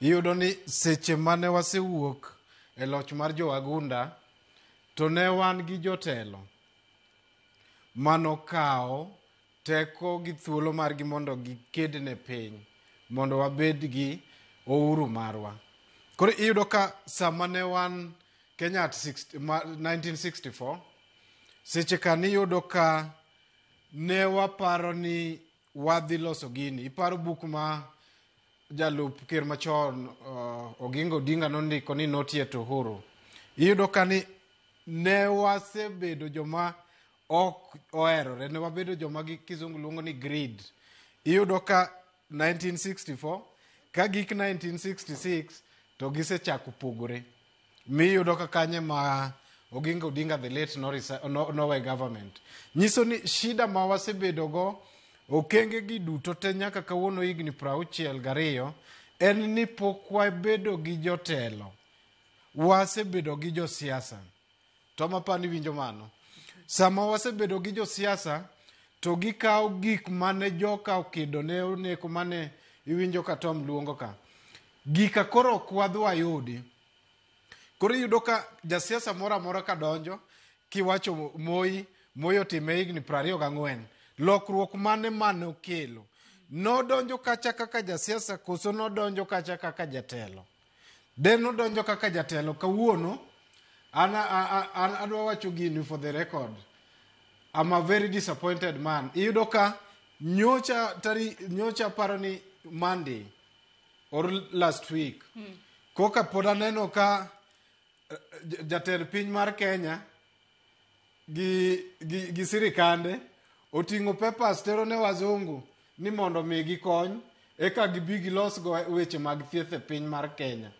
Iyudo ni seche mane wasewuok e loch mar jowagunda, to ne wan gi jotelo manokawo teko gi thuolo margi mondo giked ne piny, mondo wabed gi uhuru marwa. Koro iyudo ka sama ne wan Kenya at 60, 1964, seche ka niyudo ka ne waparo ni wadhi loso gini. Iparo buk ma jalup ker machon Oginga Odinga nondiko ni Not Yet Uhuru. Iyudo ka ni ne wasebedo joma ok oherore, ne wabedo joma gi kizungu luongo ni greed. Iyudo ka 1964 ka gik 1966 to gisechako pogore. Miyudo ka kanye ma Oginga Odinga the late nowe government. Nyiso ni shida ma wasebedo go okenge gi duto te nyaka kawuono higni 62 en ni pok wabedo gi jotelo. Wasebedo gi josiasa. To mapani winjo mano. Sama wasebedo gi josiasa to gikawo gik mane joka okedo ne oneko mane iwinjo ka Tom luongo ka. Gika koro ok wadhi wayudi. Koro iyudo ka jasiasa moro amora ka donjo kiwacho Moi, Moi otime higni 24. Lokruok mane mane okelo? Nodonjo kacha kaka jasiasa koso nodonjo kacha kaka jatelo? De nodonjo kaka jatelo kawuono an adwa wacho gini for the record. I'm a very disappointed man. Iyudo ka nyocha tari nyocha paro ni Monday or last week. Koka pod aneno ka jatend piny mar Kenya gi sirikande oting'o papers tero ne wazungu ni mondo mi gikony eka gibi gilos go weche mag thieth e piny mar Kenya.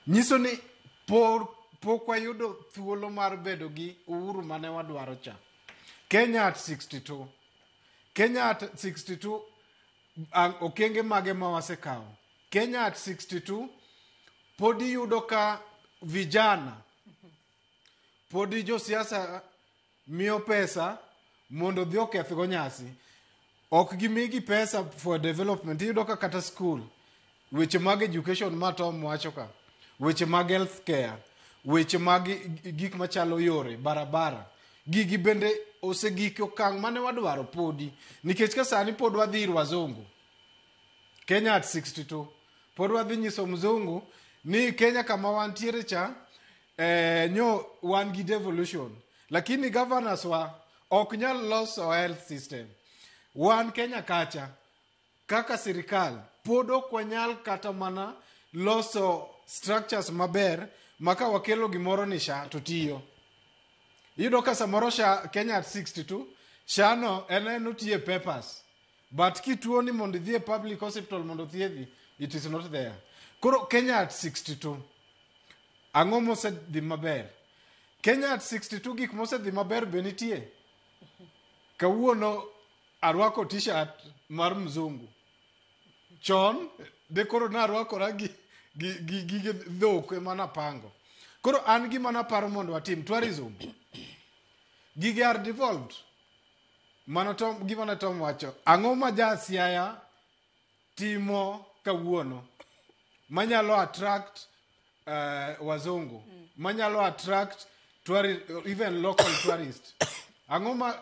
Nyiso ni pok wayudo thuolo mar bedo gi uhuru mane wadwaro cha. Kenya at 62. Kenya at 62 okenge mage ma wasekawo. Kenya at 62 pod iyudo ka vijana podi josiasa miyo pesa mondo odhi okethgo nyasi. Ok gimigi pesa for development. Iyudo ka kata school, weche mag education ma Tom wacho ka, weche mag health care, weche mag gik machalo yore, barabara, gigi bende osegik e okang' mane wadwaro podi. Nikech ka sani pod wadhi ir wazungu, Kenya at 62, pod wadhi nyiso mzungu ni Kenya kama wantiere cha, nyo wan gi devolution. Lakini governors wa ok nyal loso health system. Wan Kenya kacha, kaka sirikal, pod ok wanyal kata mana loso structures maber ma ka wakelo gimoro ni SHA to tiyo. Iyudo ka samoro SHA Kenya at 62, SHA no en otiyo e papers. But kituo ni mondo idhi e public hospital mondo othiedhi, it is not there. Koro Kenya at 62, ang'o mosedhi maber? Kenya at 62 gik mosedhi maber be nitie. Kawuono arwako t-shirt mar mzungu. Chon de koro narwakora gi gige dhok ema napango. Koro an gima naparo mondo watim tourism. Gige are devolved. Mano Tom, gima ne Tom wacho. Ang'o ma ja Siaya timo kawuono manyalo attract wazungu, manyalo attract tourist, even local tourist? Ang'o ma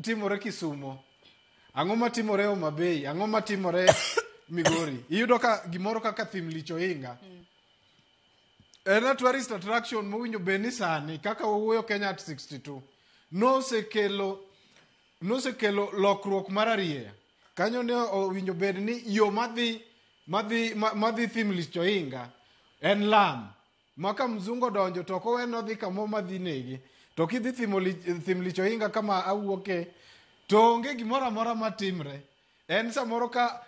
timore Kisumo? Ang'o ma timore Homa Bay? Ang'o ma timore Migori? Iyudo ka gimoro kaka Thim Lich Ohinga en a tourist attraction mowinjo bed ni sani kaka wawuoyo Kenya at 62 nosekelo lokruok mar arieya. Kanyo ne owinjo bed ni yo madhi Thim Lich Ohinga en lam ma ka mzungu odonjo to ok owe nodhi kamoro madhi nege. To kidhi Thim Lich Ohinga kama awuoke to onge gimoro amora matimre. En samoro ka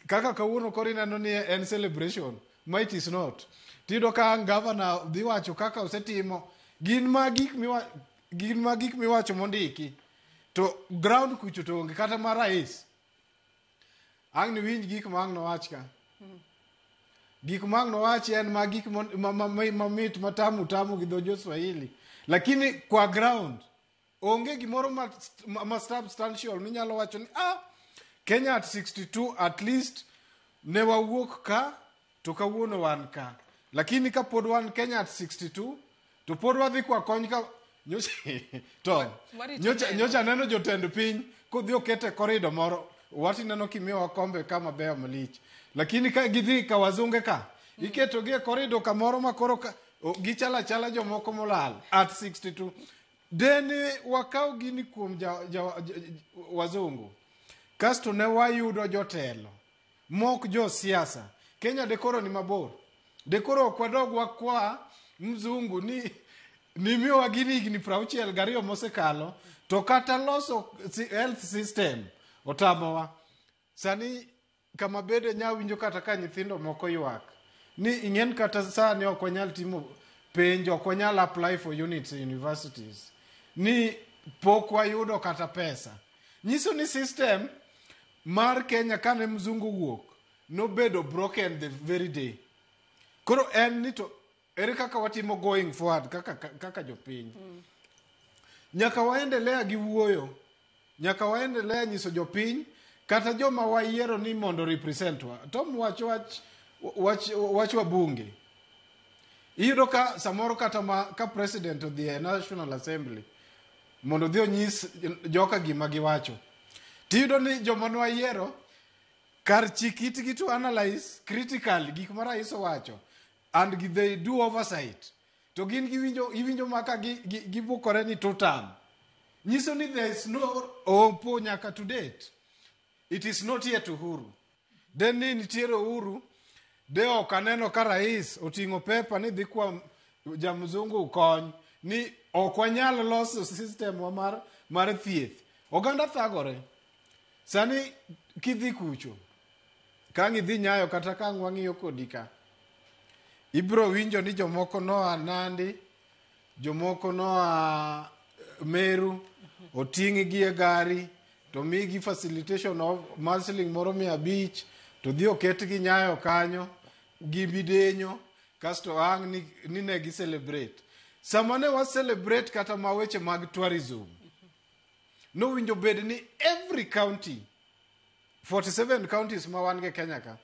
kaka kawuono koro ineno ni en celebration ma it is not. Tiyudo ka ang' governor dhi wacho kaka osetimo gin ma gik miwacho mondiki to ground kucho to onge kata mar rais. Ang' niwinj gik ma ang' nowach ka. Gik ma ang' nowach en ma gik mamit matamu tamu gi dho jo Swahili. Lakini kwa ground onge gimoro ma substantial minyalo wacho ni Kenya at 62 at least ne wawuok ka. To kawuono wan ka. Lakini kapod wan Kenya at 62, to pod wadhi kwa kony ka nyocha to Warito nyocha neno. Nyocha neno jotend piny kodhi okete korido moro wati neno kimiyowa kombe ka mabeyo malich, lakini ka gidhi ka wazunge ka iketogi e korido kamoro ma koro ka gichalo achala jomoko molal at 62. Dene wakaw gini kuom ja wazungu kasto ne wayudo jotelo mok josiasa. Kenya de koro ni mabor, de koro ok wadog wakwa mzungu ni nimiyowa gini higni 62 mosekalo, to kata loso health system otamowa. Sani kama bede nya winjo kata ka nyithindo moko ywak ni ing'en kata sani ok wanyal timo penj, ok wanyal apply for units e universities ni pok wayudo kata pesa. Nyiso ni system mar Kenya kane mzungu wuok nobedo broken the very day. Koro en ni to ere kaka watimo going forward kaka jopiny? Nyaka waendelea gi wuoyo, nyaka waendelea nyiso jopiny kata joma wayiero ni mondo represent wa. Tom wach wabunge, iyudo ka samoro kata ma ka president odhi e National Assembly mondo odhi onyis joka gima giwacho, tiyudo ni joma nwayiero kar chik itgi to analyze critically gik ma rais owacho and they do oversight, to gin giwinjo iwinjo maka gibukore ni tutam. Nyiso ni there is no opo nyaka to date. It is not yet uhuru. Den ni nitiere uhuru de ok aneno ka rais oting'o pepa ni dhi kwa jamzungu kony ni ok wanyal loso system wa mar thieth. Oganda thagore sani. Kidhi kucho kang' idhi Nyayo kata kang' wang'iyo kodi ka, ibiro winjo ni jomoko noa Nandi, jomoko noa Meru, oting' gi e gari to migi facilitation of mar siling moro 500 to dhi oketgi Nyayo kanyo gi midenyo kasto ang' ni ne gi celebrate. Sama ne wa celebrate kata ma weche mag tourism, nowinjo bed ni every county, 47 counties ma wan go Kenya ka,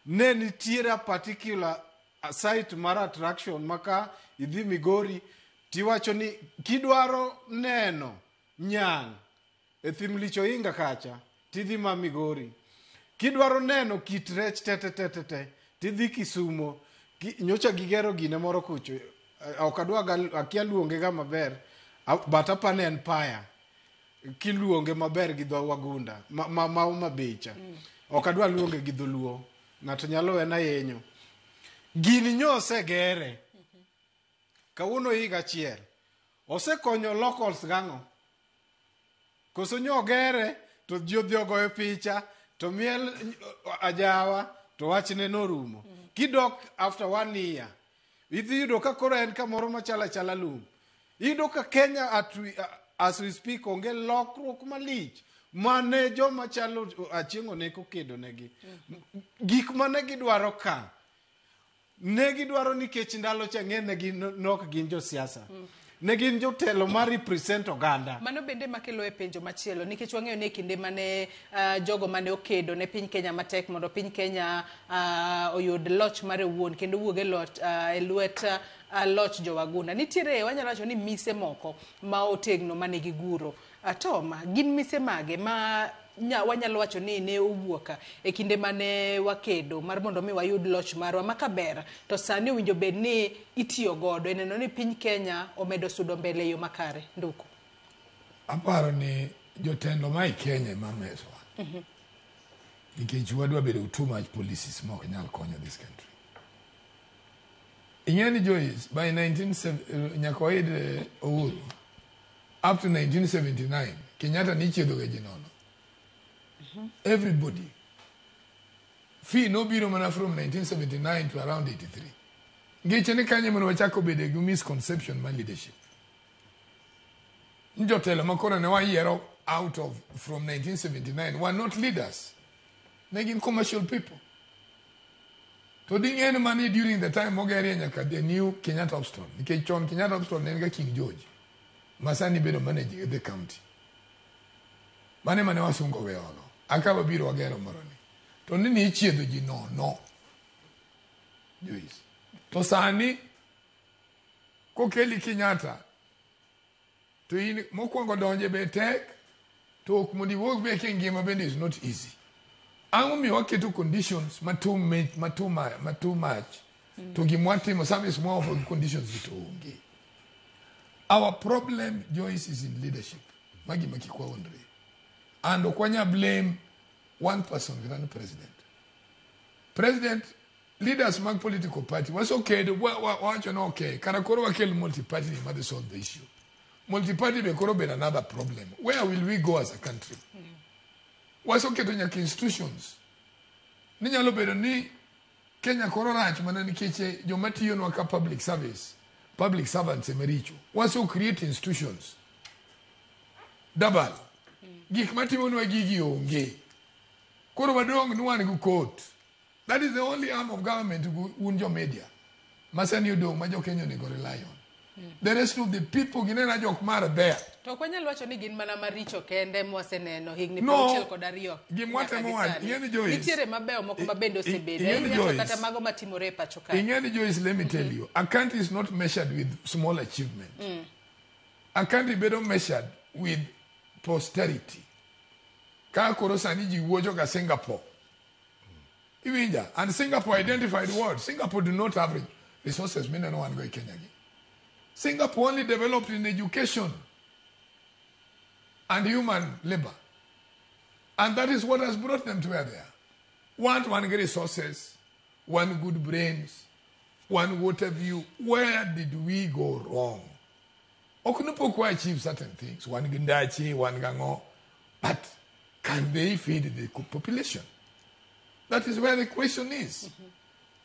ne nitiere a particular site mar attraction ma ka idhi Migori tiwacho ni kidwaro neno nyang' e thim Lich Ohinga kacha, tidhi ma Migori. Kidwaro neno kit rech tete tete te, tidhi Kisumo. Nyocha gigero gine moro kucho, ok adwa akia luonge ga maber, but apani en paya kiluonge maber gi dho wagunda ma Homa Bay cha. Ok adwa luonge gi dholuo, ng'ato nyalo wena yenyo. Gini nyo osegere kawuono higa achiel, osekonyo locals gang'o? Koso nyo ogere to ji odhi ogoyo picha to miel ajawa to wachne norumo? Kidok after one year, idhi yudo ka koro en kamoro machalo achala lum. Iyudo ka Kenya as we speak onge lokruok malich mane joma chalo Achieng' Oneko kedo negi. Gik mane gidwaro ka ne gidwaro nikech ndalo cha ng'e ne gin nok gin josiasa, ne gin jotelo ma represent oganda. Mano bende makelo e penjo machielo, nikech wang'eyo ni e kinde mane jogo mane okedo ne piny Kenya matek mondo piny Kenya oyud loch mare owuon kendo wuog e loch e lwet loch jowagunda, nitiere wanyalo wacho ni mise moko ma otegno mane giguro. Tom, gin mise mage ma wanyalo wacho ni ne owuok e kinde mane wakedo mar mondo mi wayud loch marwa ma kaber to sani owinjo bed ni itiyo godo e neno ni piny Kenya omedo sudo mbele e yo makare nduku? Aparo ni jotelo ma e Kenya ema meswa. Nikech wadwa bedo too much policies ma ok nyal konyo this country. Ing'e ni Joyce, by 19 nyaka wayud uhuru up to 1979, Kenyatta nichiedho ga ji nono. Everybody. Fee nobiro mana from 1979 to around 83. Ngeche ni kanyo mane wachako bedo gi misconception mar leadership. Ni jotelo ma koro ne wayiero out of from 1979 were not leaders. Ne gin commercial people. To ding'e ni mani during the time mogerie nyaka the new Kenyatta Hospital. Nikech chon Kenyatta Hospital ne en ga King George. Ma sani bedo manage the county. Mane mane wasungo weyogo. Aka wabiro wagero moro ni. To ni ichiedho ji nono. Joyce. To sani kokeli Kenyatta to in mokwongo donje be tek to ok mondo iwuog be kingima bende is not easy. Ang'o miyo waketo conditions ma too, ma too, ma too much to gimwatimo service mwa offer conditions gi to onge. Our problem, Joyce, is in leadership. Magi ma kik wawuondre. And ok wanya blame one person kata ni president. President, leaders mag political party wasekedo wawacho ni okay, kara koro wakel multi-party ni madhi solve the issue. Multi-party be koro been another problem. Where will we go as a country? Waseketo nyaka institutions. Ni nyalo bedo ni Kenya koro rach mana nikech joma tiyonwa ka public service, public servants ema richo. Wase create institutions. Double. Gik matimonwa gigi onge. Koro wadong' ni wan gi court. That is the only arm of government un jo media. Masani odong' ma jo Kenya onego rely on. The rest of the people ginena jok mar there. To ok wanyal wacho ni gin mana maricho kende mwaseneno higni No. 62. Gima watemo nyaka gi wacho, sani. ing'e ni Joyce- Nitiere mabeyo moko ma bende osebedo. Ing'e ni Ahinya to Joyce- kata mago matimore e pacho kae. Ing'e ni Joyce, let me tell you, a country is not measured with small achievement. A country bedo measured with posterity. Ka koro sani ji wuocho ga Singapore. Iwinja? And Singapore identified what? Singapore do not have resources mineno wan go e Kenya gi. Singapore only developed in education and human labor. And that is what has brought them to where they are. Want one resources, one good brains, one water view. Where did we go wrong? Ok nopok wa achieve certain things. Wan gi ndachi, wan gang'o. But can they feed the population? That is where the question is.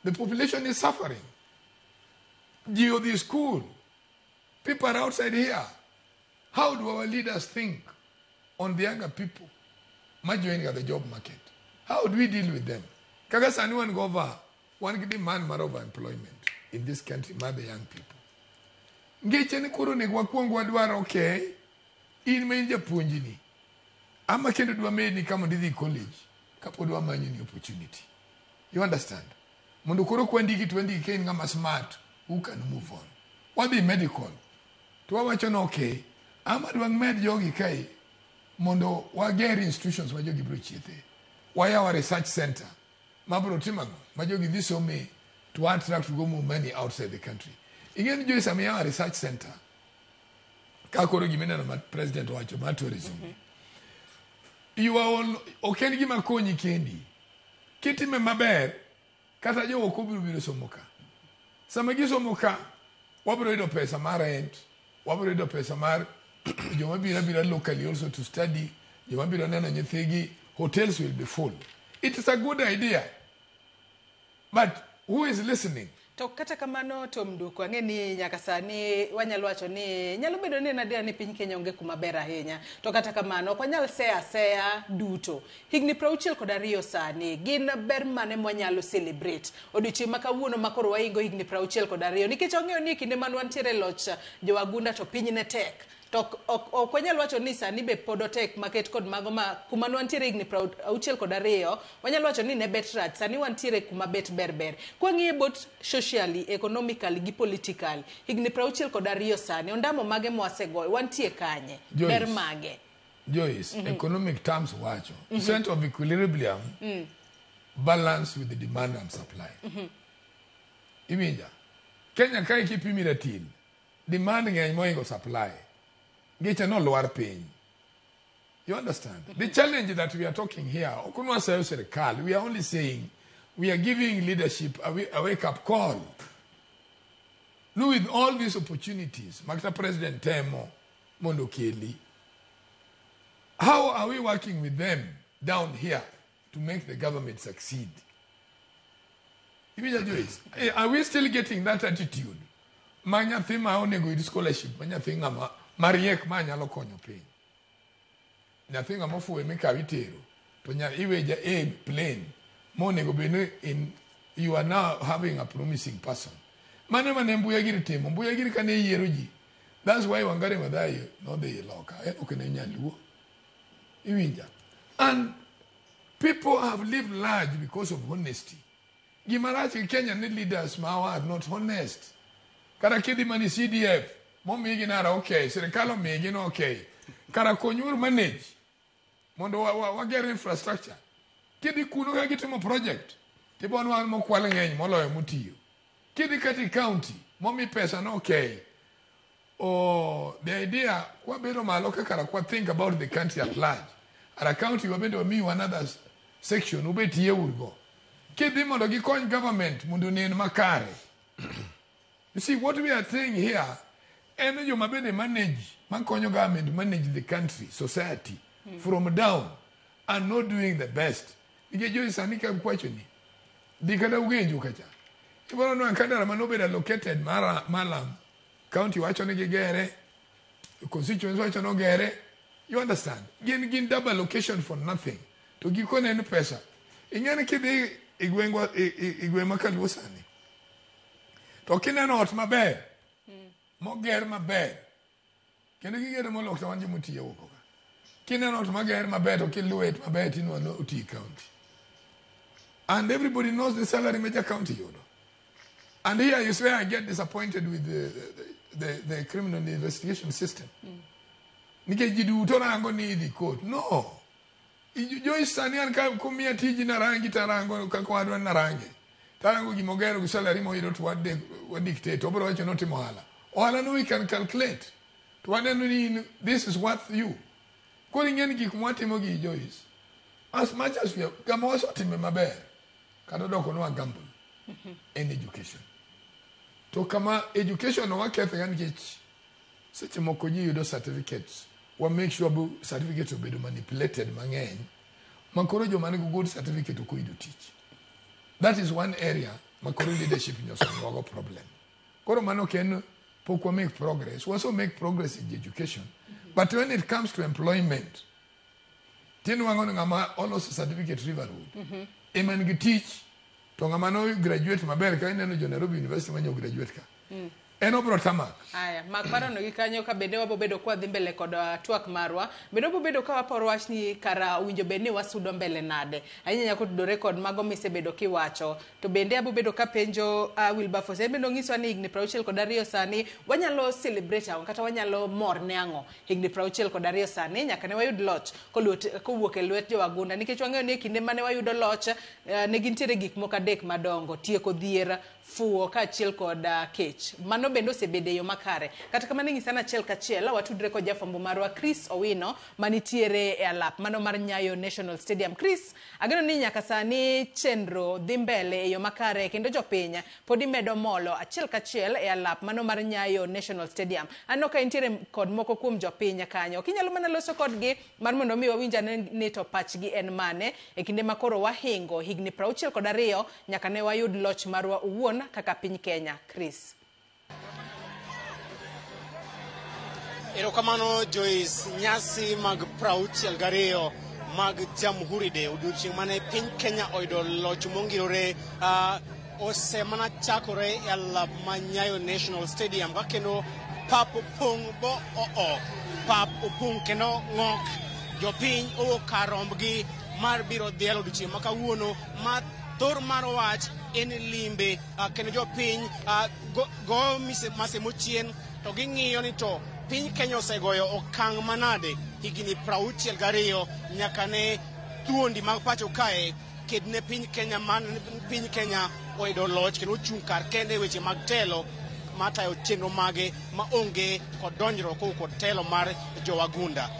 The population is suffering. Ji odhi school. People are outside here. How do our leaders think on the younger people ma joining at the job market? How do we deal with them? Kaka sani wan go over, wan gi demand mar overemployment in this country mar the young people. Ngeche ni koro onego wakwong wadwar okay, in ma in japuonjni, ama kendo dwa medi ka mondo idhi college, kapod wamanyo ni opportunity. You understand? Mondo koro kwandiki to wandiki ka in ng'ama smart who can move on. Wadhi medical. To wawacho ni okay, ama dwa med jogi kae mondo wager institutions ma jogi biro chiethe. Wayaw a research center ma biro timo ang'o? Ma jogi dhi some to attract go more money outside the country. Ing'e ni Joyce sama iyawo research center ka koro gimineno ma president owacho mar tourism. You are all, ok en gima konyi kendi. Kitime maber, kata jowoko biro biro somo ka. Sama gisomo ka, wabiro yudo pesa mar rent, wabiro yudo pesa mar joma biro abira locally also to study, joma biro neno nyithigi, hotels will be full. It is a good idea. But who is listening? To kata kamano to Mduko, ang'e ni nyaka sani wanyalo wacho ni nyalo bedo ni en adiera ni piny Kenya onge kuma ber ahinya. To kata kamano ok wanyal seyo aseya duto. Higni 62 sani, gin ber mane mwanyalo celebrate odiochieng' ma kawuono ma koro waingo higni 62 nikech wang'eyo ni e kinde mane wantiere e loch jowagunda to piny ne tek. To ok wanyal wacho ni sani be pod otek maket kod mago ma kuma ne wantiere higni 62 wanyalo wacho ni ne bet rach sani wantiere kuma bet ber ber. Kwang'iye both socially, economically gi politically higni 62 sani ondamo mage mwasegoyo wantie kanye Joyce. ber mage. Joyce, economic terms wacho. Center of equilibrium, balance with the demand and supply. Iwinja? Kenya kae kipimi ratil, demand ng'eny mohingo supply. Ngeche nolwar piny. You understand? The challenge that we are talking here, ok nwaseyo sirikal, we are only saying we are giving leadership a wake-up call. No, with all these opportunities, Makta President temo mondo keli, how are we working with them down here to make the government succeed? Iwinja Joyce, are we still getting that attitude? Ma nyathi ma onego yud scholarship, ma nyathi ng'ama mariek ma nyalo konyo piny. Nyathi ng'ama ofuwe mikawo itero, to iweja A plane, monego bed ni in, you are now having a promising person. Mano mane Mbuya giri timo, Mbuya giri kane yiero ji. That's why Wangari Maathai nodhi loka, en ok ne nyaluo. Iwinja. And people have lived large because of honesty. Gima rach gi Kenya ni leaders mawa are not honest. Kata kidhi mani CDF momigi nara okay, sirikal omigi no okay. Kara konyuru manage mondo wager infrastructure. Kidhi kuno ka gitimo project, tibonwang'o mokwal ng'eny moloyo motiyo. Kidhi kata i county momi pesa no okay. Oh, the idea kwabedo malo kaka kwa think about the country at large. Ara county wabende wamiyu another section ubet yieurgo. Kidhi mondo gikony government mondo onen makare. You see, what we are saying here, en joma bende manage, makonyo government manage the country, society, from down, are not doing the best. Nikech jo sani ka kwacho ni, dhi kata Ugenju kacha. Ibiro nwang'o ka ndara manobedo allocated mara malam, county wacho ni gigere, constituency wacho ni ogere, you understand? Gin double allocation for nothing. To gikone en pesa. Ing'e ni kidhi e gweng'wa e gweng' ma kaluo sani, to kineno ot maber, moger maber, kendo gigero molok to wan jomotiyo oko ka. Kineno ot mager maber to kiluwe maber tinwang'o oti county. And everybody knows the salary ma ja county yudo. And here is where I get disappointed with the criminal investigation system. Nikech ji duto rango ni idhi court. No. Joyce sani an ka kumiya tiji narangi tarango kaka wadwa narange. Tarango gimogero gi salary moyudo to wadictate. Obiro wacho notimo ohala. Ohala no we can calculate. To waneno ni this is worth you. Koro ing'e ni gik mwatimo gi Joyce. As much as we are, kama wasetime maber, kata odoko nwa gamble en education. To kama education no waketho ga nikech seche moko ji yudo certificates, wa make sure bu certificates obedo manipulated mang'eny, ma koro joma nigi good certificate ok oyudo tich. That is one area ma koro leadership nyosonwago problem. Koro mano ok en pok wa make progress. We also make progress in education. But when it comes to employment, tinwang'o ni ng'ama oloso certificate River Road, ema nigi tich, to ng'ama no graduate maber ka ineno jo Nairobi University manyo graduate ka. En obro tamak. Aya, mak parono gi kanyo ka bende wabobedo kwa dhi mbele kod twak marwa. Bende wabobedo ka waporo wach ni kara owinjo bed ni wasudo mbele nade. Ahinya nyaka otudore kod mago misebedo kiwacho. To bende abobedo ka penjo Wilberforce. En bende onyiswa ni higni 62 sani wanyalo celebrate ang'o kata wanyalo mor ne ang'o higni 62 sani nyaka ne wayud loch kowuok e lwet jowagunda. Nikech wang'eyo ni e kinde mane wayudo loch ne gintiere gik moko adek madongo: tieko dhier, fuwo kaachiel kod kech. Mano bende osebedo e yo makare. Kata kamano inyisa achiel kachiel watudre kod jafwambo marwa Chris Owino manitiere e alap mano mar Nyayo National Stadium. Chris, ageno ni nyaka sani chenro dhi mbele e yo makare kendo jopiny pod imedo molo achiel kachiel e alap mano mar Nyayo National Stadium. Aneno ka intiere kod moko kuom jopiny kanyo. Kinyalo mana loso kodgi mar mondo mi wawinj ane ni to pachgi en mane e kinde ma koro wahingo higni 62 nyaka ne wayud loch marwa owuon kaka piny Kenya. Chris. Erokamano Joyce, nyasi mag 62 mag Jamhuri Day, odiochieng' mane piny Kenya oyudo loch mongirore osemana chakore e alap ma Nyayo National Stadium ka kendo pap opong' bo oo, pap opong' kendo ng'ok. Jopiny owuok kar rombgi mar biro dhialo odiochieng' ma kawuono ma thor mar wach en limbe, kendo jopiny go mase mochien to ging'iyo ni to piny Kenya osegoyo okang' manade higni 62 nyaka ne thuondi mag pacho kae ked ne piny Kenya man piny Kenya oyudo loch kendo ochung' kar kende e weche mag telo matayo chenro mage ma onge kod donjruok kowuok kod telo mar jowagunda.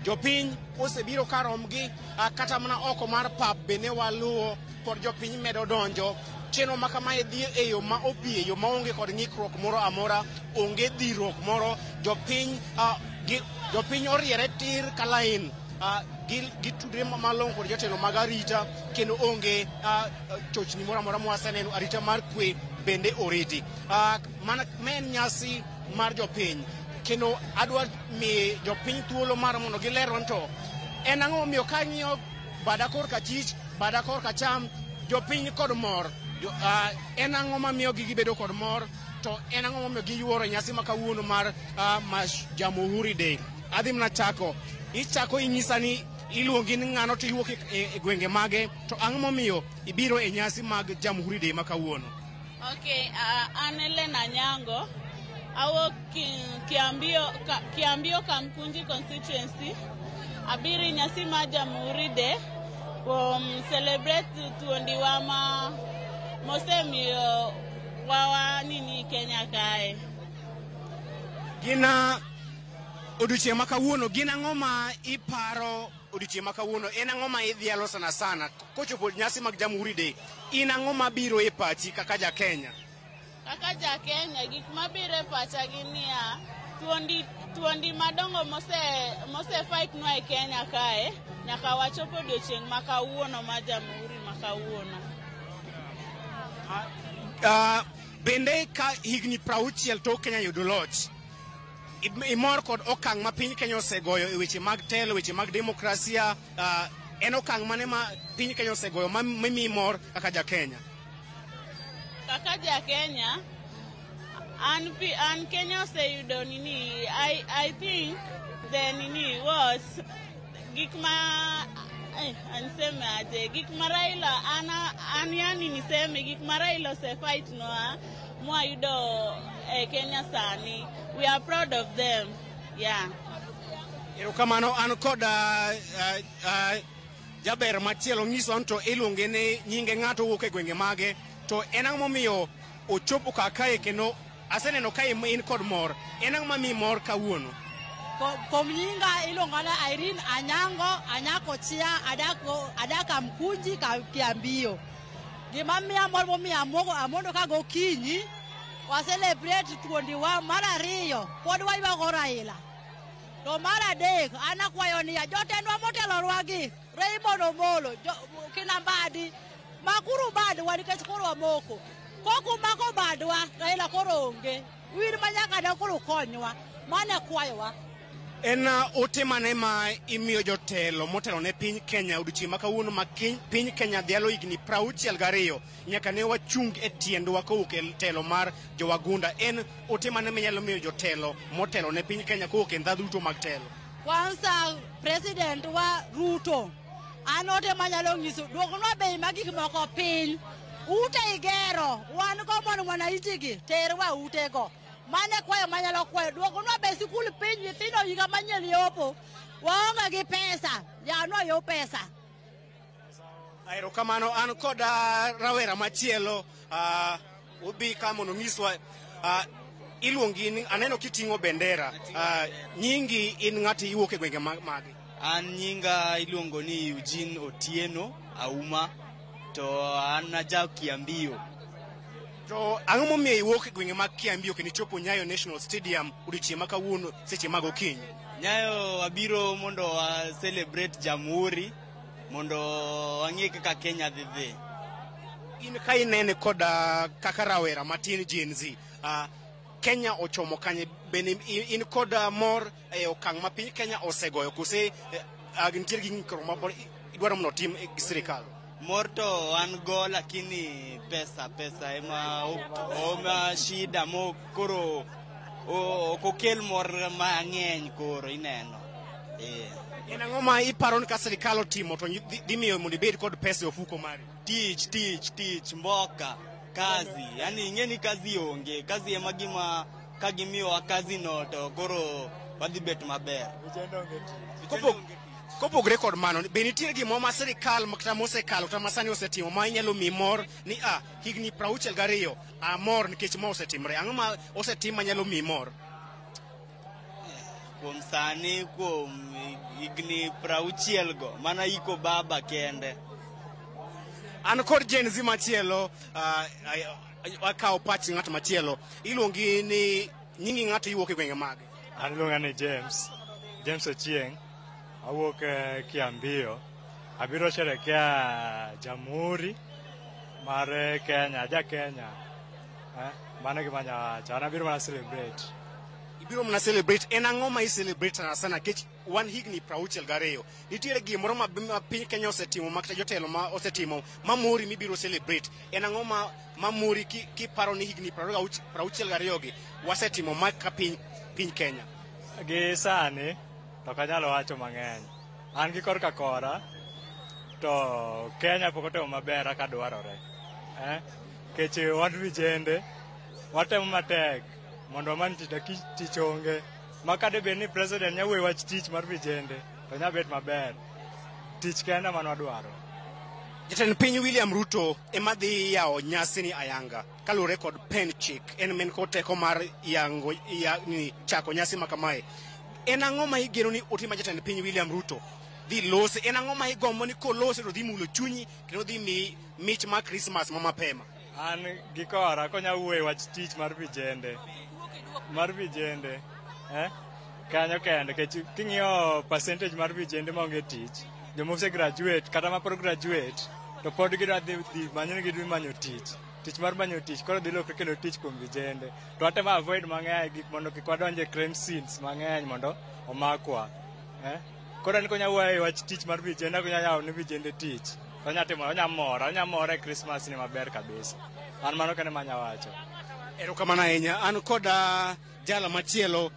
Jopiny osebiro kar rombgi, kata mana oko mar pap bende waluwo pod jopiny medo donjo. Chenro ma kamae dhi e yo ma opie, yo maonge kod ng'ikruok moro amora, onge dhirruok moro. Jopiny oriere tir ka lain, gitudre malong'o kod jotelo mag arita kendo onge chochni moro amora mwaseneno. Arita mar kwe bende oriti. Mana en nyasi mar jopiny kendo adwa mi jopiny thuolo mar mondo gilerwa to en ang'o momiyo ka ng'iyo bada korka achich, bada korka acham, jopiny kod mor. En ang'o mamiyo gibedo kod mor to en ang'o momiyo giyuoro nyasi ma kawuono mar Jamhuri Day. Adhi mana chako, ichako inyisa ni Iluongi ni ng'ano to iwuok e gwenge mage to ang'o momiyo ibiro e nyasi mag Jamhuri Day ma kawuono? Okay, an Ellen Anyango. Awuok Kiambio, Kiambio Kamkunji constituency. Abiro e nyasi mar Jamhuri Day kuom celebrate thuondiwa ma mosemiyo wawa nini Kenya kae. Gin odiochieng' ma kawuono, gin ang'o ma iparo odiochieng' ma kawuono? En ang'o ma idhialo sana sana kochopo nyasi mag Jamhuri Day? In ang'o mabiro e pachi kaka ja Kenya? Kaka ja Kenya, gik mabiro e pacha gin niya, thuondi madongo mose fight nwa e Kenya kae, nyaka wachopo odiochieng' ma kawuono ma Jamhuri ma kawuono. Bende ka higni 60 tok Kenya yudo loch, imor kod okang' ma piny Kenya osegoyo e weche mag telo, weche mag demokrasia, en okang' mane ma piny Kenya osegoyo ma mimiyi mor kaka ja Kenya? Kaka ja Kenya, an Kenya oseyudo nini, I think the nini was gik ma niseme aje, gik ma Raila an yani niseme gik ma Raila ose fight nwa mwayudo e Kenya sani. We are proud of them. Yeah. Erokamano. An kod jaber machielo nyiso an to iluonge ni nyinge ng'ato wuok e gwenge mage to en ang'o momiyo ochopo kar kae kendo aseneno ka in kod mor. En ang'o mamiyi mor kawuono? Kom nyinga iluongo ni Irene Anyango, Anyako Chia, adak Kamkunji, Kiambio. Gima miya mor momiyo amondo ka gokinyi, wa celebrate thuondiwa mar ariyo, pod waywago Raila. To mar adek, an akwayo niya, jotendwa motelonwa gi, Raymond Omolo, kina Mbadi, makuru badwa nikech koro wamoko. Kokumako badwa, Raila koro onge. Win manyaka ne koro konywa. Mano e kwayowa. En ote mane ma imiyo jotelo motelo ne piny Kenya odiochieng' ma kawuono ma piny Kenya dhialo higni 62 nyaka ne wachung e tiendwa kowuok e telo mar jowagunda? En ote mane minyalo miyo jotelo motelo ne piny Kenya kowuok e ndhadhu duto mag telo? Kwanza president wa Ruto, an ote manyalo nyiso, duoknwa bei mag gik moko piny. Ute igero, wan common mwananchi gi, terwa utego. Mano e kwayo manyalo kwayo, duoknwa bei sikul piny, nyithindo higa manyien yopo. Waonge gi pesa, yawnwa yo pesa. Erokamano. An kod rawera machielo, obi ka mondo onyiswa. Iluongi ni, aneno kiting'o bendera, nyingi in ng'ati iwuok e gwenge mage? An nyinga iluongo ni Eugene Otieno Auma, to an aja Kiambio. To ang'o momiyo iwuok e gwenge mag Kiambio kendo ichopo Nyayo National Stadium odiochieng' ma kawuono seche mag okinyi? Nyayo wabiro mondo wa celebrate Jamhuri, mondo wang'e kaka Kenya dhi dhi. In ka inene kod kaka rawera matin Gen Z, Kenya ochomo kanye? Bende in kod mor e okang' ma piny Kenya osegoyo kose nitie gi ng'ikruok ma idwaro mondo otim gi sirikal? Mor to an go, lakini pesa ema shida mo koro ok okel mor mang'eny koro ineno. En ang'o ma iparo ni ka sirikal otimo to dhi miyo mondo ibed kod pesa e ofuko mari? Tich, tich, tich, mboka, kazi. Yani ing'e ni kazi onge. Kazi ema gima ka gimiyowa kazi no to koro wadhi bet maber. Kopogore kod mano, be nitie gimoro ma sirikal kata mosekalo kata masani osetimo ma inyalo miyi mor ni higni 62 amor nikech ma osetimore? Ang'o ma osetim manyalo miyi mor? Kuom sani, kuom higni 60 go, mana iko baba kende. An kod Gen Z machielo, akawo pach ng'at machielo. Iluongi ni nyingi ng'ato iwuok e gwenge mage? An iluonga ni James Ochieng', awuok Kiambio. Abiro sherekea Jamhuri mar Kenya, aja Kenya. Mano gima anyalo wacho, an abiro mana celebrate. Ibiro mana celebrate. En ang'o ma i celebrate sana sana nikech wan higni 62? Nitiere gimoro ma piny Kenya osetimo ma kata jotelo ma osetimo ma mori mibiro celebrate? En ang'o ma mori kiparo ni higni 62 gi wasetimo ma ka piny Kenya? Gi sani to ok anyal wacho mang'eny. An gi korka kora to Kenya pok otimo maber kaka dwarore. Eh? Kech wan vijende watemo matek mondo wamany tich lakini tich onge. Ma kade bed ni president nya wuoyo wach tich mar vijende to nya bet maber. Tich kende mano wadwaro. Jatend piny William Ruto ema dhi yawo nyasi ni ayanga kaluwore kod pen chik en men kod teko mar yango ya, ni chako nyasi ma kamae. En ang'o ma igeno ni ote ma jatend piny William Ruto dhi lose? En ang'o ma igombo ni kolose to dhi mulo chunyi kendo dhi miyi mich mar Christmas ma mapema? An gi kora konya wuoyo wach tich mar vijende. Mar vijende. Eh? Kanyo kende kech king'iyo percentage mar vijende maonge tich, joma ose graduate kata ma pod graduate to pod gidwa dhi manyo ni gidhi manyo tich. Tich mar manyo tich koro dhi lokre kelo tich kuom vijende. To watemo avoid mang'eny gik mondo kik wadonj e crime scenes mang'eny mondo omakwa. Eh? Koro an konya wuoyo e wach tich mar vijende, konya yawo ne vijende tich. To onya timo, onya mora, onya mora e Christmas ni maber kabisa. An mano kende manya wacho. Erokamano ahinya. An kod jala machielo,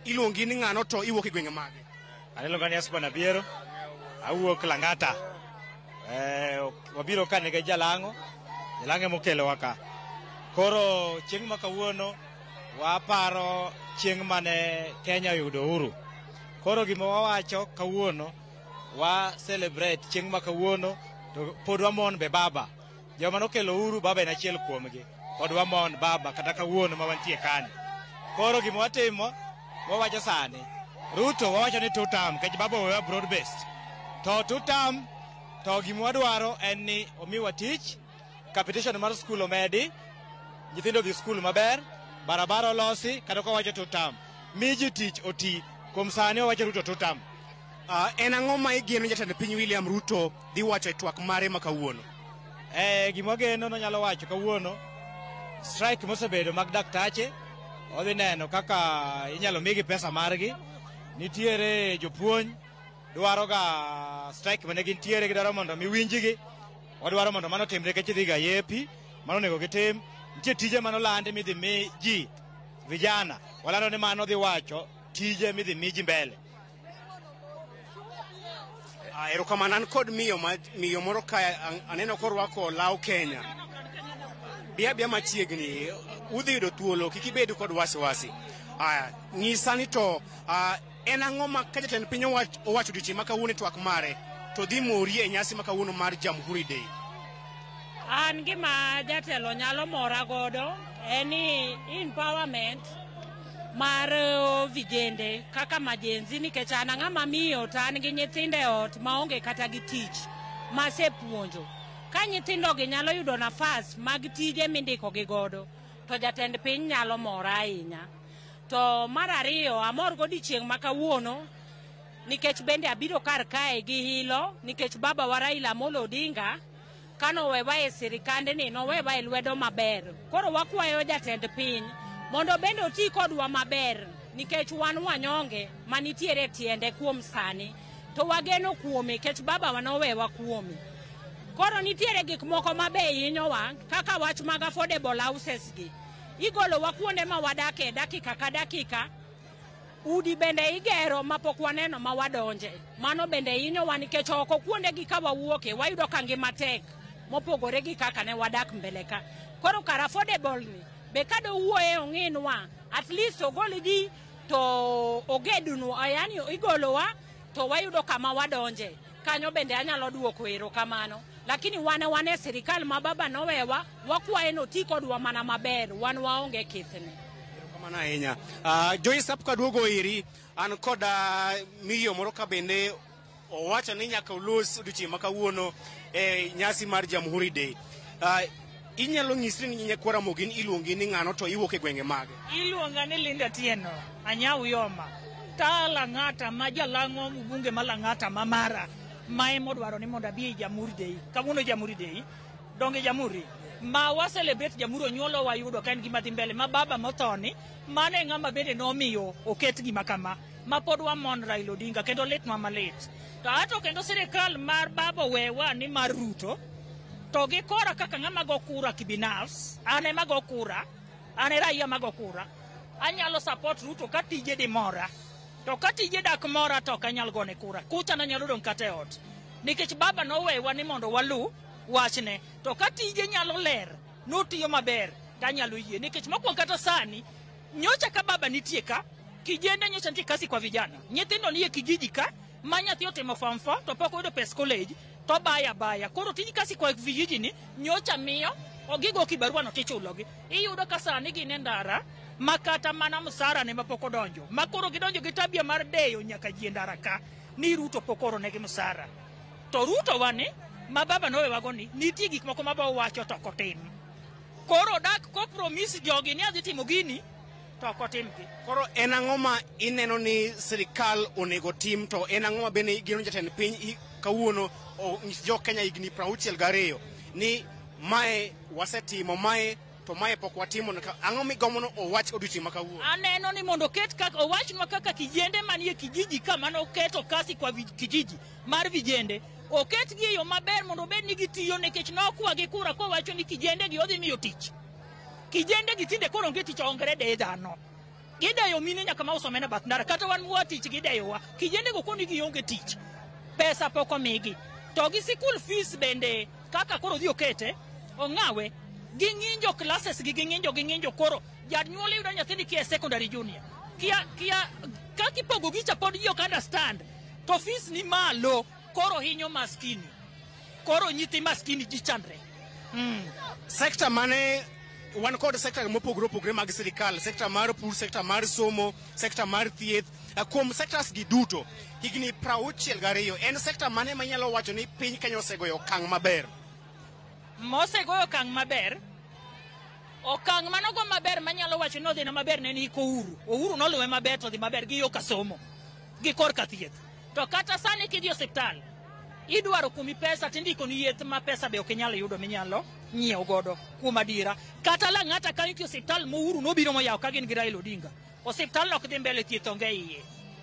iluongi ni ng'ano to iwuok e gwenge mage? An iluonga ni Asman Abiero, awuok Lang'ata. Wabiro ka nigi jalang'o, jalang'o emokelowa ka. Koro chieng' ma kawuono waparo chieng' mane Kenya oyudo uhuru. Koro gima wawacho kawuono, wa celebrate chieng' ma kawuono to pod wamon be baba. Joma nokelo uhuru baba en achiel kuomgi. Pod wamon baba kata kawuono ma wantie kani. Koro gima watimo, wawacho sani, Ruto wawacho ni two term, nikech baba owewa broad based. To two term, to gima wadwaro en ni omiwa tich, capitation mar skul omedi, nyithindo odhi skul maber, barabara olosi, kata ka wawacho two term. Mi ji tich oti, kuom sani wawacho Ruto two term. En ang'o ma igeno jatend piny William Ruto dhi wacho e twak mare ma kawuono? Gima wageno nonyalo wacho kawuono, strike mosebedo mag daktache, odhi neno kaka inyalo migi pesa margi. Nitiere jopuonj dwaro ga strike mane gintiere, gidwaro mondo mi winjgi. Wadwaro mondo mano otimre nikech idhi ga yepi, mano onego gitim. Nitie tije manolandi midhi mi ji vijana, walando ni mano dhi wacho tije midhi mi ji mbele. Erokamano. An kod miyo, ma, miyo moro ka aneno korwako law Kenya. Bi abia machiegni, udhi yudo thuolo, kik ibed kod wasiwasi. Aya, nyisa ni to en ang'o ma ka jatend piny owacho odiochieng' ma kawuono e twak mare to dhi mori e nyasi ma kawuono mar Jamhuri Day? An gima jatelo nyalo mora godo en ni empowerment mar vijende kaka majenzi, nikech an ng'ama miyo to an gi nyithindo e ot maonge kata gi tich masepuonjo. Ka nyithindogi nyalo yudo nafas mag tije mindiko gi godo, to jatend piny nyalo mora ahinya. To mar ariyo, amor godiochieng' ma kawuono nikech bende abiro kar kae gi hilo, nikech baba wa Raila Amolo Odinga kanowewa e sirikandni nowewa e lwedo maber. Koro wakwayo jatend piny mondo bende oti kodwa maber, nikech wan wanyonge manitiere e tiende kuom sani, to wageno kuome nikech baba wa nowewa kuome. Koro nitiere gik moko mabe hinyowa kaka wach mag affordable houses gi. Igolowa kuonde ma wadake dakika ka dakika, udi bende igero mapok waneno ma wadonje. Mano bende hinyowa nikech oko kuondegi ka wawuoke wayudo ka ngima tek mopogore gi kaka ne wadak mbele ka. Koro kar affordable ni be kadowuoye ong'inwa, at least ogol ji to ogednwa, yani igolowa to wayudo kama wadonje. Kanyo bende anyalo duoko erokamano. Lakini wan e sirikal ma baba nowewa, wakwaye noti kodwa mana maber, wan waonge kithni. Erokamano ahinya. Joyce, kapok aduogo iri, an kod miyo moro ka bende owacho ni nyaka olos odiochieng' ma kawuono e nyasi mar Jamhuri Day. Inyalo nyisri ni nyakwar Ramogi ni iluongi ni ng'ano to iwuok e gwenge mage? Iluonga ni Linda Tieno, Anyau Yoma. Ta Lang'ata ma jalang'o mbunge ma Lang'ata ma mara ma emodwaro ni mondo abi e Jamhuri Day. Kawuono Jamhuri Day, donge Jamhuri? Ma wa celebrate Jamhuri onyuolo wayudo ka en gima dhi mbele ma baba mothoni, mano e ng'ama bende nomiyo oket gima kama ma pod wamon Raila Odinga kendo litnwa malit. To ato kendo sirikal mar baba owewa ni mar Ruto, to gi kora kaka ng'ama go kura kibinafsi, an ema go kura, an e raia ma go kura, anyalo support Ruto ka tije dimora. To ka tije dak mora to ok anyal gone kura. Kucha nanyalo dong' kata e ot. Nikech baba nowewa ni mondo walu wachne. To ka tije nyalo ler, notiyo maber, tanyalo yie. Nikech mokwongo kata sani, nyocha ka baba nitie ka, kijende nyocha nitie kasi kwa vijana. Nyithindo nie kijiji ka, ma nyathi otimo form 4 to pok oyudo pes college, to baya baya. Koro tij kasi kwa vijiji ni, nyocha miyo, ogigo kibarua no tichulogi. Iyudo ka sani gin e ndara, ma kata mana msara ne mapok odonjo. Ma koro gidonjo gi tabia mar deyo nyaka ji e ndara ka, ni Ruto pok oronegi msara. To Ruto wani, ma baba nowewago ni, nitie gik moko ma owacho to ok otim. Koro dak ko promise jogi ni adhi timo gini, to ok otimgi. Koro en ang'o ma ineno ni sirikal onego tim, to en ang'o ma bende igeno jatend piny kawuono onyis jo Kenya higni 62 ni mae wasetimo, mae to mae pok watimo, ang'o migombo no owach odiochieng' ma kawuono? Aneno ni mondo oket kaka owachnwa kaka kijende manie kijiji ka mane oketo kasi kwa kijiji mar vijende, oketgi e yo maber mondo obed ni gitiyo, nikech nokwa gi kura kowacho ni kijende gi odhi miyo tich. Kijende gi tinde koro onge tich, ongere de dhano. Gideyo mine nyaka ma uso omena bath ndara, kata wan mwa tich gideyowa. Kijende go koni gionge tich, pesa pok omigi. To gi sikul fees bende kaka koro odhi okete, ong'awe. Ging'injo classes gi, ging'injo koro janyuol yudo nyathini kia secondary junior. Kia kaka ipogo gicha pod ji ok understand. To fees ni malo, koro hinyo maskini. Koro nyithi maskini ji chandre. Sekta mane wan kod sekta mopogore opogore mag sirikal, sekta mar pur, sekta mar somo, sekta mar thieth. Kuom sectors gi duto, higni 62, en sekta mane manyalo wacho ni piny Kenya osegoyo okang' maber? Mosegoyo okang' maber, okang' manogo maber manyalo wacho ni odhina maber ne ni Uhuru. Uhuru noluwe maber to odhi maber gi yo ka somo, gi korka thieth. To kata sani kidhi osiptal, idwaro kuomi pesa tindiko ni yeth ma pesa be ok inyal yudo minyalo nyiewo godo kuom adiera. Kata Lang'ata kanyo nitie osiptal ma Uhuru nobiro moyawo ka gin gi Raila Odinga. Osiptal no ok dhi mbele, thieth onge iye.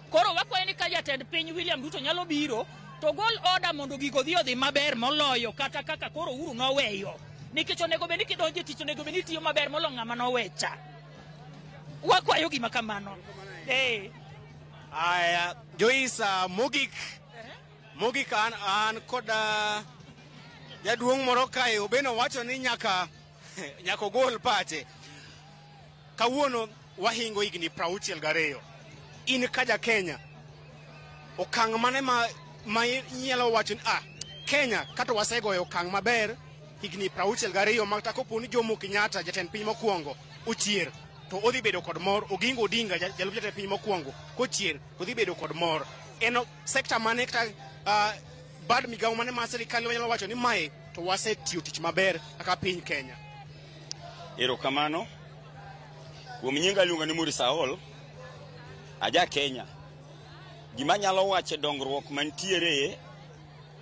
Koro wakwayo ni ka jatend piny William Ruto nyalo biro to gol order mondo gigo dhi odhi maber moloyo kata kaka koro Uhuru noweyo. Nikech onego bed ni kidonjo e tich onego bed ni itiyo maber moloyo ng'ama nowecha. Wakwayo gima kamano. Aya, Joyce, mogik an kod jaduong' moro kae obeno wacho ni nyaka ogol pache. Kawuono wahingo higni 62. In ka ja Kenya, okang' mane ma inyalo wacho ni Kenya kata wasegoyo okang' maber higni 62 ma kata kopo ni Jomo Kenyatta jatend piny mokwongo ochier to odhi bedo kod mor, Oginga Odinga jalup jatend piny mokwongo kochier to odhi bedo kod mor. En sekta mane kata bad migawo mane ma sirikal nyalo wacho ni mae to wasetiyo tich maber kaka piny Kenya? Erokamano. Kuom nyinga iluonga ni Maurice Aol, aja Kenya. Gima nyalo wacho dongruok mantiere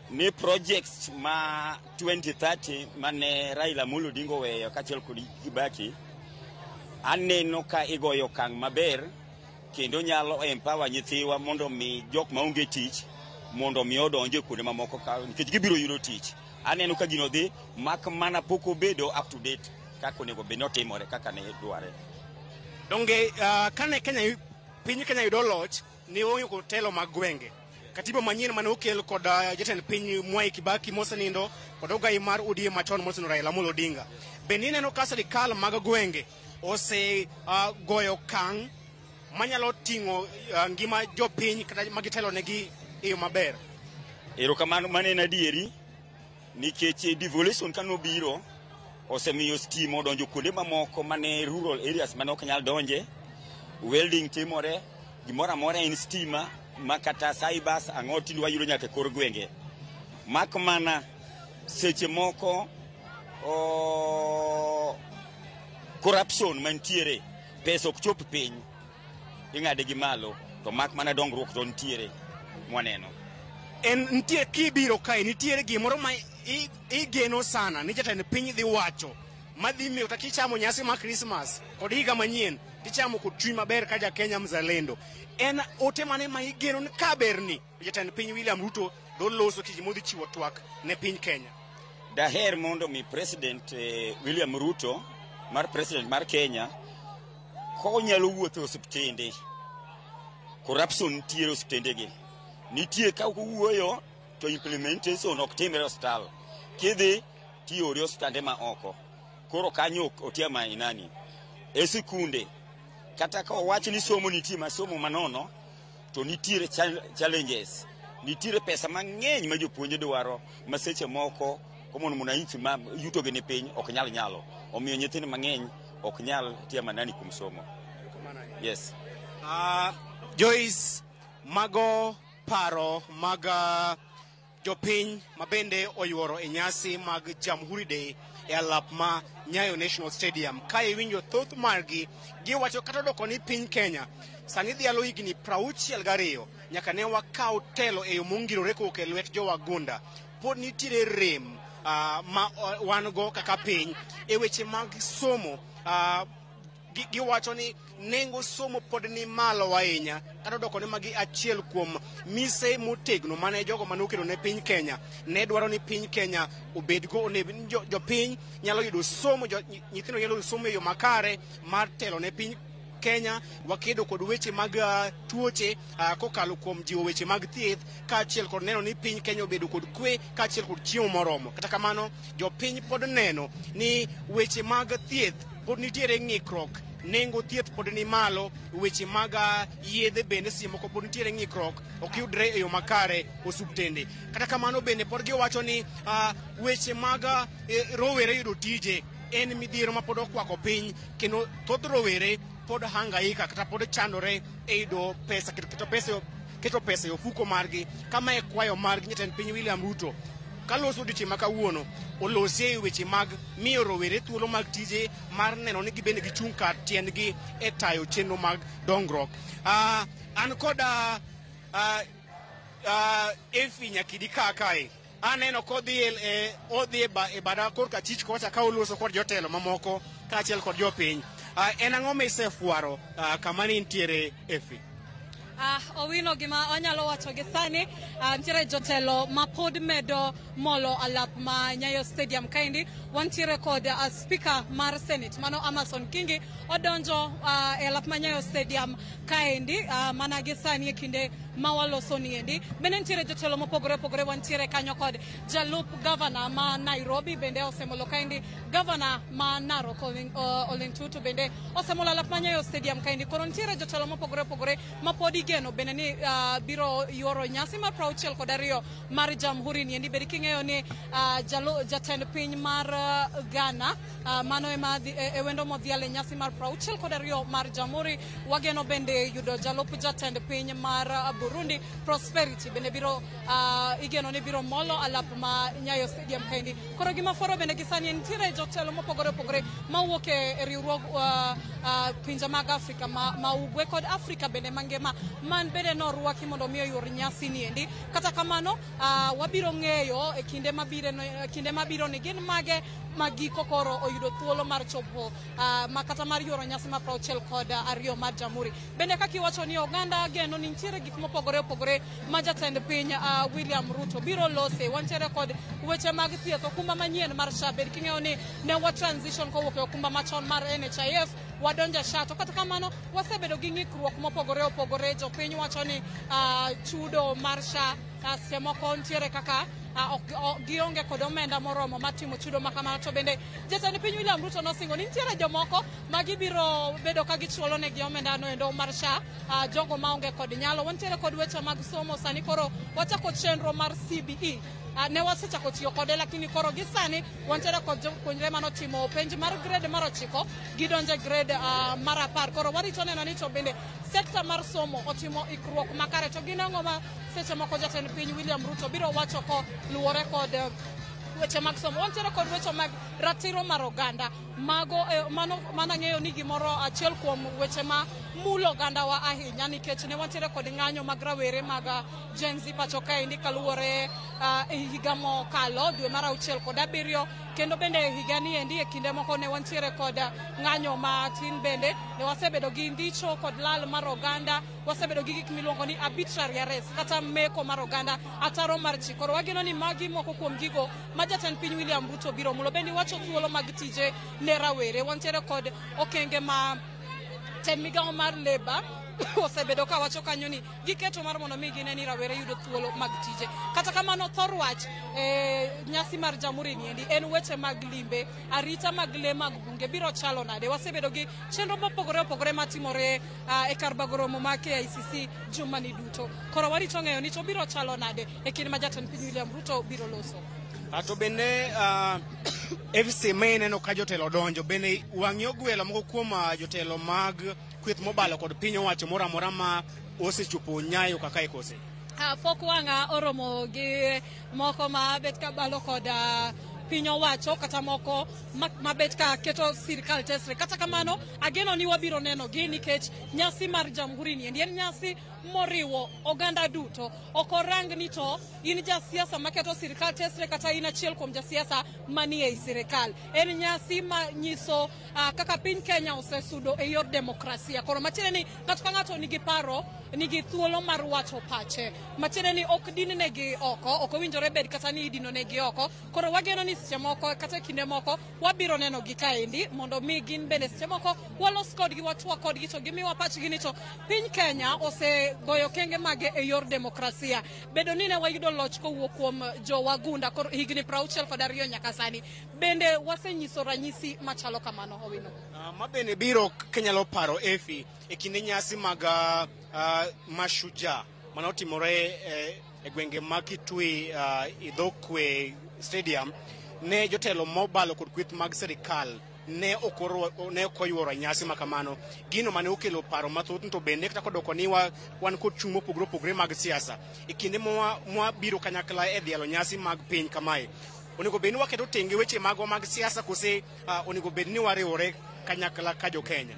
ni projects ma 2030 mane Raila Amolo Odinga oweyo kaachiel kod Kibaki, aneno ka igoyo okang' maber kendo nyalo empower nyithiwa mondo mi jok maonge tich mondo mi odonje kuonde mamoko ka nikech gibiro yudo tich. Aneno ka gino dhi mak mana pok obedo up to date kaka onego bed ni otimore kaka ne dware. Donge kane Kenya piny Kenya yudo loch ne onge kod telo mag gwenge. Katiba manyien mane okel kod jatend piny Mwai Kibaki mosenindo kod ogai mar ODM machon mosenindo Raila Amolo Odinga. Bende ineno ka sirikal mag gwenge ose goyo okang' manyalo ting'o ngima jopiny kata magitelo negi e yo maber? Erokamano, mano en adieri nikech devolution kanobiro osemiyo stima odonjo kuonde mamoko mane rural areas mane ok nyal donje, welding timore, gimoro amora en stima ma kata cybers ang'o tinde wayudo nyaka e kor gwenge. Mak mana seche moko corruption mantiere, pesa ok chop piny, ing'ade gi malo, to mak mana dongruok to nitiere mwaneno. En nitie kibiro kae nitiere gimoro ma igeno sana ni jatend piny dhi wacho madhi miyo kata kichamo nyasi mar Christmas kod higa manyien tichamo kod chuny maber ka ja Kenya mzalendo. En ote mane ma igeno ni kaberni jatend piny William Ruto do loso kiji modhi chiwo twak ne piny Kenya? Daher mondo mi President William Ruto mar President mar Kenya konyalo wuotho e osiptende Corruption nitie e osiptendegi. Nitie ka owuoyo to implementation ok timre e osiptal. Kidhi tiori osiptande ma oko. Koro kanyo ok otia mainani. E sikunde, kata ka owach ni somo nitie ma somo manono, to nitiere challenges. Nitiere pesa mang'eny ma jopuonje dwaro ma seche moko common mwananchi ma yutogi ni piny ok nyal nyalo. Omiyo nyithindo mang'eny ok nyal tia manani kuom somo. Yes. Joyce, mago paro mag jopiny mabende oyuoro e nyasi mag Jamhuri Day e alap ma Nyayo National Stadium. Ka iwinjo thoth margi, giwacho kata odoko ni piny Kenya sani dhialo higni 62 nyaka ne wakaw telo e yo mongirore kowuok e lwet jowagunda. Pod nitiere rem ma wan go kaka piny e weche mag somo. Giwacho ni nengo somo pod ni malo ahinya kata odoko ni magi achiel kuom mise motegno mane jogo mane okedo ne piny Kenya ne dwaro ni piny Kenya obedgo jopiny nyalo yudo somo, nyithindo nyalo yudo somo e yo makare mar telo ne piny Kenya. Wakedo kod weche mag tuoche kokalo kuom jiwo weche mag thieth kaachiel kod neno ni piny Kenya obedo kod kwe kaachiel kod chiemo moromo. Kata kamano, jopiny pod neno ni weche mag thieth pod nitiere ng'ikruok, nengo thieth pod ni malo, weche mag yedhe bende seche moko pod nitiere ng'ikruok, ok yudre e yo makare osuptende. Kata kamano bende pod giwacho ni weche mag rowere yudo tije en midhiero ma pod okwako piny, kendo thoth rowere pod hangaika kata pod chandore e yudo pesa, keto pesa e ofuko margi. Kama e kwayo margi jatend piny William Ruto kaloso odiochieng' ma kawuono olosie weche mag miyo rowere thuolo mag tije mar neno ni gibende gichung' kar tiendgi e tayo chenro mag dongruok. An kod Efi Nyakidi kae aneno kodhi odhi e bada korka achich kocha ka oloso kod jotelo mamoko kaachiel kod jopiny. En ang'o ma isefwaro kama ne intiere, Efi? Owino, gima anyalo wacho gi sani, nitiere jotelo ma pod medo molo alap ma Nyayo Stadium kaendi. Wantiere kod speaker mar Senate mano Amason Kingi odonjo e alap ma Nyayo Stadium kaendi mana gi sani e kinde ma waloso niendi. Bende nitiere jotelo mopogore opogore, wantiere kanyo kod jalup gavana ma Nairobi bende osemolo kaendi, gavana ma Narok Ole Ntutu bende osemolo alap ma Nyayo Stadium kaendi. Koro nitiere jotelo mopogore opogore ma pod igeno bende ni biro yuoro nyasi mar 62 mar Jamhuri niendi. Bed king'eyo ni jatend piny mar Ghana mano ema e wendo modhial e nyasi mar 62 mar Jamhuri. Wageno bende yudo jalup jatend piny mar Burundi Prosperity bende biro igeno ni biro molo alap ma Nyayo Stadium kaendi. Koro gima fwaro bende gi sani nitiere jotelo mopogore opogore mawuok e riwruog pinje mag Afrika ma ugwe kod Afrika bende mangima man bende norwaki mondo mi oyuor nyasi niendi. Kata kamano wabiro ng'eyo e kinde mabiro ni gin mage ma giko koro oyudo thuolo mar chopo ma kata mar yuoro nyasi mar 62 mar Jamhuri. Bende kaka iwacho ni oganda geno ni nitiere gik mopogore opogore ma jatend piny William Ruto biro lose. Wantiere kod weche mag thieth, okumba manyien mar SHA. Bed king'eyo ni ne wa transition kowuok e okumba machon mar NHIF wadonjo e SHA, to kata kamano wasebedo gi ng'ikruok mopogore opogore. Jopiny wacho ni chudo mar SHA seche moko nitiere kaka gionge kod omenda moromo mar timo chudo ma kamano. To bende jatend piny William Ruto nosingo ni nitiere jomoko ma gibiro bedo ka gichulo negi omenda no endo mar SHA, jogo maonge kod nyalo. Wantiere kod weche mag somo, sani koro wachako chenro mar CBE. Ne wasechako tiyo kode, lakini koro gi sani wantiere kod jopuonjre manotimo penj mar grade mar 9 gidonjo e grade mar 10. Koro warito neno ni to bende sekta mar somo otimo ikruok makare, to gin ang'o ma seche moko jatend piny William Ruto biro wacho ko luwore kod weche mag somo. Wantiere kod weche mag ratiro mar oganda mago mano mana ng'eyo ni gimoro achiel kuom weche ma mulo ogandawa ahinya, nikech ne wantiere kod ng'anyo mag rawere mag Gen Z pacho kaendi kaluwore e higa mokalo dwe mar 6 kod 7, kendo bende higa ni endi e kinde moko ne wantiere kod ng'anyo matin. Bende ne wasebedo gi ndicho kod lal mar oganda, wasebedo gi gik miluongo ni arbitrary arrest kata meko mar oganda, ataro mar chik. Koro wageno ni magi moko kuom gigo ma jatend piny William Ruto biro mulo. Bende iwacho thuolo mag tije ne rawere, wantiere kod okenge ma tend migawo mar Labour Osebedo ka wacho kanyo ni giketo mar mondo mi gine ni rawere yudo thuolo mag tije. Kata kamano, thor wach e nyasi mar Jamhuri niendi en weche mag limbe, arita mag lee mag bunge biro chalo nade. Wasebedo gi chenro mopogore opogore matimore e kar bago romo mar KICC jumani duto. Koro warito ng'eyo ni to biro chalo nade e kinde ma jatend piny William Ruto biro loso. To bende FC ma ineno ka jotelo donjo, bende wang'i ogwelo moko kuom jotelo mag kweth mobalo kod piny owacho moro amora ma osechopo Nyayo kaka e kose? Pok wang'a oromo gi moko ma bet ka balo kod piny owacho kata moko mabet ka keto sirikal tesre. Kata kamano, ageno ni wabiro neno gi nikech nyasi mar Jamhuri ni en nyasi moriwo oganda duto. Ok orang ni to in jasiasa maketo sirikal tesre kata in achiel kuom jasiasa manie ei sirikal. En nyasi manyiso kaka piny Kenya osesudo e yor demokrasia. Koro matiende ni ng'ato ka ng'ato nigi paro, nigi thuolo mar wacho pache. Matiende ni ok din negi oko, ok owinjore bed kata ni idino negi oko. Koro wageno ni seche moko kata e kinde moko wabiro neno gi kaendi mondo mi gin bende seche moko walos kodgi, watwak kodgi, to gimiwa pachgi ni to piny Kenya osegoyo kenge mage e yor demokrasia. Bedo ni ne wayudo loch kowuok kuom jowagunda koro higni 62 nyaka sani, bende wasenyiso ranyisi machalo kamano, Owino. Ma bende biro kinyalo paro Efi e kinde nyasi mag Mashujaa manotimore e gwenge mag Kitui Idhokwe Stadium, ne jotelo mobalo kod kweth mag sirikal ne ok oyuoro nyasi ma kamano. Gino mane okelo paro mathoth to bende kata kodoko ni wan kod chung' mopogore opogore mag siasa e kinde mwabiro kanyakla e dhialo nyasi mag piny kamae, onego bed ni waketo tenge weche magwa mag siasa kose onego bed ni wariwore kanyakla ka jo Kenya?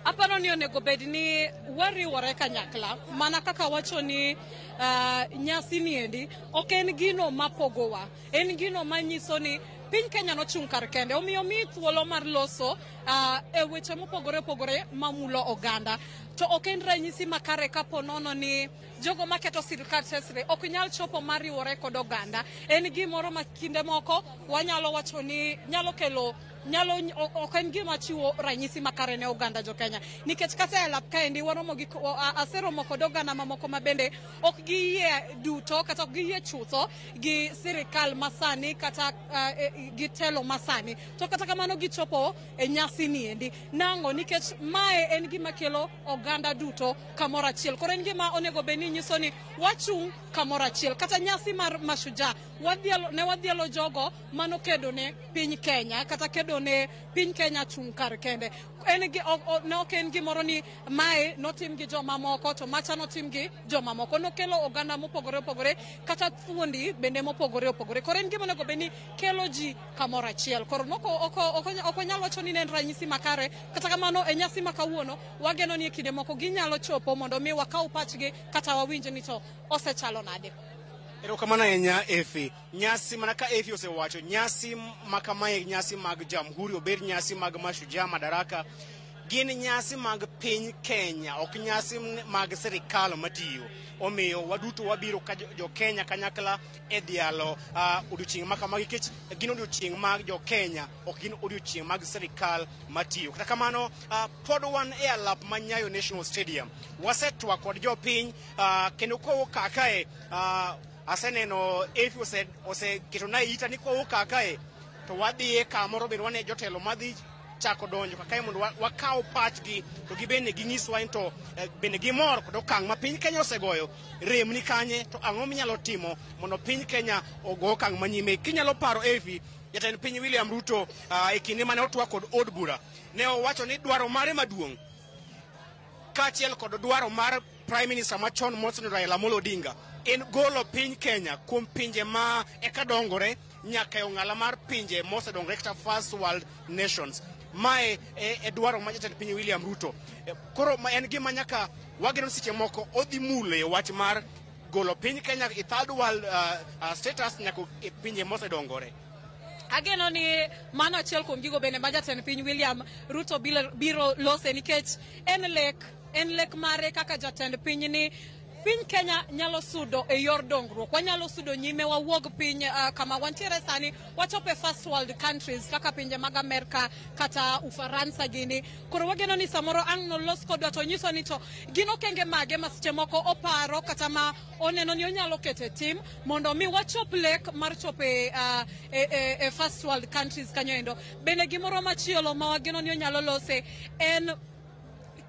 Aparo ni onego bed ni wariwore kanyakla, mana kaka wacho ni nyasi niendi ok en gino mapogowa, en gino manyiso ni piny Kenya nochung' kar kende, omiyo mi thuolo mar loso e weche mopogore opogore mamulo oganda. To ok en ranyisi makare kapo nono ni jogo maketo sirikal tesre ok nyal chopo mar riwore kod oganda. En gimoro ma kinde moko wanyalo wacho ni nyalo kelo nyalo ok en gima chiwo ranyisi makare ne oganda jo Kenya, nikech kata e lap kaendi waromo gi aseromo kod oganda mamoko ma bende ok giyie duto kata ok giyie chutho gi sirikal masani kata gi telo masani, to kata kamano gichopo e nyasi niendi nang'o, nikech mae en gima kelo oganda duto kamoro achiel. Koro en gima onego bed ni nyiso ni wachung' kamoro achiel. Kata nyasi mar Mashujaa ne wadhialo jogo manokedo ne piny Kenya kata kedo ne piny Kenya chung' kar kende. Ne ok en gimoro ni mae notim gi jomamoko to macha notim gi jomamoko. Nokelo oganda mopogore opogore kata thuondi bende mopogore opogore. Koro en gima onego bed ni kelo ji kamoro achiel. Koro ok wanyal wacho ni ne en ranyisi makare. Kata kamano e nyasi ma kawuono wageno ni e kinde moko ginyalo chopo mondo mi wakaw pachgi kata wawinj ni to osechalo nade. Erokamano ahinya Efi. Nyasi mana ka Efi osewacho, nyasi ma kamae, nyasi mag Jamhuri, obed nyasi mag Mashujaa, Madaraka, gin nyasi mag piny Kenya, ok nyasi mag sirikal matiyo. Omiyo waduto wabiro ka jo Kenya kanyakla e dhialo odiochieng' ma kamagi, nikech gin odiochieng' mag jo Kenya, ok gin odiochieng' mag sirikal matiyo. Kata kamano, pod wan e alap ma Nyayo National Stadium. Wasetwak kod jopiny, kendo kowuok kakae, aseneno Efi oseketona ita ni kowuok kakae to wadhiye kamoro bende wane jotelo madhi chako donjo kakae mondo wakaw pachgi to gibende ginyiswa ni to bende gimor kod okang' ma piny Kenya osegoyo. Rem ni kanye to ang'o minyalo timo mondo piny Kenya ogo okang' manyime? Kinyalo paro Efi, jatend piny William Ruto e kinde mane otwak kod od bura ne owacho ni dwaro mare maduong' kaachiel kod dwaro mar Prime Minister machon Mheshimiwa Raila Amolo Odinga en golo piny Kenya kuom pinje ma eka dongore nyaka e ong'ala mar pinje mosedongore kata first world nations. Mae e dwaro mar jatend piny William Ruto. Koro ma en gima nyaka wageno seche moko odhi mulo e wach mar golo piny Kenya e third world status nyaka e pinje mosedongore. Ageno ni mano achiel kuom gigo bende ma jatend piny William Ruto biro lose, nikech en lek mare kaka jatend piny ni Piny Kenya nyalo sudo e yor dongruok. Wanyalo sudo nyime wawuog piny kama wantiere sani, wachop e first world countries kaka pinje mag Amerka kata Ufaransa gini. Koro wageno ni samoro ang' nolos kodwa to nyiso ni to gin okenge mage ma seche moko oparo kata ma oneno ni onyalo keto e tim mondo mi wachop lek mar chopo e first world countries kanyo endo. Bende gimoro machielo ma wageno ni onyalo lose en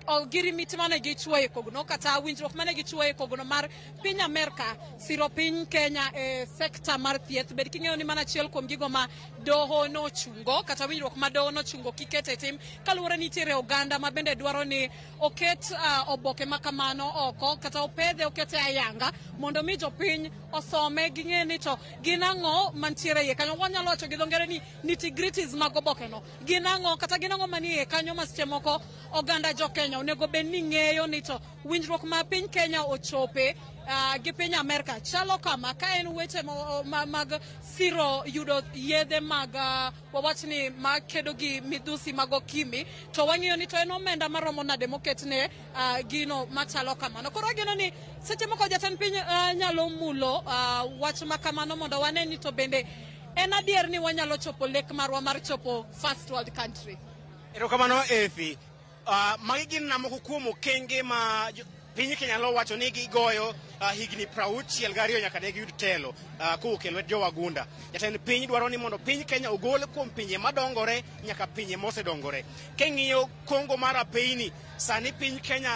ogirimiti mane gichwoyo e kogno kata winjruok mane gichwoyo e kogno mar piny Amerka siro piny Kenya e sekta mar thieth. Bed king'eyo ni mana achiel kuom gigo ma doho nochungo kata winjruok ma doho nochungo kiketo e tim kaluwore ni nitiere oganda ma bende dwaro ni oket oboke ma kamano oko kata opedhe okete ayanga mondo mi jopiny osome ging'e ni to gin ang'o mantiere iye kanyo. Wanyalo wacho gi dho ngere ni nitty-gritties mag obokeno gin ang'o kata gin ang'o manie iye kanyo ma seche moko oganda jo Kenya onego bed ni ng'eyo ni to winjruok ma piny Kenya ochope gi piny Amerka chalo kama ka en weche mag siro yudo yedhe mag wawach ni makedo gi midhusi mag okimi to wang'iyo ni to en omenda maromo nade moketne gino machalo kamano. Koro wageno ni seche moko jatend piny nyalo mulo wach ma kamano mondo wane ni to bende en adier ni wanyalo chopo lek marwa mar chopo first world country. Erokamano Efi. Magi gin na moko kuom okenge ma piny Kenya nyalo wacho ni gigoyo higni 62 nyaka ne giyud telo kowuok e lwet jowagunda. Jatend piny dwaro ni mondo piny Kenya ogol kuom pinje madongore nyaka pinje mosedongore. King'iyo Kongo mar Apeini, sani piny Kenya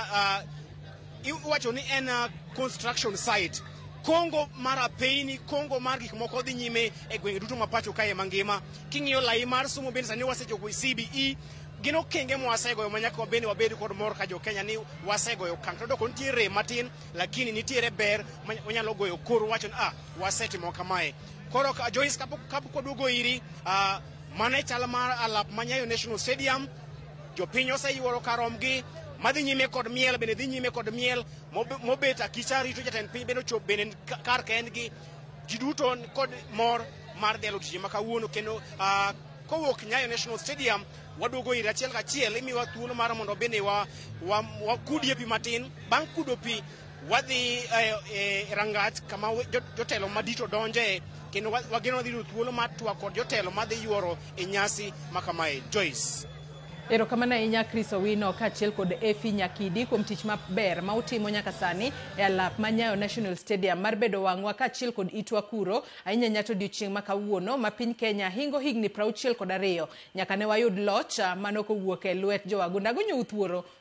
iwacho ni en construction site. Kongo mar Apeini, Kongo mar gik moko dhi nyime e gwenge duto ma pacho kae mangima. King'iyo lai mar somo bende sani wasechopo e CBE. Gin okenge mwasegoyo ma nyaka wabende wabed kod mor ka jo Kenya ni wasegoyo okang'. To doko nitie rem matin, lakini nitiere ber ma wanyalo goyo koro wacho ni wasetimo kamae. Koro Joyce, kapok waduogo iri, mano e chal mar alap ma Nyayo National Stadium. Jopiny oseyuoro kar romgi, madhi nyime kod miel bende dhi nyime kod miel, mobet akicha rito jatend piny bende ochop bende kar kendgi. Ji duto kod mor mar dhialo odiechieng' ma kawuono kendo kowuok Nyayo National Stadium waduogo ir achiel kachiel imiwa thuolo mar mondo bende wakudie pi matin. Bang' kudo pi wadhi e rangach kama jotelo madito donje kendo wageno wadhi yudo thuolo mar twak kod jotelo madhi yuoro e nyasi ma kamae. Joyce. Erokamano ahinya Chris Owino kaachiel kod Efi Nyakidi kuom tich maber ma utimo nyaka sani e alap ma Nyayo National Stadium mar bedo wang'wa kaachiel kod itwa kuro ahinya ahinya to odiochieng' ma kawuono ma piny Kenya hingo higni 62 nyaka ne wayud loch mano kowuok e lwet jowagunda. Agonyou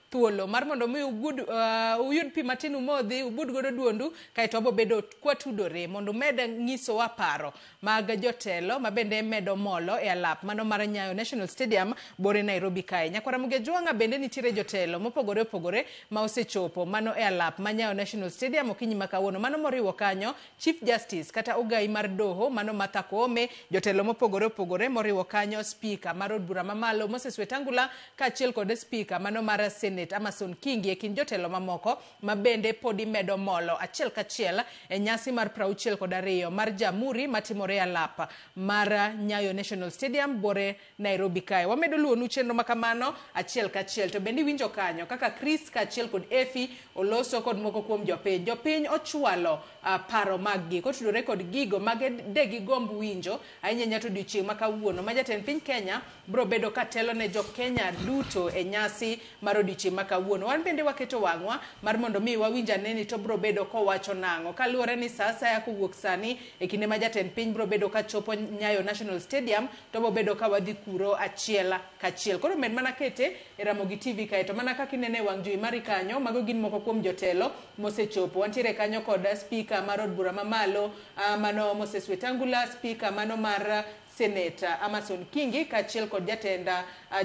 thuolo mar mondo mi uyud pi matin umodhi, ubud godo duondu, kaeto wabo bedo kwatudore mondo umed nyisowa paro mag jotelo ma bende medo molo e alap mano mar Nyayo National Stadium bore Nairobi kae. Nyakwara Muge Jwang'a bende nitiere jotelo mopogore opogore ma osechopo mano e alap ma Nyayo National Stadium okinyi ma kawuono. Mano moriwo kanyo Chief Justice kata ogai mar doho mano Martha Koome, jotelo mopogore opogore moriwo kanyo Speaker mar od bura mamalo Moses Wetangula kaachiel kod Speaker mano mar Senate Amason Kingi e kind jotelo mamoko ma bende podi medo molo achiel kachiel e nyasi mar 62 mar Jamhuri matimore e alap mar Nyayo National Stadium bore Nairobi kae. Wamedo luwonu chenro makamano achiel kachiel. To bende iwinjo kanyo kaka Chris kaachiel kod Efi oloso kod moko kuom jopiny. Jopiny ochwalo paro maggi kotudore kod gigo mag de gigomb winjo ahinya ahinya to odiochieng' ma kawuono ma jatend piny Kenya biro bedo ka telo ne jo Kenya duto e nyasi mar odiochieng' ma kawuono. Wan bende waketo wang'wa mar mondo mi wawinj ane ni to biro bedo kowacho nang'o kaluwore ni sa asaya kowuok sani e kinde ma jatend piny biro bedo ka chopo Nyayo National Stadium to biro bedo ka wadhi kuro achiel kachiel. Koro med mana kete e Ramogi TV kae to mana kaka inene e wang' jowi mari kanyo, mago gin moko kuom jotelo mosechopo. Wantiere kanyo kod Speaker mar od bura mamalo mano Moses Wetangula, Speaker mano mar Senate Amason Kingi kaachiel kod jatend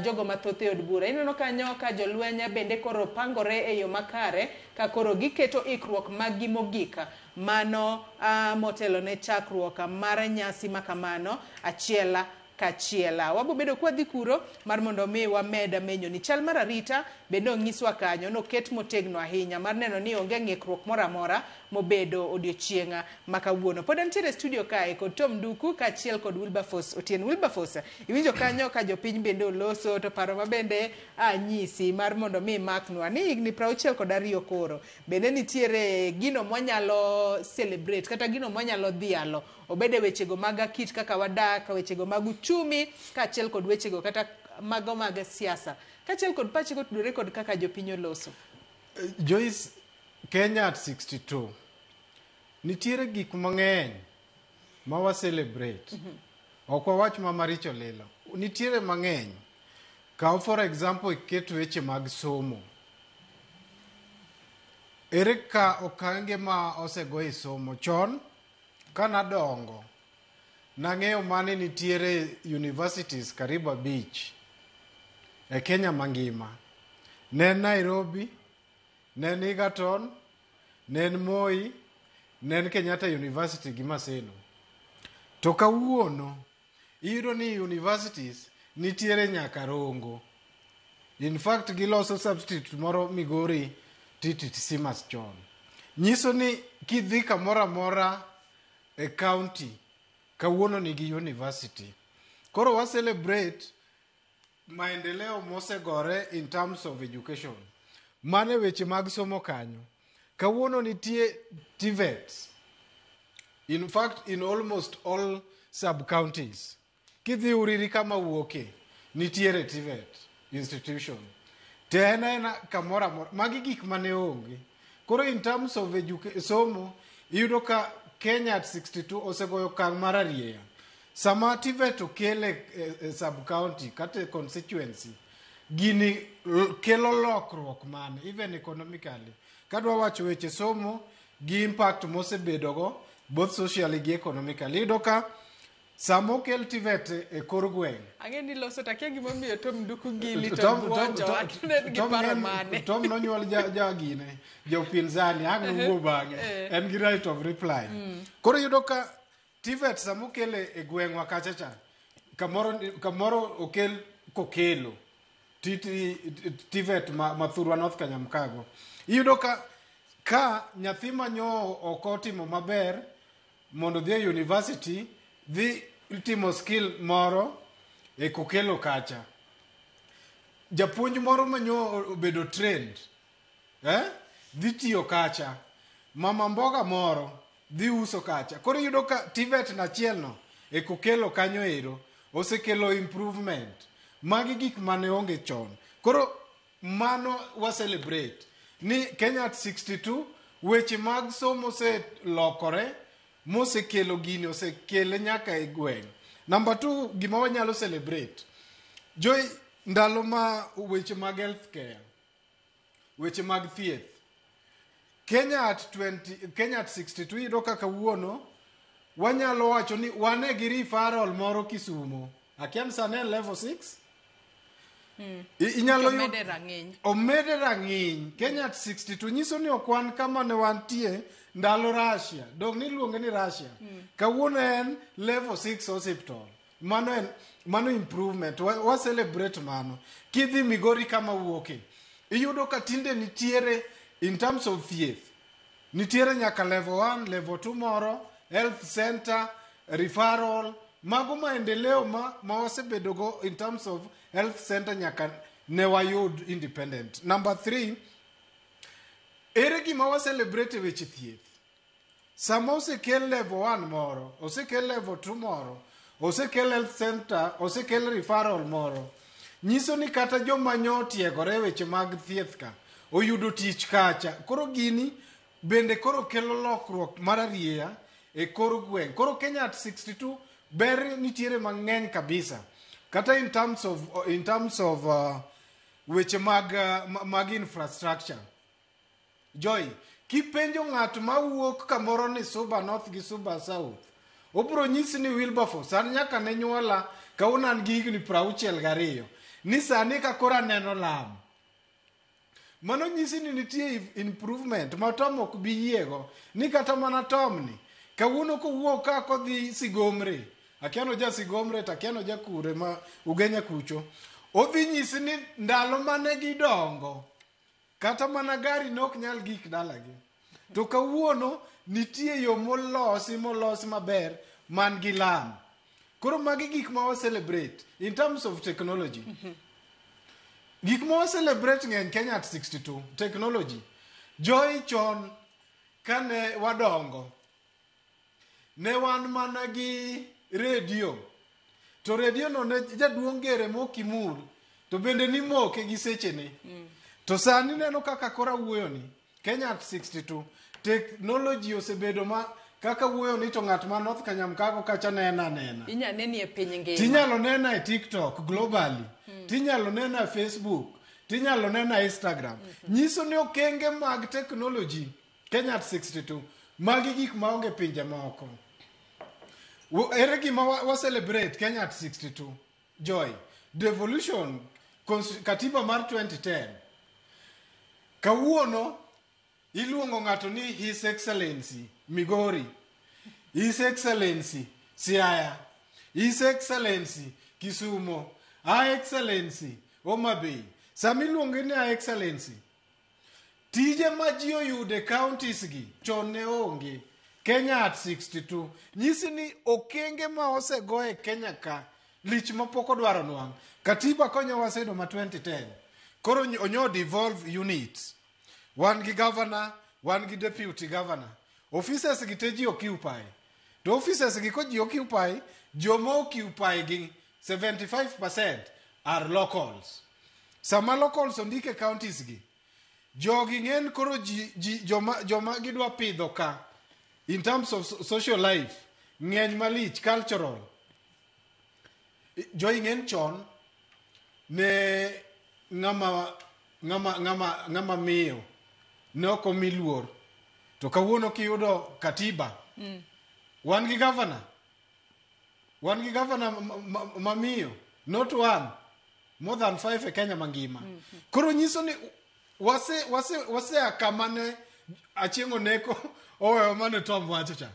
jogo mathoth e od bura. Ineno kanyo ka jolweny bende koro pangore e yo makare ka koro giketo ikruok maggi mogik mano motelo ne chakruok mar nyasi makamano achiel Kachiel. Wabobedo kwadhi kuro mar mondo mi wamed menyo ni chal mar arita bende onyiswa kanyo noket motegno ahinya mar neno ni onge ng'ikruok moro amora mobedo odiochieng' ma kawuono. Pod antiere e studio kae kod Tom Nduku kaachiel kod Wilberforce Otieno. Wilberforce, iwinjo kanyo ka jopiny bende oloso to paro ma bende anyisi mar mondo mi imaknwa ni higni 62 koro bende nitiere gino mwanyalo celebrate kata gino mwanyalo dhialo obede wechego mag kit kaka wadak, wechego mag uchumi kaachiel kod wechego kata mago mag siasa kaachiel kod pache kotudore kod kaka jopiny oloso. Joyce, Kenya at 62 nitiere gik mang'eny ma wa celebrate. Ok wawach ma maricho lilo. Nitiere mang'eny. Kaw for example iket weche mag somo. Ere ka okange ma osego e somo chon kanadongo nang'eyo mane nitiere universities karibu 5 e Kenya mangima. Ne en Nairobi, ne en Egerton, ne en Moi, ne en Kenyatta University gi Maseno. To kawuono iyudo ni universities nitiere nyaka Rongo. In fact giloso substitute moro Migori TTC chon. Nyiso ni kidhi kamoro amora e county kawuono nigi university. Koro wa celebrate maendeleo mosegore in terms of education. Mane weche mag somo kanyo. Kawuono nitie TVETs. In fact, in almost all sub-counties. Kidhi Uriri kama wuoke, nitiere TVET institution. Te en aena kamoro amora. Magi gik mane onge. Koro in terms of somo, iyudo ka Kenya at 62 osegoyo okang' mar arieya. Sama TVET okele e sub-county kata e constituency, gini kelo lokruok mane, even economically. Kadwa wacho weche somo gi impact mosebedogo both socially gi economically. Iyudo ka sama okel TVET e kor gweng', Ang'e ni loso to akia gimomiyo Tom Nduku gili to buonjo akia gi paro mane. Tom nonyuol ja gine, ja upinzani, ang' nowuo bang'e. En gi right of reply. Koro iyudo ka TVET sama okele e gweng'wa kacha cha, kamoro okel Kokelo, TVET ma Thurwa North Kanyamkago. Iyudo ka nyathi manyo ok otimo maber mondo odhi e university, dhi timo skill moro e Kokelo kacha. Japuonj moro manyo obedo trained, dhi tiyo kacha. Mama mboga moro dhi uso kacha. Koro iyudo ka TVET nachiel no e Kokelo kanyo ero osekelo improvement. Magi gik mane onge chon. Koro mano wa celebrate ni Kenya at 62 weche mag somo oselokore mosekelo gini osekele nyaka e gweng'. Number 2, gima wanyalo celebrate. Joy, ndalo ma weche mag healthcare, weche mag thieth. Kenya at 20, Kenya at 62 iyudo ka kawuono wanyalo wacho ni wane gi referral moro Kisumo. Akia ni sani en level 6. Inyalo Omede rang'iny. Omede rang'iny. Kenya at 62 nyiso ni ok wan kama ne wantie ndalo Russia. Dong niluonge ni Russia. Kawuono en level 6 hospital. Mano improvement. Wa celebrate mano. Kidhi Migori kama wuoke, iyudo ka tinde nitiere in terms of thieth. Nitiere nyaka level 1, level 2 moro, health center, referral. Mago maendeleo ma wasebedogo in terms of health center nyaka ne wayud independent. Number 3, ere gima wa celebrate weche thieth? Sama osekel level 1 moro, osekel level 2 moro, osekel health center, osekel referral moro, nyiso ni kata joma nyo tiegore weche mag thieth ka oyudo tich kacha. Koro gini bende koro kelo lokruok mar arieya e kor gweng'. Koro Kenya at 62 ber nitiere mang'eny kabisa. Kata in terms of weche mag infrastructure. Joy, kipenjo ng'at mawuok kamoro ni Suba North gi Suba South, obro nyisi ni Wilberforce, an nyaka ne nyuola kawuono an gi higni 62, ni sani ka koro aneno lam. Mano nyisi ni nitie improvement ma Tom ok bi yiego, ni kata mana Tom ni, kawuono kowuok ka kodhi Sigomre, Akiano ja Sigomre to akiano ja kure ma Ugenya kucho. Odhi nyisi ni ndalo mane gidongo kata mana gari ne ok nyal gik dalagi. To kawuono nitie yo molosi molosi maber man gi lam. Koro magi gik ma wa celebrate in terms of technology. Gik ma wa celebrate ng'eny Kenya at 62 technology. Joy chon kane wadongo ne wan mana gi redio to redio no ne jaduong' gere mokimul to bende nimoke gi sechene to sani neno kaka koro awuoyoni Kenya at 62 technology osebedo ma kaka wuoyoni to ng'at ma North Kanyamkago kacha nena anena Inya neni e piny ngima. tinyalo nena e TikTok globally tinyalo nena e Facebook tinyalo nena e Instagram nyiso ni okenge mag technology Kenya at 62 magi gik maonge pinje moko ere gima wa, wa celebrate Kenya at 62 Joy devolution katiba mar 2010 kawuono iluongo ng'ato ni His Excellency Migori His Excellency Siaya His Excellency Kisumo Her Excellency Homa Bay sama iluonge ni Her Excellency tije ma ji oyudo e counties gi chon ne onge Kenya at 62 nyisi ni okenge ma osego e Kenya ka lich ma pok odwaro nwang' katiba konyo wasedo ma 2010 koro onyo devolve units wan gi governor wan gi deputy governor offices gi te ji occupy to offices gi ko ji occupy joma occupy gi 75% are locals sama locals ondik e counties gi jogi ng'en koro ji, ji joma, joma gidwa pidho ka in terms of social life ng'eny malich cultural Joy ng'en chon ne ng'ama ng'ama ng'ama ng'ama miyo ne ok omi luor to kawuono kiyudo katiba wan gi governor wan gi governor mamiyo not one more than five e Kenya mangima koro nyiso ni wase wase wasea kama ne Achieng' Oneko oweyo mane Tom wacho cha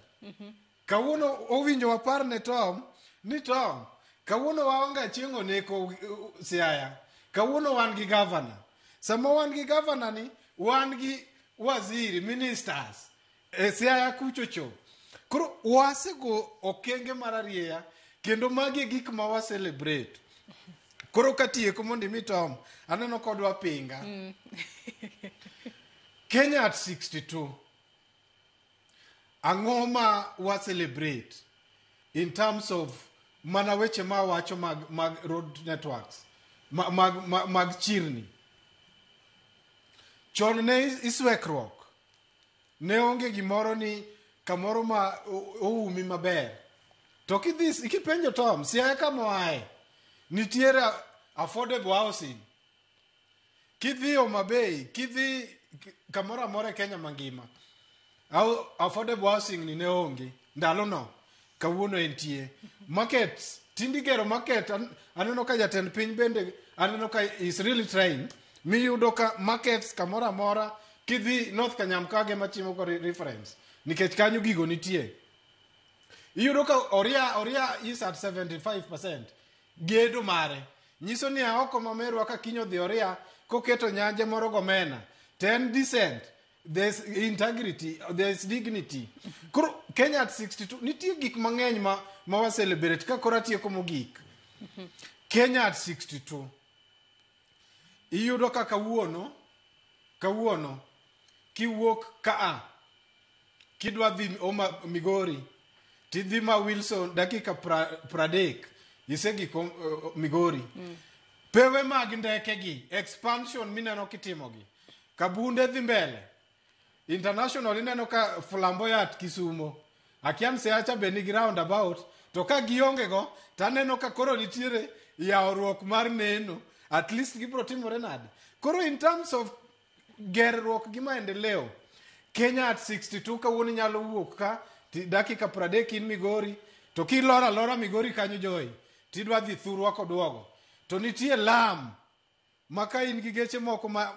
kawuono owinjo wapar ne Tom ni Tom kawuono waonge Achieng' Oneko Siaya kawuono wan gi governor sama wan gi governor ni wan gi waziri ministers e Siaya kucho cho koro wasego okenge mar arieya kendo magi e gik ma wa celebrate koro katieko mondo imi Tom aneno kodwa pinga Kenya at 62 ang'o ma wa celebrate in terms of mana weche ma wacho mag, mag road networks mag, mag, mag, mag chirni chon ne iswekruok ne onge gimoro ni kamoro ma oumi maber to kidhi kipenjo Tom Siaya kama oaye nitiere affordable housing kidhi Homa Bay kidhi kamoro amora e Kenya mangima affordable housing ni ne onge ndalono kawuono entie market tindi gero market aneno ka jatend piny bende aneno ka is really trying miyudo ka markets kamoro amora kidhi North Kanyamkage machimo ko reference nikech kanyo gigo nitie iyudo ka Oria Oria is at 75% gedo mare nyiso ni aoko ma merwa ka kiny odhi Oria koketo nyanje moro gomena to en decent there's integrity there's dignity koro Kenya at 62 nitie gik mang'eny ma, ma wa celebrate ka koro atieko mogik Kenya at 62 iyudo ka kawuono kawuono kiwuok kaa kidwa dhi Homa Migori tidhi ma Wilson dakika 30 isegiko Migori pewe mag ndeke gi expansion mineno kitimogi Kabunde dhi mbele international ineno ka flamboyant Kisumo akia ni Siaya be nigi roundabout to ka gionge go taneno ka koro nitiere yawruok mar neno at least gibiro timore nade koro in terms of gerruok gi maendeleo Kenya at 62 kawuono inyalo wuok ka dakika 30 in Migori to kiloro alora Migori kanyo Joy tidwa dhi thurwa koduogo to nitie lam ma ka in gi geche moko ma,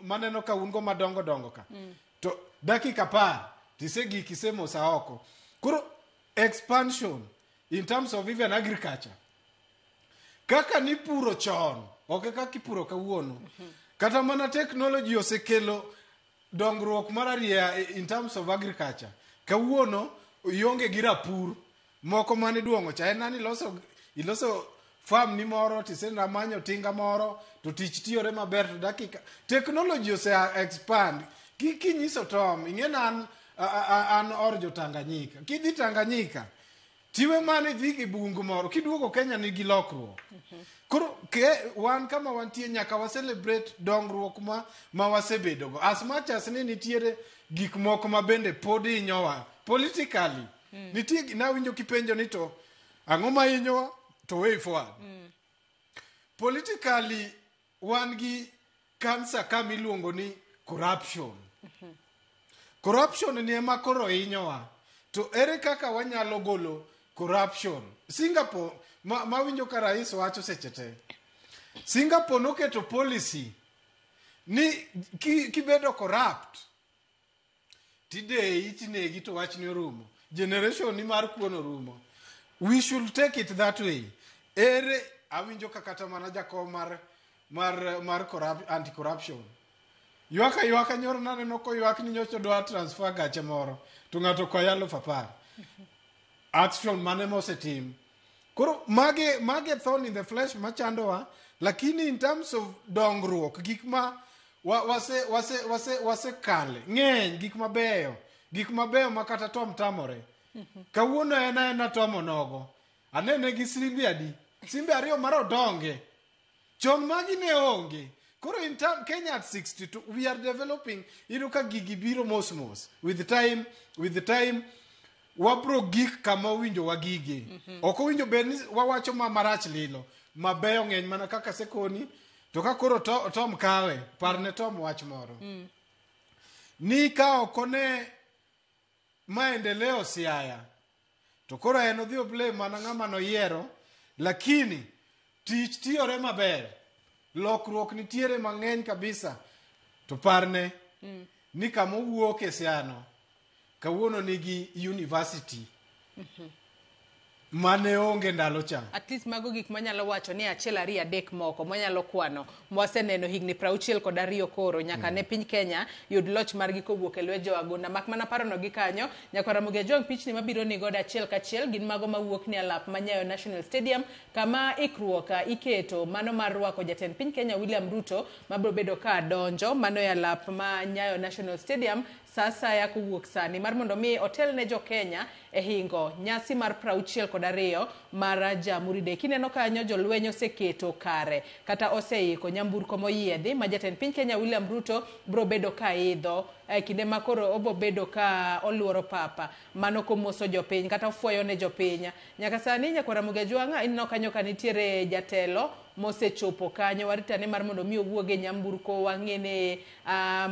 maneno ka un go madongo dongo ka to dakika 10 tisegik isemosa oko koro expansion in terms of even agriculture. Kaka nipuro chon, ok e kaka ipuro kawuono. Kata mana technology osekelo dongruok mar arieya in terms of agriculture. Kawuono ionge gi rapur moko mane duong'o cha en nani iloso iloso farm ni moro tisenda manyo tinga moro to tich tiyore maber to dakika technology ose expand. Kinyiso Tom ing'e na an, an or jo Tanganyika kidhi Tanganyika tiwe mane dhi gi bungu moro kiduogo Kenya nigi lokruok. Koro ke wan kama wantie nyaka wa celebrate dongruok ma wasebedogo as much as ni nitiere gik moko ma bende pod hinyowa politically. Nitie nawinjo kipenjo ni to ang'o ma hinyowa to way forward. Politically wan gi cancer kama iluongo ni corruption. Corruption ni ema koro hinyowa. To ere kaka wanyalo golo corruption? Singapore mawinjo ka rais wacho seche te. Singapore noketo policy ni kibedo corrupt tideyi tinegi to wachni orumo. Generation ni mar kuon orumo. We should take it that way. Ere awinjo ka kata mana jakom mar anti-corruption ywak aywaka nyoro naneno koywak ni nyocha dwa transfer gache moro to ng'ato okwaye 10,000. Action mane mosetim. Koro mage thorn in the flesh machandowa, lakini in terms of dongruok gik ma wase kale ng'eny gik mabeyo ma kata Tom tamore. Kawuono en aena Tom onogo anene gi simbe adi simbe ariyo mar odonge chon magi ne onge. Koro in term Kenya at 62 we are developing. Iyudo ka gigi biro mos mos with the time wabro gik kama owinjo wagige. Ok owinjo bed ni wawacho ma marach lilo mabeyo ng'eny mana kaka sekoni to ka koro Tom kawe parne Tom wach moro. Ni ka ok one maendeleo Siaya to koro en odhi oblame mana ng'ama noyiero, lakini tich tiyore maber, lokruok nitiere mang'eny kabisa. To parne ni kama owuok e Siaya no kawuono nigi university mane onge ndalo cha. At least mago gik manyalo wacho ni achiel ariyo adek moko manyalo kwano mwaseneno higni 62 koro nyaka ne piny Kenya yud loch margi kowuok e lwet jowagunda. Mak mana parono gi kanyo nyaka Ramogi Ajwang' pichni mabiro ni godo achiel kachiel gin mago mawuok ni alap ma Nyayo National Stadium kama ikruok iketo mano mar rwako jatend piny Kenya William Ruto mabiro bedo ka donjo mano e alap ma Nyayo National Stadium sa asaya kowuok sani mar mondo mi otel ne jo Kenya e hingo nyasi mar 62 mar Jamhuri Day. Kineno kanyo jolweny oseketo kare kata oseiko nyamburko moyiedhi ma jatend piny Kenya William Ruto biro bedo ka idho e kinde ma koro obo bedo ka oluoro papa mano komoso jopiny kata ofuoyo ne jopiny. Nyaka sani nyakwar Ramogi Ajwang' ineno kanyo ka nitiere jatelo mosechopo kanyo waritane mar mondo mi owuog e nyamburko wang'e ni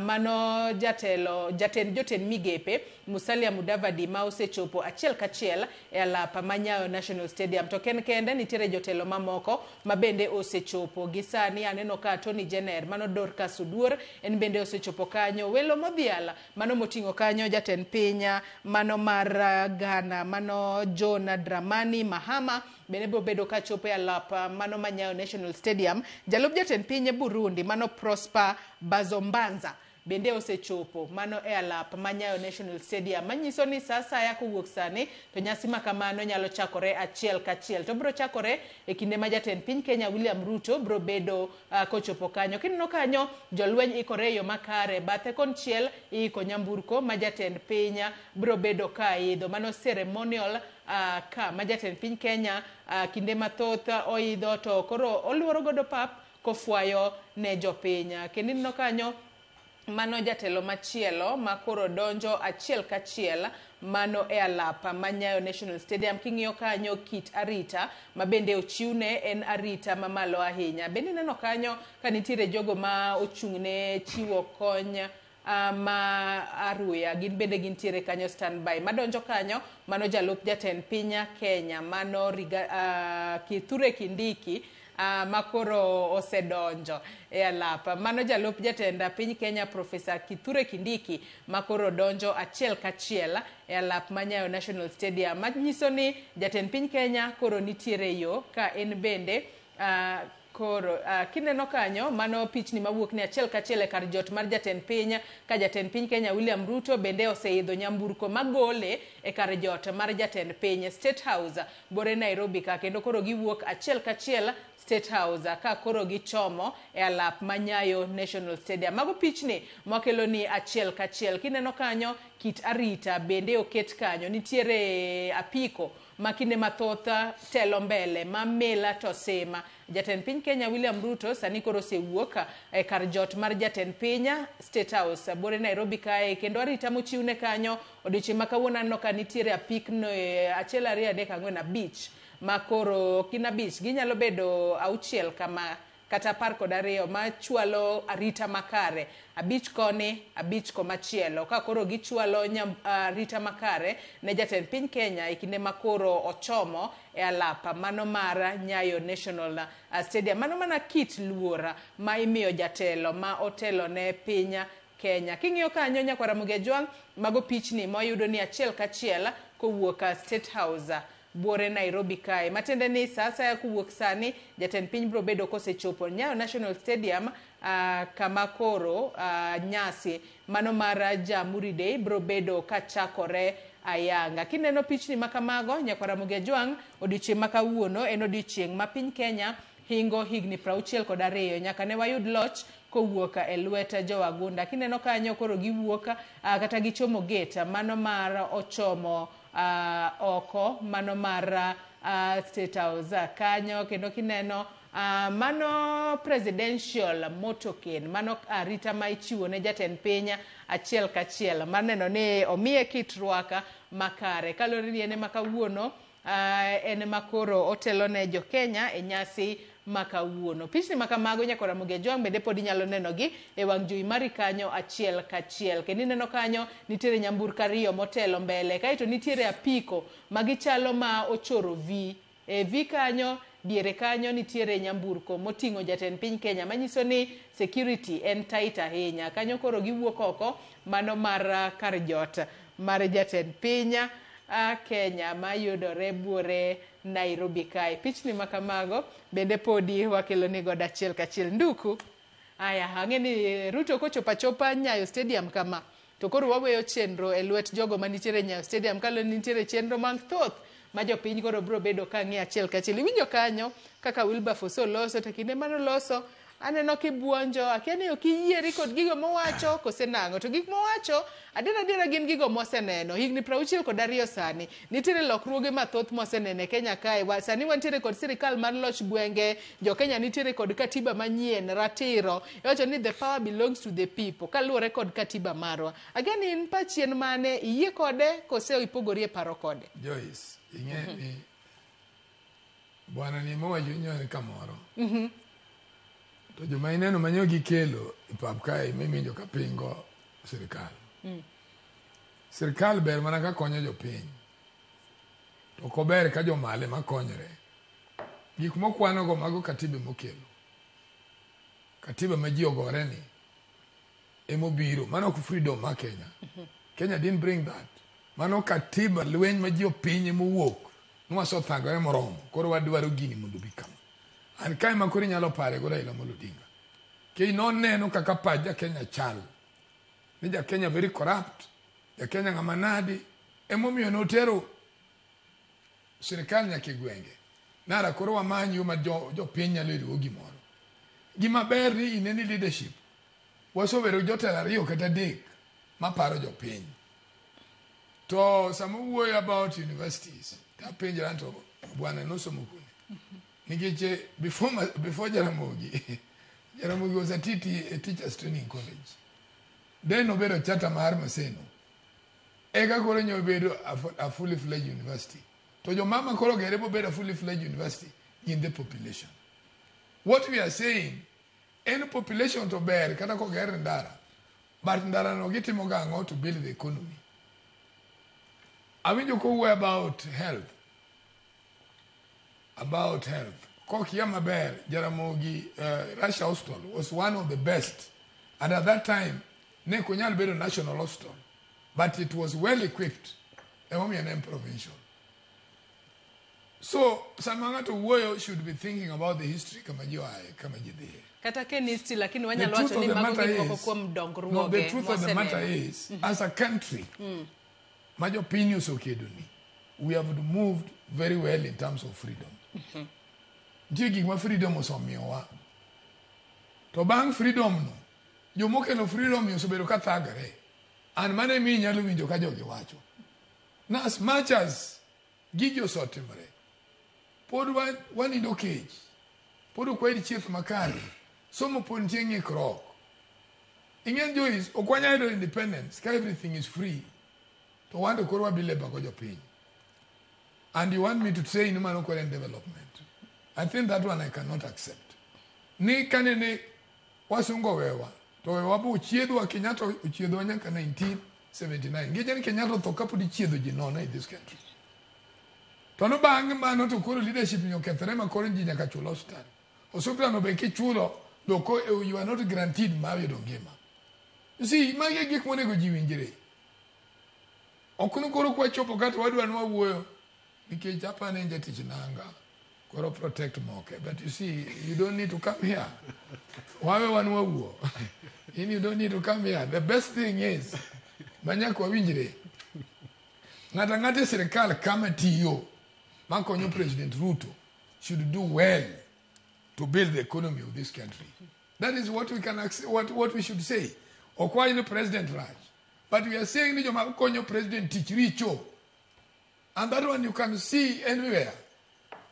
mano jatelo jatend jotend migepe Musalia Mudavadi ma osechopo achiel kachiel e alap ma Nyayo National Stadium. To ken kende nitiere jotelo mamoko ma bende osechopo gi sani. Aneno ka Tony Jenner mano Dorcas Oduor en bende osechopo kanyo. Welo modhial mano moting'o kanyo jatend piny mano mar Ghana mano John Dramani Mahama bende biro bedo kachopo e alap mano ma Nyayo National Stadium. Jalup jatend piny Burundi mano Prosper Bazombanza bende osechopo mano e alap ma Nyayo National Stadium, manyiso ni sa asaya kowuok sani to nyasi ma kamano nyalo chakore achiel kachiel. To biro chakore e kinde ma jatend piny Kenya William Ruto biro bedo kochopo kanyo. Kineno kanyo jolweny ikore e yo makare, bathe konchiel iiko nyamburko ma jatend piny biro bedo ka idho mano ceremonial ka ma jatend piny Kenya kinde mathoth oidho to koro oluoro godo pap kofwayo ne jopiny. Kendo ineno kanyo mano jatelo machielo ma koro donjo achiel kachiel mano e alap ma Nyayo National Stadium. King'iyo kanyo kit arita ma bende ochiwne en arita mamalo ahinya. Bende ineno kanyo ka nitiere jogo ma ochung' ne chiwo kony ma aruya gin bende gintiere kanyo standby. Madonjo kanyo mano jalup jatend piny Kenya mano Kithure Kindiki. Makoro osedonjo e alap. Mano jalup jatend piny Kenya Professor Kithure Kindiki makoro donjo achiel kachiel e alap ma Nyayo National Stadium. Manyiso ni jatend piny Kenya koro nitiere yo ka en bende koro kineno kanyo mano pichni mawuok ni achiel kachiel e kar jot mar jatend piny ka jatend piny Kenya William Ruto bende oseidho nyamburko magole e kar jot mar jatend piny State House bore Nairobi ka kendo koro giwuok achiel kachiel State House ka koro gichomo e alap ma Nyayo National Stadium. Mago pichni mwakelo ni achiel kachiel. Kineno kanyo kit arita bende oket kanyo. Nitiere apiko ma kinde mathoth telo mbele ma mela to sema. Jatend piny Kenya William Ruto sani koro osewuok e kar jot mar jatend piny State House bore Nairobi kae kendo arita mochiwne kanyo odiochieng' ma kawuono aneno ka nitiere apikno 1 2 3 4 5 ma koro gin 5 ginyalo bedo 6 kama kata 12 machwalo arita makare 5 koni 5 komachielo ka koro gichwalo arita makare ne jatend piny Kenya e kinde makoro ochomo e alap mano mar Nyayo National Stadium. Mano mana kit luor ma imiyo jatelo ma otelo ne piny Kenya. King'iyo kanyo nyakwar Ramogi Ajwang', mago pichni mwayudo ni achiel kachiel kowuok State House buore Nairobi kae. Matiende ni saa asaya kowuok sani jatend piny biro bedo kosechopo Nyayo National Stadium kama koro nyasi mano mar Jamhuri Day biro bedo kachakore ayanga. Kineno pichni makamago nyakwar Ramogi Ajwang', odiochieng' ma kawuono en odiochieng' ma piny Kenya hingo higni 62 nyaka ne wayud loch kowuok e lwet jowagunda. Kineno kanyo koro giwuok kata gichomo gate mano mar ochomo oko mano mar State House kanyo kendo kineno mano presidential motorcade mano arita ma ichiwo ne jatend piny achiel kachiel mar neno ni omiye kit rwaka makare. Kaluwore ni en ema kawuono en ema koro otelo ne jo Kenya e nyasi ma kawuono. Pichni ma kamago nyakwar Ramogi Ajwang' bende pod inyalo nenogi e wang' jowi mari kanyo achiel kachiel. Kendo ineno kanyo nitiere nyamburko 2 motelo mbele kaeto nitiere apiko magichalo ma ochoro V. E V kanyo diere kanyo nitiere nyamburko moting'o jatend piny Kenya manyiso ni security en tight ahinya. Kanyo koro giwuok oko mano mar kar jot mar jatend piny Kenya mayudore buore Nairobi kae. Pichni makamago bende podi wakelo ni godo achiel kachiel. Nduku. Aya, ang'e ni Ruto kochopo achopa Nyayo Stadium kama to koro waweyo chenro e lwet jogo manitiere Nyayo Stadium kaluwore ni nitiere chenro mathoth ma jopiny koro biro bedo ka ng'iyo achiel kachiel. Iwinjo kanyo kaka Wilberforce oloso to kinde manoloso aneno kibuonjo, akia ni ok iyieri kod gigo mowacho kose nang'o. To gik mowacho adiera adiera gin gigo moseneno. Higni 62 sani nitiere lokruoge mathoth moseneno e Kenya kae. Sani wantiere kod sirikal mar loch gwenge, jo Kenya nitiere kod katiba manyien, ratiro. Iwacho ni the power belongs to the people kaluwore kod katiba marwa. Akia ni in pachien mane, iyie kode kose ipogori e paro kode? Joyce, ing'e ni bwana ni mowacho ni kamoro. To joma ineno manyo gikelo e pap kae miwinjo ka pingo sirikal. Sirikal ber mana ka konyo jopiny. To ok ober ka jomale makonyre. Gik mokwanogo mago katiba mokelo. Katiba ma ji ogore ni emobiro. Mano ok freedom ma Kenya. Kenya didn't bring that. Mano katiba lweny ma ji opiny emowuok. Nwasothagore moromo. Koro wadwaro gini mondo obi kama. An kae ma koro inyalo pare go Raila Amolo Odinga. Kei noneno kaka pach ja Kenya chal. Ni ja Kenya very corrupt. Ja Kenya ng'ama nadi. Emomiyo notero sirikal nyaka e gwenge. Nara koro wamany yo ma jopiny nyalo yudo gimoro. Gima ber ni in any leadership. Wasewero jotelo 2 kata 3 maparo jopiny. To sama wuoyo about universities, tapenjora to bwana nosomo kune. Nikech before Jaramogi, Jaramogi was a TT, a Teachers Training College. Then obedo charter mar Maseno. Eka koro nyo obedo a fully fledged university. To jomama koro gere bobedo a fully fledged university in the population. What we are saying, en population to ber kata koger ndara. But ndara no gitimo gang'o to build the economy. Awinjo kowuoyo about health. About health. Kokia maber, Jaramogi Russia Hospital was one of the best. And at that time, ne ok onyal bedo national hospital, but it was well equipped. Emomiyo ne en provincial. So, sama ng'ato wuoyo should be thinking about the history kama ji oaye, kama ji dhiye. Kata ka en history lakini wanyalo wacho ni mago gin moko kuom dongruoge No, the truth of the matter is, as a country, ma jopiny osekedoni, we have moved very well in terms of freedom. Nitie gik ma freedom osemiyowa. To bang' freedom no, jomokelo freedom ni osebedo ka thagre. And mano emiyo inyalo winjo ka jogi wacho. Na as much as gigi osetimore, pod wanindo kech, pod ok wayud chieth makare, somo pod nitie ng'ikruok. Ing'e Joyce, ok wanyal yudo independence ka everything is free, to wan to koro wabi leba go jopiny. And you want me to say ni mano koro en development. I think that one I cannot accept. Ni kanene wasungu owewa, to owewa bo ochiedhwa, Kenyatta ochiedhwa nyaka 1979. Ngech ni Kenyatta otho kapod ichiedho ji nono in this country. To no bang' mano to koro leadership ni okethore ma koro ji nyaka chul osiptal. Osiptal no be kichulo, to you are not guaranteed mar yudo ngima. You see, magi e gik monego ji winjre. Ok ni koro kwachopo ka to wadwa ni wawuoyo nikech apani en jatich nanga. Koro protect moke. But you see, you don't need to come here. Wawe wan wawuo. In you don't need to come here. The best thing is, manyaka wawinjre. Ng'ato ang'ata e sirikal kama tiyo makonyo President Ruto should do well to build the economy of this country. That is what we can accept, what we should say. Ok wach ni President rach. But we are saying ni joma konyo President tich richo. And that one you can see anywhere.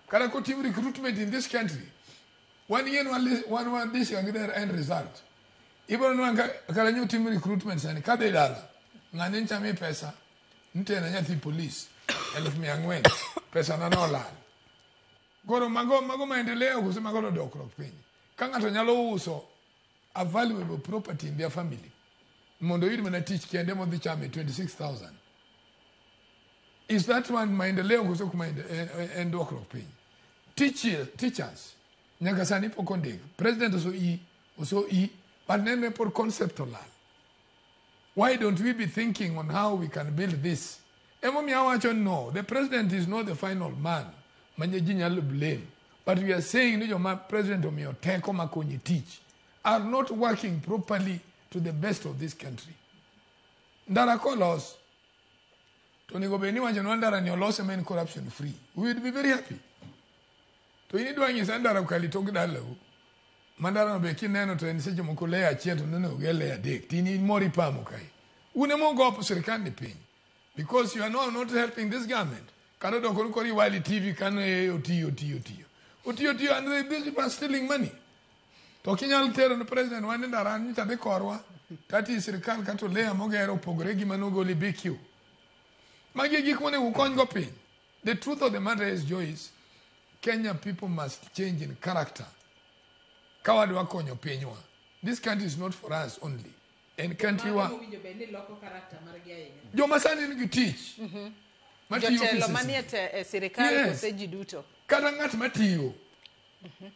Kata kotim recruitment in this country, wan yien wan wadich gi their end result. Ibiro nwang' kata nyotim recruitment sani kadhi dala, ng'ani nchami pesa, nitena nyathi police, 4,000, pesa na nolal. Koro mago maendeleo koso mago to dokruok piny. Ka ng'ato nyalo uso a valuable property in their family, mondo oyud mana tich kende modhi chame 26,000. Is that one maendeleo koso kuma en dwokruok piny? Teachers, nyaka sani pok ondik. President oso i, but nene pod concept olal. Why don't we be thinking on how we can build this? Emomiyo awacho no, the president is not the final man manye ji nyalo blame. But we are saying ni joma president omiyo teko makonyi tich are not working properly to the best of this country. Ndara kolos, to onego bed ni iwacho ni ndara ni olose ma en corruption free. We would be very happy. To in idwa nyisa ndara okalo e tok dalau, ma ndara no be kineno to en seche moko layer achiel to neno oger layer adek, to in imor ipamo kae. Un ema ugo sirikal ni piny. Because you are now not helping this government. Kata odoko ni koro iwali TV kano e otiyo, otiyo, otiyo. Otiyo, otiyo, and these people are stealing money. To ok inyal tero ne president wan ni ndara nyocha dhi korwa, kata i sirikal kata layer mogero opogore gi manogol e BQ. Magi e gik monego ukony go piny. The truth of the matter is, Joyce, Kenya people must change in character. Ka wadwa konyo pinywa. This country is not for us only. En country wa. Joma sani nigi tich. Matiyo Jotelo offices. manie e sirikal Yes. kose ji duto. Kata ng'at matiyo.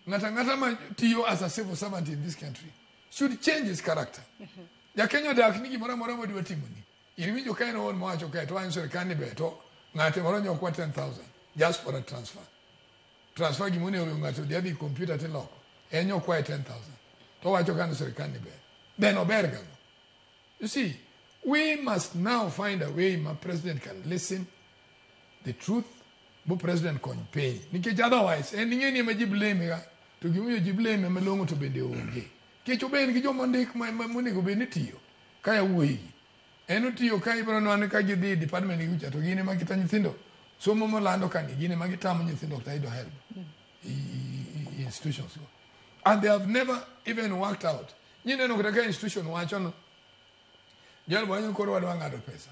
Ng'at ang'ata matiyo as a civil servant in this country should change his character. Jakenya odak ni gimoro amora modwa timoni. Iwinjo ka en owuon mowacho kae to wan sirikal ni ber to ng'ate moro nyokwa 10,000 just for a transfer. Transfer gima onego ng'ato odhi adhi computer tiloko. En nyokwaye 10,000. To owacho ka ni sirikal ni ber. Then ober gang'o? You see, we must now find a way ma president can listen the truth bo president kony piny. Nikech otherwise, en ing'e ni ema ji blame ga, to gimomiyo ji blame malong'o to bende onge. Nikech oben gi joma ondik monego bed ni tiyo, ka yawuoyi gi. En otiyo ka ibiro nwango ka gidhi e department gi kucha to gin ema kita nyithindo somo molando kani gin ema gitamo nyithindo kata yudo help i institutions go. And they have never even worked out. Nyineno kata ka institution wacho no, Joel wacho koro wadwa ng'ado pesa.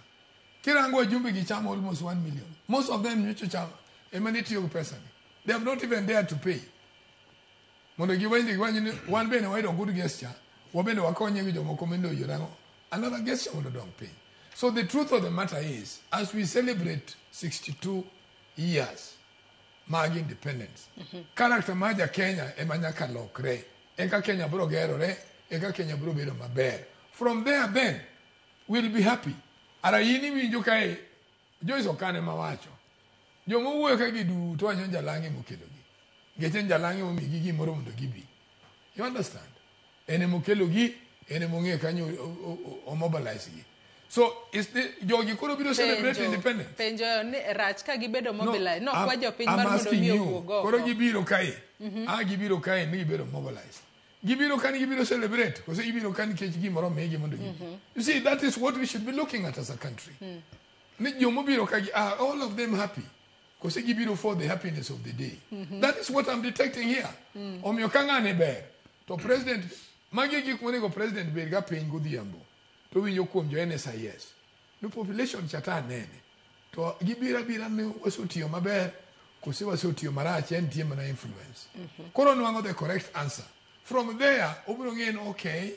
Kirango wajumbe gi chamo almost 1 million. Most of them nyocha chamo ema ne tiyo gi pesa ni. They have not even dared to pay. Mondo giwinj giwach ni wan bende wayudo good gesture, wabende wakonye gi jomoko mondo oyud ang'o? Another gesture mondo odong piny. So the truth of the matter is, as we celebrate 62 years, Mag independence. Character mar ja Kenya ema nyaka lokre. Eka Kenya biro gerore, eka Kenya biro bedo maber. From there then, we'll be happy. Ara in iwinjo kae, Joyce Okane mawacho. Joma wuoyo ka gi duto wacho ni Jalang'e mokelogi. Nikech en Jalang'e momigi gimoro mondo gibi. You understand? En emokelogi, en emong'eyo kanyo o mobilize gi. So, is the, jogi koro biro celebrate independence. Penjo ni rach ka gibedo mobilized. No, I'm- kwa jopiny I'm mar mondo asking mi you, owuog oko. Koro gibiro kae. Ah, gibiro kae ni gibedo mobilized. Gibiro ka ni gibiro celebrate. Kose gibiro ka nikech gimoro omigi mondo gibi. You see, that is what we should be looking at as a country. Ni jomobiro ka gi, are all of them happy? Kose gibiro for the happiness of the day. That is what I'm detecting here. Omiyo ka ng'ane ber, to president, magi e gik monego president bed ga piny godhiambo. To winjo kuom jo NSIS. No population cha ta nene. To gibiro abira ni wasetiyo maber, kose wasetiyo marach, en nitie mana influence. Koro nwang'o the correct answer. From there, obiro ng'eyo ni okay,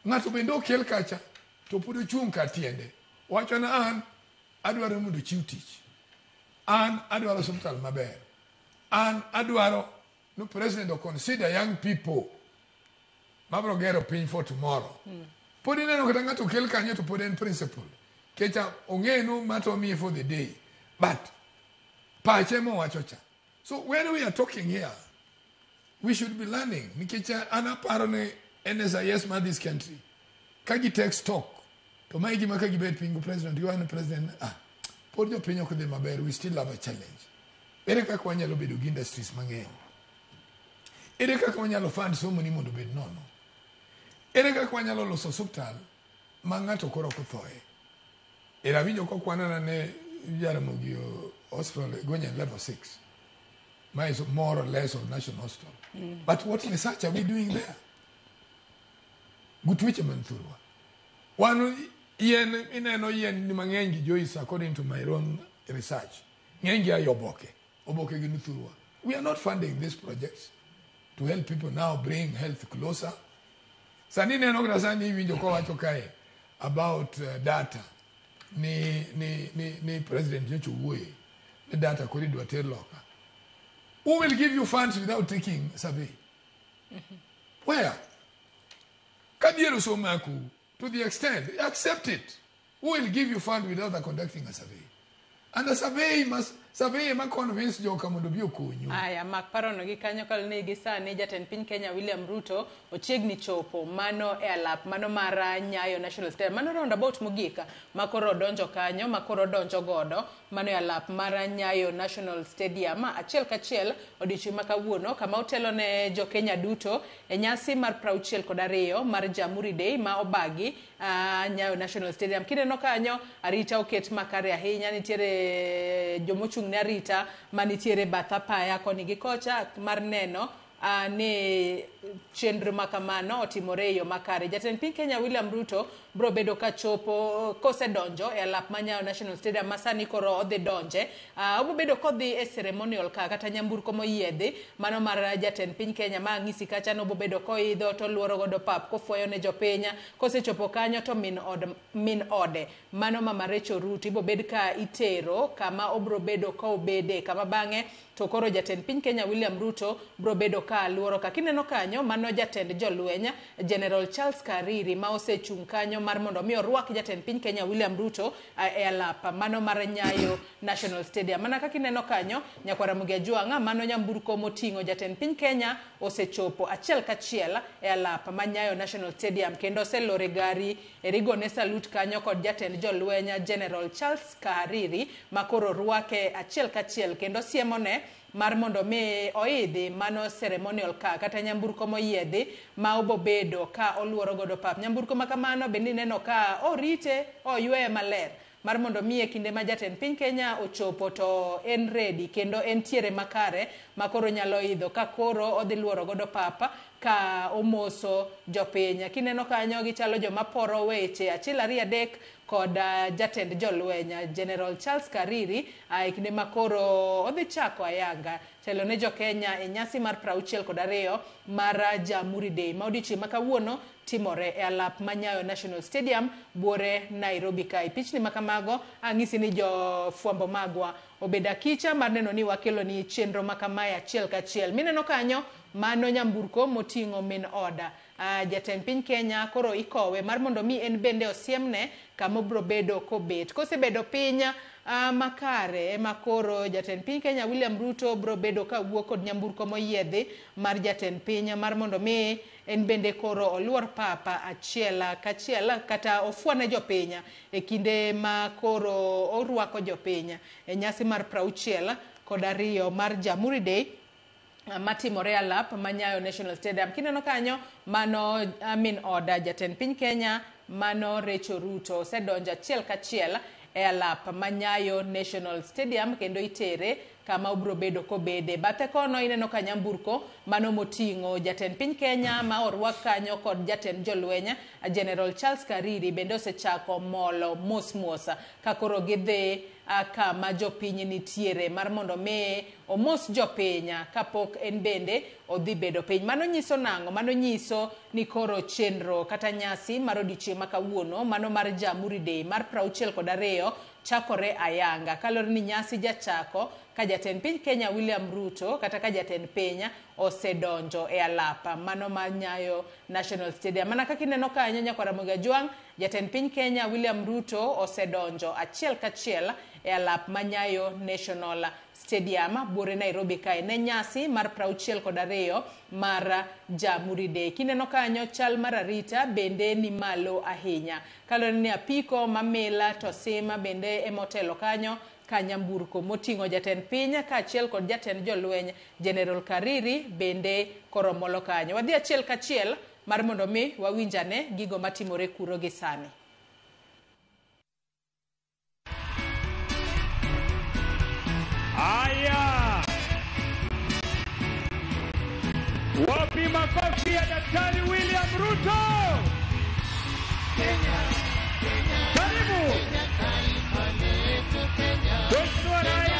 ng'ato bende okel kacha, to pod ochung' kar tiende. Wacho ni an, adwaro mondo ochiw tich. An adwaro osiptal maber. An adwaro no president o consider young people mabiro gero piny for tomorrow. Pod ineno kata ng'ato okel kanyo to pod en principle. Kecha ong'eyo ni ma to omiye for the day. But pache mowacho cha. So when we are talking here, we should be learning. Nikech an aparo ni NSIS mar this country, ka gi take stock, to mae gima ka gibet piny go president, giwacho ni president, ah, pod jopiny ok dhi maber, we still have a challenge. Ere kaka wanyalo bedo gi industries mang'eny? Ere kaka wanyalo fund somo ni mondo obed nono? Ere kaka wanyalo loso osuptal ma ng'ato koro ok othoe? Ere awinjo kokwanana ne Jaramogi Hospital going level 6. Ma is more or less of national hospital. But what research are we doing there? Gutweche man thurwa. Wan yien ineno yien ni mang'eny gi Joyce according to my own research. Ng'eny gi ayo oboke. Oboke gi ni thurwa. We are not funding these projects to help people now bring health closer. Sani neno kata sani iwinjo kowacho kae about data ni president nyocha owuoye ni data koro idwa ter loka. Who will give you funds without taking survey? Where? Ka dhier osemakou to the extent, accept it. Who will give you fund without conducting a survey? And the survey must survey ema convince joka mondo obi okonyu. Aya, mak parono gi kanyo kalne gi sani jatend piny Kenya William Ruto ochiegni chopo mano e alap mano mar Nyayo National Stadium, mano roundabout mogik ma koro odonjo kanyo, ma koro odonjo godo mano e alap mar Nyayo National Stadium achiel kachiel odiochieng' ma kawuono, kama otelo ne jo Kenya duto e nyasi mar 62 mar Jamhuri Day ma obagi Nyayo National Stadium. Kineno kanyo arita oket makare ahinya, nitiere jomochung' ne arita manitiere bath apaya koni gi kocha mar neno ni chenro makamano otimore e yo makare. Jatend piny Kenya William Ruto biro bedo ka chopo kosedonjo e alap ma Nyayo National Stadium ma sani koro odhi donje. Obiro bedo kodhi e ceremonial ka kata nyamburko moyiedhi mano mar jatend piny Kenya ma ang'isi kacha no bedo koidho to luoro godo pap kofwayo ne jopiny. Kosechopo kanyo to min od min ode mano Mama Rachel Ruto ibo bed ka itero kama obiro bedo ka obede, kama bang'e to koro jatend piny Kenya William Ruto biro bedo ka luoro ka. Kineno kanyo mano jatend jolweny General Charles Kariri ma osechung' kanyo mar mondo mi orwak jatend piny Kenya William Ruto e alap mano mar Nyayo National Stadium. Mana kaka ineno kanyo nyakwara Ramogi Ajwang'a, mano nyamburko moting'o jatend piny Kenya osechopo achiel kachiel e alap ma Nyayo National Stadium kendo oselor e gari erigone salute kanyo kod jatend jolweny General Charles Kariri ma koro rwake achiel kachiel kendo siemone mar mondo mi oidhi mano ceremonial car kata nyamburko moyiedhi ma obobedo ka oluoro godo pap. Nyamburko ma kamano bende ineno ka orite oyweye maler mar mondo mi e kinde ma jatend piny Kenya ochopo to en ready kendo entiere makare ma koro nyalo idho ka koro odhi luoro godo pap. ka omoso jopiny. Kineno kanyo gichalo joma poro weche achiel ariyo adek kod jatend jolweny General Charles Kariri e kinde ma koro odhi chako ayanga telo ne jokenya e nyasi mar 62 mar Jamhuri Day ma odiochieng' ma kawuono timore e alap ma Nyayo National Stadium buore Nairobi kae. Pichni ma kamago ang'isi ni jofwambo magwa obedo akicha mar neno ni wakelo ni chenro ma kamae achiel kachiel. Mineno kanyo mano nyamburko moting'o min oda jatend piny Kenya koro ikowe mar mondo mi en bende osiemne kama obro bedo kobet. Kosebedo piny makare ema koro jatend piny Kenya William Ruto bro bedo kawuok kod nyamburko moyiedhi mar jatend piny mar mondo mi en bende koro oluor papa achiel kachiel kata ofwane jopiny e kinde ma koro orwako jopiny e nyasi mar 62 mar Jamhuri Day matimore alap ma Nyayo National Stadium. Kineno kanyo mano min oda jatend piny Kenya mano Rachel Ruto osedonjo achiel kachiel e alap ma Nyayo National Stadium kendo itere kama obro bedo kobede. Bathe kono ineno ka nyamburko mano moting'o jatend piny Kenya ma orwak kanyo kod jatend jolweny General Charles Kariri bende osechako molo mos mos ka koro gidhi kama jopiny nitiere mar mondo mi omos jopiny kapok en bende odhi bedo piny. Mano nyiso nang'o? Mano nyiso ni koro chenro kata nyasi mar odiochieng' ma kawuono mano mar Jamhuri Day mar 62 chakore ayanga. Kaluwore ni nyasi jachako ka jatend piny Kenya William Ruto kata ka jatend piny osedonjo e alapa mano mar Nyayo National Stadium. Mana kaka ineno kanyo nyakwar Ramogi Ajwang', jatend piny Kenya William Ruto osedonjo achiel kachiel e alap ma Nyayo National Stadium buore Nairobi kae ne nyasi mar 62 mar Jamhuri Day. Kineno kanyo chal mar arita bende ni malo ahinya. Kaluwore ni apiko mamila to sima bende emotelo kanyo ka nyamburko moting'o jatend piny kaachiel kod jatend jolweny General Kariri bende koro molo kanyo. Wadhi achiel kachiel mar mondo mi wawinjane gigo matimore kuro gi sani. Aya, wapi makofi ya Daktari William Ruto? Kenya, Kenya, karibu Kenya, taifa letu Kenya. Mheshimiwa Rais,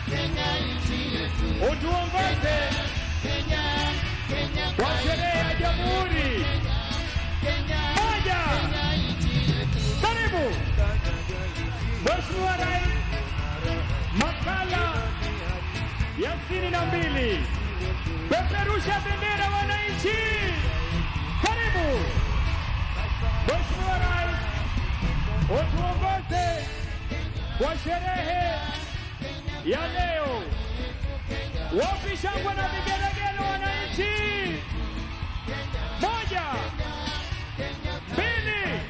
Kenya nchi yetu, utuongoze Kenya, Kenya kwa sherehe ya Jamhuri. Kenya, moja, Kenya nchi yetu. Karibu Mheshimiwa Rais, makala ya 62. Peperusha bendera wananchi. Karibu Mheshimiwa Rais, utuongoze kwa sherehe ya leo. Wapi shangwe na vigelegele wananchi? Moja, mbili,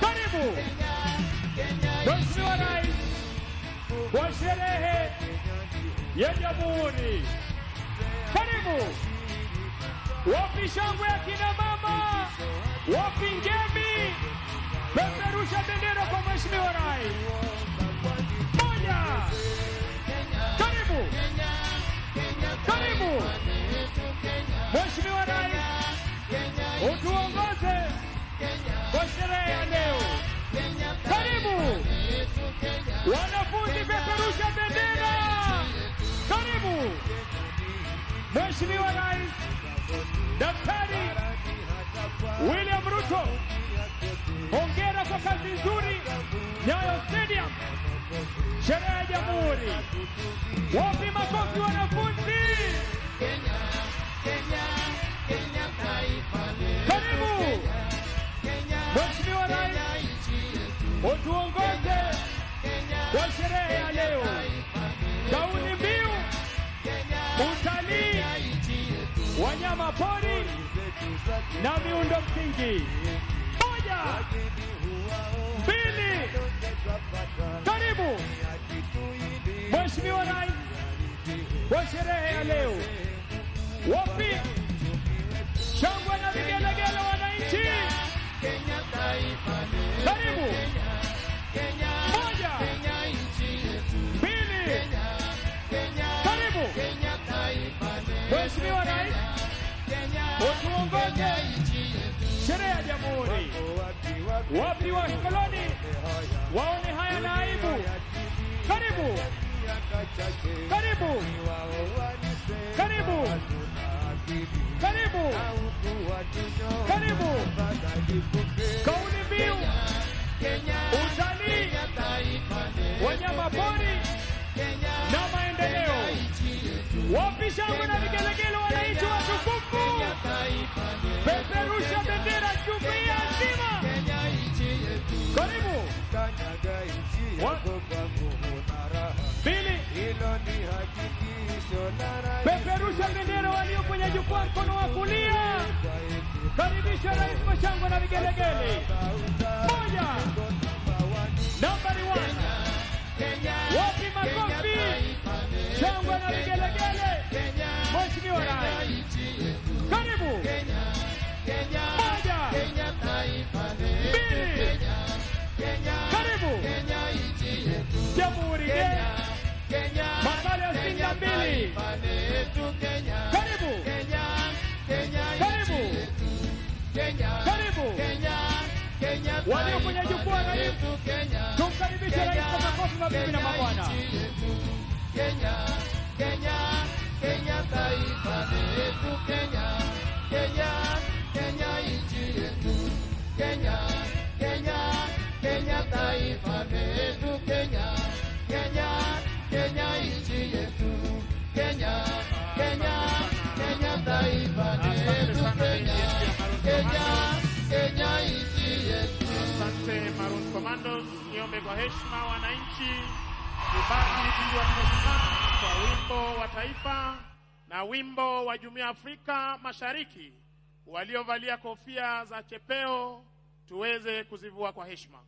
karibu Mheshimiwa Rais kwa sherehe ya Jamhuri. Karibu. Wapi shangwe ya kina mama? Wapi ngemi? Peperusha bendera kwa Mheshimiwa Rais. Moja. Karibu. Karibu Mheshimiwa Rais, utuongoze kwa sherehe ya leo. Karibu wanafunzi, peperusha bendera. Karibu Mheshimiwa Rais Daktari William Ruto, hongera kwa kazi nzuri Nyayo Stadium, sherehe ya Jamhuri. Wapi makofi wanafunzi? Karibu Mheshimiwa Rais, utuongoze kwa sherehe ya leo. Kauli mbiu utalii, wanyama pori na miundo msingi. Moja, mbili, karibu Mheshimiwa Rais kwa sherehe ya leo. Wapi shangwe na vigelegele wananchi? Karibu. Moja, mbili, karibu Mheshimiwa Rais Wapi wakoloni waone haya na aibu. Karibu, karibu, karibu, karibu, karibu. Kauli mbiu utalii, wanyama pori na maendeleo. Wapi shangwe na vigelegele, wananchi watukufu? Peperusha bendera jumuiya nzima. Karibu. Pili, peperusha bendera walio kwenye jukwaa mkono wa kulia. Karibisha rais kwa shangwe na vigelegele. Moja, nambari 1. Wapi makofi, shangwe na vigelegele. Mheshimiwa Rais, karibu. Moja, mbili, karibu. Jamhuri Day, makala ya 62. Karibu, karibu, karibu. Walio kwenye jukwaa, rais, tumkaribishe rais kwa makofi, mabibi na mabwana. Kenya, Kenya, Kenya taifa letu, Kenya, Kenya, Kenya nchi yetu, Kenya, Kenya, Kenya taifa letu, Kenya, Kenya, Kenya nchi yetu, Kenya, Kenya, Kenya taifa letu, Kenya, Kenya, Kenya nchi yetu. Asante Maroon Commandos, niombe kwa heshima wananchi tubaki tukiwa tumesimama kwa wimbo wa taifa na wimbo wa Jumuiya ya Afrika Mashariki. Waliovalia kofia za chepeo tuweze kuzivua kwa heshima.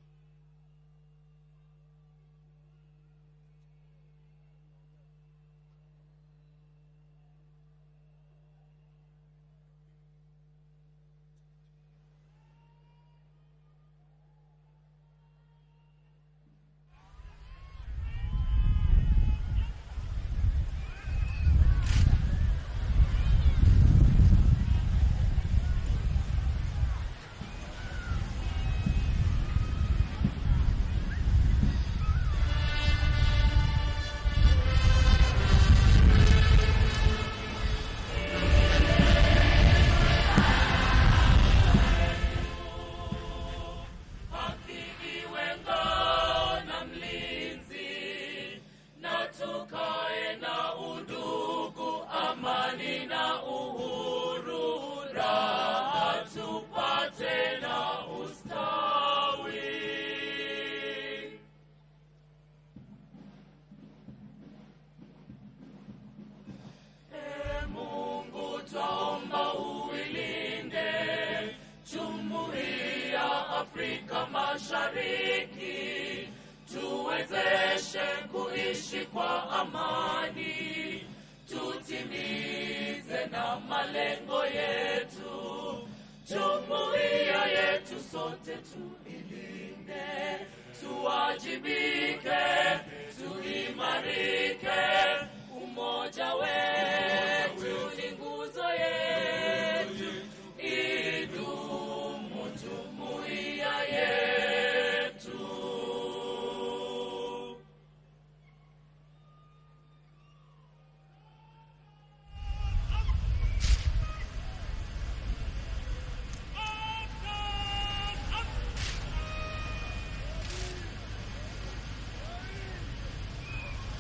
Afrika Mashariki, tuwezeshe kuishi kwa amani, tutimize na malengo yetu, jumuiya yetu sote tuilinde, tuwajibike, tuimarike, umoja wetu ni nguzo yetu, idumu jumuiya yetu.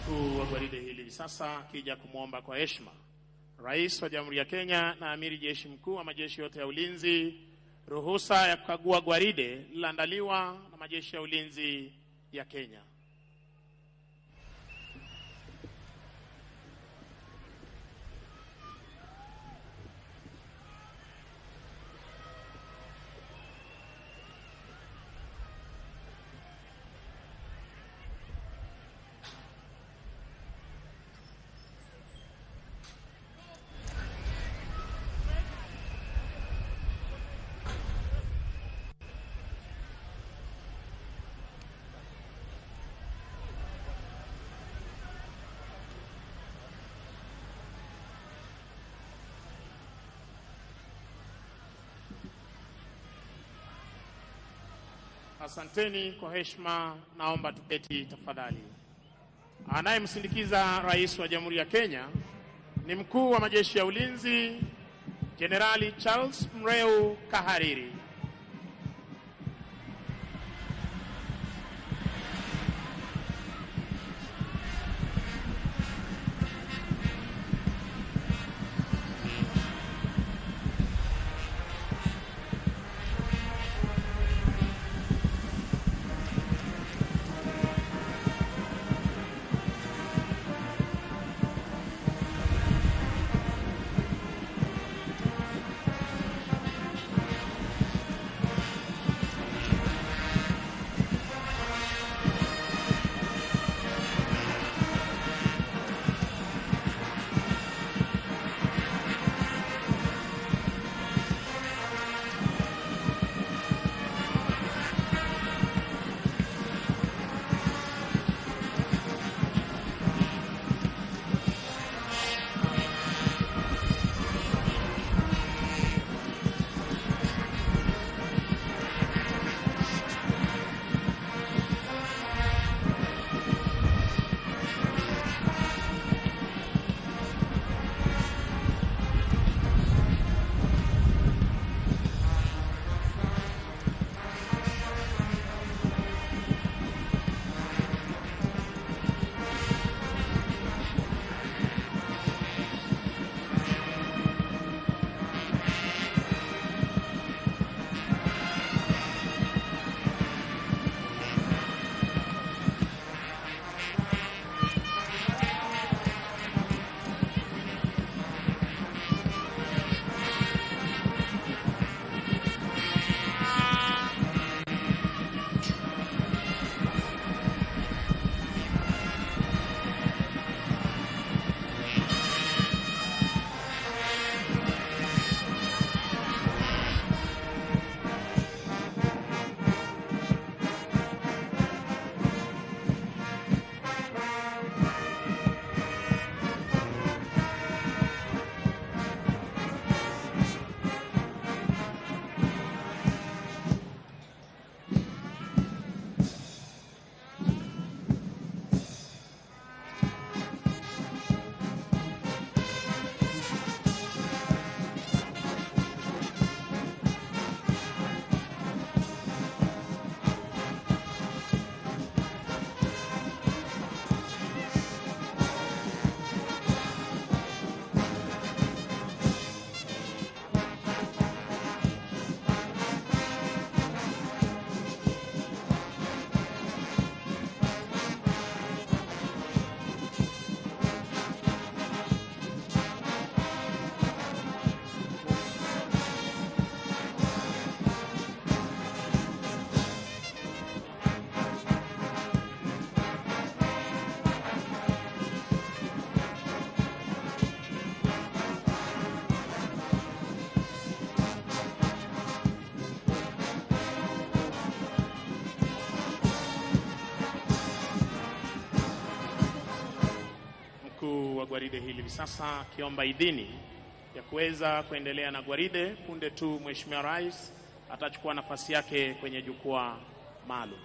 Mkuu wa gwaride hili hivi sasa akija kumwomba kwa heshima Rais wa Jamhuri ya Kenya na Amiri Jeshi Mkuu wa majeshi yote ya ulinzi ruhusa ya kukagua gwaride lililoandaliwa na majeshi ya ulinzi ya Kenya. Asanteni kwa heshima, naomba tuketi tafadhali. Anayemsindikiza Rais wa Jamhuri ya Kenya ni Mkuu wa Majeshi ya Ulinzi Jenerali Charles Mreu Kahariri. Mkuu wa gwaride hili hivi sasa akiomba idhini ya kuweza kuendelea na gwaride. Punde tu Mheshimiwa Rais atachukua nafasi yake kwenye jukwaa maalum.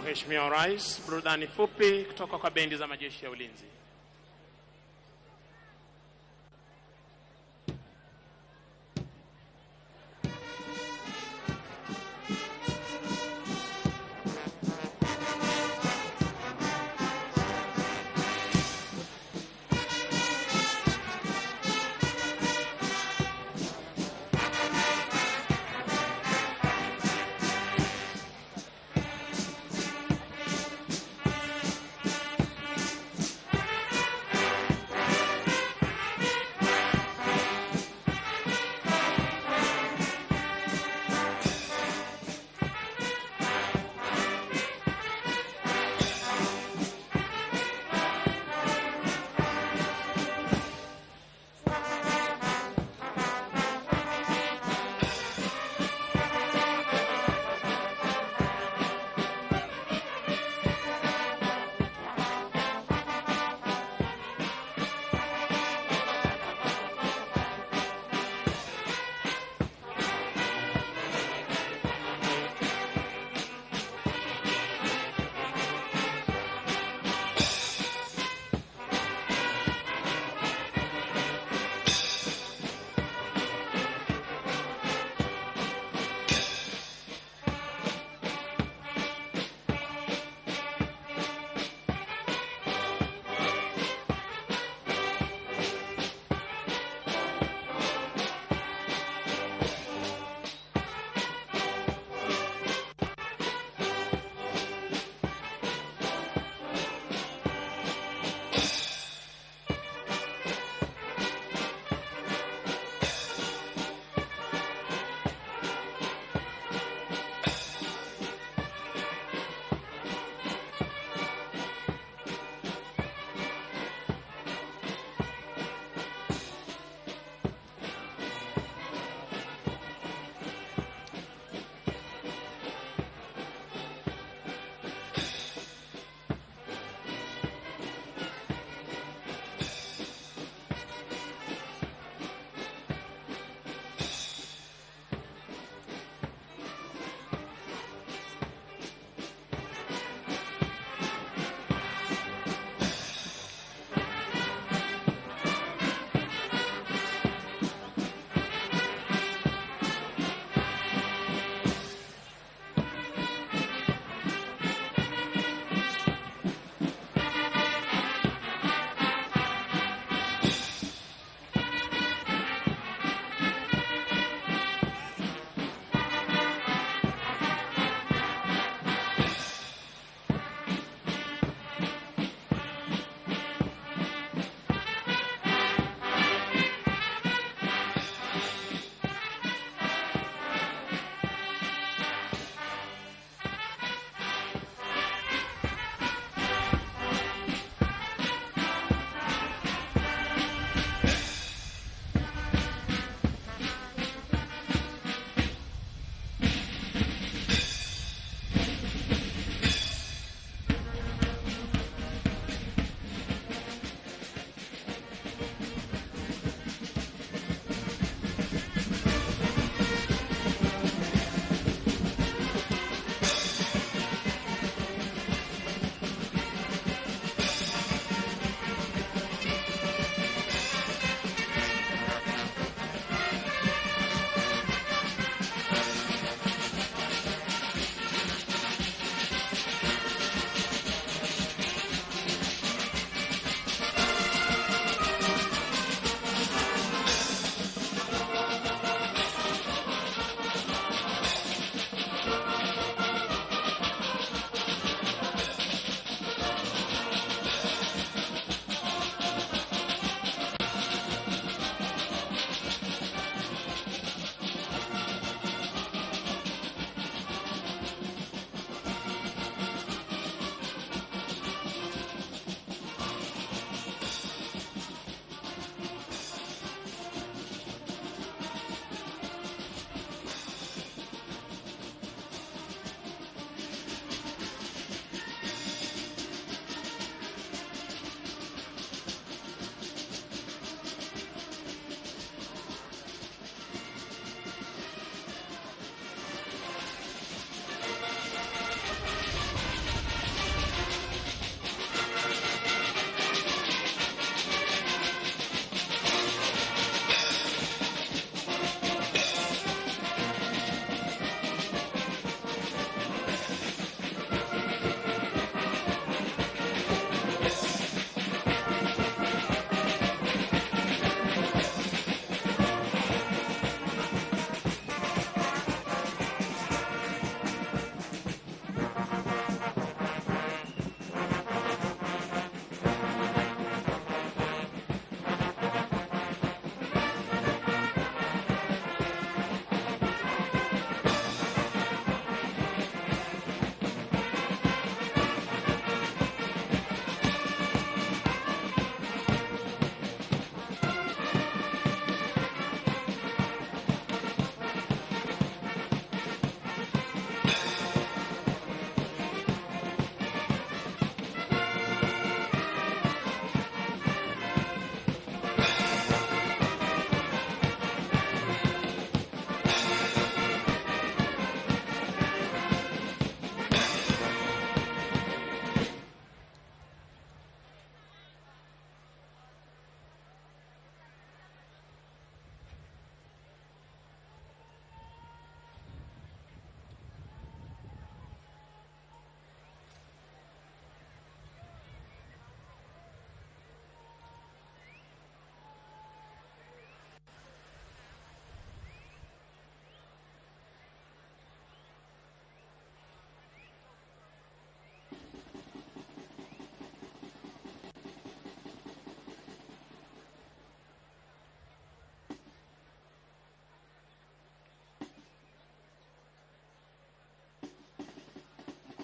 Mheshimiwa Rais, burudani fupi kutoka kwa bendi za majeshi ya ulinzi.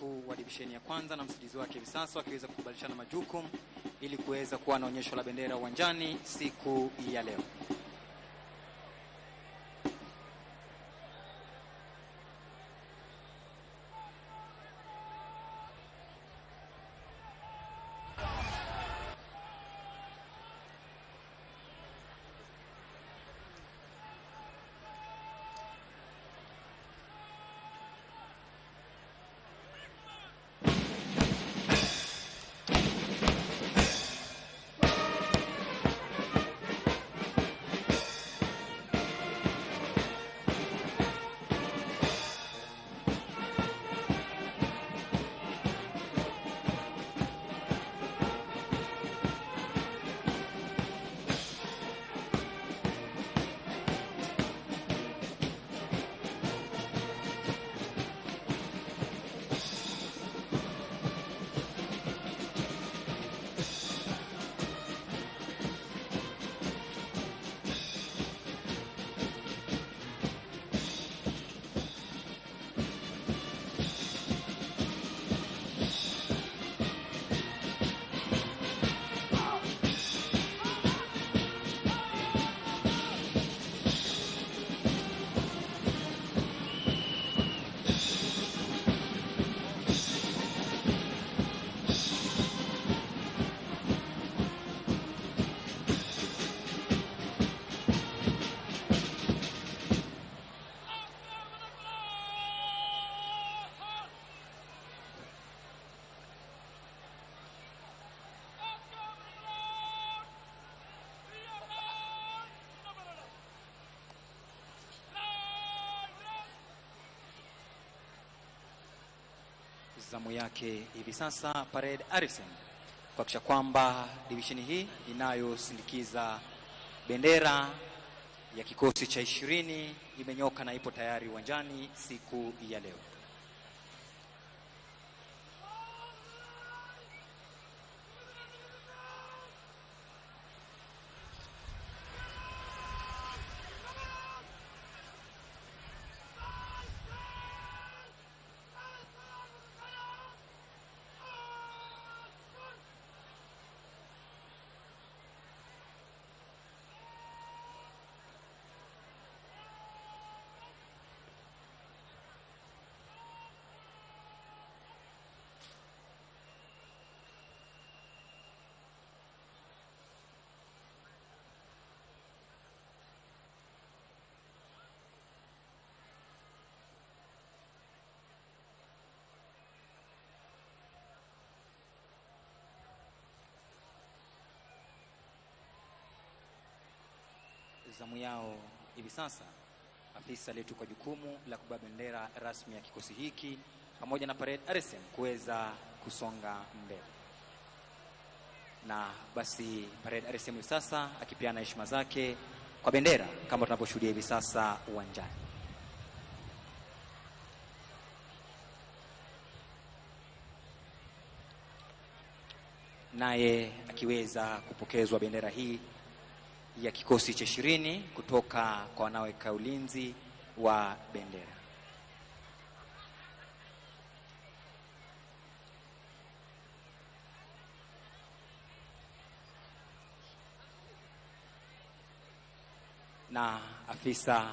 mkuu wa divisheni ya kwanza na msaidizi wake hivi sasa wakiweza kubadilishana majukumu ili kuweza kuwa na onyesho la bendera uwanjani siku ya leo. Zamu yake hivi sasa Parade Harrison kuhakikisha kwamba divisheni hii inayosindikiza bendera ya kikosi cha 20 imenyoka na ipo tayari uwanjani siku ya leo. Zamu yao hivi sasa afisa aliyetukwa jukumu la kubeba bendera rasmi ya kikosi hiki pamoja na Parade Harrison kuweza kusonga mbele. Na basi Parade Harrison hivi sasa akipeana heshima zake kwa bendera kama tunavyoshuhudia hivi sasa uwanjani. Naye akiweza kupokezwa bendera hii ya kikosi cha 20 kutoka kwa wanaoweka ulinzi wa bendera. Na afisa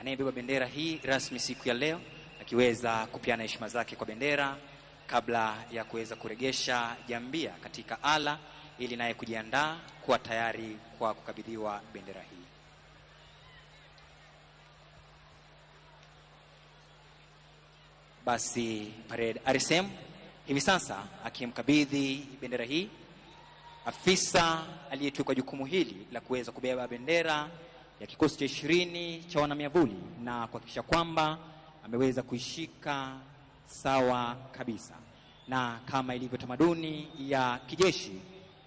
anayebeba bendera hii rasmi siku ya leo akiweza kupeana heshima zake kwa bendera kabla ya kuweza kuregesha jambia katika ala ili naye kujiandaa kuwa tayari kwa kukabidhiwa bendera hii. Basi Parade RSM hivi sasa akimkabidhi bendera hii afisa aliyetwikwa jukumu hili la kuweza kubeba bendera ya kikosi cha 20 cha wanamiavuli na kuhakikisha kwamba ameweza kuishika sawa kabisa. Na kama ilivyo tamaduni ya kijeshi,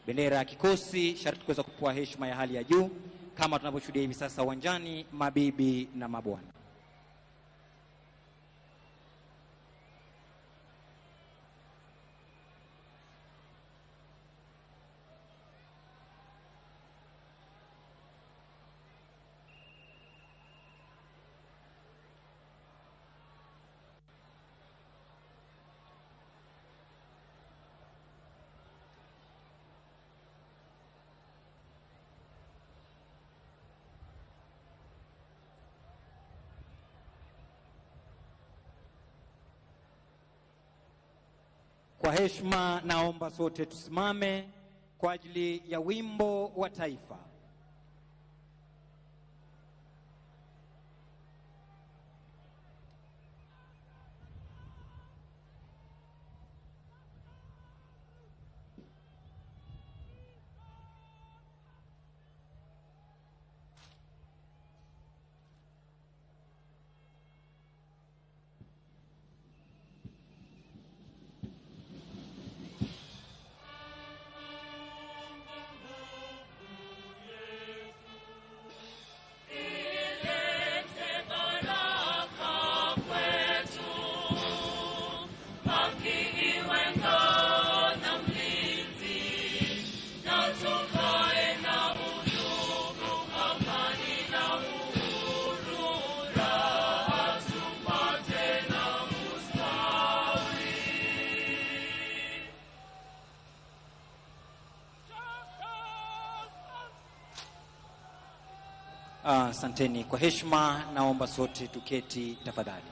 bendera ya kikosi sharti kuweza kupewa heshima ya hali ya juu kama tunavyoshuhudia hivi sasa uwanjani, mabibi na mabwana. Kwa heshima naomba sote tusimame kwa ajili ya wimbo wa taifa. Ilete baraka kwetu, haki iwe ngao na mlinzi, na tukae na undugu, amani na uhuru, raha tupate na ustawi. Asanteni. Kwa heshima naomba sote tuketi tafadhali.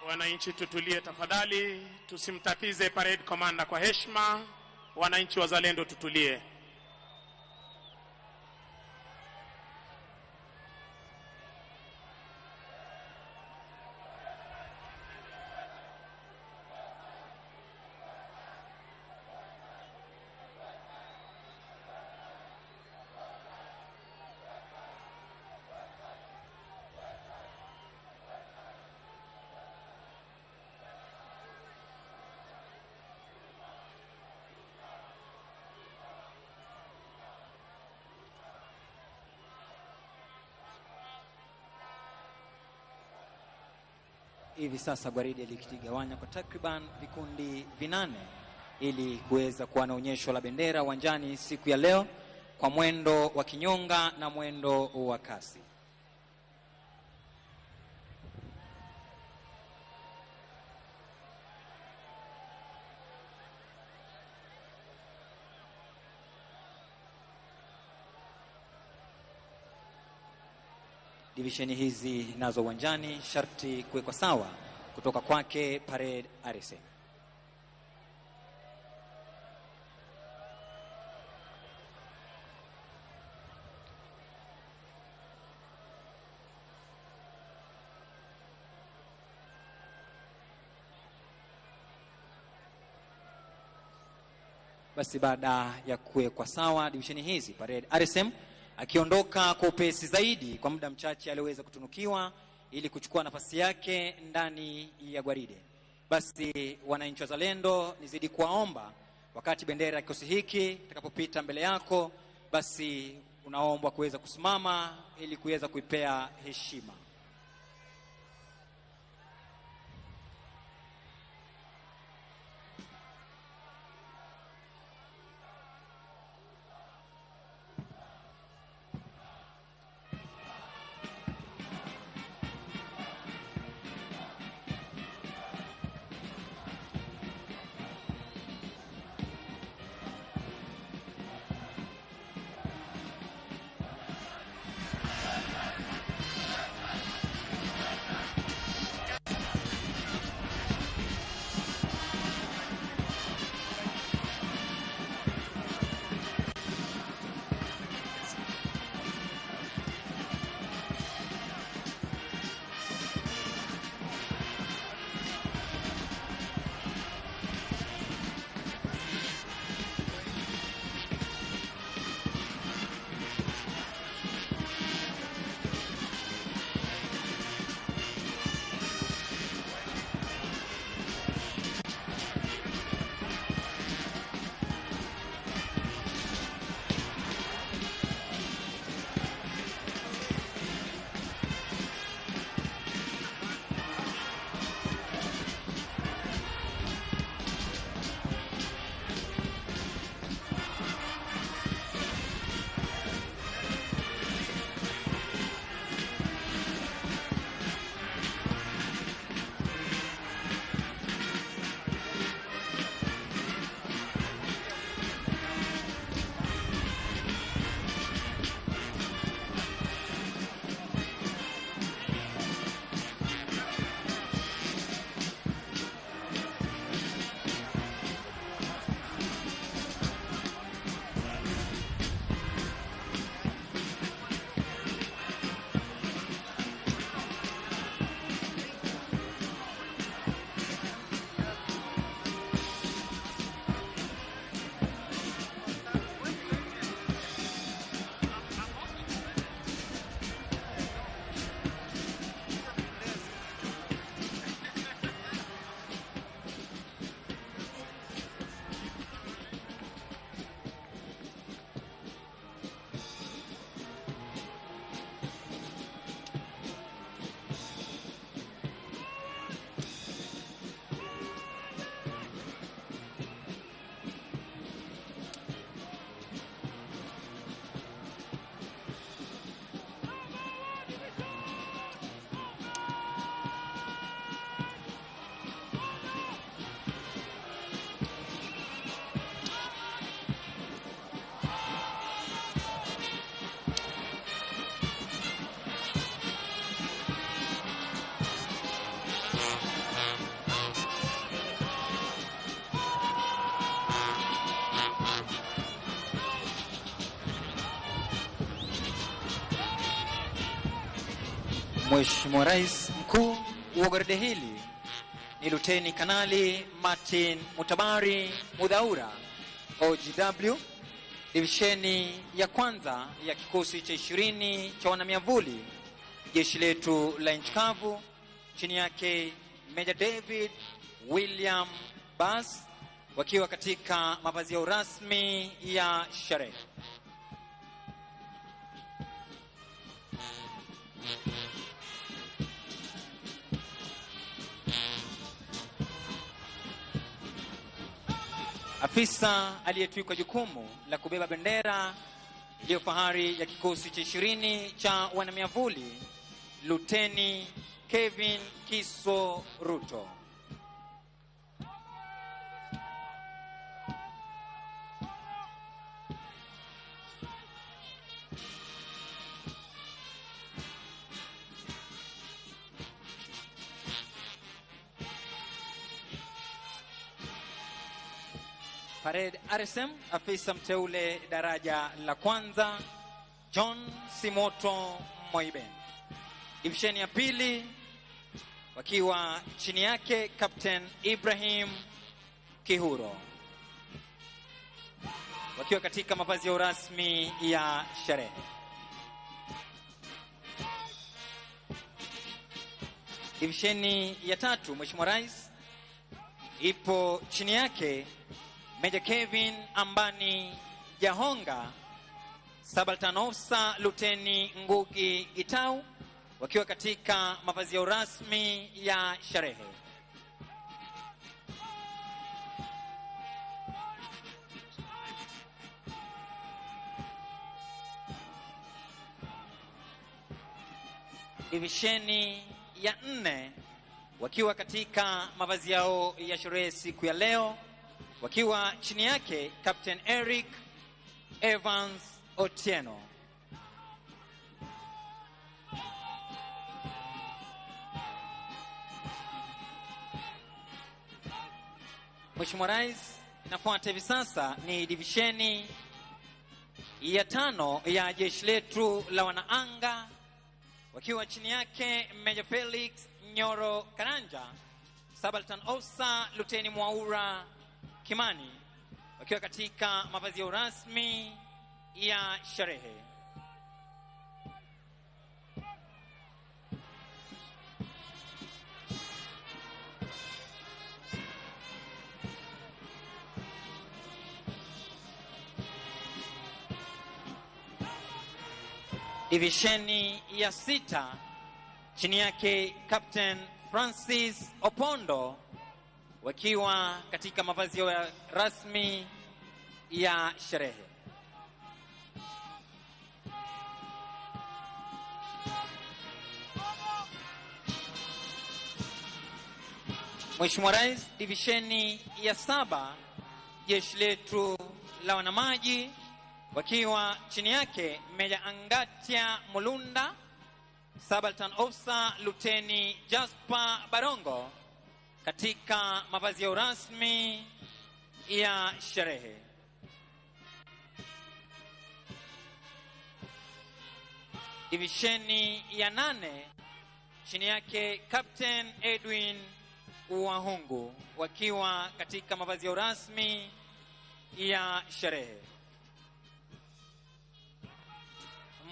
Wananchi tutulie tafadhali, tusimtatize parade commander kwa heshima. Wananchi wazalendo tutulie. Hivi sasa gwaride likijigawanya kwa takriban vikundi 8 ili kuweza kuwa na onyesho la bendera uwanjani siku ya leo kwa mwendo wa kinyonga na mwendo wa kasi. Divisheni hizi nazo uwanjani sharti kuwekwa sawa kutoka kwake parade RSM. Basi baada ya kuwekwa sawa divisheni hizi, parade RSM akiondoka kwa upesi zaidi kwa muda mchache aliweza kutunukiwa ili kuchukua nafasi yake ndani ya gwaride. Basi wananchi wazalendo, nizidi kuwaomba wakati bendera ya kikosi hiki itakapopita mbele yako, basi unaombwa kuweza kusimama ili kuweza kuipea heshima. Mheshimiwa Rais, mkuu wa gwaride hili ni Luteni Kanali Martin Mutabari Mudhaura, OGW, divisheni ya kwanza ya kikosi cha 20 cha wanamiavuli, jeshi letu la nchi kavu, chini yake Major David William Bass, wakiwa katika mavazi yao rasmi ya sherehe. Afisa aliyetwikwa jukumu la kubeba bendera iliyo fahari ya kikosi cha 20 cha wanamiavuli, Luteni Kevin Kiso Ruto. Parade RSM, afisa mteule daraja la kwanza John Simoto Moiben. Divisheni ya pili wakiwa chini yake Captain Ibrahim Kihuro, wakiwa katika mavazi ya rasmi ya sherehe. Divisheni ya tatu, Mheshimiwa Rais, ipo chini yake Major Kevin Ambani Jahonga, Subaltern Officer Luteni Ngugi Gitau, wakiwa katika mavazi yao rasmi ya sherehe. Divisheni ya 4 wakiwa katika mavazi yao ya sherehe siku ya leo, wakiwa chini yake Captain Eric Evans Otieno. Mheshimiwa Rais, inafuata hivi sasa ni divisheni ya 5 ya jeshi letu la wanaanga, wakiwa chini yake Major Felix Nyoro Karanja, Subaltern Officer Luteni Mwaura Kimani, wakiwa katika mavazi ya rasmi ya sherehe. Divisheni ya 6 chini yake Captain Francis Opondo, wakiwa katika mavazi ya rasmi ya sherehe. Mheshimiwa Rais, divisheni ya 7 jeshi letu la wanamaji, wakiwa chini yake Meja Angatia Mulunda, Subaltern Officer Luteni Jasper Barongo, katika mavazi ya rasmi ya sherehe. Divisheni ya 8 chini yake Captain Edwin Wahungu, wakiwa katika mavazi ya rasmi ya sherehe.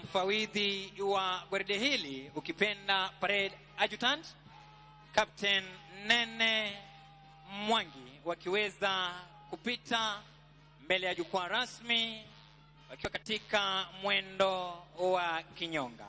Mfawidhi wa gwaride hili, ukipenda parade adjutant, Captain Nene Mwangi, wakiweza kupita mbele ya jukwaa rasmi wakiwa katika mwendo wa kinyonga.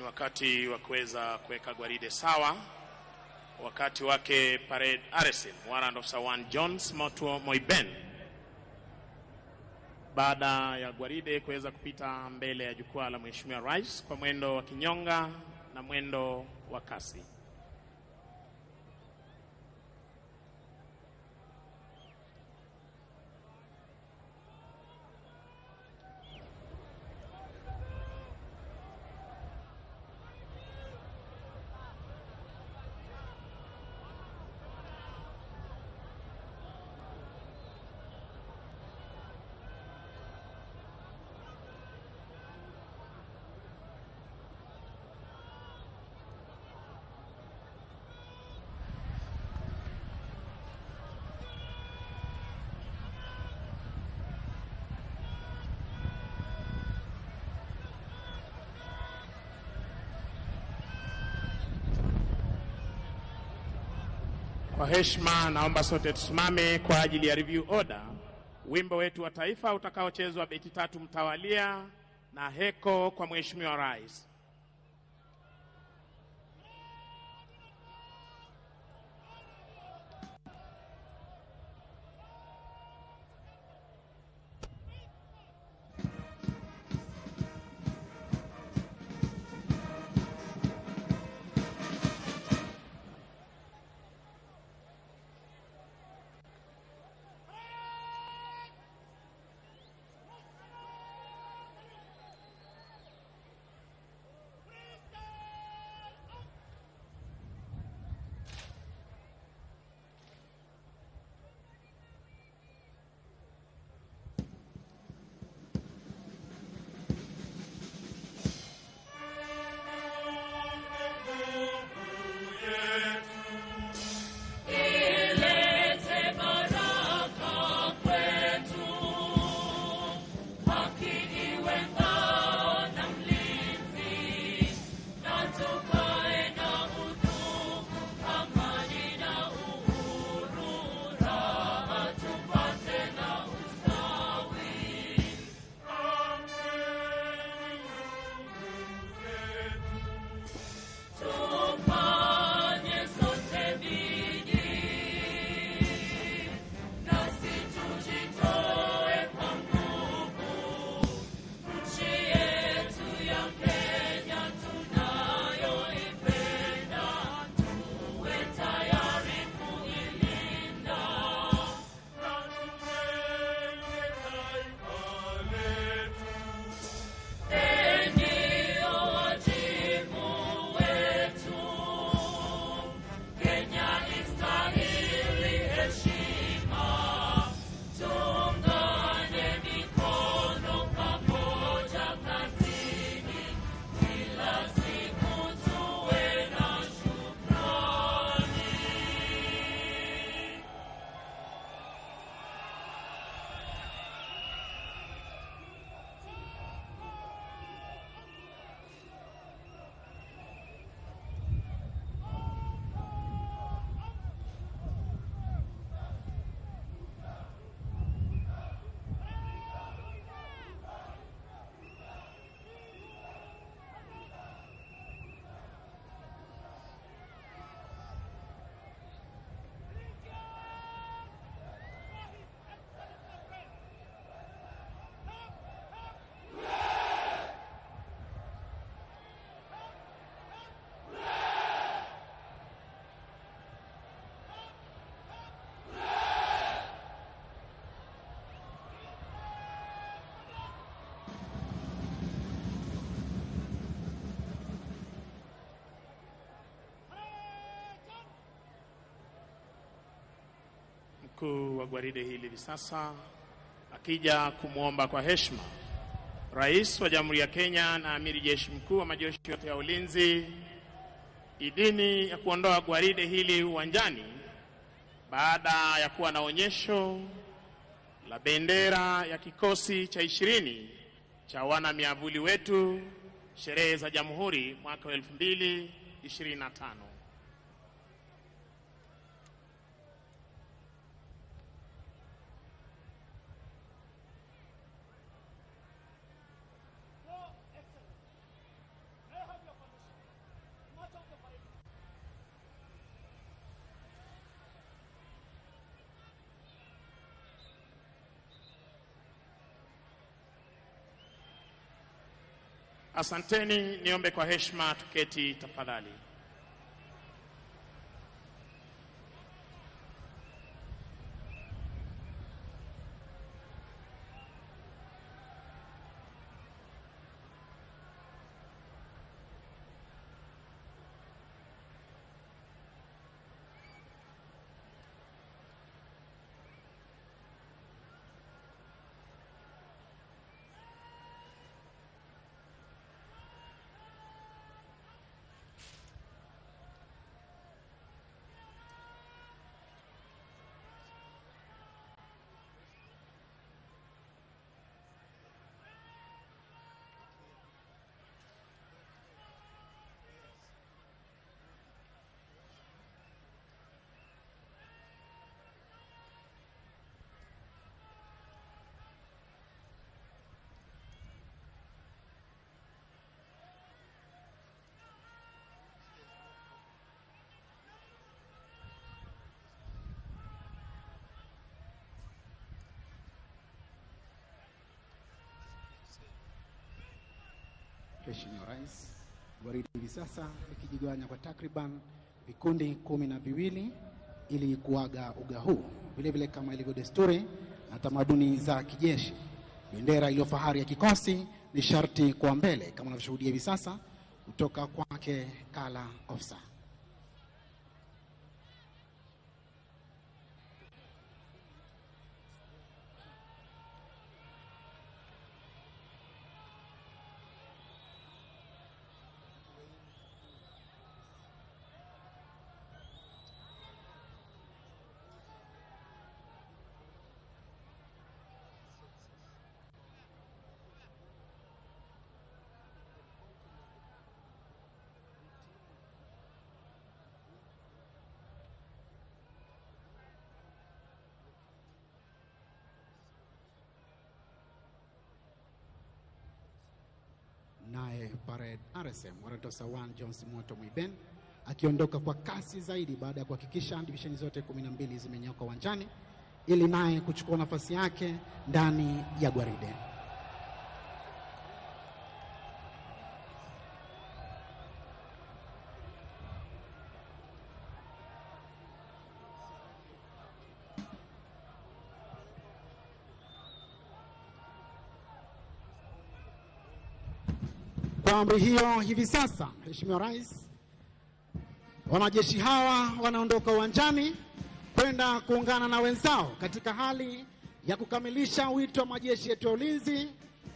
Ni wakati wa kuweza kuweka gwaride sawa, wakati wake parade RSM Warrant Officer 1 Jones Motuo Moiben, baada ya gwaride kuweza kupita mbele ya jukwaa la Mheshimiwa Rais kwa mwendo wa kinyonga na mwendo wa kasi. Kwa heshima naomba sote tusimame kwa ajili ya review order, wimbo wetu wa taifa utakaochezwa beti tatu mtawalia na heko kwa Mheshimiwa Rais. Ilete baraka kwetu, haki iwe ngao na mlinzi, na tukae na udugu, amani na uhuru, raha tupate na ustawi. Tufanye sote bidii, nasi tujitoe kwa nguvu. Nchi yetu ya Kenya tunayoipenda, tuwe tayari kuilinda. Ndio wajibu wetu, Kenya istahili heshima. Tuungane mikono pamoja kazini, kila siku tuwe na shukrani. Mkuu wa gwaride hili hivi sasa akija kumwomba kwa heshima Rais wa Jamhuri ya Kenya na Amiri Jeshi Mkuu wa majeshi yote ya ulinzi idhini ya kuondoa gwaride hili uwanjani baada ya kuwa na onyesho la bendera ya kikosi cha 20 cha wana miavuli wetu sherehe za Jamhuri mwaka 2025. Asanteni, niombe kwa heshima tuketi tafadhali. Mheshimiwa Rais, gwaride hivi sasa likijigawanya kwa takriban vikundi 12 ili kuaga uga huu. Vilevile, kama ilivyo desturi na tamaduni za kijeshi, bendera iliyo fahari ya kikosi ni sharti kwa mbele, kama unavyoshuhudia hivi sasa kutoka kwake Kala Officer. Naye parade RSM Warrant Officer 1 Jones Moto Mwiben akiondoka kwa kasi zaidi baada ya kuhakikisha divisheni zote 12 zimenyoka uwanjani ili naye kuchukua nafasi yake ndani ya gwaride. Kwa amri hiyo, hivi sasa Mheshimiwa Rais, wanajeshi hawa wanaondoka uwanjani kwenda kuungana na wenzao katika hali ya kukamilisha wito wa majeshi yetu ya ulinzi,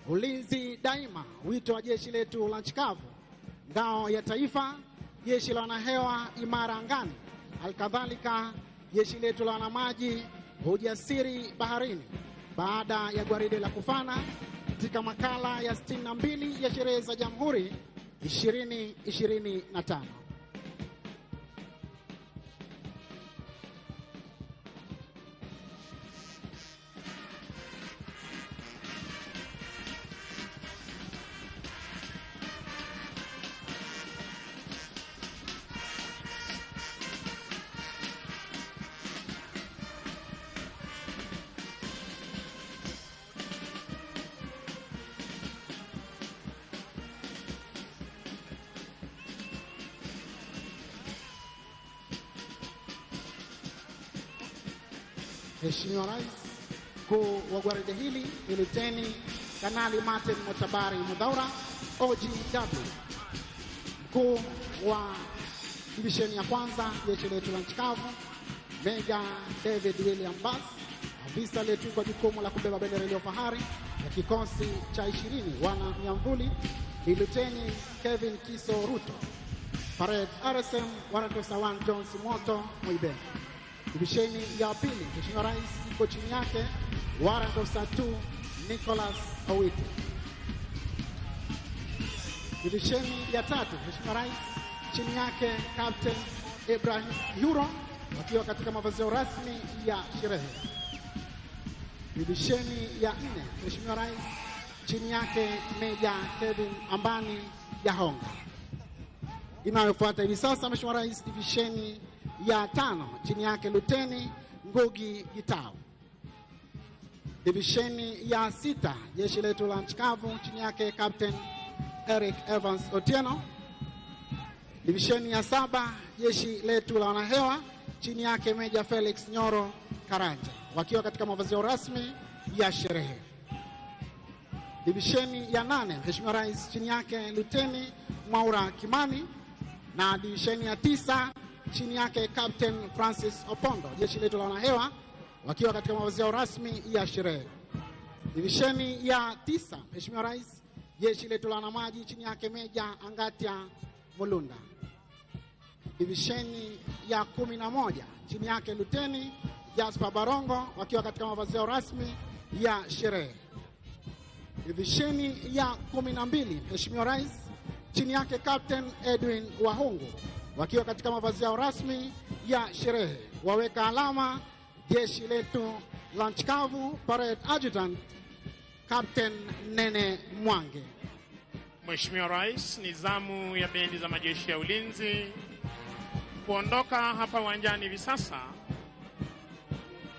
ulinzi daima, wito wa jeshi letu la nchi kavu, ngao ya taifa, jeshi la wanahewa imara angani, halikadhalika jeshi letu la wanamaji, ujasiri baharini, baada ya gwaride la kufana katika makala ya 62 ya sherehe za Jamhuri 2025. Mheshimiwa Rais, mkuu wa gwaride hili ni Luteni Kanali Martin Motabari Mudhaura OGW, mkuu wa divisheni ya kwanza jeshi letu la nchi kavu, Meja David William Bass, afisa aliyetwikwa jukumu la kubeba bendera iliyo fahari ya kikosi cha 20 wana miamvuli ni Luteni Kevin Kiso Ruto. Parade RSM Warrant Officer 1 Jones Moto Mwiben. Divisheni ya pili, Mheshimiwa Rais, iko chini yake Warrant Officer 2 Nicholas Owiti. Divisheni ya tatu, Mheshimiwa Rais, chini yake Captain Ibrahim Yuro wakiwa katika mavazi rasmi ya sherehe. Divisheni ya nne, Mheshimiwa Rais, chini yake Meja Kevin Ambani Jahonga. Inayofuata hivi sasa, Mheshimiwa Rais, divisheni ya tano, chini yake Luteni Ngugi Gitau. Divisheni ya sita, jeshi letu la nchi kavu, chini yake Captain Eric Evans Otieno. Divisheni ya 7 jeshi letu la wanahewa chini yake Meja Felix Nyoro Karanja wakiwa katika mavazi yao rasmi ya sherehe. Divisheni ya 8 Mheshimiwa Rais chini yake Luteni Mwaura Kimani, na divisheni ya 9 chini yake Captain Francis Opondo, jeshi letu la wanahewa wakiwa katika mavazi yao rasmi ya sherehe. Divisheni ya 9 Mheshimiwa Rais, jeshi letu la wanamaji chini yake Meja Angatia Mulunda. Divisheni ya 11 chini yake Luteni Jasper Barongo wakiwa katika mavazi yao rasmi ya sherehe. Divisheni ya 12 Mheshimiwa Rais chini yake Captain Edwin Wahungu wakiwa katika mavazi yao rasmi ya sherehe. Waweka alama jeshi letu la nchi kavu parade adjutant Captain Nene Mwange. Mheshimiwa Rais, ni zamu ya bendi za majeshi ya ulinzi kuondoka hapa uwanjani hivi sasa,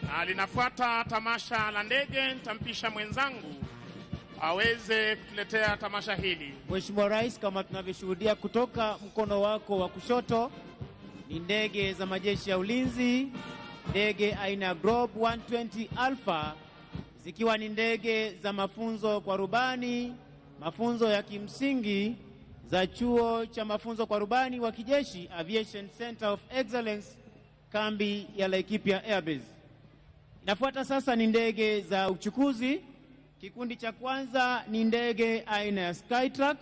na linafuata tamasha la ndege. Nitampisha mwenzangu aweze kutuletea tamasha hili. Mheshimiwa Rais, kama tunavyoshuhudia kutoka mkono wako wa kushoto ni ndege za majeshi ya ulinzi, ndege aina ya Grob 120 Alpha, zikiwa ni ndege za mafunzo kwa rubani, mafunzo ya kimsingi za chuo cha mafunzo kwa rubani wa kijeshi Aviation Center of Excellence, kambi ya Laikipia Airbase. Inafuata sasa ni ndege za uchukuzi. Kikundi cha kwanza ni ndege aina ya Skytruck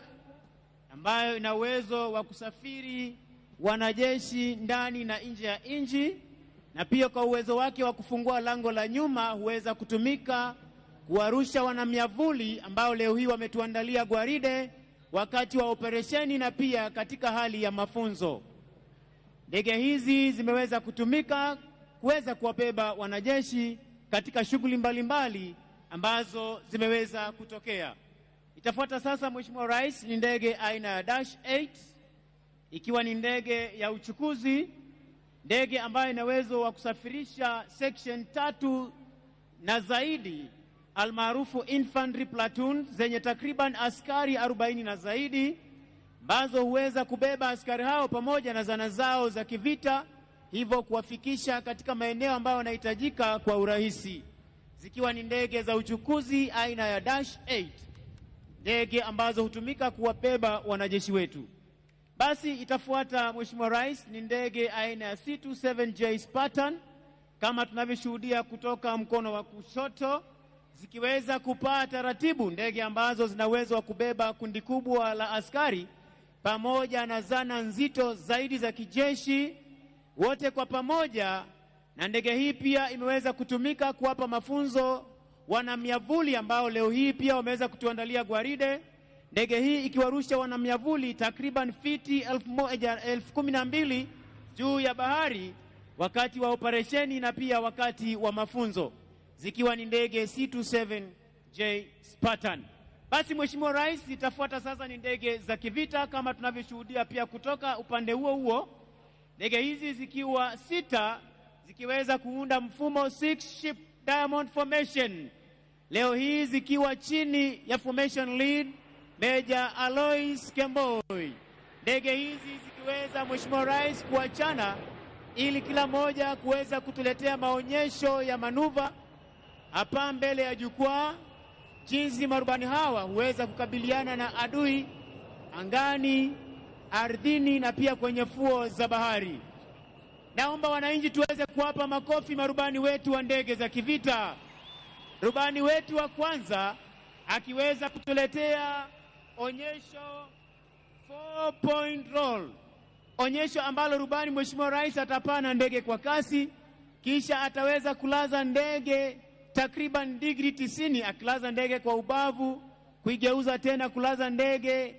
ambayo ina uwezo wa kusafiri wanajeshi ndani na nje ya nchi, na pia kwa uwezo wake wa kufungua lango la nyuma huweza kutumika kuwarusha wanamiavuli ambao leo hii wametuandalia gwaride wakati wa operesheni na pia katika hali ya mafunzo. Ndege hizi zimeweza kutumika kuweza kuwabeba wanajeshi katika shughuli mbalimbali ambazo zimeweza kutokea. Itafuata sasa, Mheshimiwa Rais, ni ndege aina ya Dash 8 ikiwa ni ndege ya uchukuzi, ndege ambayo ina uwezo wa kusafirisha section 3 na zaidi, almaarufu infantry platoon zenye takriban askari 40 na zaidi, ambazo huweza kubeba askari hao pamoja na zana zao za kivita, hivyo kuwafikisha katika maeneo ambayo wanahitajika kwa urahisi, zikiwa ni ndege za uchukuzi aina ya Dash 8, ndege ambazo hutumika kuwabeba wanajeshi wetu. Basi itafuata, Mheshimiwa Rais, ni ndege aina ya C-27J Spartan kama tunavyoshuhudia kutoka mkono wa kushoto, zikiweza kupaa taratibu, ndege ambazo zina uwezo wa kubeba kundi kubwa la askari pamoja na zana nzito zaidi za kijeshi, wote kwa pamoja. Na ndege hii pia imeweza kutumika kuwapa mafunzo wanamiavuli ambao leo hii pia wameweza kutuandalia gwaride. Ndege hii ikiwarusha wanamiavuli takriban fiti 12,000 juu ya bahari wakati wa operesheni na pia wakati wa mafunzo, zikiwa ni ndege C-27J Spartan. Basi Mheshimiwa Rais, itafuata sasa ni ndege za kivita kama tunavyoshuhudia pia kutoka upande huo huo, ndege hizi zikiwa 6 zikiweza kuunda mfumo 6 ship diamond formation, leo hii zikiwa chini ya formation lead Major Alois Kemboi. Ndege hizi zikiweza, Mheshimiwa Rais, kuachana ili kila moja kuweza kutuletea maonyesho ya manuva hapa mbele ya jukwaa, jinsi marubani hawa huweza kukabiliana na adui angani, ardhini na pia kwenye fuo za bahari. Naomba wananchi tuweze kuwapa makofi marubani wetu wa ndege za kivita. Rubani wetu wa kwanza akiweza kutuletea onyesho 4-point roll, onyesho ambalo rubani Mheshimiwa Rais atapana ndege kwa kasi, kisha ataweza kulaza ndege takriban digri 90, akilaza ndege kwa ubavu, kuigeuza tena kulaza ndege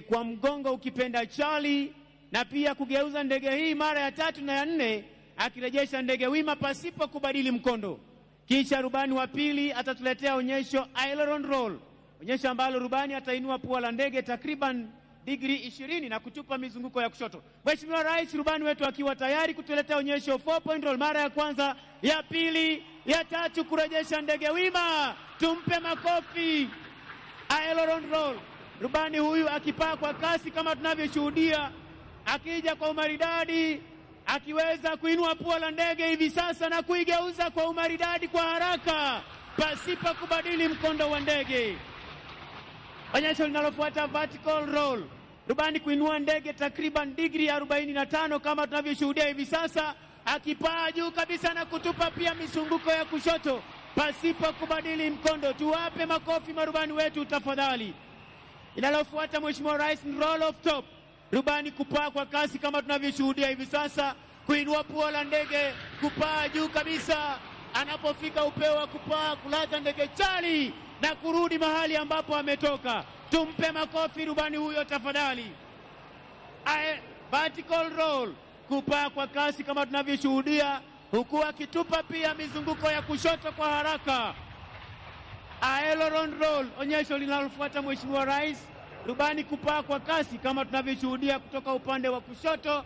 kwa mgongo ukipenda chali, na pia kugeuza ndege hii mara ya 3 na ya 4, akirejesha ndege wima pasipo kubadili mkondo. Kisha rubani wa pili atatuletea onyesho aileron roll, onyesho ambalo rubani atainua pua la ndege takriban digri 20 na kutupa mizunguko ya kushoto. Mheshimiwa Rais, rubani wetu akiwa tayari kutuletea onyesho 4-point roll mara ya kwanza, ya pili, ya tatu, kurejesha ndege wima. Tumpe makofi. Aileron roll. Rubani huyu akipaa kwa kasi kama tunavyoshuhudia, akija kwa umaridadi, akiweza kuinua pua la ndege hivi sasa na kuigeuza kwa umaridadi kwa haraka pasipo kubadili mkondo wa ndege. Onyesho linalofuata vertical roll, rubani kuinua ndege takriban digri 45 kama tunavyoshuhudia hivi sasa, akipaa juu kabisa na kutupa pia misunguko ya kushoto pasipo kubadili mkondo. Tuwape makofi marubani wetu tafadhali. Linalofuata Mheshimiwa Rais ni roll off top, rubani kupaa kwa kasi kama tunavyoshuhudia hivi sasa, kuinua pua la ndege, kupaa juu kabisa, anapofika upeo wa kupaa, kulaza ndege chali na kurudi mahali ambapo ametoka. Tumpe makofi rubani huyo tafadhali. Vertical roll, kupaa kwa kasi kama tunavyoshuhudia, huku akitupa pia mizunguko ya kushoto kwa haraka. Aileron roll, onyesho linalofuata Mheshimiwa Rais, rubani kupaa kwa kasi kama tunavyoshuhudia kutoka upande wa kushoto,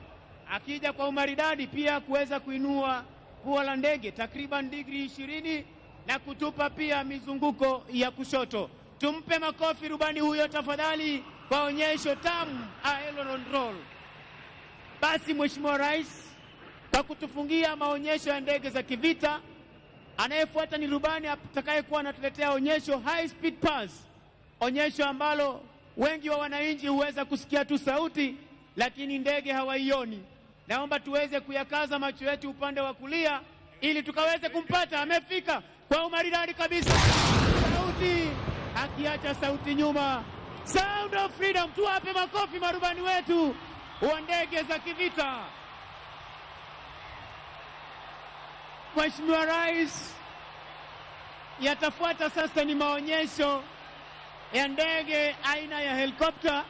akija kwa umaridadi pia kuweza kuinua pua la ndege takriban digri 20 na kutupa pia mizunguko ya kushoto. Tumpe makofi rubani huyo tafadhali kwa onyesho tamu aileron roll. Basi Mheshimiwa Rais, kwa kutufungia maonyesho ya ndege za kivita, anayefuata ni rubani atakayekuwa anatuletea onyesho high speed pass, onyesho ambalo wengi wa wananchi huweza kusikia tu sauti, lakini ndege hawaioni. Naomba tuweze kuyakaza macho yetu upande wa kulia ili tukaweze kumpata. Amefika kwa umaridadi kabisa, sauti akiacha sauti nyuma. Sound of freedom! Tuwape makofi marubani wetu wa ndege za kivita. Mheshimiwa Rais, yatafuata sasa ni maonyesho ya ndege aina ya helikopta.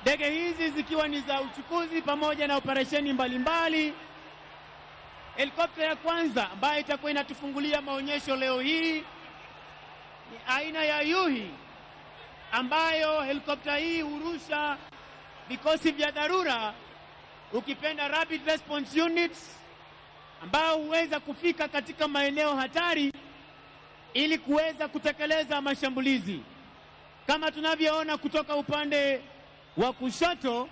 Ndege hizi zikiwa ni za uchukuzi pamoja na operesheni mbalimbali. Helikopta ya kwanza ambayo itakuwa inatufungulia maonyesho leo hii ni aina ya Yuhi, ambayo helikopta hii hurusha vikosi vya dharura, ukipenda rapid response units, ambao huweza kufika katika maeneo hatari ili kuweza kutekeleza mashambulizi. Kama tunavyoona kutoka upande wa kushoto,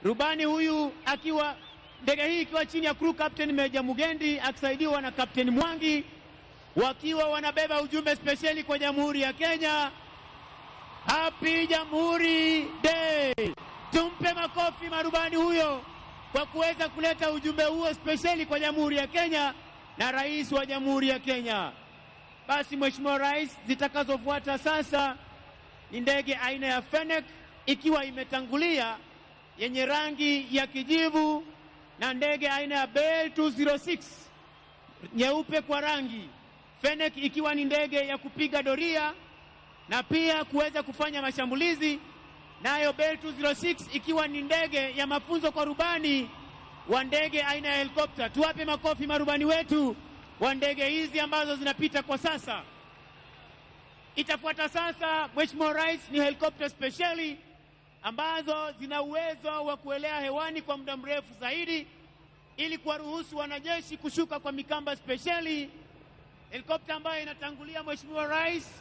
rubani huyu akiwa ndege hii ikiwa chini ya crew captain Meja Mugendi akisaidiwa na Captain Mwangi, wakiwa wanabeba ujumbe spesheli kwa Jamhuri ya Kenya. Happy Jamhuri Day! Tumpe makofi marubani huyo kwa kuweza kuleta ujumbe huo spesheli kwa Jamhuri ya Kenya na Rais wa Jamhuri ya Kenya. Basi Mheshimiwa Rais, zitakazofuata sasa ni ndege aina ya Fennec ikiwa imetangulia yenye rangi ya kijivu na ndege aina ya Bell 206 nyeupe kwa rangi. Fennec ikiwa ni ndege ya kupiga doria na pia kuweza kufanya mashambulizi, nayo Bell 206 ikiwa ni ndege ya mafunzo kwa rubani wa ndege aina ya helikopta. Tuwape makofi marubani wetu wa ndege hizi ambazo zinapita kwa sasa. Itafuata sasa, Mheshimiwa Rais, ni helikopta spesheli ambazo zina uwezo wa kuelea hewani kwa muda mrefu zaidi ili kuwaruhusu wanajeshi kushuka kwa mikamba spesheli. Helikopta ambayo inatangulia Mheshimiwa Rais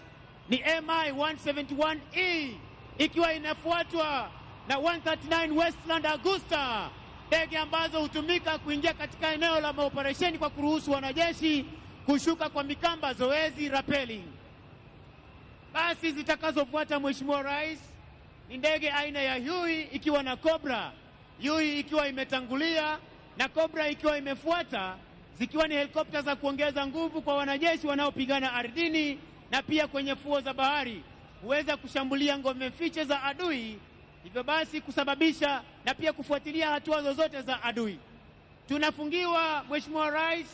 ni MI 171E ikiwa inafuatwa na 139 Westland Augusta, ndege ambazo hutumika kuingia katika eneo la maoperesheni kwa kuruhusu wanajeshi kushuka kwa mikamba, zoezi rappelling. Basi zitakazofuata Mheshimiwa Rais ni ndege aina ya Huey ikiwa na Cobra, Huey ikiwa imetangulia na Cobra ikiwa imefuata, zikiwa ni helikopta za kuongeza nguvu kwa wanajeshi wanaopigana ardhini na pia kwenye fuo za bahari, huweza kushambulia ngome fiche za adui, hivyo basi kusababisha na pia kufuatilia hatua zozote za adui. Tunafungiwa Mheshimiwa Rais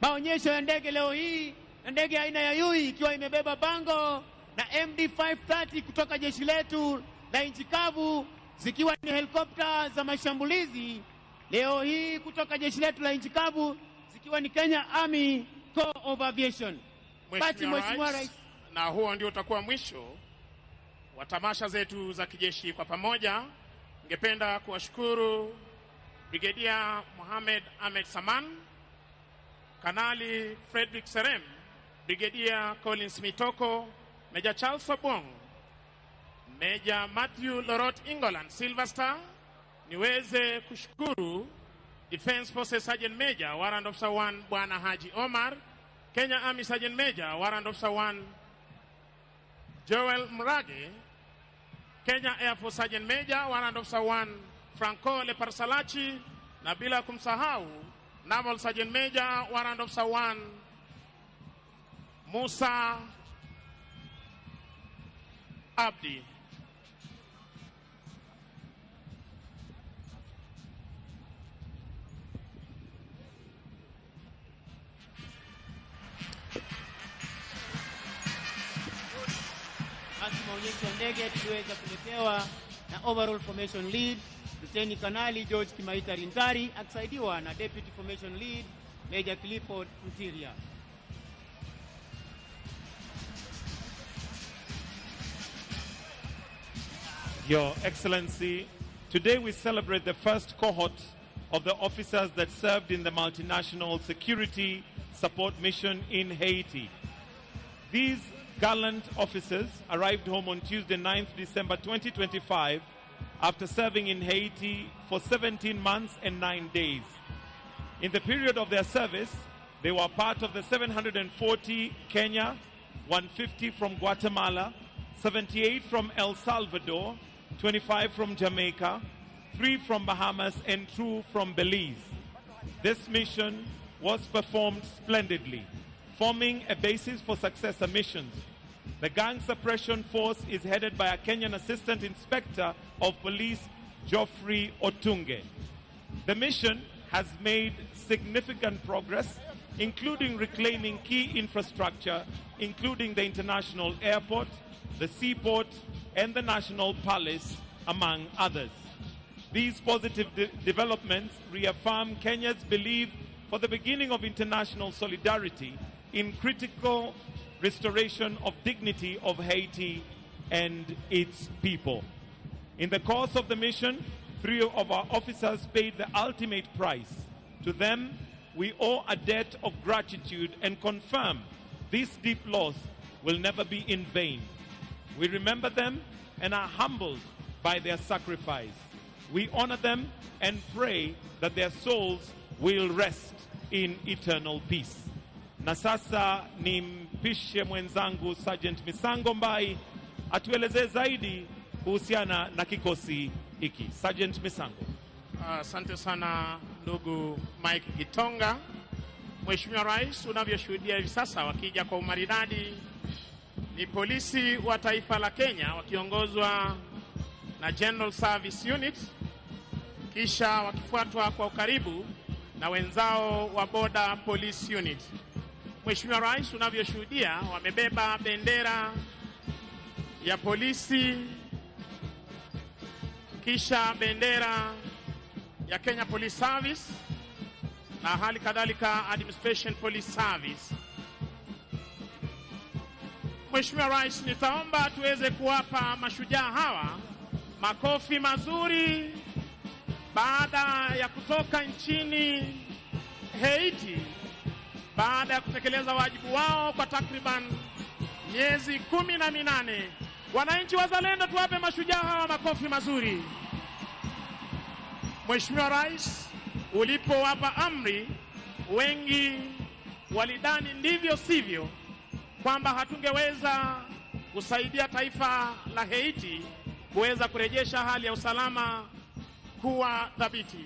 maonyesho ya ndege leo hii na ndege aina ya Huey ikiwa imebeba bango na MD 530 kutoka jeshi letu la nchi kavu, zikiwa ni helikopta za mashambulizi leo hii kutoka jeshi letu la nchi kavu, zikiwa ni Kenya Army Corps of Aviation. Basi Mheshimiwa Rais, na huo ndio utakuwa mwisho wa tamasha zetu za kijeshi kwa pamoja. Ningependa kuwashukuru Brigedia Mohamed Ahmed Saman, Kanali Frederick Serem, Brigedia Collins Mitoko, Meja Charles Obong, Major Matthew Lorot Ingoland Silver Star, niweze kushukuru Defense Forces Sergeant Major Warrant Officer 1 Bwana Haji Omar, Kenya Army Sergeant Major Warrant Officer 1 Joel Mrage, Kenya Air Force Sergeant Major Warrant Officer 1 Franco Leparsalachi, na bila kumsahau Naval Sergeant Major Warrant Officer 1 Musa Abdi. Basi maonyesho ya ndege tuliweza kuletewa na Overall Formation Lead Luteni Kanali George Kimaita Rintari akisaidiwa na Deputy Formation Lead Major Clifford Mtiria. Your Excellency, today we celebrate the first cohort of the officers that served in the multinational security support mission in Haiti. These gallant officers arrived home on Tuesday, 9th December 2025, after serving in Haiti for 17 months and 9 days. In the period of their service, they were part of the 740 Kenya, 150 from Guatemala, 78 from El Salvador, 25 from Jamaica, 3 from Bahamas, and 2 from Belize. This mission was performed splendidly, forming a basis for successor missions. The gang suppression force is headed by a Kenyan Assistant Inspector of Police, Geoffrey Otunge. The mission has made significant progress, including reclaiming key infrastructure, including the international airport, the seaport, and the National Palace, among others. These positive developments reaffirm Kenya's belief for the beginning of international solidarity in critical restoration of dignity of Haiti and its people. In the course of the mission, 3 of our officers paid the ultimate price. To them, we owe a debt of gratitude and confirm this deep loss will never be in vain. We remember them and are humbled by their sacrifice. We honor them and pray that their souls will rest in eternal peace. Na sasa nimpishe mwenzangu Sergeant Misango Mbai atuelezee zaidi kuhusiana na kikosi hiki. Sergeant Misango. Asante sana ndugu Mike Gitonga. Mheshimiwa Rais, unavyoshuhudia hivi sasa wakija kwa umaridadi ni polisi wa taifa la Kenya wakiongozwa na General Service Unit, kisha wakifuatwa kwa ukaribu na wenzao wa Border Police Unit. Mheshimiwa Rais, unavyoshuhudia wamebeba bendera ya polisi, kisha bendera ya Kenya Police Service na hali kadhalika Administration Police Service. Mheshimiwa Rais, nitaomba tuweze kuwapa mashujaa hawa makofi mazuri baada ya kutoka nchini Haiti, baada ya kutekeleza wajibu wao kwa takriban miezi 18. Wananchi wazalendo, tuwape mashujaa hawa makofi mazuri. Mheshimiwa Rais, ulipowapa amri, wengi walidhani ndivyo sivyo kwamba hatungeweza kusaidia taifa la Haiti kuweza kurejesha hali ya usalama kuwa thabiti.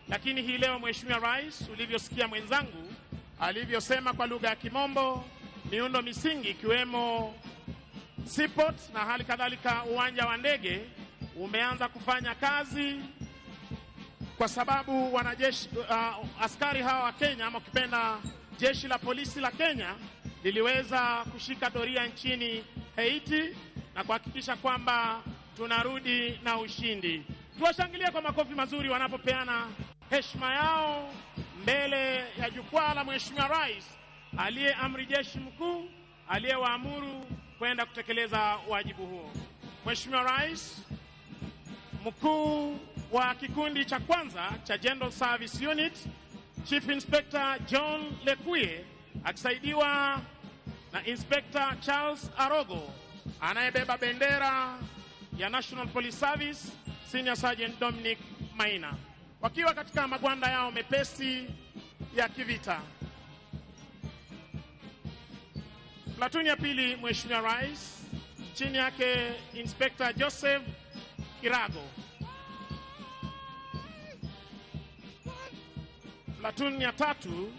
Lakini hii leo Mheshimiwa Rais, ulivyosikia mwenzangu alivyosema kwa lugha ya Kimombo, miundo misingi ikiwemo seaport na hali kadhalika uwanja wa ndege umeanza kufanya kazi, kwa sababu wanajeshi, askari hawa wa Kenya ama ukipenda jeshi la polisi la Kenya liliweza kushika doria nchini Haiti na kuhakikisha kwamba tunarudi na ushindi. Tuwashangilie kwa makofi mazuri wanapopeana heshima yao mbele ya jukwaa la Mheshimiwa Rais aliye amri jeshi mkuu aliyewaamuru kwenda kutekeleza wajibu huo. Mheshimiwa Rais, mkuu wa kikundi cha kwanza cha General Service Unit Chief Inspector John Lekuye akisaidiwa na Inspector Charles Arogo anayebeba bendera ya National Police Service Senior Sergeant Dominic Maina, wakiwa katika magwanda yao mepesi ya kivita. Platuni ya pili, Mheshimiwa Rais, chini yake Inspector Joseph Kirago. Platuni ya tatu,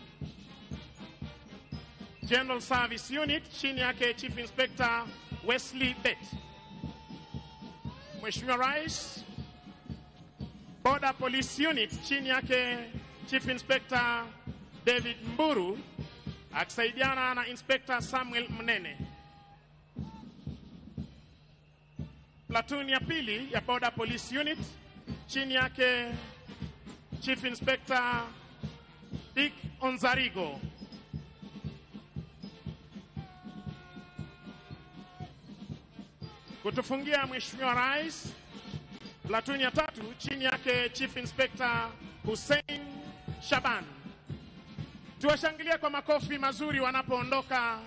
General Service Unit, chini yake Chief Inspector Wesley Bett. Mheshimiwa Rais, Border Police Unit, chini yake Chief Inspector David Mburu akisaidiana na Inspector Samuel Mnene. Platoon ya pili ya Border Police Unit, chini yake Chief Inspector Dick Onzarigo. Kutufungia Mheshimiwa Rais, platoon ya tatu chini yake Chief Inspector Hussein Shaban. Tuwashangilie kwa makofi mazuri wanapoondoka.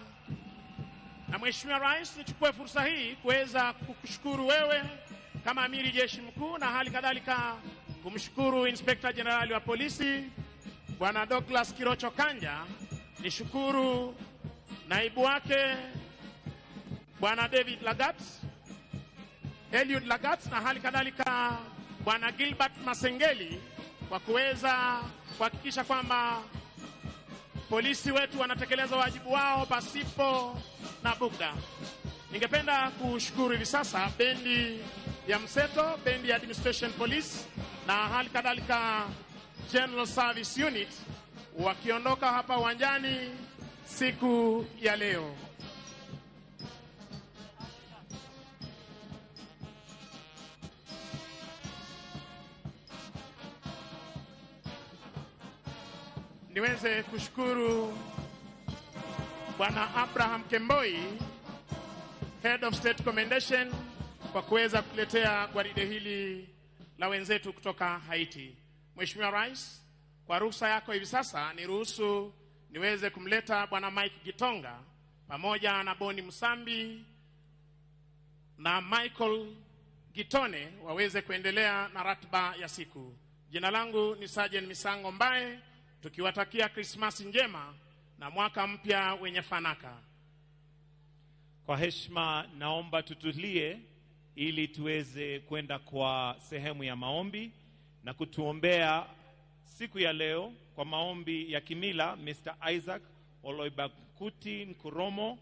Na Mheshimiwa Rais, nichukue fursa hii kuweza kukushukuru wewe kama Amiri Jeshi Mkuu na hali kadhalika kumshukuru Inspector Jenerali wa Polisi Bwana Douglas Kirocho Kanja. Nishukuru naibu wake Bwana David Lagat, Eliud Lagat, na hali kadhalika Bwana Gilbert Masengeli kwa kuweza kuhakikisha kwamba polisi wetu wanatekeleza wajibu wao pasipo na bugdha. Ningependa kushukuru hivi sasa bendi ya Mseto, bendi ya Administration Police na hali kadhalika General Service Unit wakiondoka hapa uwanjani siku ya leo. Niweze kushukuru Bwana Abraham Kemboi, Head of State Commendation, kwa kuweza kuletea gwaride hili la wenzetu kutoka Haiti. Mheshimiwa Rais, kwa ruhusa yako hivi sasa niruhusu niweze kumleta Bwana Mike Gitonga pamoja na Boni Musambi na Michael Gitone waweze kuendelea na ratiba ya siku. Jina langu ni Sergeant Misango Mbae, tukiwatakia Krismasi njema na mwaka mpya wenye fanaka. Kwa heshima naomba tutulie ili tuweze kwenda kwa sehemu ya maombi na kutuombea siku ya leo kwa maombi ya kimila Mr. Isaac Oloibakuti Nkuromo,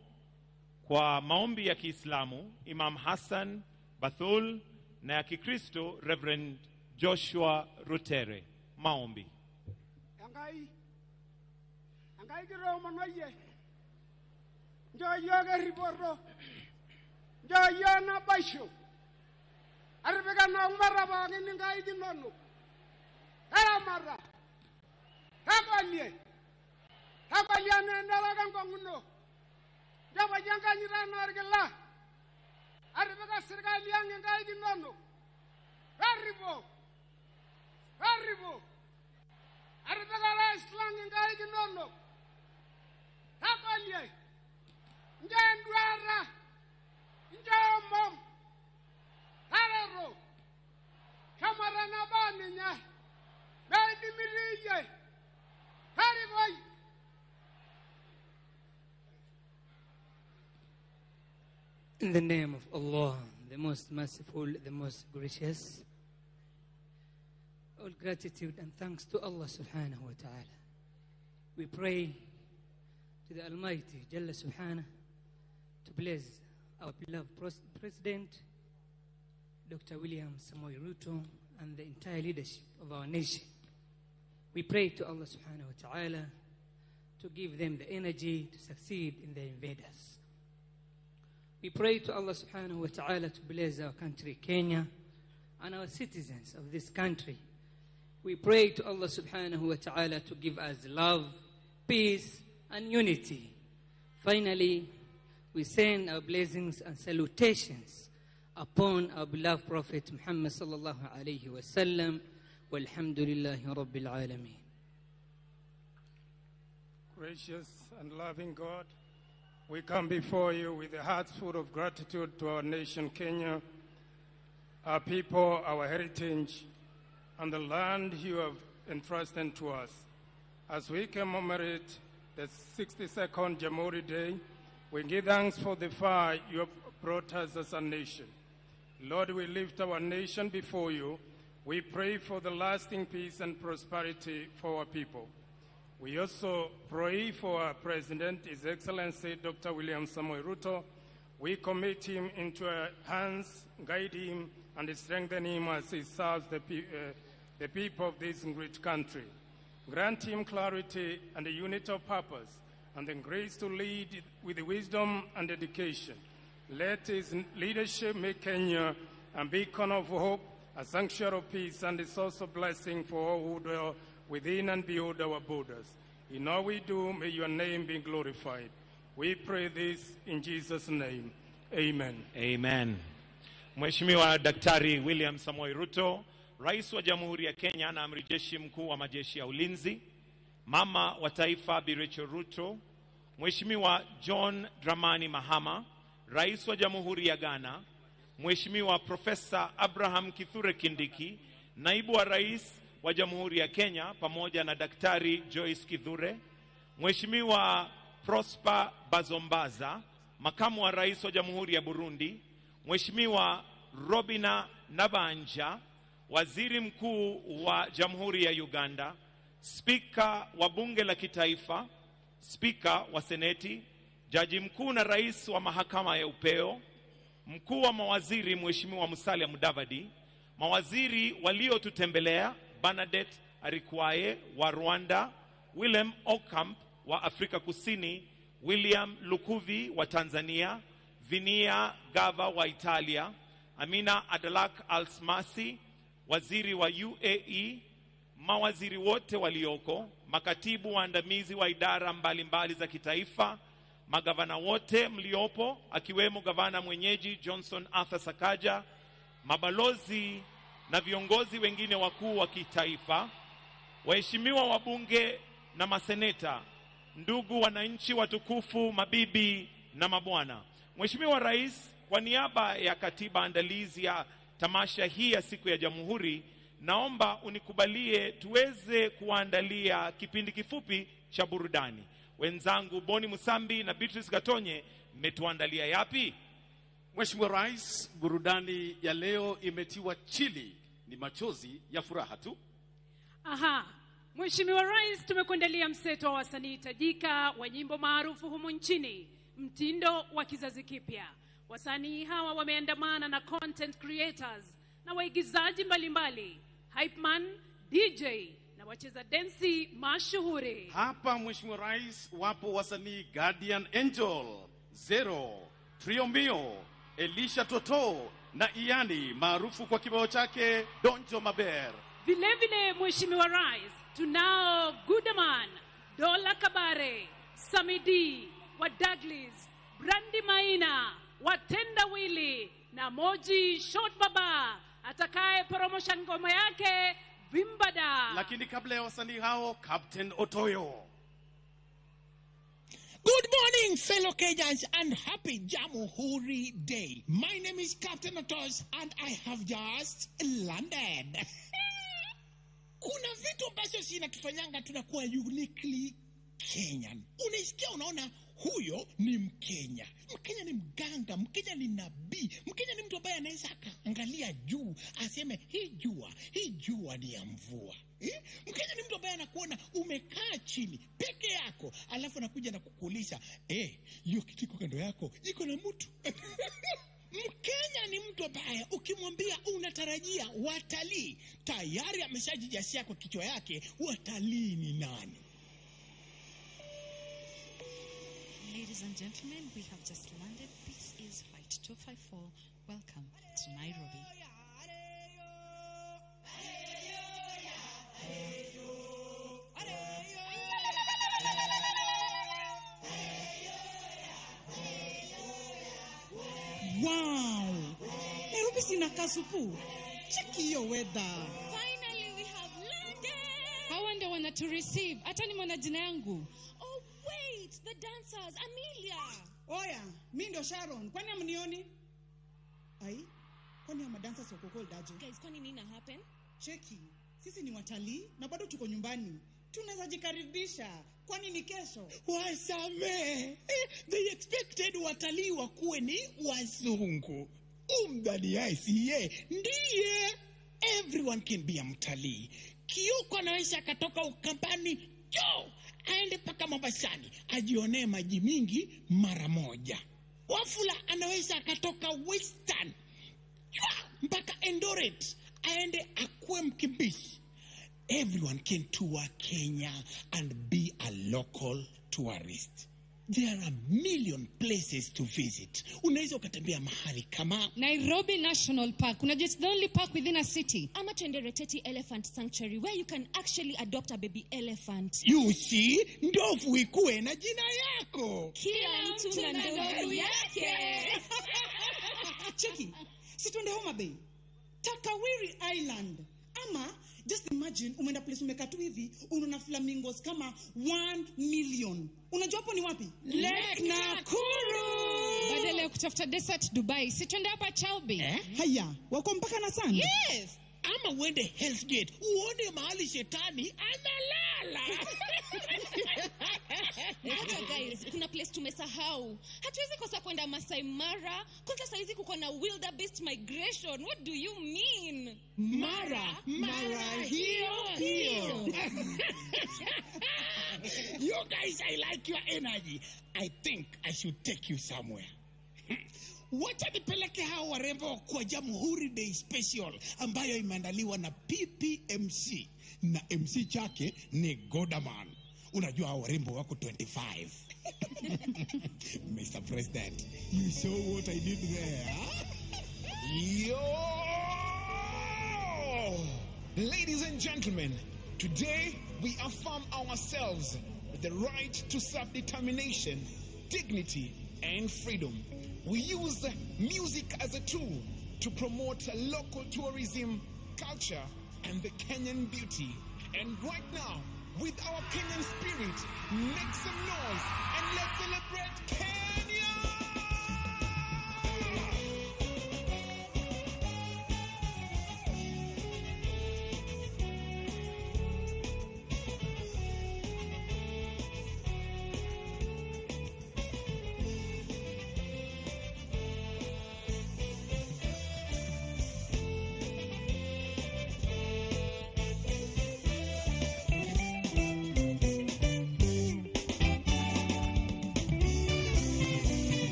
kwa maombi ya Kiislamu Imam Hassan Bathul, na ya Kikristo Reverend Joshua Rutere. Maombi. Enkai, Enkai kitoomono iyie, nchoo yiok erripoto, nchoo yiok naboisho, atipika naa kumata pookin inkaik inonok, taramata, tagolie, tagolie enaa endaraka enkong'u ino, nchopoki enkanyit enaa orkila, atipika sirkali ang' inkaik inonok, torripo, torripo. Atipika rais lang inkaik inonok, tagolie, nchoo enduata, nchoo omom, tareto, shomo tenebaa ninye, meidimiti iyie, torikoi. In the name of Allah, the most merciful, the most gracious, all gratitude and thanks to Allah subhanahu wa ta'ala. We pray to the Almighty Jalla subhanahu to bless our beloved President, Dr. William Samoei Ruto, and the entire leadership of our nation. We pray to Allah subhanahu wa ta'ala to give them the energy to succeed in their invaders. We pray to Allah subhanahu wa ta'ala to bless our country, Kenya, and our citizens of this country. We pray to Allah subhanahu wa ta'ala to give us love, peace, and unity. Finally, we send our blessings and salutations upon our beloved Prophet Muhammad sallallahu alayhi wa sallam. Walhamdulillahi Rabbil Alameen. Gracious and loving God, we come before you with a heart full of gratitude to our nation, Kenya, our people, our heritage, and the land you have entrusted to us. As we commemorate the 62nd Jamhuri Day, we give thanks for the far you have brought us as a nation. Lord, we lift our nation before you. We pray for the lasting peace and prosperity for our people. We also pray for our President, His Excellency Dr. William Samoei Ruto. We commit him into our hands, guide him, and strengthen him as he serves the people of this great country. Grant him clarity and a unity of purpose, and the grace to lead with wisdom and dedication. Let his leadership make Kenya a beacon of hope, a sanctuary of peace, and a source of blessing for all who dwell within and beyond our borders. In all we do, may your name be glorified. We pray this in Jesus' name. Amen. Amen. Mheshimiwa Daktari William Samoei Ruto, Rais wa Jamhuri ya Kenya na Amiri Jeshi Mkuu wa Majeshi ya Ulinzi, Mama wa Taifa Bi Rachel Ruto, Mheshimiwa John Dramani Mahama, Rais wa Jamhuri ya Ghana, Mheshimiwa Profesa Abraham Kithure Kindiki, Naibu wa Rais wa Jamhuri ya Kenya pamoja na Daktari Joyce Kithure, Mheshimiwa Prosper Bazombaza, Makamu wa Rais wa Jamhuri ya Burundi, Mheshimiwa Robina Nabanja, Waziri Mkuu wa Jamhuri ya Uganda, Spika wa Bunge la Kitaifa, Spika wa Seneti, Jaji Mkuu na Rais wa Mahakama ya Upeo, Mkuu wa Mawaziri Mheshimiwa Musalia Mudavadi, mawaziri waliotutembelea Bernadette Arikwaye wa Rwanda, Willem Okamp wa Afrika Kusini, William Lukuvi wa Tanzania, Vinia Gava wa Italia, Amina Adalak Alsmasi, waziri wa UAE, mawaziri wote walioko, makatibu waandamizi wa idara mbalimbali za kitaifa, magavana wote mliopo, akiwemo gavana mwenyeji Johnson Arthur Sakaja, mabalozi na viongozi wengine wakuu wa kitaifa, waheshimiwa wabunge na maseneta, ndugu wananchi watukufu, mabibi na mabwana. Mheshimiwa Rais, kwa niaba ya katiba andalizi ya tamasha hii ya siku ya Jamhuri, naomba unikubalie tuweze kuandalia kipindi kifupi cha burudani. Wenzangu Boni Musambi na Beatrice Gatonye, mmetuandalia yapi? Mheshimiwa Rais, burudani ya leo imetiwa chili, ni machozi ya furaha tu. Aha. Mheshimiwa Rais, tumekuandalia mseto wa wasanii tajika wa nyimbo maarufu humu nchini, mtindo wa kizazi kipya. Wasanii hawa wameandamana na content creators na waigizaji mbalimbali, hype man, DJ na wacheza densi mashuhuri. Hapa Mheshimiwa Rais, wapo wasanii Guardian Angel, Zero, Trio Mio, Elisha Toto na Iani maarufu kwa kibao chake Donjo Maber. Vile vile Mheshimiwa Rais, tunao Gudaman, Dola Kabare, Samidi wa Douglas, Brandi Maina, Watenda Wili na Moji Short Baba atakaye poromosha ngoma yake Vimbada. Lakini kabla ya wasanii hao, Captain Otoyo. Good morning, fellow Kenyans, and happy Jamhuri Day. My name is Captain Otoyo, and I have just landed. Kuna vitu ambazo zinatufanyanga tunakuwa uniquely Kenyan. Unaisikia, unaona huyo ni Mkenya. Mkenya ni mganga, Mkenya ni nabii, Mkenya ni mtu ambaye anaweza akaangalia juu aseme hii jua ni ya mvua. Mkenya ni mtu ambaye anakuona umekaa chini peke yako, alafu anakuja na kukuuliza, hiyo kitu iko kando yako iko na mtu? Mkenya ni mtu ambaye ukimwambia unatarajia watalii, tayari ameshajijasia kwa kichwa yake watalii ni nani. Ladies and gentlemen, we have just landed. This is Flight 254. Welcome to Nairobi. Wow! Nairobi sina kasupu. Check hiyo weather. Finally we have landed. Hawa ndio wana to receive. Hata nimeona jina yangu. Oh wait, the dancers, Amelia. Oya, mimi ndo Sharon. Kwani amnioni? Ai, Kwani hao madancers wako cold aje? Guys, kwani nini happen? Cheki, sisi ni watalii na bado tuko nyumbani. Tunaweza jikaribisha. Kwani ni kesho? Wasamee. They expected watalii wakuwe ni wazungu. Umdhani siye ndiye. Everyone can be a mtalii. Kioko anaweza akatoka Ukambani jo aende mpaka Mombasani ajionee maji mingi mara moja. Wafula anaweza akatoka Western chwa mpaka Eldoret aende akuwe mkimbizi. Everyone can tour Kenya and be a local tourist. There are a million places to visit. Unaweza ukatembea mahali kama Nairobi National Park. Unajua it's the only park within a city. Ama tuende Reteti Elephant Sanctuary where you can actually adopt a baby elephant. You see, ndovu ikuwe na jina yako. Kila mtu na ndovu yake. Cheki, si tuende Homa Bay, Takawiri Island. Ama just imagine umeenda place umekaa tu hivi unaona flamingos kama 1 million. Unajua hapo ni wapi? Lake Nakuru. Badala ya kutafuta desert Dubai, si tuende hapa Chalbi. Haya, wako mpaka na sand. Yes. Ama uende Hell's Gate uone mahali shetani analala. Hata guys, kuna place tumesahau. Hatuwezi kosa kwenda Masai Mara. Kwanza saizi kuko na wildebeest migration. What do you mean? Mara, mara hiyo hiyo. You guys, I like your energy. I think I should take you somewhere. Wacha nipeleke hao warembo kwa Jamhuri Day Special ambayo imeandaliwa na PPMC na MC chake ni Godaman. Unajua hao warembo wako 25. Mr. President, you saw what I did there. Huh? Yo! Ladies and gentlemen, today we affirm ourselves with the right to self-determination, dignity, and freedom. We use music as a tool to promote local tourism, culture, and the Kenyan beauty. And right now, with our Kenyan spirit, make some noise and let's celebrate Kenya!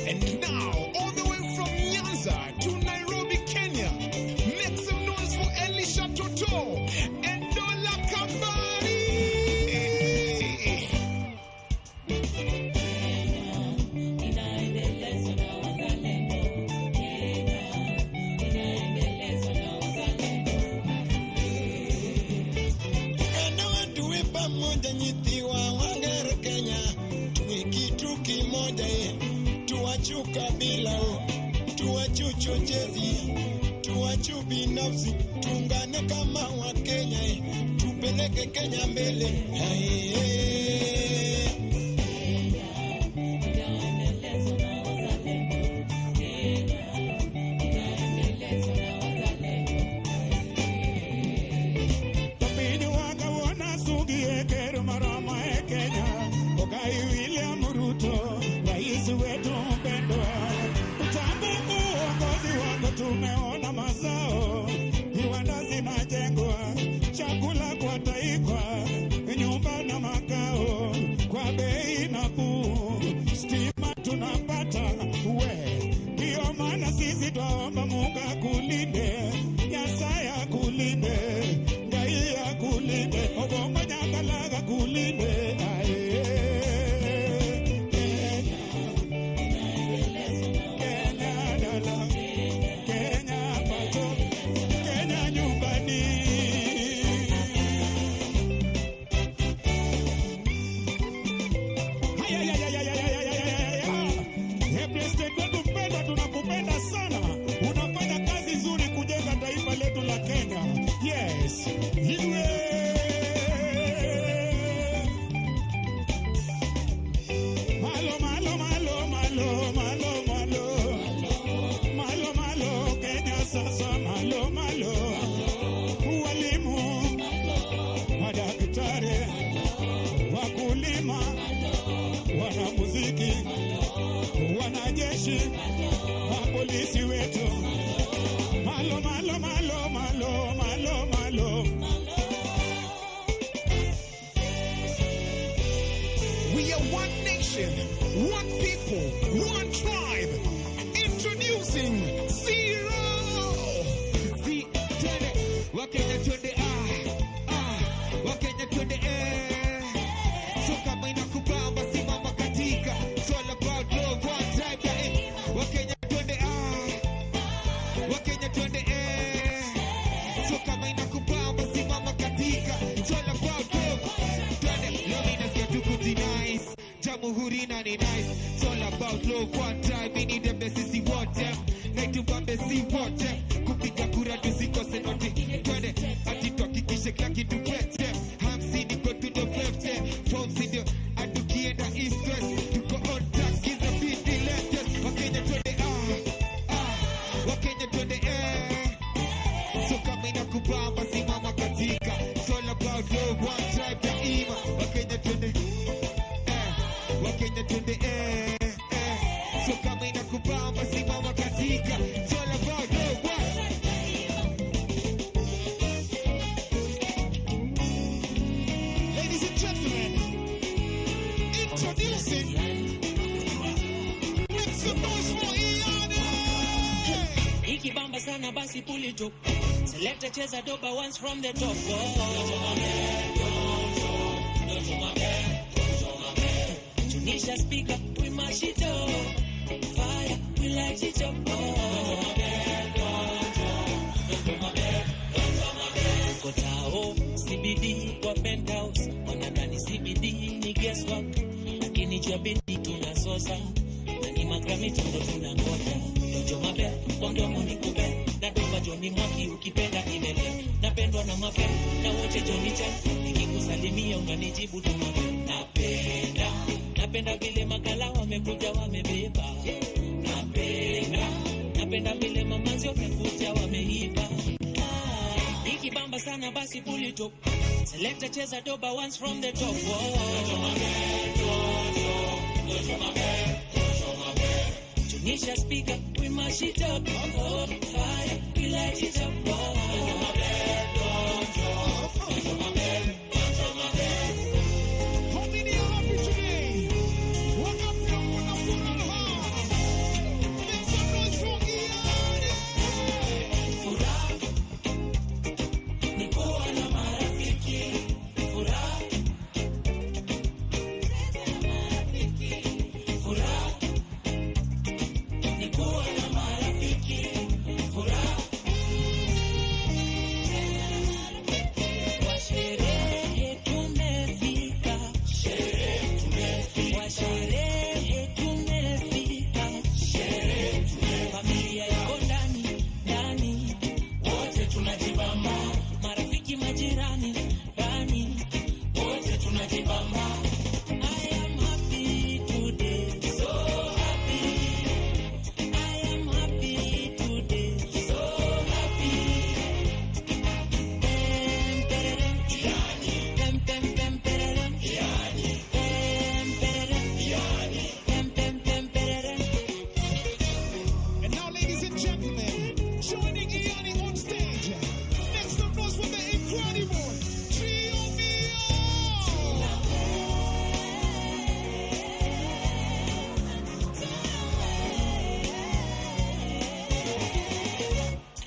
And now, all the way from Nyanza to Nairobi, Kenya, make some noise for Elisha Toto and Dola Kambari! Enda tuwe pamoja nyithiwa wanger Kenya, tuwe kitu kimoja eh. Tuache ukabila oh, tuache uchochezi, tuache ubinafsi, tuungane kama Wakenya eh, tupeleke Kenya mbele hey, hey. Piny wakawuona sugi e ker maromo e Kenya, Ogai William Ruto, rais wetu mpendwa. Tangu uongozi wako tumeona mazao, viwanda zinajengwa, chakula kwa taifa, nyumba na makao kwa bei nafuu, stima tunapata we. Ndiyo maana sisi twaomba Mungu akulinde, Nyasaye akulinde, Ngai akulinde, Obongo Nyakalaga akulinde. Aye. Kenya dala, Kenya pacho, Kenya nyumbani. Haya, ya, ya, ya, ya, ya, ya, ya, ya, ya. Hey, President wetu mpendwa, tunakupenda sana. Unafanya kazi nzuri kujenga taifa letu la Kenya. Yeah. Wakenya twende eh. So kama inakubamba simama katika. It's all about love. Twende, leo mimi nasikia tu kujinice. Jamhuri na ni nice. It's all about love. One time mimi ni dembe sisi wote. Na tubambe si wote. Kupiga kura tusikose noti. Twende, ati tuhakikishe kila kitu pete. 50 go to the left, form ndio atukienda east west. Tuko on track, kiza beat the latest. Wakenya twende ah ah. Wakenya twende eh. So kama inakubamba simama katika. It's all about love, one tribe daima. Wakenya twende eh. Wakenya twende eh eh. So kama inakubamba simama katika. It's all about love, one. Ladies and gentlemen, introducing, make some noise for Iane! Ikibamba sana basi pull it up. Selector cheza doba once from the top. Oh. Tunisha speaker, we mash it up. Fire, we light it up. Oh. Tuko tao, CBD kwa penthouse. Wanadhani CBD ni guesswork, lakini juu ya bidi tunasosa na ni magrami tundo tunangoja. Dojo mabe kwa mdomo ni kube na doba Joni Mwaki ukipenda imele napendwa na mape na wote Joni Chen nikikusalimia unanijibu tu mabe. Napenda napenda vile makala wamekuja wamebeba. Napenda napenda vile mamanzi wamekuja wameiva. Ikibamba sana basi pull it up. Selector cheza doba once from the top. Oh. Tunisha speaker, we mash it up. Oh, fire, we light it up. Oh. How many are happy today? Wangapi wana furaha? Make some noise for Iane! Furaha ni kuwa na marafiki. Furaha furaha ni kuwa na marafiki. Furaha kwa sherehe tumefika. Sherehe tumefika. Kwa sherehe tumefika. Sherehe tumefika. Familia iko ndani ndani, wote tunajibamba. Marafiki majirani rani, wote tunajibamba. I am happy today, so happy. I am happy today, so happy. Pem pererem, pem pem pem pererem, pem pererem, pem pem pem pererem. And now, ladies and gentlemen, joining Iane on stage, make some noise for the incredible Trio Mio!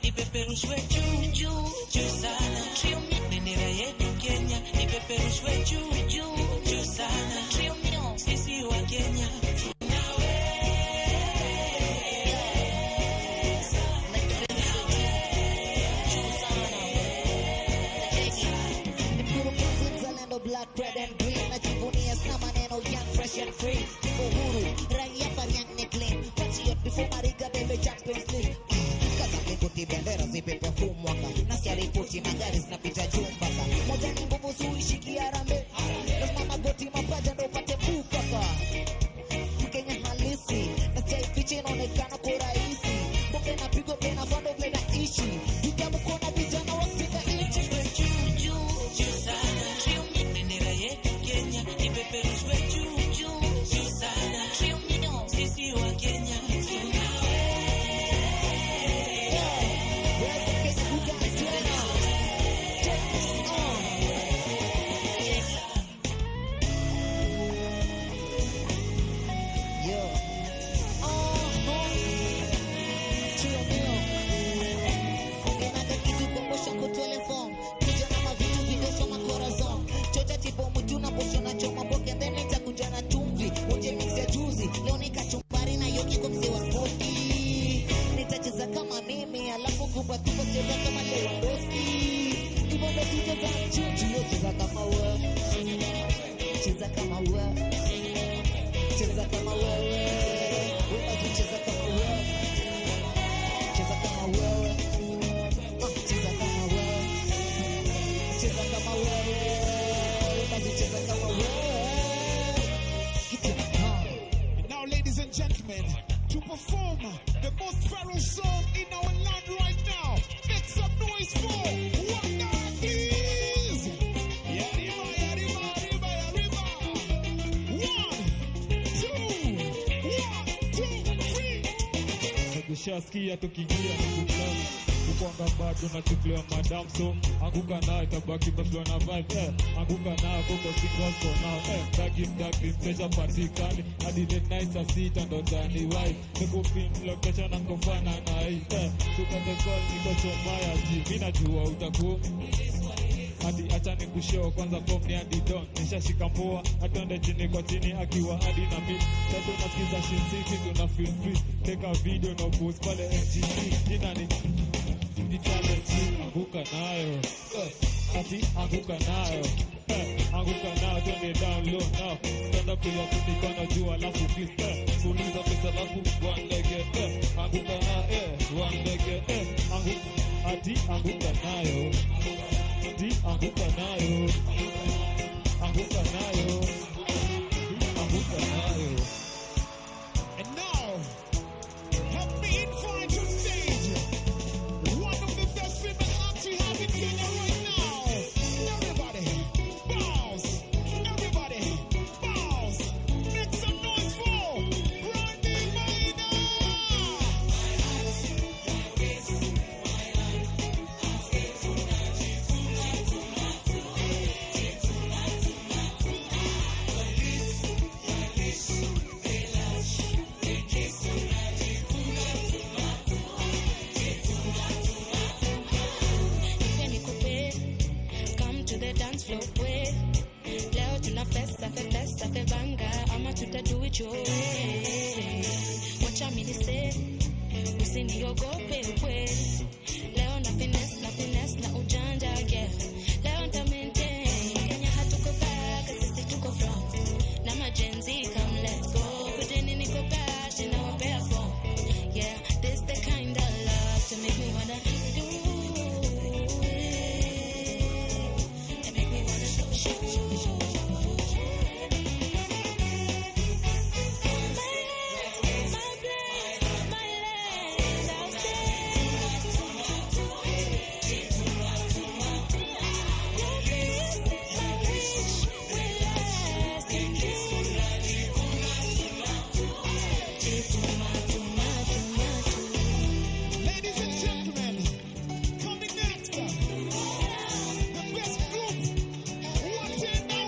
Ipeperushwe juu juu juu sana, bendera yetu Kenya ipeperushwe juu juu juu sana. Sisi wa Kenya Mkurugenzi mzalendo black red and green najivunia sana maneno young fresh and free niko huru raia panyang ni clean patriot before mariga bebe Champions League kaza mlingoti bendera zipepe huu mwaka nasikia ripoti magari zinapita juu mpaka moja ni nguvu suishi kiarambe lazima magoti mapaja ndo upate bukaka Mkenya halisi na sijaificha inaonekana kwa urahisi mboka inapigwa pena fando vile naishi vitabu kona vijana wakipika nchi juu juu sana, bendera yetu Kenya ipeperushwe juu juu juu sana. Sisi wa Kenya Tunaweza. Ushasikia tukiingia ni kublast. Ukwanga bado nachukuliwa madam, so anguka nayo itabaki umeflow na vibe eh. Anguka nayo koko single for now eh. Mtaki mtaki mteja patikani hadi late night saa sita ndo tani wife nikupin location na mkofana na hii eh. Tukate call niko chomaya ji mimi najua utakuwa hadi acha nikushow kwanza form ni hadi don nishashika mpoa atonde chini kwa chini akiwa hadi na mimi tatu nasikiza Shin City tuna feel free take a video no post pale MGC jina ni talent anguka nayo ati anguka nayo anguka nayo twende down low now stand up to your feet mikono juu alafu please fuliza pesa alafu one leg anguka nayo one leg anguka ati anguka nayo ati anguka nayo anguka nayo anguka nayo. And now, help me invite to stage one of the best female acts we have in Kenya right now. Everybody, bounce! Everybody, bounce! Make some noise for Brandy Maina! Nipe nikupe, come to the dance floor we. Leo tuna festa fe festa fe banga ama tuta do it your way. Wacha mimi nise, usiniogope we. Leo na finesse na finesse na ujanja yeah. Leo nita maintain. Kenya hatuko back, sisi tuko front. Na majenzi come let's go. Kujeni niko bash na wapea form. Yeah, this the kind of love to make me wanna do it. To make me wanna show, show, show, show. My place, my land, I'll stay. Your peace, my wish will last in Ladies and gentlemen, coming next, the best group, Watenda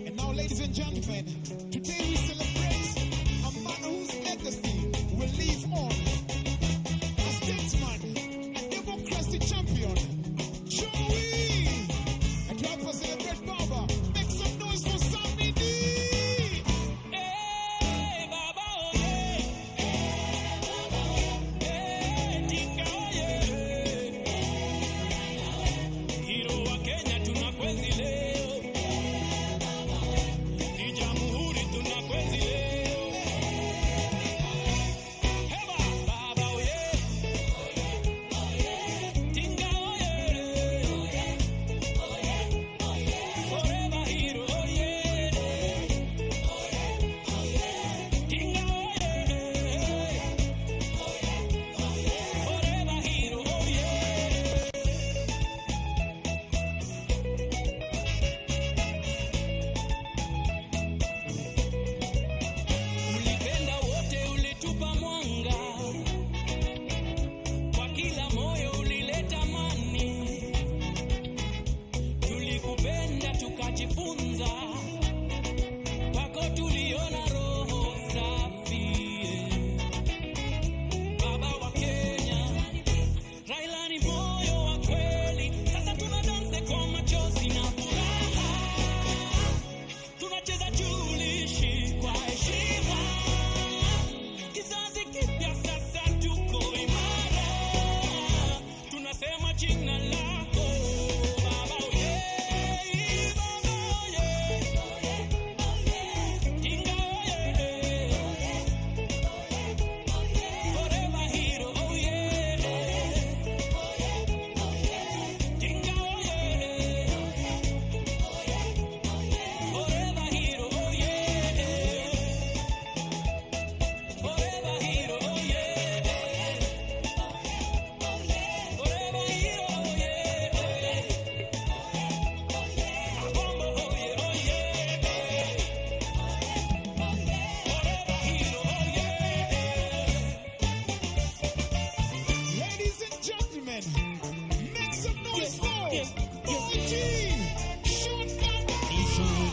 And now, ladies and gentlemen, today we celebrate a man whose legacy will live on. A statesman, a democracy champion, Joey!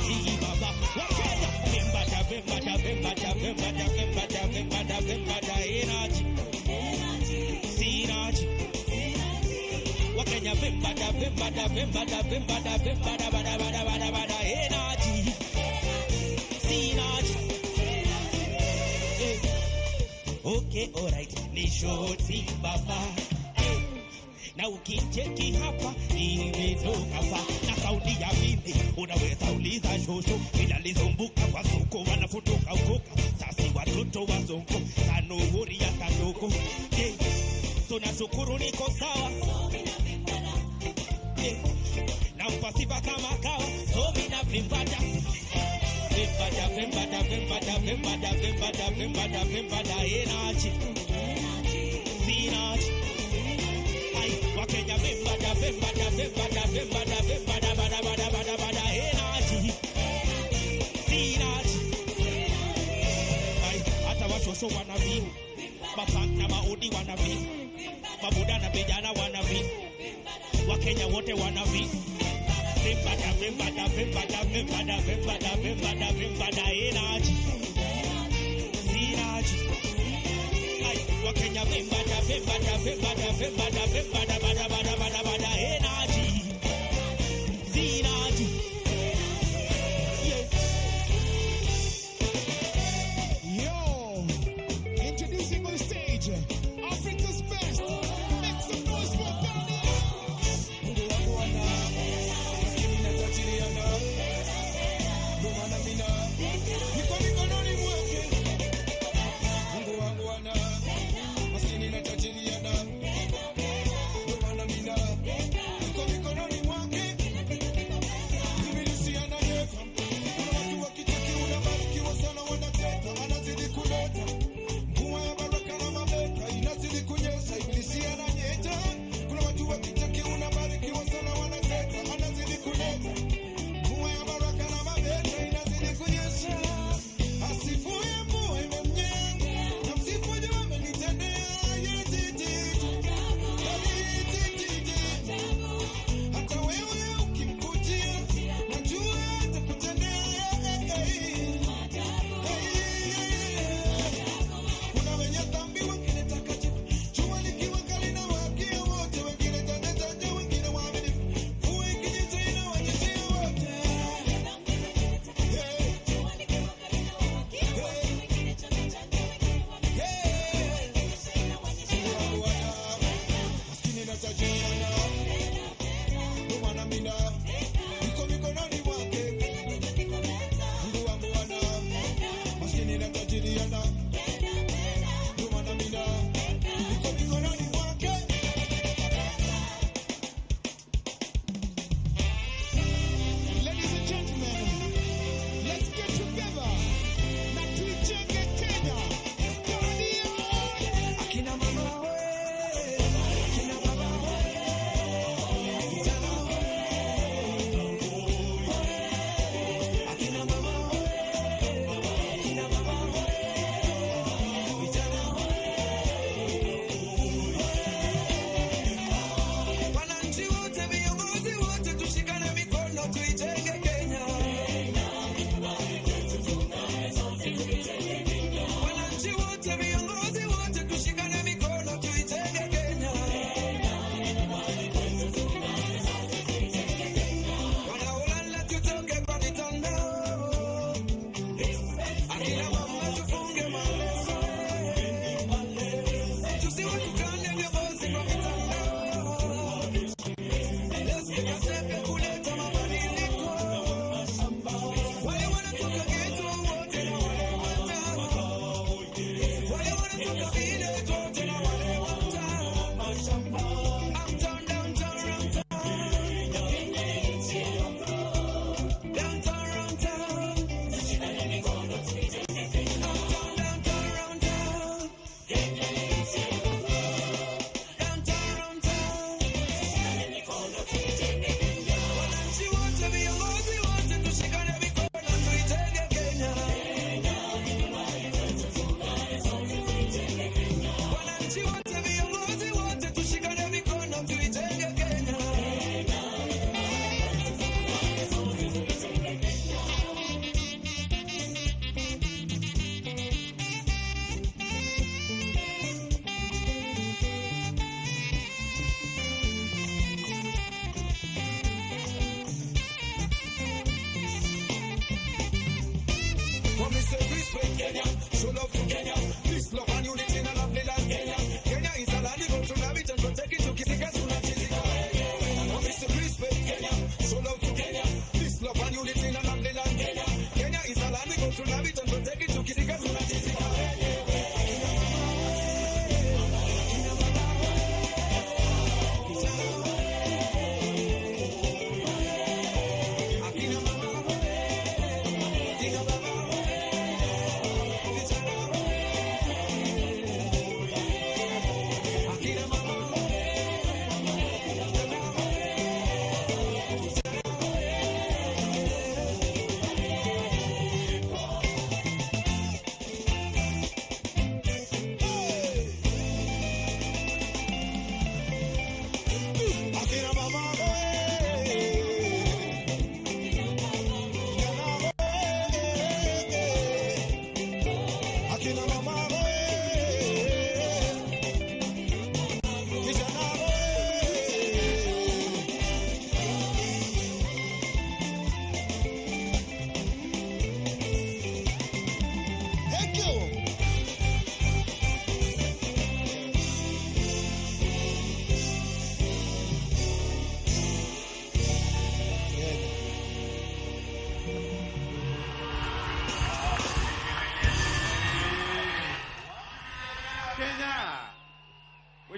Energy baba. Wakenya vimbada vimbada vimbada vimbada vimbada vimbada vimbada energy. Energy. Wakenya vimbada vimbada vimbada vimbada vimbada bada bada bada bada energy. Energy. Okay, alright, ni shoti baba. Hey. Na ukicheki hapa imetoka fa na saundi ya mimi unaweza uliza shosho ila lizumbuka kwa soko wanafutuka ukoka sasi watoto wazongo sanuhuri ya sadoko. Hey. So nashukuru niko sawa. Hey. Na mpasifa kama kawa so mina vimbada vimbada vimbada vimbada vimbada vimbada vimbada vimbada energy. Energy. Ai Wakenya vimbada vimbada vimbada vimbada vimbada bada bada bada bada energy. Energy. Ai hata washosho wana vim mapank na maudi wana vim mabuda na vijana wana vim Wakenya wote wana vim vimbada vimbada vimbada vimbada vimbada vimbada vimbada energy. Energy. Ai Wakenya vimbada vimbada vimbada vimbada vimbada bada bada bada bada energy. Energy. Yeah. Yo, introducing on stage Africa's best. Make some noise for Daniel. Mungu wangu ana maskini na tajiri ana ndio maana mina niko mikononi mwake. Mungu wangu ana maskini na tajiri ana ndio maana mina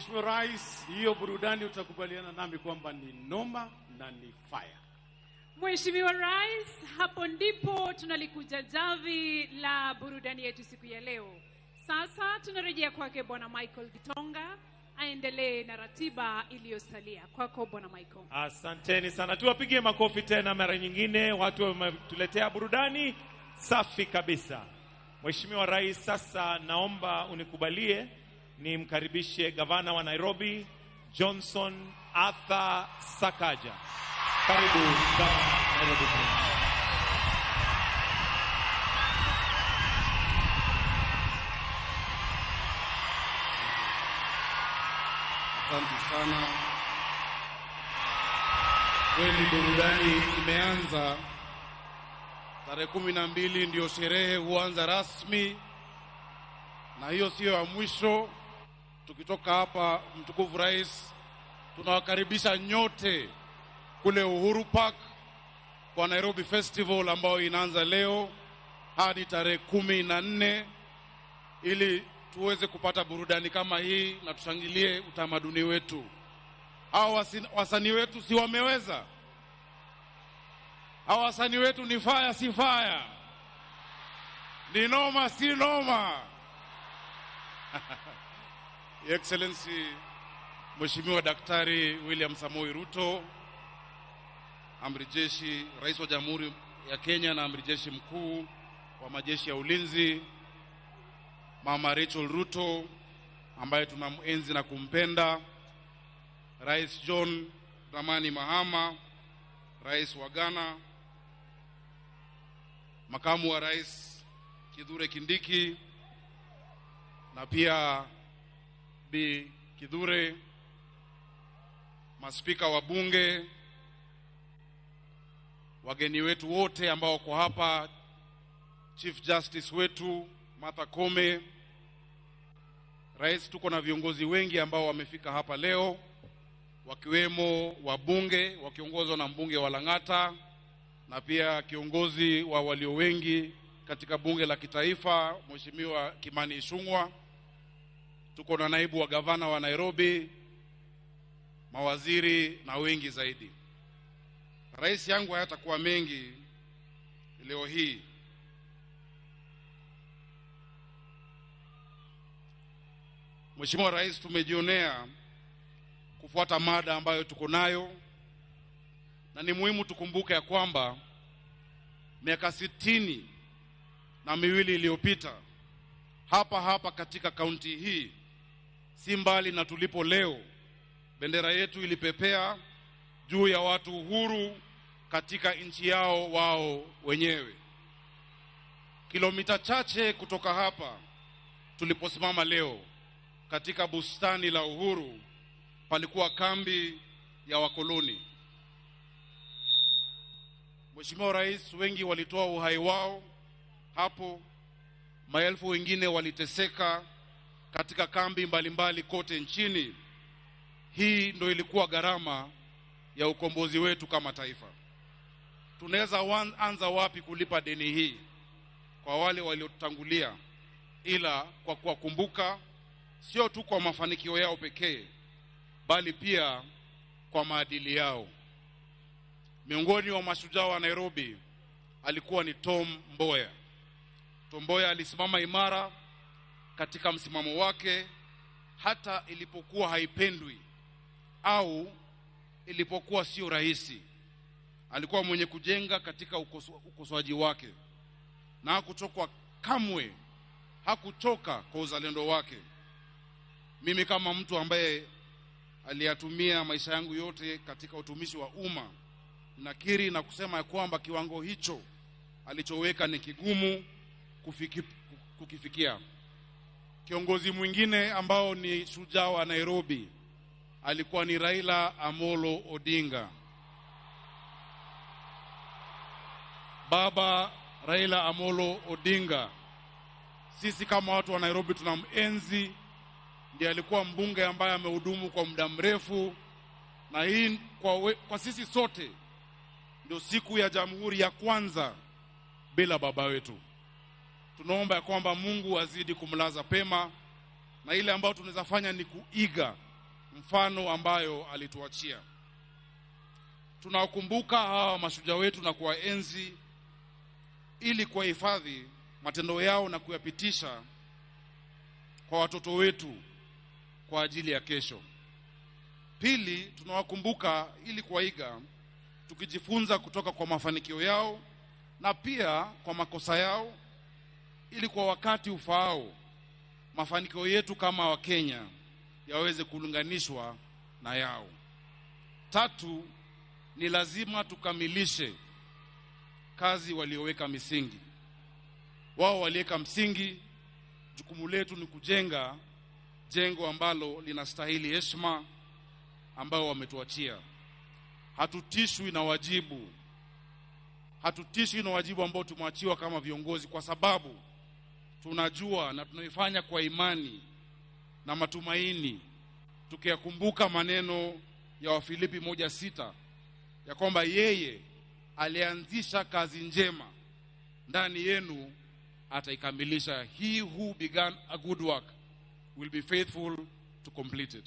Mheshimiwa Rais, hiyo burudani utakubaliana nami kwamba ni noma na ni fire. Mheshimiwa Rais, hapo ndipo tunalikuja javi la burudani yetu siku ya leo. Sasa tunarejea kwake Bwana Michael Gitonga aendelee na ratiba iliyosalia. Kwako Bwana Michael. Asanteni sana, tuwapigie makofi tena mara nyingine, watu wametuletea burudani safi kabisa. Mheshimiwa Rais, sasa naomba unikubalie nimkaribishe gavana wa Nairobi Johnson Arthur Sakaja. Karibu gavana Nairobi. Asante sana. Kweli burudani imeanza. Tarehe 12 ndio sherehe huanza rasmi, na hiyo sio ya mwisho. Tukitoka hapa, mtukufu Rais, tunawakaribisha nyote kule Uhuru Park kwa Nairobi Festival ambayo inaanza leo hadi tarehe 14 ili tuweze kupata burudani kama hii na tushangilie utamaduni wetu. Hawa wasanii wetu si wameweza? Hawa wasanii wetu ni fire si fire? Ni noma si noma? Your Excellency Mheshimiwa Daktari William Samoei Ruto, Amri Jeshi, Rais wa Jamhuri ya Kenya na Amri Jeshi Mkuu wa Majeshi ya Ulinzi, Mama Rachel Ruto ambaye tunamenzi na kumpenda, Rais John Dramani Mahama, Rais wa Ghana, Makamu wa Rais Kithure Kindiki na pia Bi Kithure, maspika wa bunge, wageni wetu wote ambao wako hapa, Chief Justice wetu Martha Koome, Rais, tuko na viongozi wengi ambao wamefika hapa leo, wakiwemo wabunge wakiongozwa na mbunge wa Lang'ata na pia kiongozi wa walio wengi katika bunge la kitaifa Mheshimiwa Kimani Ichung'wah. Tuko na naibu wa gavana wa Nairobi, mawaziri na wengi zaidi. Rais, yangu hayatakuwa mengi leo hii. Mheshimiwa Rais, tumejionea kufuata mada ambayo tuko nayo, na ni muhimu tukumbuke ya kwamba miaka 62 iliyopita hapa hapa katika kaunti hii, si mbali na tulipo leo, bendera yetu ilipepea juu ya watu uhuru katika nchi yao wao wenyewe. Kilomita chache kutoka hapa tuliposimama leo katika bustani la Uhuru palikuwa kambi ya wakoloni. Mheshimiwa Rais, wengi walitoa uhai wao hapo, maelfu wengine waliteseka katika kambi mbalimbali kote nchini. Hii ndio ilikuwa gharama ya ukombozi wetu kama taifa. Tunaweza anza wapi kulipa deni hii kwa wale waliotutangulia, ila kwa kuwakumbuka sio tu kwa mafanikio yao pekee, bali pia kwa maadili yao. Miongoni wa mashujaa wa Nairobi alikuwa ni Tom Mboya. Tom Mboya alisimama imara katika msimamo wake hata ilipokuwa haipendwi au ilipokuwa sio rahisi. Alikuwa mwenye kujenga katika ukosoaji wake na hakuchoka kamwe, hakuchoka kwa uzalendo wake. Mimi kama mtu ambaye aliyatumia maisha yangu yote katika utumishi wa umma, nakiri na kusema kwamba kiwango hicho alichoweka ni kigumu kukifikia. Kiongozi mwingine ambao ni shujaa wa Nairobi alikuwa ni Raila Amolo Odinga. Baba Raila Amolo Odinga, sisi kama watu wa Nairobi tunamenzi. Ndiye alikuwa mbunge ambaye amehudumu kwa muda mrefu, na hii kwa sisi sote ndio siku ya jamhuri ya kwanza bila baba wetu. Tunaomba ya kwamba Mungu azidi kumlaza pema, na ile ambayo tunaweza fanya ni kuiga mfano ambayo alituachia. Tunawakumbuka hawa mashujaa wetu na kuwaenzi ili kuwahifadhi matendo yao na kuyapitisha kwa watoto wetu kwa ajili ya kesho. Pili, tunawakumbuka ili kuwaiga, tukijifunza kutoka kwa mafanikio yao na pia kwa makosa yao, ili kwa wakati ufaao mafanikio yetu kama Wakenya yaweze kulinganishwa na yao. Tatu, ni lazima tukamilishe kazi walioweka misingi. Wao waliweka msingi, jukumu letu ni kujenga jengo ambalo linastahili heshima ambayo wametuachia. Hatutishwi na wajibu. Hatutishwi na wajibu ambao tumeachiwa kama viongozi, kwa sababu tunajua na tunaifanya kwa imani na matumaini, tukiyakumbuka maneno ya Wafilipi 1:6 ya kwamba yeye alianzisha kazi njema ndani yenu ataikamilisha. He who began a good work will be faithful to complete it.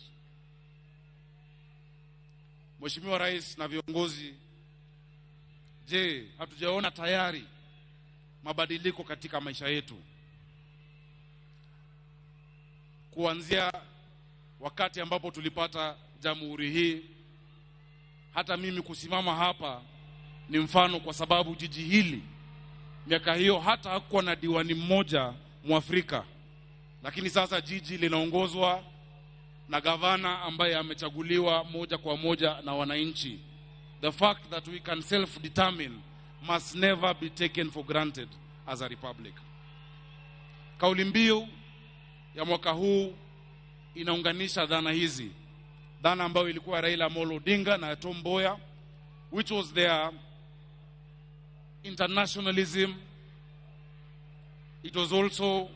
Mheshimiwa Rais na viongozi, je, hatujaona tayari mabadiliko katika maisha yetu? Kuanzia wakati ambapo tulipata jamhuri hii, hata mimi kusimama hapa ni mfano, kwa sababu jiji hili miaka hiyo hata hakuwa na diwani mmoja Mwafrika, lakini sasa jiji linaongozwa na gavana ambaye amechaguliwa moja kwa moja na wananchi. The fact that we can self-determine must never be taken for granted as a republic. Kauli mbiu ya mwaka huu inaunganisha dhana hizi, dhana ambayo ilikuwa Raila Amolo Odinga na Tom Mboya, which was their internationalism. It was also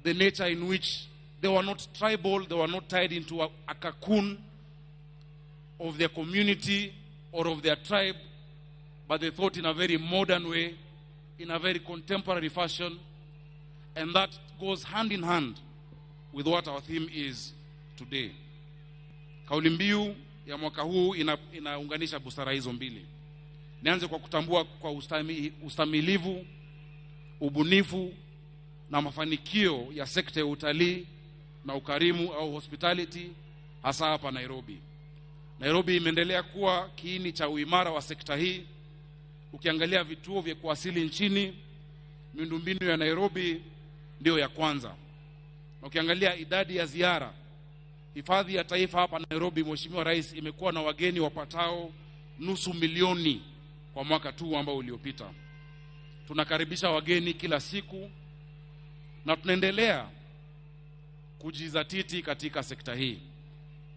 the nature in which they were not tribal, they were not tied into a cocoon of their community or of their tribe, but they thought in a very modern way, in a very contemporary fashion, and that goes hand in hand with what our theme is today. Kauli mbiu ya mwaka huu inaunganisha busara hizo mbili. Nianze kwa kutambua kwa ustamilivu, ubunifu na mafanikio ya sekta ya utalii na ukarimu au hospitality, hasa hapa Nairobi. Nairobi imeendelea kuwa kiini cha uimara wa sekta hii. Ukiangalia vituo vya kuwasili nchini, miundombinu ya Nairobi ndio ya kwanza. Na ukiangalia idadi ya ziara, hifadhi ya taifa hapa Nairobi, Mheshimiwa Rais, imekuwa na wageni wapatao 500,000 kwa mwaka tu ambao uliopita. Tunakaribisha wageni kila siku na tunaendelea kujizatiti katika sekta hii.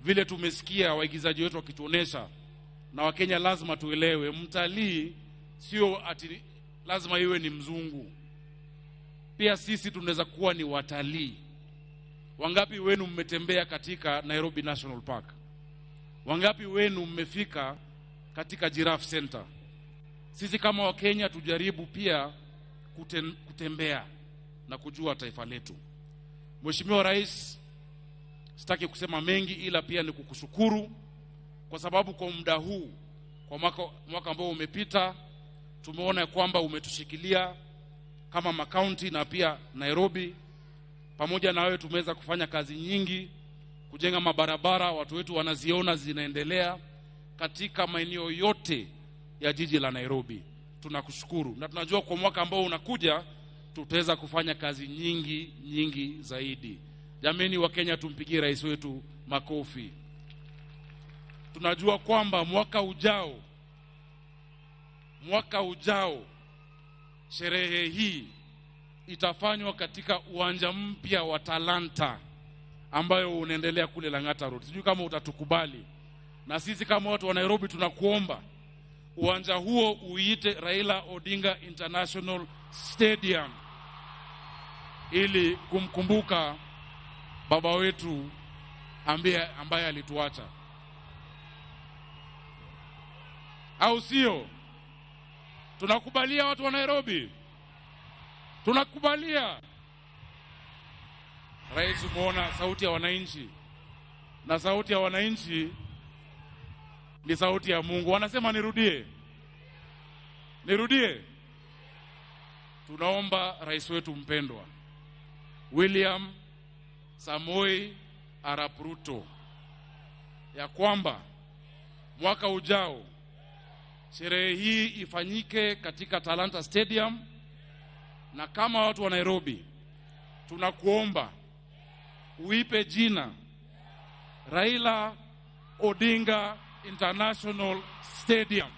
Vile tumesikia waigizaji wetu wakituonesha, na Wakenya lazima tuelewe, mtalii sio ati lazima iwe ni mzungu. Pia sisi tunaweza kuwa ni watalii. Wangapi wenu mmetembea katika Nairobi National Park? Wangapi wenu mmefika katika Giraffe Center? Sisi kama Wakenya tujaribu pia kutembea na kujua taifa letu. Mheshimiwa Rais, sitaki kusema mengi, ila pia ni kukushukuru kwa sababu kwa muda huu, kwa mwaka ambao umepita, tumeona kwamba umetushikilia kama makaunti na pia Nairobi. Pamoja na wewe tumeweza kufanya kazi nyingi, kujenga mabarabara, watu wetu wanaziona zinaendelea katika maeneo yote ya jiji la Nairobi. Tunakushukuru na tunajua kwa mwaka ambao unakuja tutaweza kufanya kazi nyingi nyingi zaidi. Jameni wa Kenya, tumpigie rais wetu makofi. Tunajua kwamba mwaka ujao sherehe hii itafanywa katika uwanja mpya wa Talanta ambayo unaendelea kule Lang'ata Road. Sijui kama utatukubali. Na sisi kama watu wa Nairobi tunakuomba uwanja huo uiite Raila Odinga International Stadium ili kumkumbuka baba wetu ambaye alituacha. Au sio? Tunakubalia watu wa Nairobi? Tunakubalia. Rais, umeona sauti ya wananchi. na sauti ya wananchi ni sauti ya Mungu. Wanasema nirudie, nirudie. Tunaomba rais wetu mpendwa William Samoei Arap Ruto ya kwamba mwaka ujao sherehe hii ifanyike katika Talanta Stadium, na kama watu wa Nairobi tunakuomba uipe jina Raila Odinga International Stadium.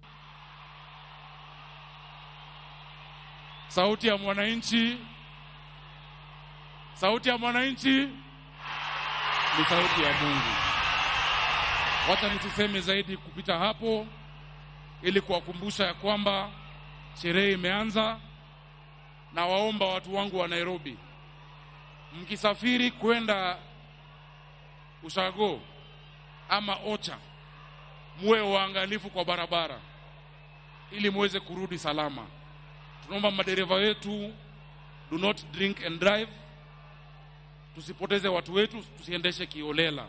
Sauti ya mwananchi, sauti ya mwananchi ni sauti ya Mungu. Wacha nisiseme zaidi kupita hapo, ili kuwakumbusha ya kwamba sherehe imeanza, na waomba watu wangu wa Nairobi, mkisafiri kwenda Ushago ama Ocha, muwe waangalifu kwa barabara ili muweze kurudi salama. Tunaomba madereva wetu, do not drink and drive. Tusipoteze watu wetu, tusiendeshe kiolela,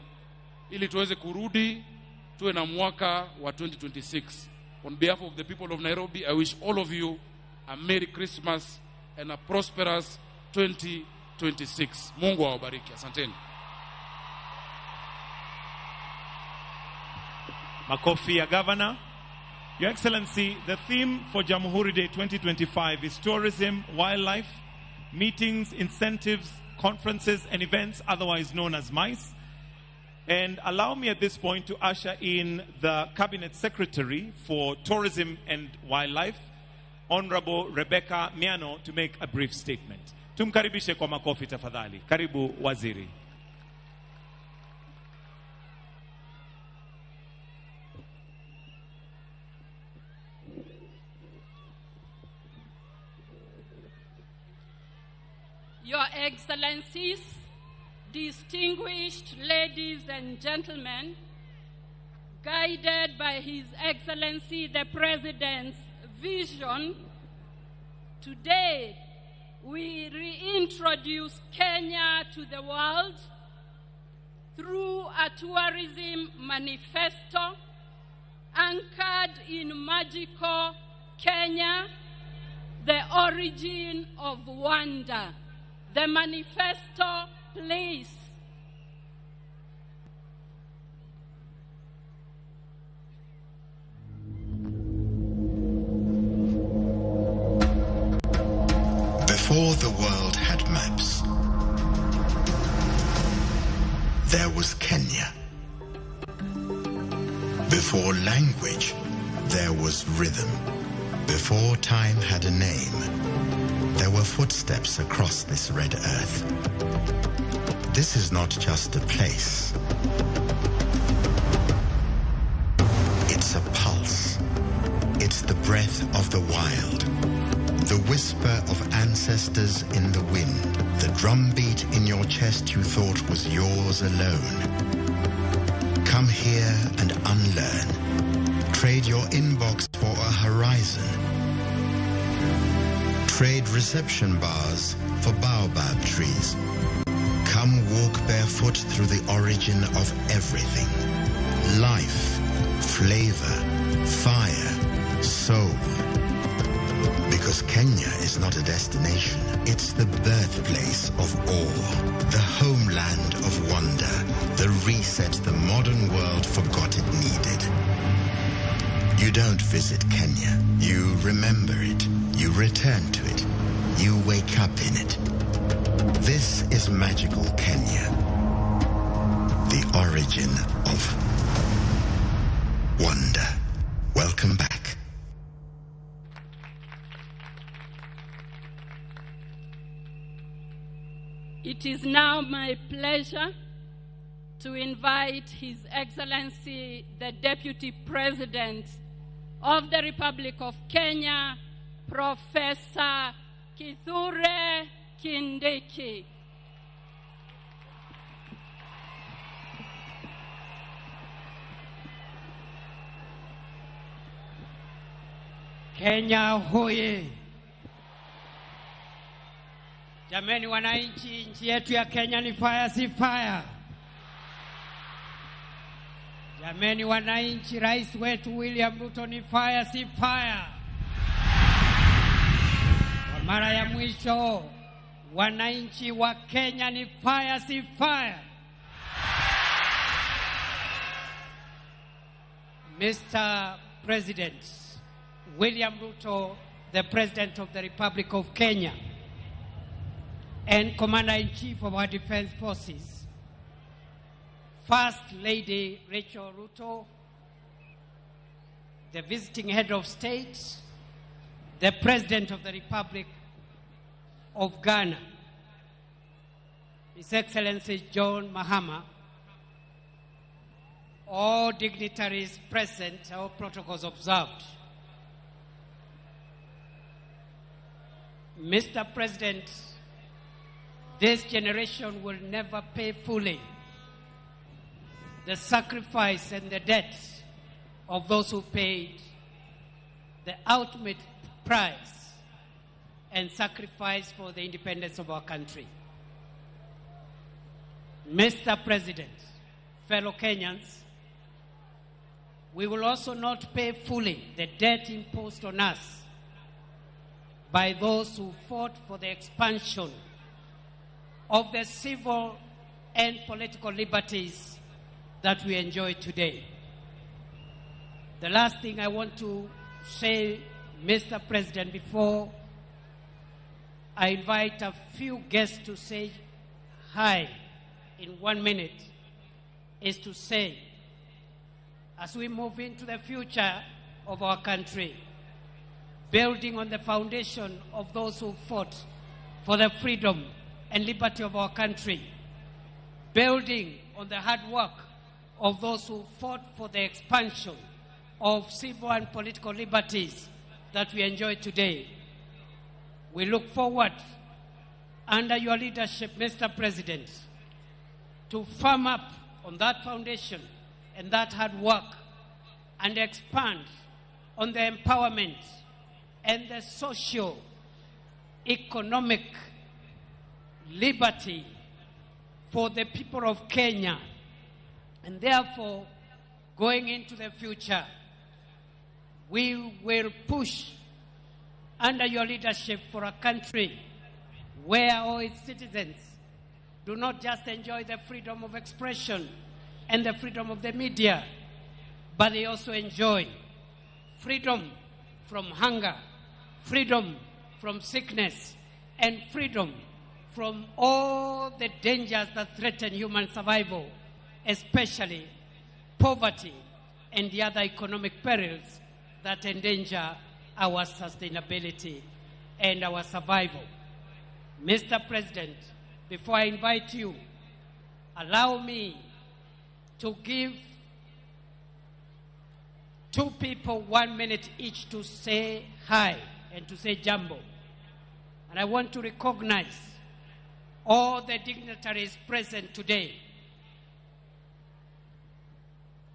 ili tuweze kurudi tuwe na mwaka wa 2026. On behalf of the people of Nairobi, I wish all of you a Merry Christmas and a prosperous 2026. Mungu awabariki. Asanteni. Makofi ya Governor. Your Excellency, the theme for Jamhuri Day 2025 is tourism, wildlife, meetings, incentives, conferences, and events, otherwise known as MICE. And allow me at this point to usher in the Cabinet Secretary for Tourism and Wildlife, Honorable Rebecca Miano, to make a brief statement. Tumkaribishe kwa makofi tafadhali. Karibu waziri. Your Excellencies, distinguished ladies and gentlemen, guided by His Excellency the President's vision, today we reintroduce Kenya to the world through a tourism manifesto anchored in magical Kenya, the origin of wonder. The manifesto, please. Before the world had maps, there was Kenya. Before language, there was rhythm. Before time had a name, there were footsteps across this red earth. This is not just a place. It's a pulse. It's the breath of the wild. The whisper of ancestors in the wind. The drumbeat in your chest you thought was yours alone. Come here and unlearn. Trade your inbox for a horizon. Trade reception bars for baobab trees. Come walk barefoot through the origin of everything. Life, flavor, fire, soul. Because Kenya is not a destination, it's the birthplace of awe, the homeland of wonder, the reset the modern world forgot it needed. You don't visit Kenya, you remember it. You return to it. You wake up in it. This is magical Kenya, the origin of wonder. Welcome back. It is now my pleasure to invite His Excellency, the Deputy President of the Republic of Kenya, Professor Kithure Kindiki. Kenya hoye! Jameni wananchi, nchi yetu ya Kenya ni fire, si fire? Jameni wananchi, rais wetu William Ruto ni fire, si fire? Kwa mara ya mwisho, wananchi wa Kenya ni fire, si fire? Mr. President William Ruto, the President of the Republic of Kenya and Commander-in-Chief of our Defense Forces, First Lady Rachel Ruto, the visiting head of state, the President of the Republic of Ghana, His Excellency John Mahama, all dignitaries present, all protocols observed. Mr. President, this generation will never pay fully the sacrifice and the debt of those who paid the ultimate price and sacrifice for the independence of our country. Mr. President, fellow Kenyans, we will also not pay fully the debt imposed on us by those who fought for the expansion of the civil and political liberties that we enjoy today. The last thing I want to say, Mr. President, before I invite a few guests to say hi in 1 minute, is to say, as we move into the future of our country, building on the foundation of those who fought for the freedom and liberty of our country, building on the hard work of those who fought for the expansion of civil and political liberties that we enjoy today. We look forward, under your leadership, Mr. President, to firm up on that foundation and that hard work and expand on the empowerment and the socio economic liberty for the people of Kenya. And therefore, going into the future, we will push under your leadership for a country where all its citizens do not just enjoy the freedom of expression and the freedom of the media, but they also enjoy freedom from hunger, freedom from sickness, and freedom from all the dangers that threaten human survival, especially poverty and the other economic perils that endanger our sustainability and our survival. Mr. President, before I invite you, allow me to give two people 1 minute each to say hi and to say jambo. And I want to recognize all the dignitaries present today.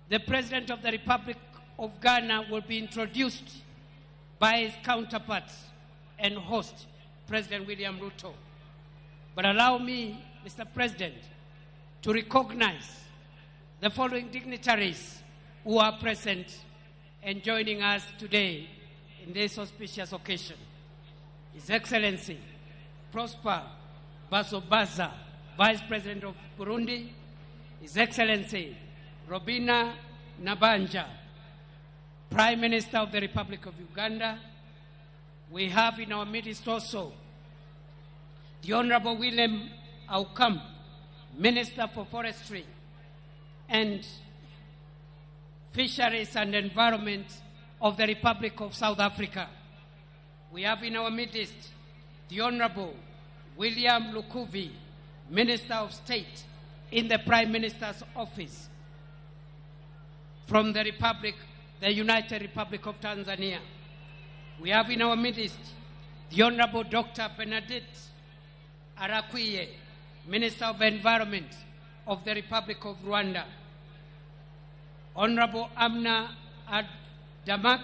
The President of the Republic of Ghana will be introduced by his counterpart and host, President William Ruto. But allow me, Mr. President, to recognize the following dignitaries who are present and joining us today in this auspicious occasion. His Excellency Prosper Bazobaza, Vice President of Burundi, His Excellency Robina Nabanja, Prime Minister of the Republic of Uganda. We have in our midst also the Honorable William Aukam, Minister for Forestry and Fisheries and Environment of the Republic of South Africa. We have in our midst the Honorable William Lukuvi, Minister of State in the Prime Minister's Office from the Republic, the United Republic of Tanzania. We have in our midst the Honorable Dr. Bernadette Arakwiye, Minister of Environment of the Republic of Rwanda. Honorable Amna Adamak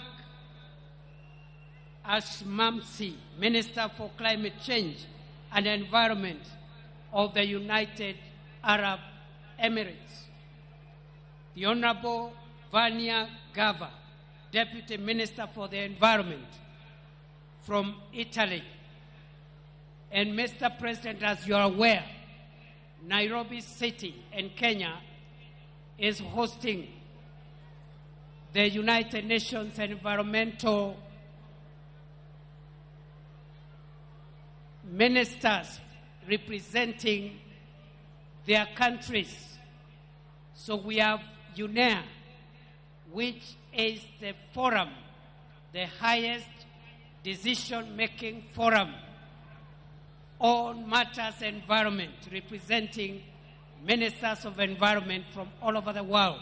Asmamsi, Minister for Climate Change and Environment of the United Arab Emirates. The Honorable Vania Gava, Deputy Minister for the Environment from Italy. And Mr. President, as you are aware, Nairobi City and Kenya is hosting the United Nations Environmental Ministers representing their countries. So we have UNEA, which is the forum, the highest decision-making forum on matters environment, representing ministers of environment from all over the world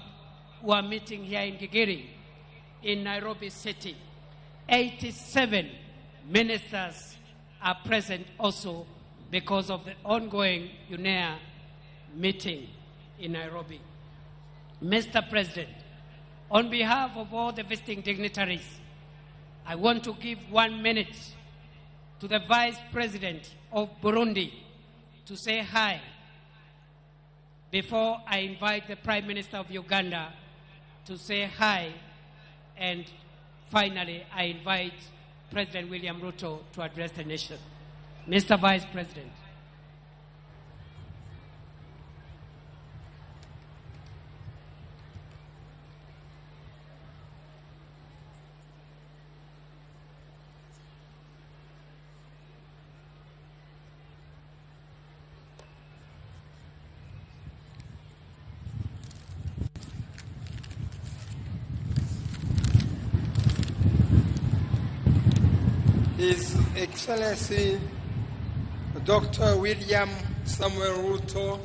who are meeting here in Gigiri, in Nairobi City. 87 ministers are present also because of the ongoing UNEA meeting in Nairobi. Mr. President, on behalf of all the visiting dignitaries, I want to give 1 minute to the Vice President of Burundi to say hi before I invite the Prime Minister of Uganda to say hi, and finally I invite President William Ruto to address the nation. Mr. Vice President. His Excellency Dr. William Samuel Ruto,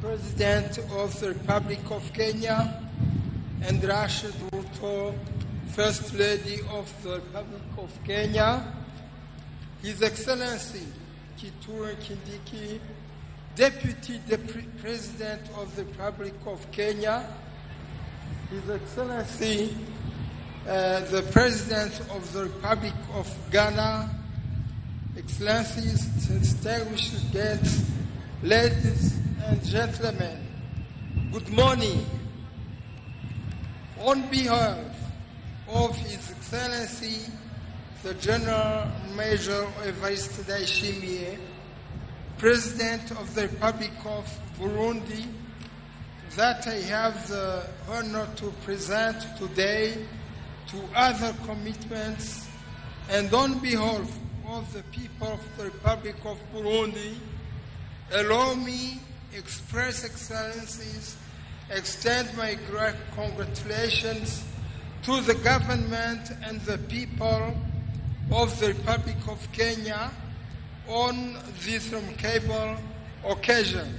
President of the Republic of Kenya, and Rachel Ruto, First Lady of the Republic of Kenya, His Excellency Kithure Kindiki, Deputy President of the Republic of Kenya, His Excellency the President of the Republic of Ghana, Excellencies, distinguished guests, ladies and gentlemen, good morning. On behalf of His Excellency, the General Major Evariste Ndayishimiye, President of the Republic of Burundi, that I have the honor to present today to other commitments, and on behalf of the people of the Republic of Burundi, allow me express Excellencies, extend my great congratulations to the government and the people of the Republic of Kenya on this remarkable occasion.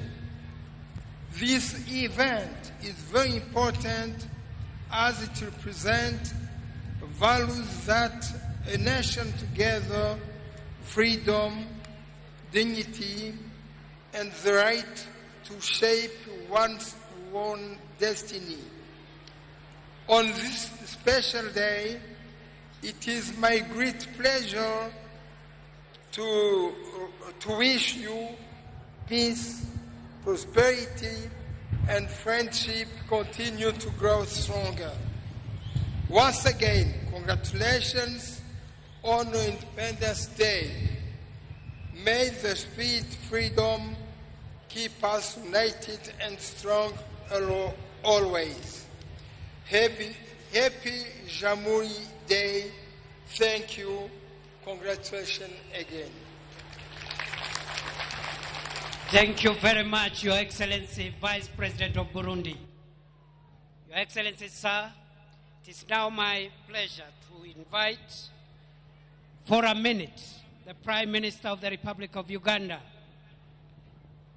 This event is very important as it represents values that a nation together, freedom, dignity, and the right to shape one's own destiny. On this special day, it is my great pleasure to wish you peace, prosperity, and friendship continue to grow stronger. Once again, congratulations on Independence Day. May the spirit of freedom keep us united and strong always. Happy, happy Jamhuri Day. Thank you. Congratulations again. Thank you very much, Your Excellency, Vice President of Burundi. Your Excellency, sir, it is now my pleasure to invite for a minute the Prime Minister of the Republic of Uganda,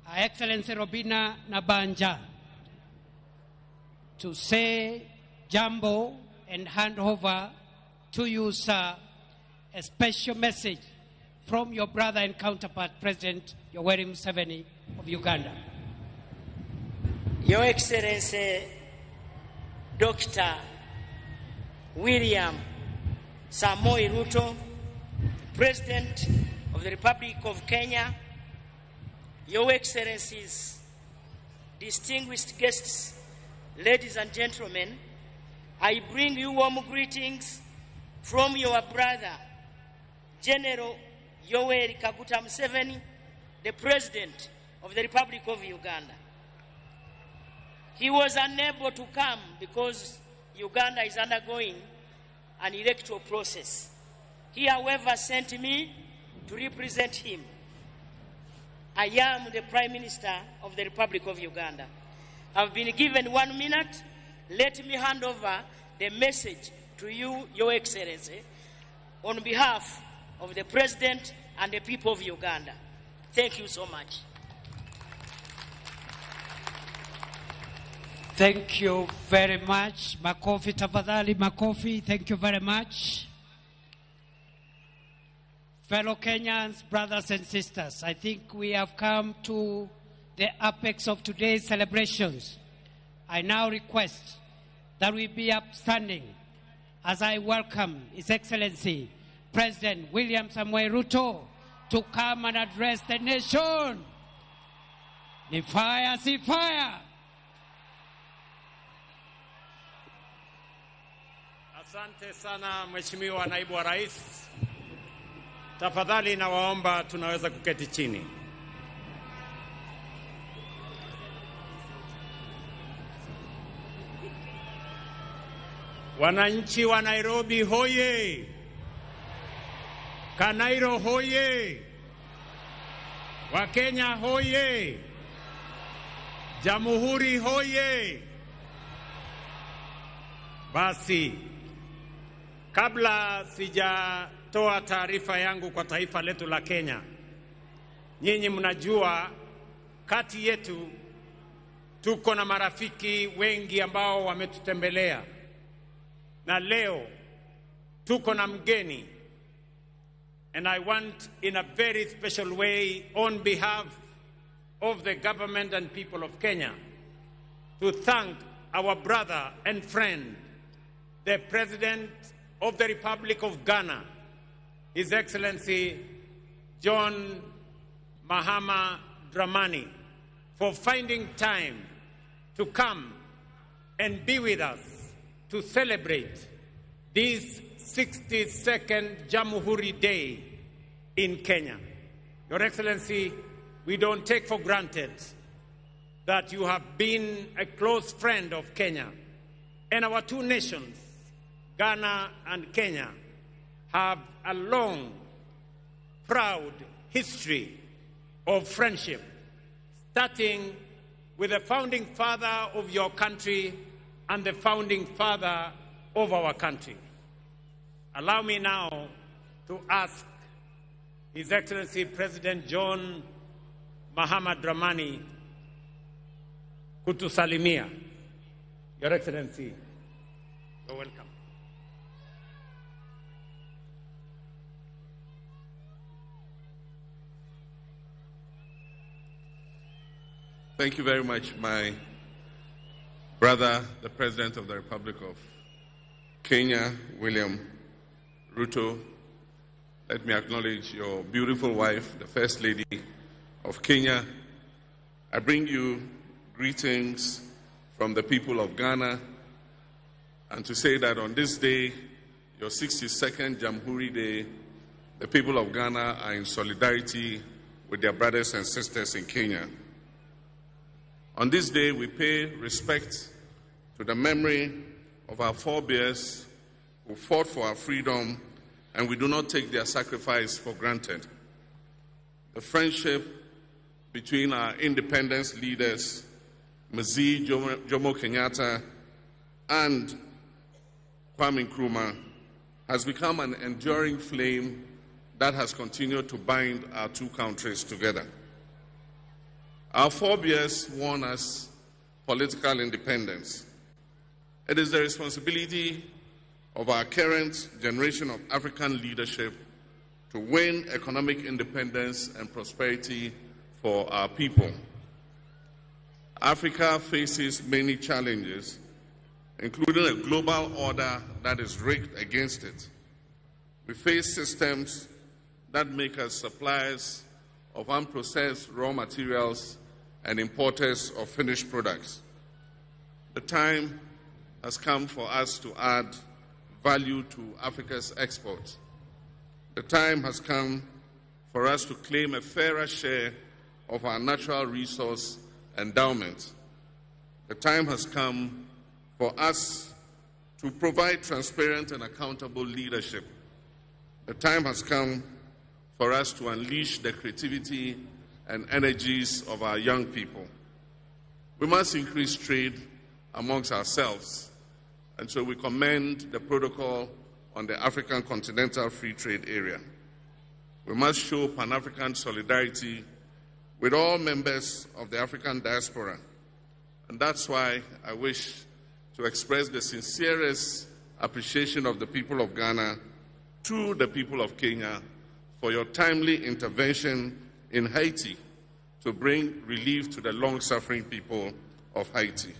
Her Excellency Robinah Nabbanja, to say jambo and hand over to you, sir, a special message from your brother and counterpart, President Yoweri Museveni of Uganda. Your Excellency, Dr. William Samoei Ruto, President of the Republic of Kenya, Your Excellencies, distinguished guests, ladies and gentlemen, I bring you warm greetings from your brother, General Yoweri Kaguta Museveni, the President of the Republic of Uganda. He was unable to come because Uganda is undergoing an electoral process. He, however, sent me to represent him. I am the Prime Minister of the Republic of Uganda. I've been given 1 minute. Let me hand over the message to you, Your Excellency, on behalf of the President and the people of Uganda. Thank you so much. Thank you very much. Makofi tafadhali, makofi. Thank you very much. Fellow Kenyans, brothers and sisters, I think we have come to the apex of today's celebrations. I now request that we be upstanding as I welcome His Excellency President William Samoei Ruto to come and address the nation. Ni fire, si fire. Asante sana Mheshimiwa Naibu wa Rais. Tafadhali nawaomba tunaweza kuketi chini. Wananchi wa Nairobi hoye! Kanairo hoye! Wakenya hoye! Jamhuri hoye! Basi, kabla sijatoa taarifa yangu kwa taifa letu la Kenya, nyinyi mnajua kati yetu tuko na marafiki wengi ambao wametutembelea. Na leo tuko na mgeni, and I want in a very special way on behalf of the government and people of Kenya to thank our brother and friend, the President of the Republic of Ghana, His Excellency John Mahama Dramani, for finding time to come and be with us to celebrate this 62nd Jamhuri Day in Kenya. Your Excellency, we don't take for granted that you have been a close friend of Kenya, and our two nations, Ghana and Kenya, have a long, proud history of friendship, starting with the founding father of your country and the founding father of our country. Allow me now to ask His Excellency President John Mahama Dramani kutusalimia. Your Excellency, you're welcome. Thank you very much, my brother, the President of the Republic of Kenya, William Ruto. Let me acknowledge your beautiful wife, the First Lady of Kenya. I bring you greetings from the people of Ghana, and to say that on this day, your 62nd Jamhuri Day, the people of Ghana are in solidarity with their brothers and sisters in Kenya. On this day, we pay respect to the memory of our forebears who fought for our freedom, and we do not take their sacrifice for granted. The friendship between our independence leaders, Mzee Jomo Kenyatta and Kwame Nkrumah, has become an enduring flame that has continued to bind our two countries together. Our forebears won us political independence. It is the responsibility of our current generation of African leadership to win economic independence and prosperity for our people. Africa faces many challenges, including a global order that is rigged against it. We face systems that make us suppliers of unprocessed raw materials and importers of finished products. The time has come for us to add value to Africa's exports. The time has come for us to claim a fairer share of our natural resource endowment. The time has come for us to provide transparent and accountable leadership. The time has come for us to unleash the creativity and energies of our young people. We must increase trade amongst ourselves, and so we commend the protocol on the African Continental Free Trade Area. We must show Pan-African solidarity with all members of the African diaspora, and that's why I wish to express the sincerest appreciation of the people of Ghana to the people of Kenya for your timely intervention in Haiti to bring relief to the long-suffering people of Haiti.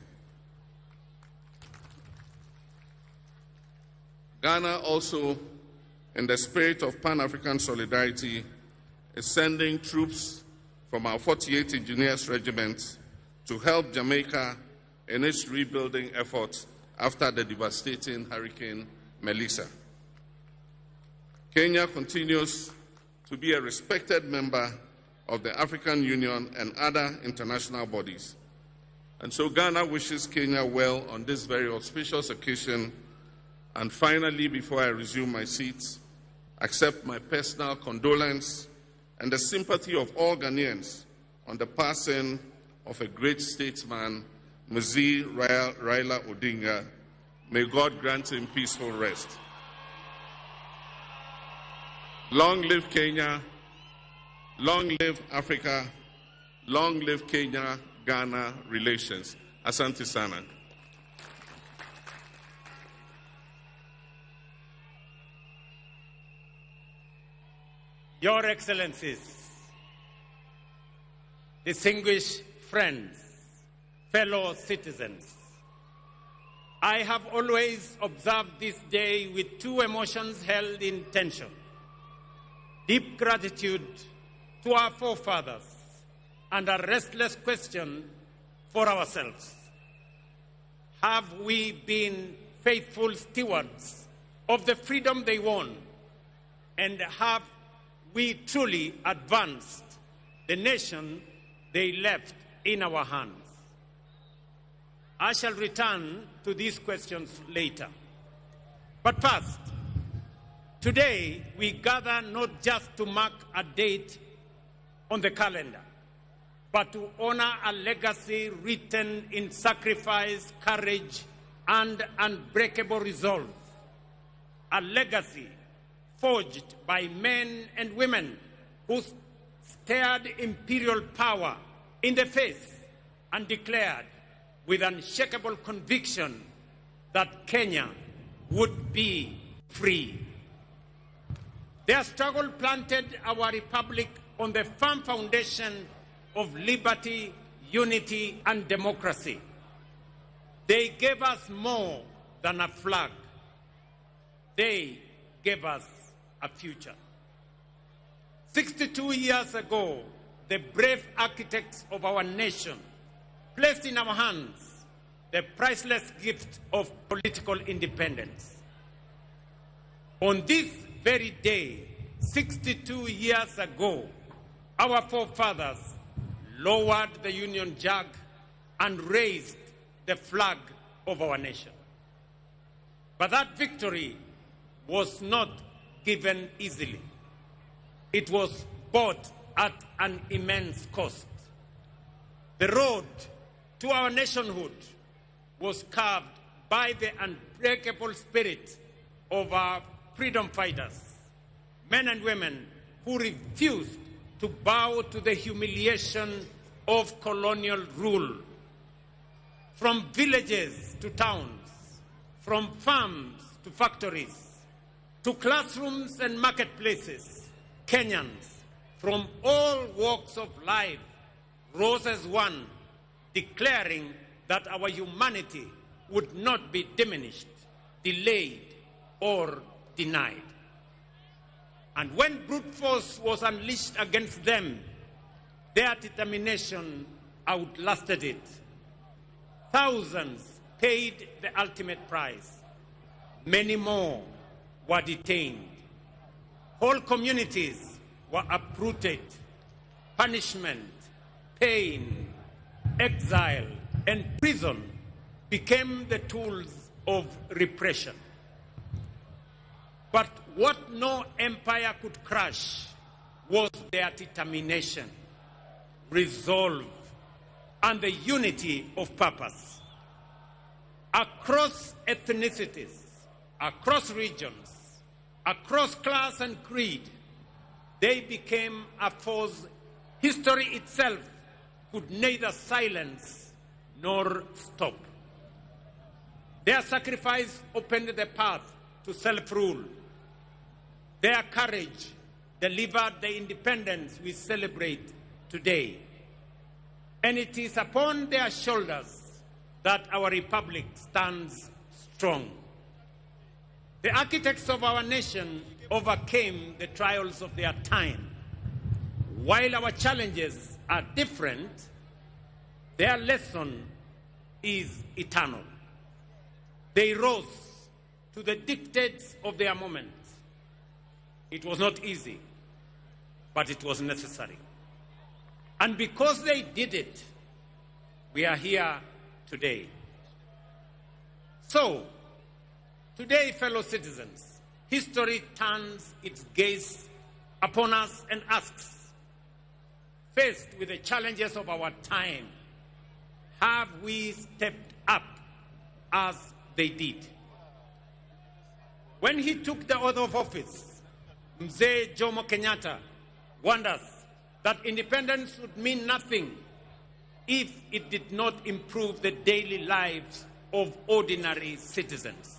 Ghana also, in the spirit of Pan-African solidarity, is sending troops from our 48th Engineers Regiment to help Jamaica in its rebuilding efforts after the devastating Hurricane Melissa. Kenya continues to be a respected member of the African Union and other international bodies. And so Ghana wishes Kenya well on this very auspicious occasion. And finally, before I resume my seat, accept my personal condolence and the sympathy of all Ghanaians on the passing of a great statesman, Mzee Raila Odinga. May God grant him peaceful rest. Long live Kenya, long live Africa, long live Kenya-Ghana relations. Asante sana. Your Excellencies, distinguished friends, fellow citizens, I have always observed this day with two emotions held in tension: deep gratitude to our forefathers and a restless question for ourselves. Have we been faithful stewards of the freedom they won? And have we truly advanced the nation they left in our hands? I shall return to these questions later. But first, today we gather not just to mark a date on the calendar, but to honor a legacy written in sacrifice, courage, and unbreakable resolve. A legacy forged by men and women who stared imperial power in the face and declared with unshakable conviction that Kenya would be free. Their struggle planted our republic on the firm foundation of liberty, unity, and democracy. They gave us more than a flag. They gave us a future. 62 years ago, the brave architects of our nation placed in our hands the priceless gift of political independence. On this very day, 62 years ago, our forefathers lowered the Union Jack and raised the flag of our nation. But that victory was not given easily. It was bought at an immense cost. The road to our nationhood was carved by the unbreakable spirit of our freedom fighters, men and women who refused to bow to the humiliation of colonial rule. From villages to towns, from farms to factories, to classrooms and marketplaces, Kenyans from all walks of life rose as one, declaring that our humanity would not be diminished, delayed, or denied. And when brute force was unleashed against them, their determination outlasted it. Thousands paid the ultimate price. Many more were detained. Whole communities were uprooted. Punishment, pain, exile, and prison became the tools of repression. But what no empire could crush was their determination, resolve, and the unity of purpose. Across ethnicities, across regions, across class and creed, they became a force history itself could neither silence nor stop. Their sacrifice opened the path to self-rule. Their courage delivered the independence we celebrate today. And it is upon their shoulders that our republic stands strong. The architects of our nation overcame the trials of their time. While our challenges are different, their lesson is eternal. They rose to the dictates of their moment. It was not easy, but it was necessary. And because they did it, we are here today. So, today, fellow citizens, history turns its gaze upon us and asks, faced with the challenges of our time, have we stepped up as they did? When he took the oath of office, Mzee Jomo Kenyatta warned us that independence would mean nothing if it did not improve the daily lives of ordinary citizens.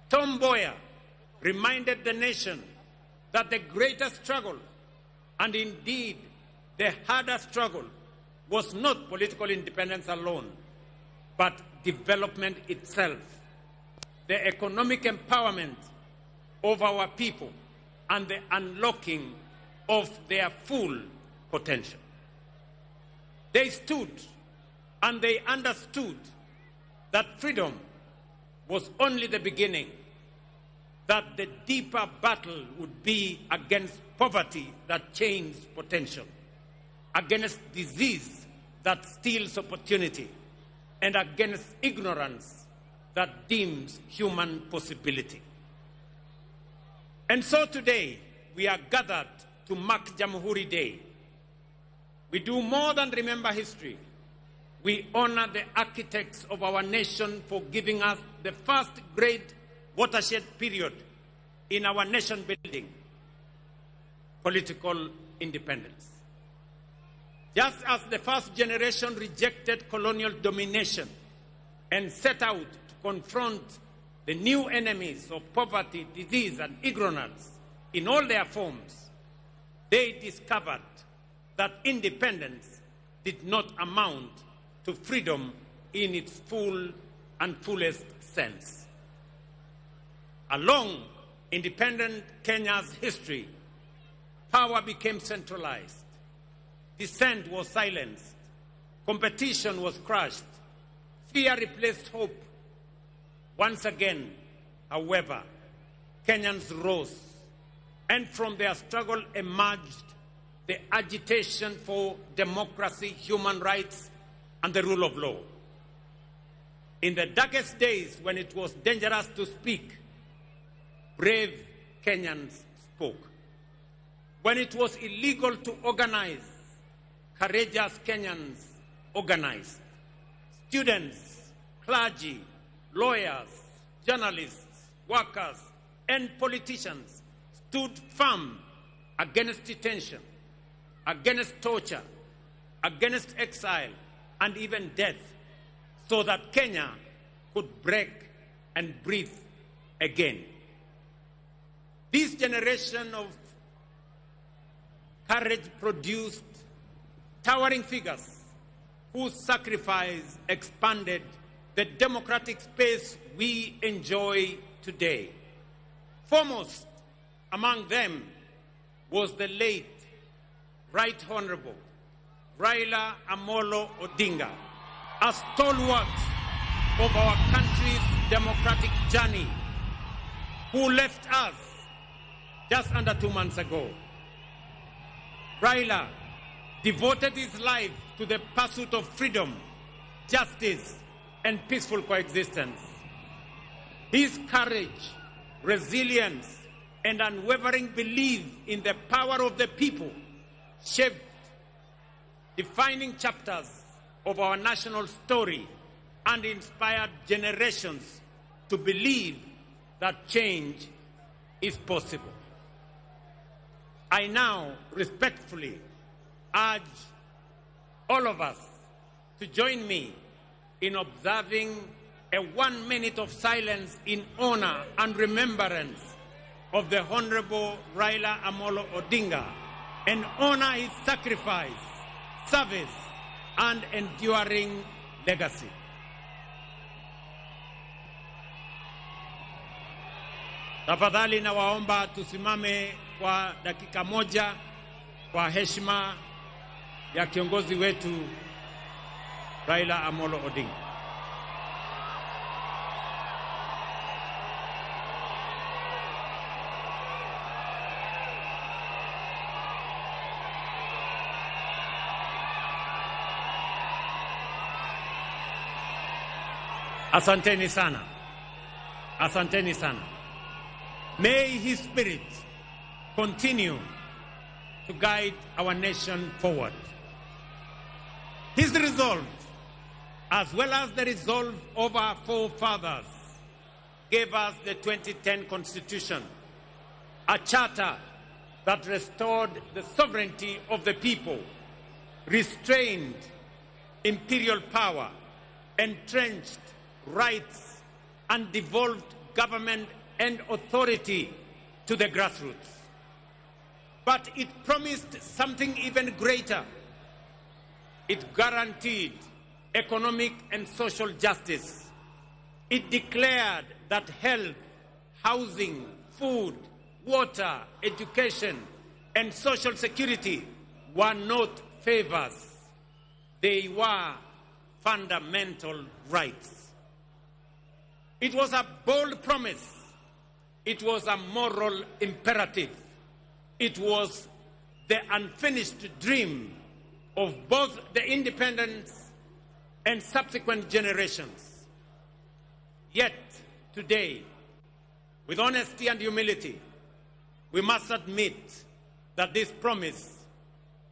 Tom Mboya reminded the nation that the greater struggle, and indeed the harder struggle, was not political independence alone, but development itself, the economic empowerment of our people, and the unlocking of their full potential. They stood and they understood that freedom was only the beginning, that the deeper battle would be against poverty that chains potential, against disease that steals opportunity, and against ignorance that dims human possibility. And so today, we are gathered to mark Jamhuri Day. We do more than remember history. We honor the architects of our nation for giving us the first great watershed period in our nation building, political independence. Just as the first generation rejected colonial domination and set out to confront the new enemies of poverty, disease, and ignorance in all their forms, they discovered that independence did not amount to freedom in its full and fullest sense. Along independent Kenya's history, power became centralized. Dissent was silenced. Competition was crushed. Fear replaced hope. Once again, however, Kenyans rose, and from their struggle emerged the agitation for democracy, human rights, and the rule of law. In the darkest days when it was dangerous to speak, brave Kenyans spoke. When it was illegal to organize, courageous Kenyans organized. Students, clergy, lawyers, journalists, workers, and politicians stood firm against detention, against torture, against exile, and even death, so that Kenya could break and breathe again. This generation of courage produced towering figures whose sacrifice expanded the democratic space we enjoy today. Foremost among them was the late Right Honorable Raila Amolo Odinga, a stalwart of our country's democratic journey, who left us just under 2 months ago. Raila devoted his life to the pursuit of freedom, justice, and peaceful coexistence. His courage, resilience, and unwavering belief in the power of the people shaped defining chapters of our national story and inspired generations to believe that change is possible. I now respectfully urge all of us to join me in observing a 1 minute of silence in honor and remembrance of the Honorable Raila Amolo Odinga and honor his sacrifice, service, and enduring legacy. Tafadhali nawaomba tusimame kwa dakika moja kwa heshima ya kiongozi wetu Raila Amolo Odinga. Asanteni sana. Asanteni sana. May his spirit continue to guide our nation forward. His resolve, as well as the resolve of our forefathers, gave us the 2010 Constitution, a charter that restored the sovereignty of the people, restrained imperial power, entrenched rights, and devolved government and authority to the grassroots. But it promised something even greater. It guaranteed economic and social justice. It declared that health, housing, food, water, education, and social security were not favors. They were fundamental rights. It was a bold promise. It was a moral imperative. It was the unfinished dream of both the independence and subsequent generations. Yet, today, with honesty and humility, we must admit that this promise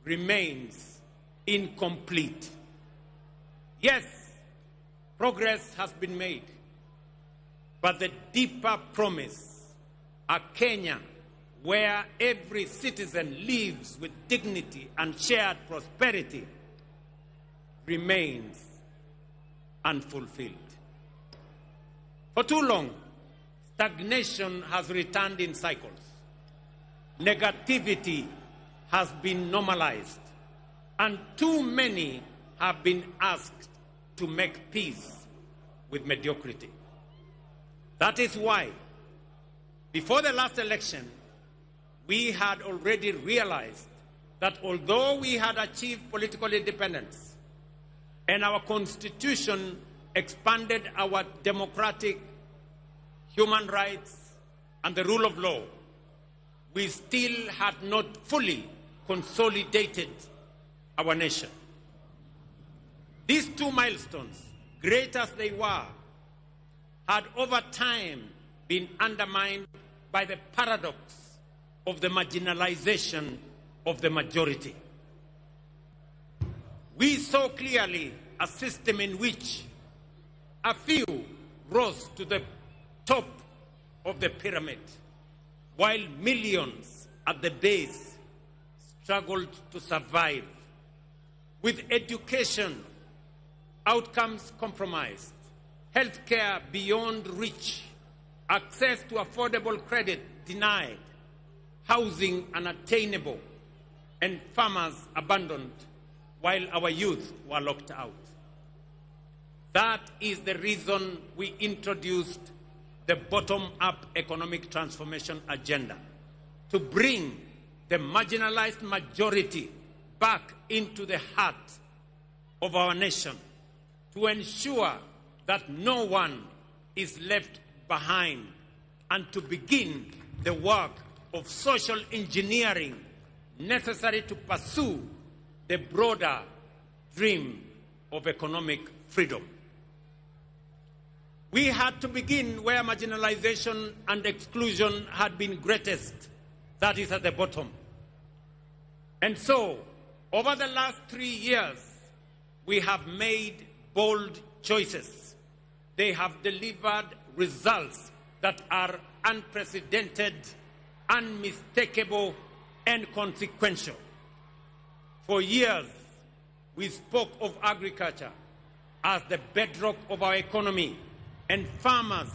remains incomplete. Yes, progress has been made, but the deeper promise, a Kenya where every citizen lives with dignity and shared prosperity, remains unfulfilled. For too long, stagnation has returned in cycles. Negativity has been normalized, and too many have been asked to make peace with mediocrity. That is why, before the last election, we had already realized that although we had achieved political independence and our constitution expanded our democratic human rights and the rule of law, we still had not fully consolidated our nation. These two milestones, great as they were, had over time been undermined by the paradox of the marginalization of the majority. We saw clearly a system in which a few rose to the top of the pyramid, while millions at the base struggled to survive, with education outcomes compromised, healthcare beyond reach, access to affordable credit denied, housing unattainable, and farmers abandoned while our youth were locked out. That is the reason we introduced the bottom-up economic transformation agenda, to bring the marginalized majority back into the heart of our nation, to ensure that no one is left behind and to begin the work of social engineering necessary to pursue the broader dream of economic freedom. We had to begin where marginalization and exclusion had been greatest, that is at the bottom. And so, over the last 3 years, we have made bold choices. They have delivered results that are unprecedented, unmistakable, and consequential. For years, we spoke of agriculture as the bedrock of our economy and farmers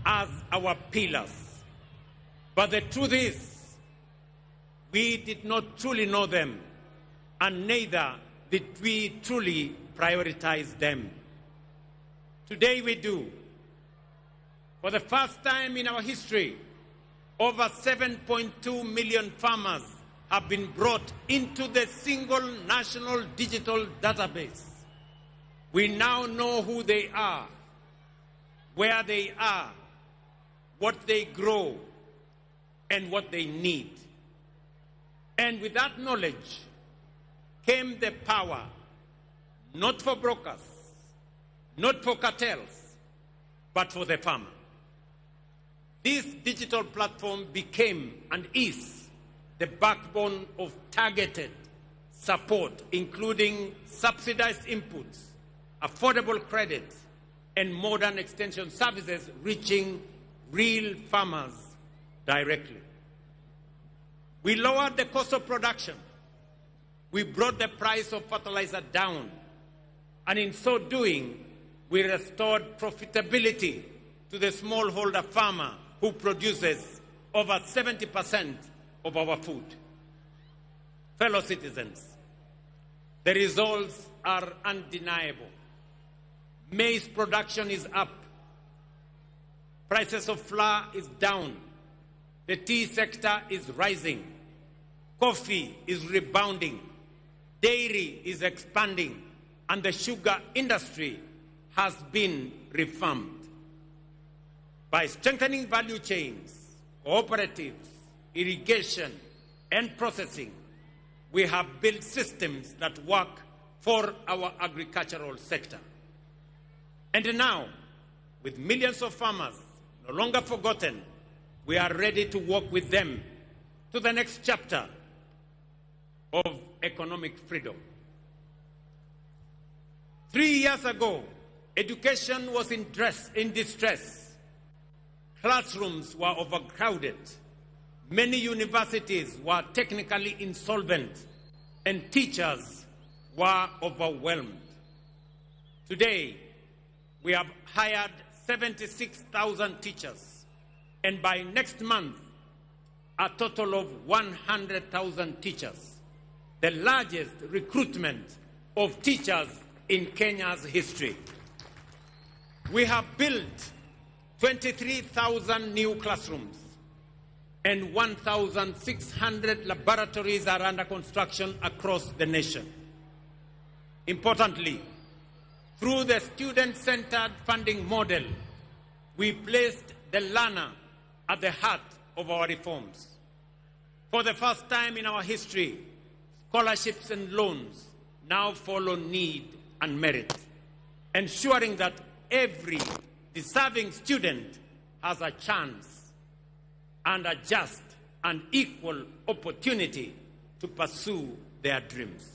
as our pillars. But the truth is, we did not truly know them, and neither did we truly prioritize them. Today we do. For the first time in our history, over 7.2 million farmers have been brought into the single national digital database. We now know who they are, where they are, what they grow, and what they need. And with that knowledge came the power, not for brokers, not for cartels, but for the farmer. This digital platform became and is the backbone of targeted support, including subsidized inputs, affordable credit, and modern extension services reaching real farmers directly. We lowered the cost of production. We brought the price of fertilizer down. And in so doing, we restored profitability to the smallholder farmer who produces over 70% of our food. Fellow citizens, the results are undeniable. Maize production is up. Prices of flour is down. The tea sector is rising. Coffee is rebounding. Dairy is expanding. And the sugar industry has been revamped. By strengthening value chains, cooperatives, irrigation, and processing, we have built systems that work for our agricultural sector. And now, with millions of farmers no longer forgotten, we are ready to work with them to the next chapter of economic freedom. 3 years ago, education was in distress. Classrooms were overcrowded. Many universities were technically insolvent, and teachers were overwhelmed. Today, we have hired 76,000 teachers, and by next month, a total of 100,000 teachers, the largest recruitment of teachers in Kenya's history. We have built 23,000 new classrooms, and 1,600 laboratories are under construction across the nation. Importantly, through the student-centered funding model, we placed the learner at the heart of our reforms. For the first time in our history, scholarships and loans now follow need and merit, ensuring that every deserving student has a chance and a just and equal opportunity to pursue their dreams.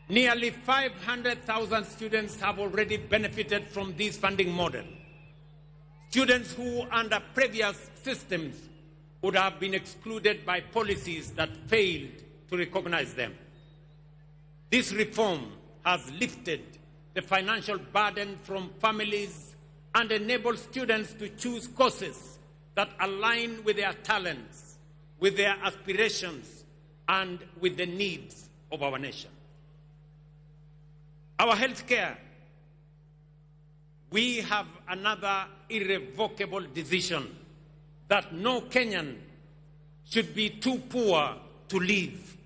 Nearly 500,000 students have already benefited from this funding model. Students who, under previous systems, would have been excluded by policies that failed to recognize them. This reform has lifted the financial burden from families and enabled students to choose courses that align with their talents, with their aspirations, and with the needs of our nation. Our healthcare, we have another irrevocable decision that no Kenyan should be too poor to live.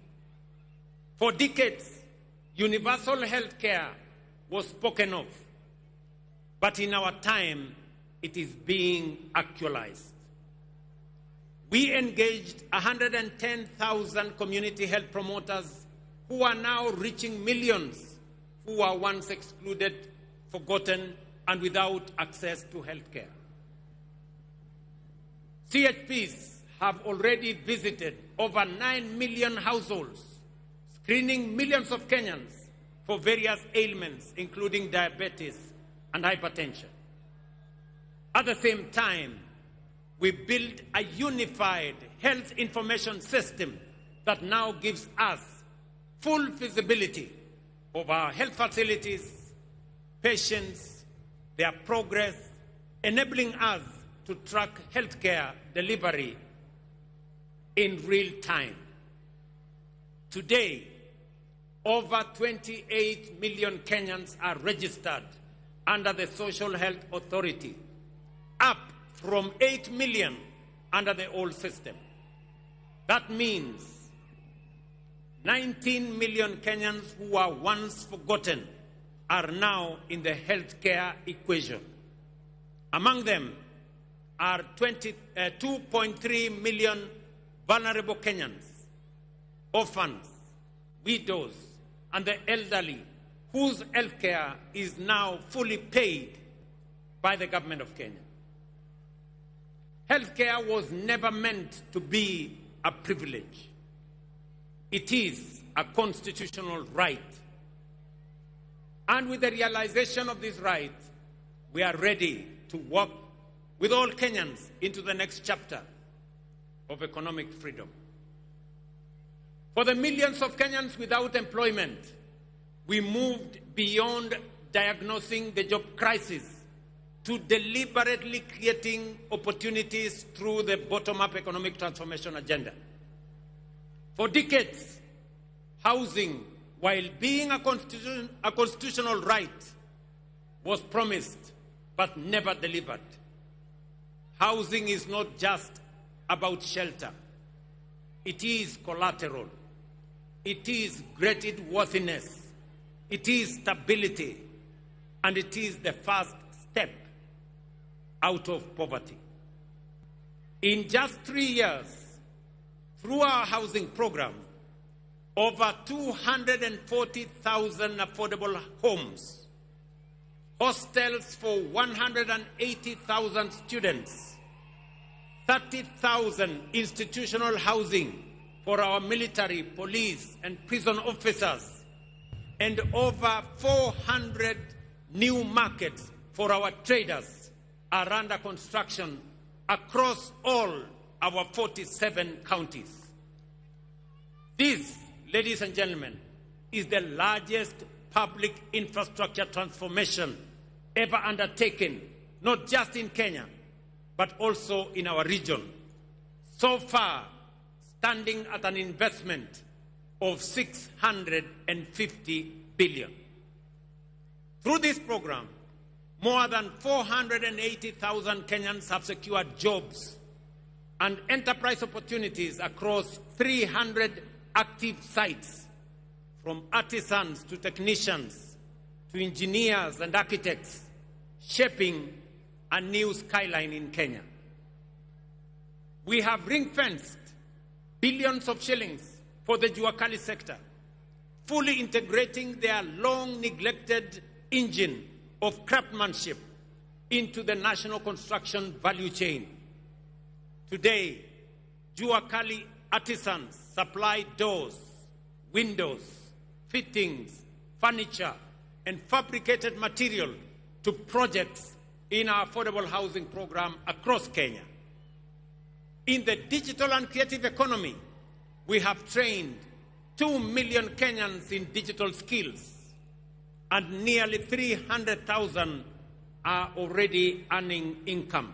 For decades, universal healthcare was spoken of, but in our time, it is being actualized. We engaged 110,000 community health promoters who are now reaching millions who were once excluded, forgotten, and without access to healthcare. CHPs have already visited over 9 million households, screening millions of Kenyans for various ailments, including diabetes and hypertension. At the same time, we built a unified health information system that now gives us full visibility of our health facilities, patients, their progress, enabling us to track healthcare delivery in real time. Today, over 28 million Kenyans are registered under the Social Health Authority, up from 8 million under the old system. That means 19 million Kenyans who were once forgotten are now in the healthcare equation. Among them are 2.3 million vulnerable Kenyans, orphans, widows, and the elderly, whose healthcare is now fully paid by the government of Kenya. Healthcare was never meant to be a privilege. It is a constitutional right. And with the realization of this right, we are ready to work with all Kenyans into the next chapter of economic freedom. For the millions of Kenyans without employment, we moved beyond diagnosing the job crisis to deliberately creating opportunities through the bottom-up economic transformation agenda. For decades, housing, while being a constitutional right, was promised but never delivered. Housing is not just about shelter. It is collateral. It is creditworthiness. It is stability. And it is the first step out of poverty. In just 3 years, through our housing program, over 240,000 affordable homes, hostels for 180,000 students, 30,000 institutional housing for our military, police, and prison officers, and over 400 new markets for our traders are under construction across all our 47 counties. This, ladies and gentlemen, is the largest public infrastructure transformation ever undertaken, not just in Kenya, but also in our region. So far, standing at an investment of 650 billion. Through this program, more than 480,000 Kenyans have secured jobs and enterprise opportunities across 300 active sites, from artisans to technicians to engineers and architects, shaping a new skyline in Kenya. We have ring-fenced billions of shillings for the Juakali sector, fully integrating their long-neglected engine of craftsmanship into the national construction value chain. Today, Juakali artisans supply doors, windows, fittings, furniture, and fabricated material to projects in our affordable housing program across Kenya. In the digital and creative economy, we have trained 2 million Kenyans in digital skills, and nearly 300,000 are already earning income.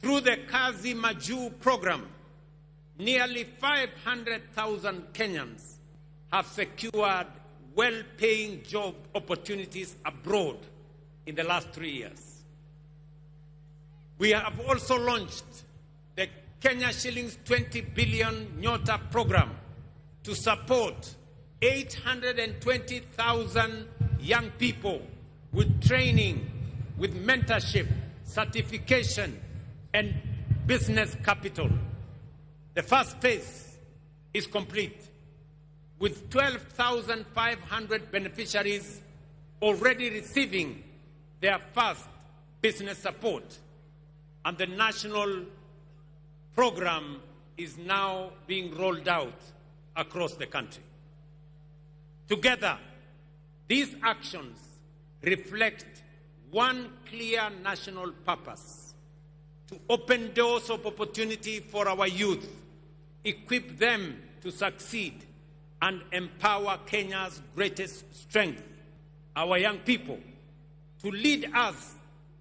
Through the Kazi Maju program, nearly 500,000 Kenyans have secured well-paying job opportunities abroad in the last 3 years. We have also launched the Kenya Shillings 20 billion Nyota program to support 820,000 young people with training, with mentorship, certification, and business capital. The first phase is complete, with 12,500 beneficiaries already receiving their first business support, and the national program is now being rolled out across the country. Together, these actions reflect one clear national purpose: to open doors of opportunity for our youth, equip them to succeed, and empower Kenya's greatest strength, our young people, to lead us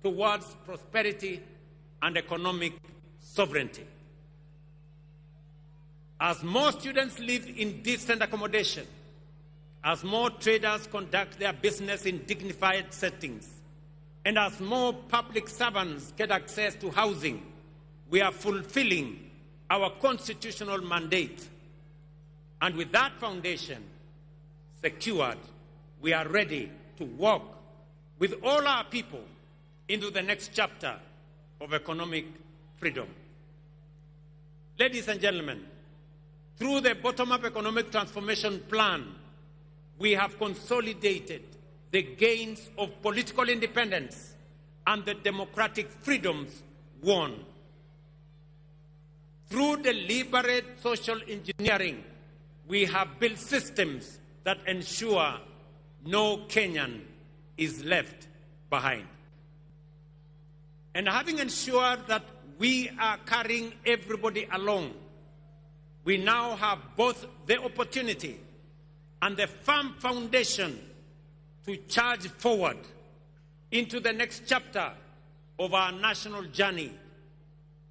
towards prosperity and economic sovereignty. As more students live in decent accommodation, as more traders conduct their business in dignified settings, and as more public servants get access to housing, we are fulfilling our constitutional mandate. And with that foundation secured, we are ready to walk with all our people into the next chapter of economic freedom. Ladies and gentlemen, through the bottom-up economic transformation plan, we have consolidated the gains of political independence and the democratic freedoms won. Through deliberate social engineering, we have built systems that ensure no Kenyan is left behind. And having ensured that we are carrying everybody along, we now have both the opportunity and the firm foundation to charge forward into the next chapter of our national journey,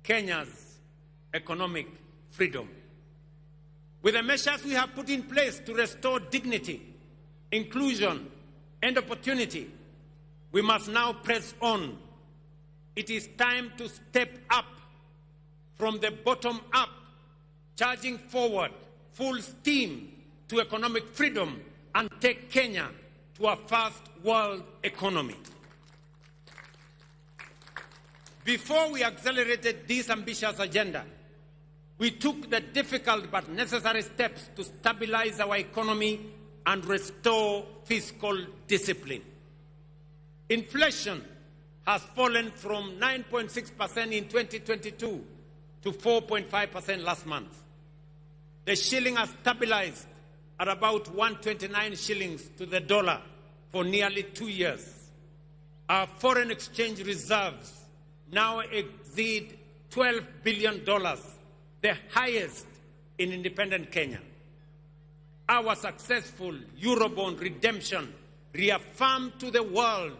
Kenya's economic freedom. With the measures we have put in place to restore dignity, inclusion, and opportunity, we must now press on. It is time to step up from the bottom up, charging forward full steam to economic freedom and take Kenya to a first world economy. Before we accelerated this ambitious agenda, we took the difficult but necessary steps to stabilize our economy and restore fiscal discipline. Inflation has fallen from 9.6% in 2022 to 4.5% last month. The shilling has stabilized at about 129 shillings to the dollar for nearly 2 years. Our foreign exchange reserves now exceed $12 billion, the highest in independent Kenya. Our successful Eurobond redemption reaffirmed to the world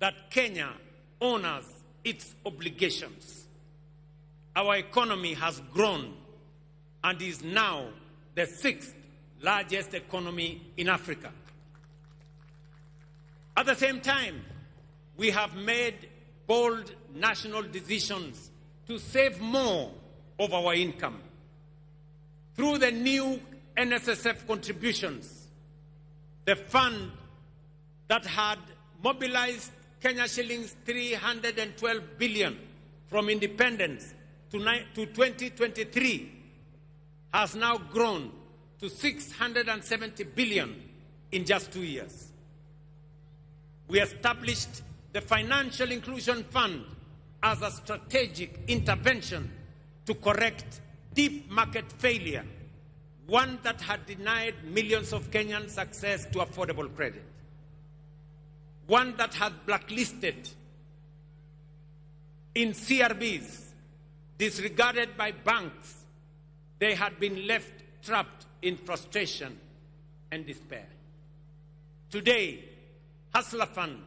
that Kenya honors its obligations. Our economy has grown and is now the 6th largest economy in Africa. At the same time, we have made bold national decisions to save more of our income. Through the new NSSF contributions, the fund that had mobilized Kenya shillings 312 billion from independence to 2023 has now grown to 670 billion in just 2 years. We established the Financial Inclusion Fund as a strategic intervention to correct deep market failure, one that had denied millions of Kenyans access to affordable credit, one that had blacklisted in CRBs, disregarded by banks. They had been left trapped in frustration and despair. Today, Hustler Fund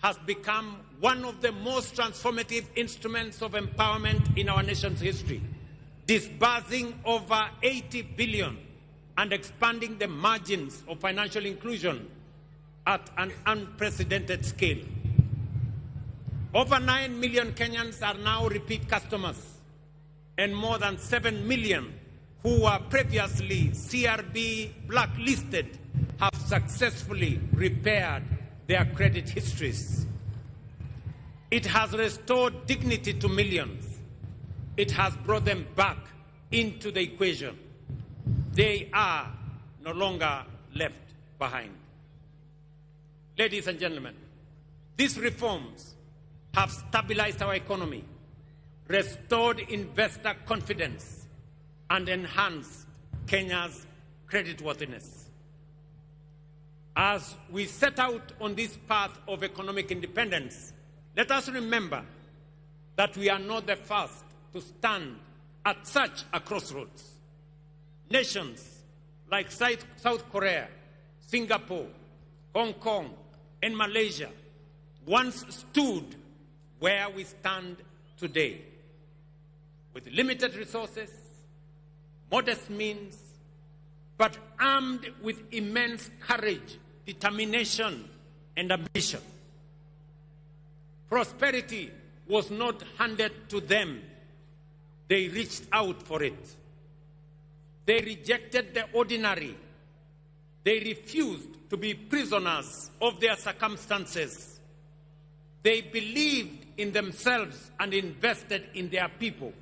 has become one of the most transformative instruments of empowerment in our nation's history, disbursing over 80 billion and expanding the margins of financial inclusion at an unprecedented scale. Over 9 million Kenyans are now repeat customers, and more than 7 million who were previously CRB blacklisted have successfully repaired their credit histories. It has restored dignity to millions. It has brought them back into the equation. They are no longer left behind. Ladies and gentlemen, these reforms have stabilized our economy, restored investor confidence, and enhanced Kenya's creditworthiness. As we set out on this path of economic independence, let us remember that we are not the first to stand at such a crossroads. Nations like South Korea, Singapore, Hong Kong, and Malaysia once stood where we stand today, with limited resources, modest means, but armed with immense courage, determination, and ambition. Prosperity was not handed to them. They reached out for it. They rejected the ordinary. They refused to be prisoners of their circumstances. They believed in themselves and invested in their people.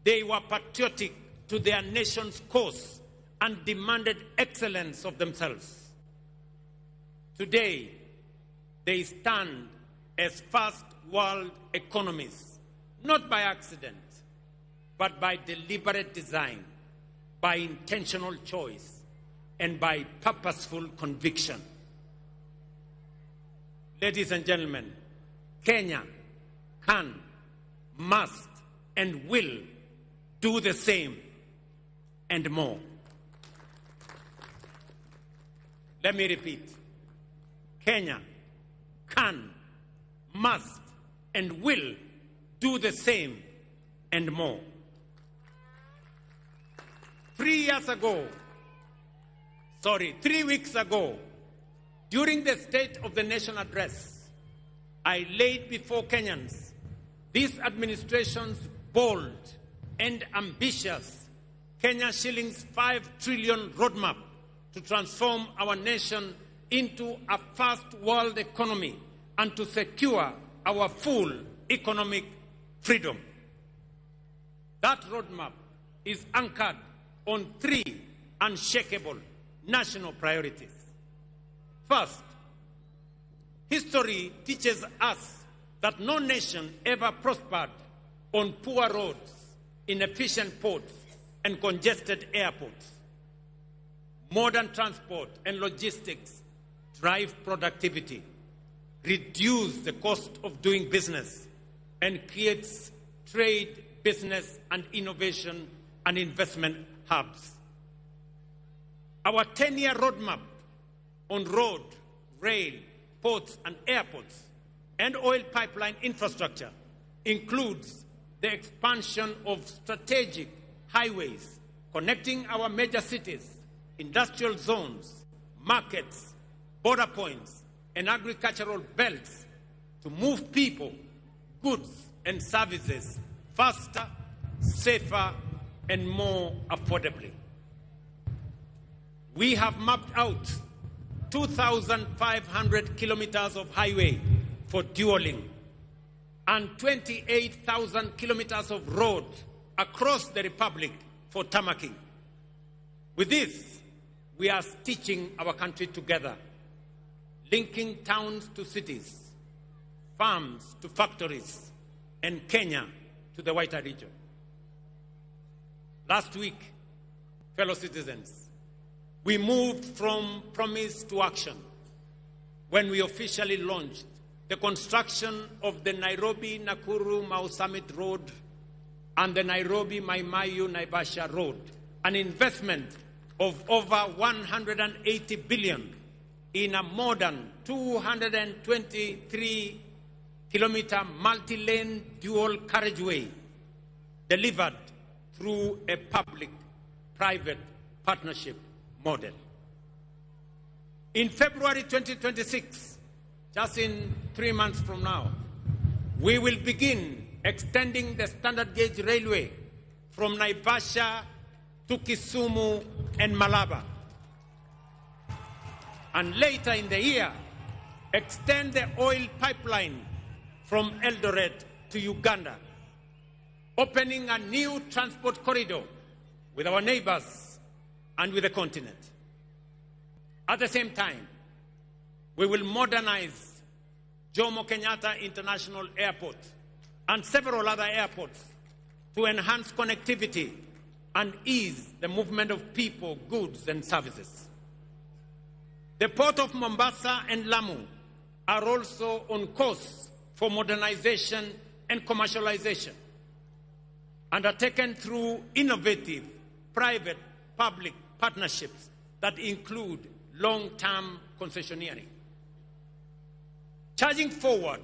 They were patriotic to their nation's cause and demanded excellence of themselves. Today, they stand as first world economies, not by accident, but by deliberate design, by intentional choice, and by purposeful conviction. Ladies and gentlemen, Kenya can, must, and will do the same and more. Let me repeat. Kenya can, must, and will do the same and more. 3 weeks ago, during the State of the Nation address, I laid before Kenyans this administration's bold and ambitious Kenya shillings 5 trillion roadmap to transform our nation into a first world economy and to secure our full economic freedom. That roadmap is anchored on 3 unshakable national priorities. First, history teaches us that no nation ever prospered on poor roads, inefficient ports, and congested airports. Modern transport and logistics drive productivity, reduce the cost of doing business, and creates trade, business, and innovation and investment hubs. Our 10-year roadmap on road, rail, ports, and airports, and oil pipeline infrastructure includes the expansion of strategic highways connecting our major cities, industrial zones, markets, border points, and agricultural belts to move people, goods, and services faster, safer, and more affordably. We have mapped out 2,500 kilometers of highway for dualling and 28,000 kilometers of road across the Republic for tarmacking. With this, we are stitching our country together, linking towns to cities, farms to factories, and Kenya to the wider region. Last week, fellow citizens, we moved from promise to action when we officially launched the construction of the Nairobi-Nakuru-Mau Summit Road and the Nairobi-Mai-Mahiu-Naivasha Road, an investment of over 180 billion in a modern 223-kilometer multi-lane dual carriageway delivered through a public-private partnership model. In February 2026, just in 3 months from now, we will begin extending the standard gauge railway from Naivasha to Kisumu and Malaba. And later in the year, Extend the oil pipeline from Eldoret to Uganda, opening a new transport corridor with our neighbors and with the continent. At the same time, we will modernize Jomo Kenyatta International Airport and several other airports to enhance connectivity and ease the movement of people, goods, and services. The port of Mombasa and Lamu are also on course for modernization and commercialization, undertaken through innovative private-public partnerships that include long-term concessioneering. Charging forward,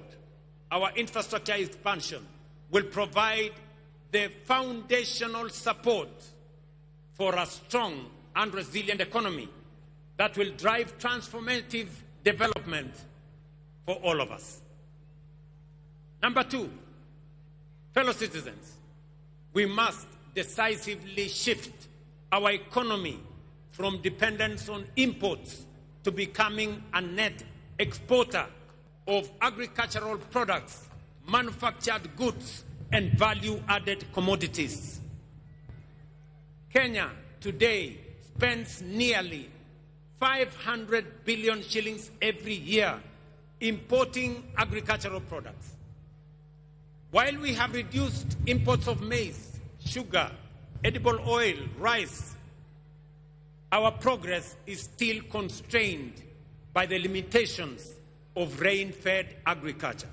our infrastructure expansion will provide the foundational support for a strong and resilient economy that will drive transformative development for all of us. Number two, fellow citizens, we must decisively shift our economy from dependence on imports to becoming a net exporter of agricultural products, manufactured goods, and value-added commodities. Kenya today spends nearly 500 billion shillings every year importing agricultural products. While we have reduced imports of maize, sugar, edible oil, rice, our progress is still constrained by the limitations of rain-fed agriculture.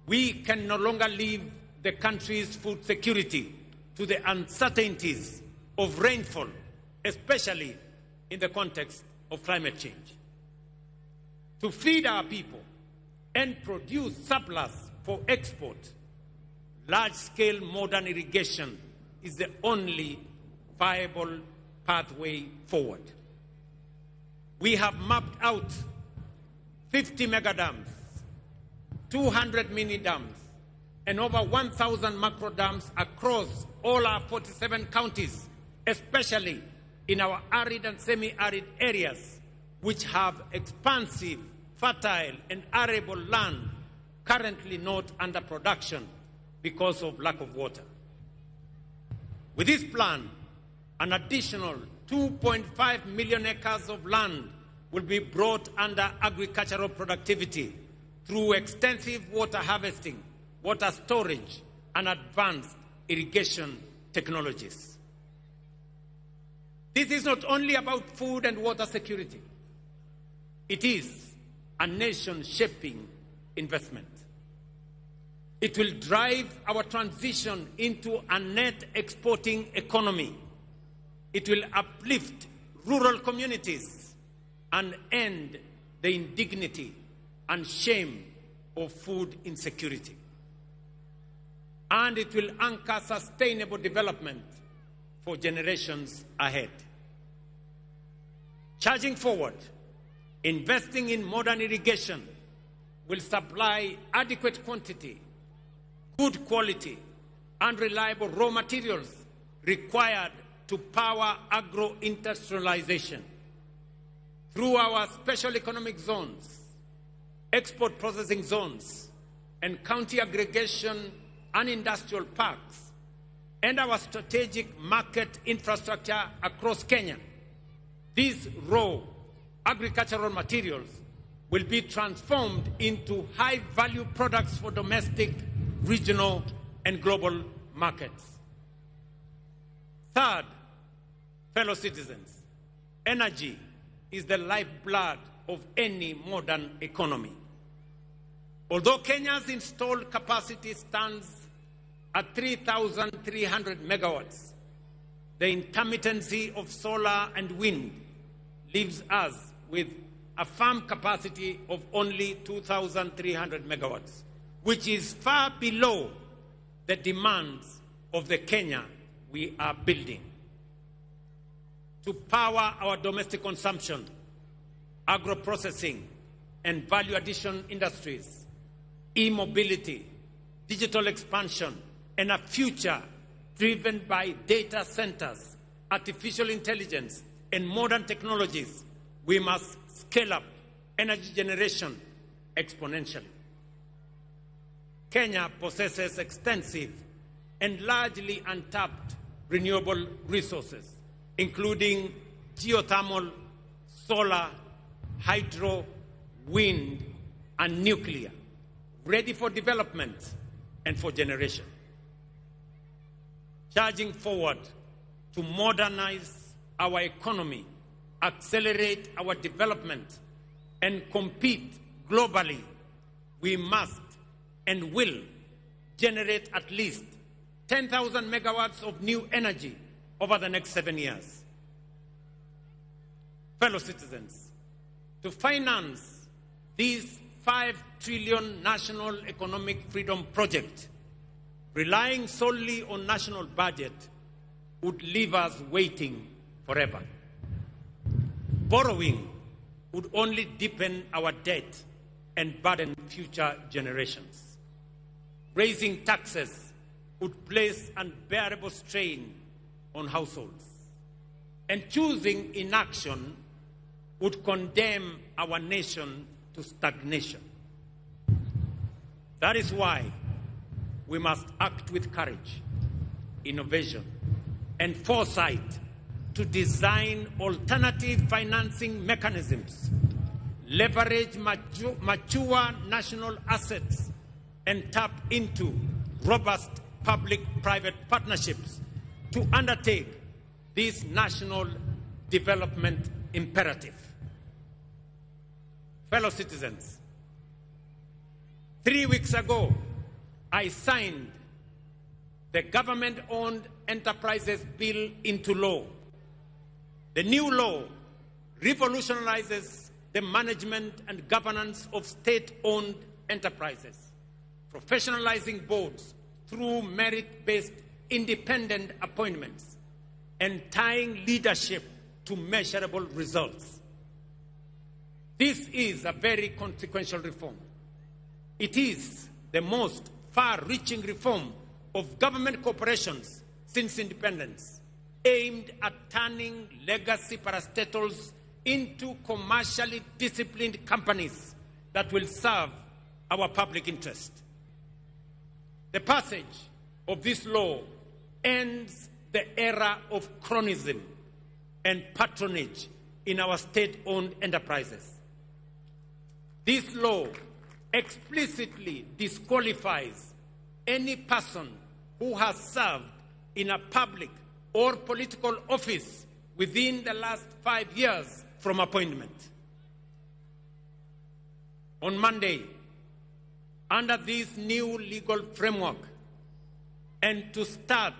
We can no longer leave the country's food security to the uncertainties of rainfall, especially in the context of climate change. To feed our people and produce surplus for export, large-scale modern irrigation is the only viable pathway forward. We have mapped out 50 mega dams, 200 mini dams, and over 1,000 macro dams across all our 47 counties, especially in our arid and semi-arid areas, which have expansive, fertile, and arable land currently not under production because of lack of water. With this plan, an additional 2.5 million acres of land will be brought under agricultural productivity through extensive water harvesting, water storage, and advanced irrigation technologies. This is not only about food and water security. It is a nation-shaping investment. It will drive our transition into a net exporting economy. It will uplift rural communities and end the indignity and shame of food insecurity. And it will anchor sustainable development for generations ahead. Charging forward, investing in modern irrigation will supply adequate quantity, good quality, and reliable raw materials required to power agro-industrialization. Through our special economic zones, export processing zones, and county aggregation and industrial parks, and our strategic market infrastructure across Kenya, these raw agricultural materials will be transformed into high-value products for domestic, regional, and global markets. Third, fellow citizens, energy is the lifeblood of any modern economy. Although Kenya's installed capacity stands at 3,300 megawatts, the intermittency of solar and wind leaves us with a firm capacity of only 2,300 megawatts, which is far below the demands of the Kenya we are building. To power our domestic consumption, agro-processing, and value addition industries, e-mobility, digital expansion, and a future driven by data centers, artificial intelligence, and modern technologies, we must scale up energy generation exponentially. Kenya possesses extensive and largely untapped renewable resources, including geothermal, solar, hydro, wind, and nuclear, ready for development and for generation. Charging forward to modernize our economy, accelerate our development, and compete globally, we must and will generate at least 10,000 megawatts of new energy over the next 7 years. Fellow citizens, to finance this 5 trillion national economic freedom project, relying solely on national budget would leave us waiting forever. Borrowing would only deepen our debt and burden future generations. Raising taxes would place unbearable strain on households. And choosing inaction would condemn our nation to stagnation. That is why we must act with courage, innovation, and foresight to design alternative financing mechanisms, leverage mature national assets, and tap into robust public-private partnerships to undertake this national development imperative. Fellow citizens, 3 weeks ago, I signed the Government-Owned Enterprises Bill into law. The new law revolutionizes the management and governance of state-owned enterprises, professionalizing boards through merit-based independent appointments and tying leadership to measurable results. This is a very consequential reform. It is the most far-reaching reform of government corporations since independence, aimed at turning legacy parastatals into commercially disciplined companies that will serve our public interest. The passage of this law ends the era of cronyism and patronage in our state-owned enterprises. This law explicitly disqualifies any person who has served in a public or political office within the last 5 years from appointment. On Monday, under this new legal framework, and to start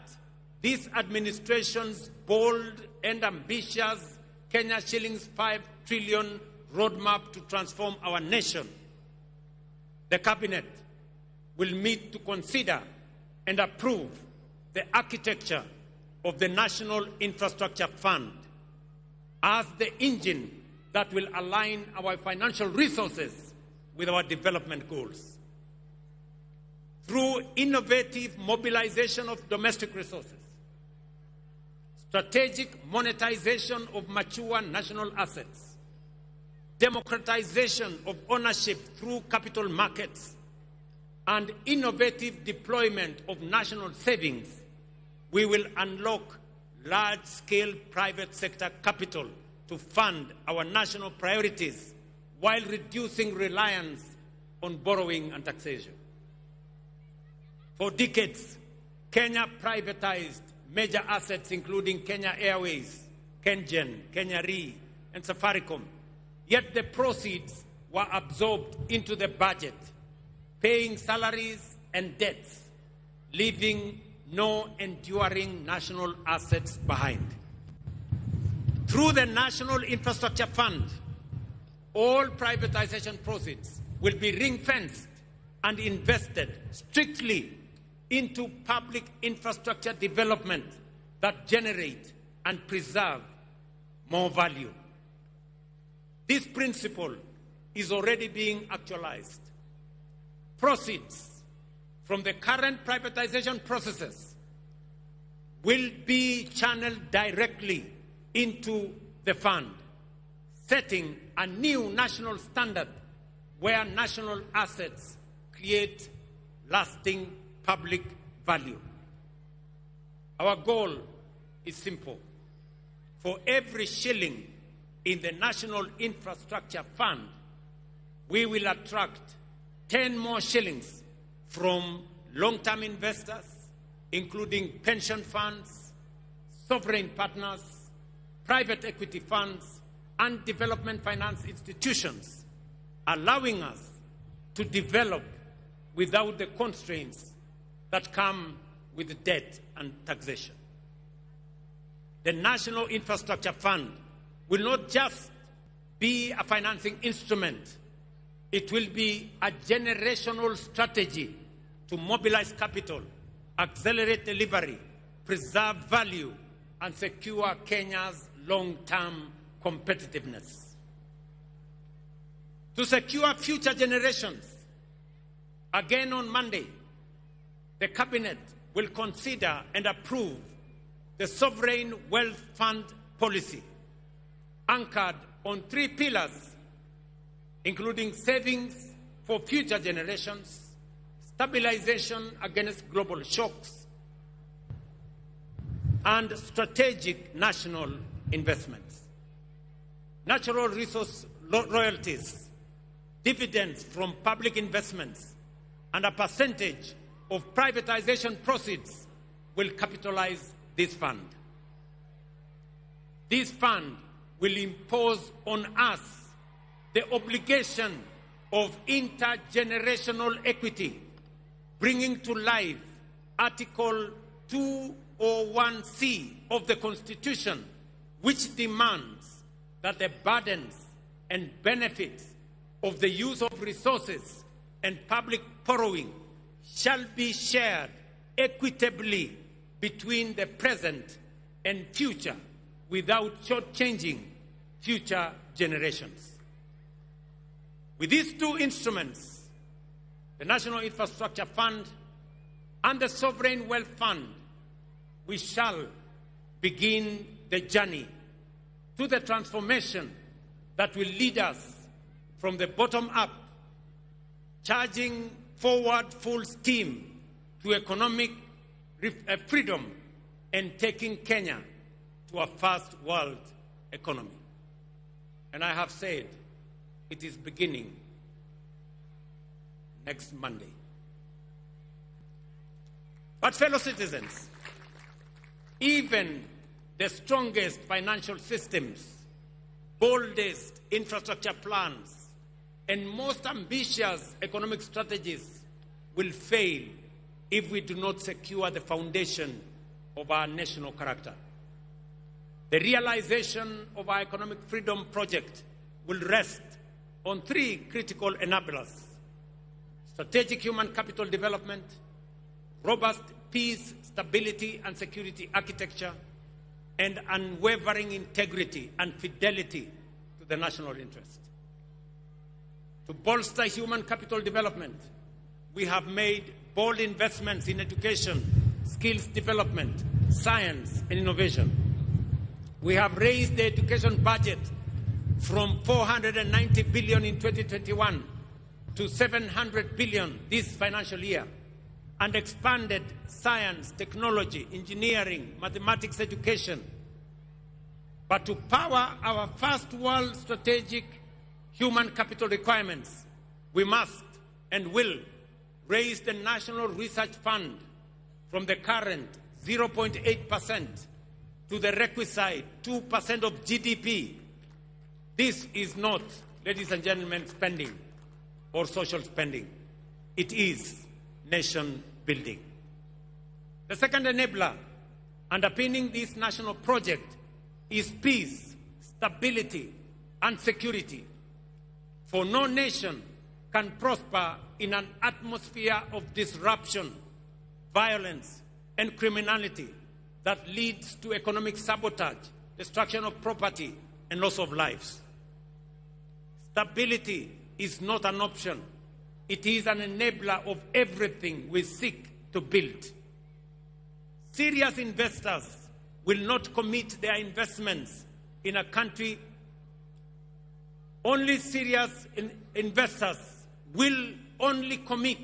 this administration's bold and ambitious Kenya shillings 5 trillion roadmap to transform our nation, the Cabinet will meet to consider and approve the architecture of the National Infrastructure Fund as the engine that will align our financial resources with our development goals. Through innovative mobilization of domestic resources, strategic monetization of mature national assets, democratization of ownership through capital markets, and innovative deployment of national savings, we will unlock large-scale private sector capital to fund our national priorities while reducing reliance on borrowing and taxation. For decades, Kenya privatized major assets including Kenya Airways, KenGen, Kenya Re, and Safaricom. Yet the proceeds were absorbed into the budget, paying salaries and debts, leaving no enduring national assets behind. Through the National Infrastructure Fund, all privatization proceeds will be ring-fenced and invested strictly into public infrastructure development that generate and preserve more value. This principle is already being actualized. Proceeds from the current privatization processes will be channeled directly into the fund, setting a new national standard where national assets create lasting public value. Our goal is simple. For every shilling in the National Infrastructure Fund, we will attract 10 more shillings from long-term investors, including pension funds, sovereign partners, private equity funds, and development finance institutions, allowing us to develop without the constraints that come with debt and taxation. The National Infrastructure Fund will not just be a financing instrument, it will be a generational strategy to mobilize capital, accelerate delivery, preserve value, and secure Kenya's long-term competitiveness. To secure future generations, again on Monday, the Cabinet will consider and approve the Sovereign Wealth Fund policy, anchored on three pillars, including savings for future generations, stabilization against global shocks, and strategic national investments. Natural resource royalties, dividends from public investments, and a percentage of privatization proceeds will capitalize this fund. This fund will impose on us the obligation of intergenerational equity, bringing to life Article 201C of the Constitution, which demands that the burdens and benefits of the use of resources and public borrowing shall be shared equitably between the present and future without shortchanging future generations. With these two instruments, the National Infrastructure Fund and the Sovereign Wealth Fund, we shall begin the journey to the transformation that will lead us from the bottom up, charging forward full steam to economic freedom and taking Kenya to a first world economy. And I have said it is beginning next Monday. But fellow citizens, even the strongest financial systems, boldest infrastructure plans, and most ambitious economic strategies will fail if we do not secure the foundation of our national character. The realization of our economic freedom project will rest on three critical enablers: strategic human capital development, robust peace, stability, and security architecture, and unwavering integrity and fidelity to the national interest. To bolster human capital development, we have made bold investments in education, skills development, science, and innovation. We have raised the education budget from 490 billion in 2021 to 700 billion this financial year, and expanded science, technology, engineering, mathematics education. But to power our first world strategic human capital requirements, we must and will raise the National Research Fund from the current 0.8% to the requisite 2% of GDP. This is not, ladies and gentlemen, spending or social spending. It is nation building. The second enabler underpinning this national project is peace, stability, and security. For no nation can prosper in an atmosphere of disruption, violence, and criminality that leads to economic sabotage, destruction of property, and loss of lives. Stability is not an option. It is an enabler of everything we seek to build. Serious investors will not commit their investments in a country Only serious investors will only commit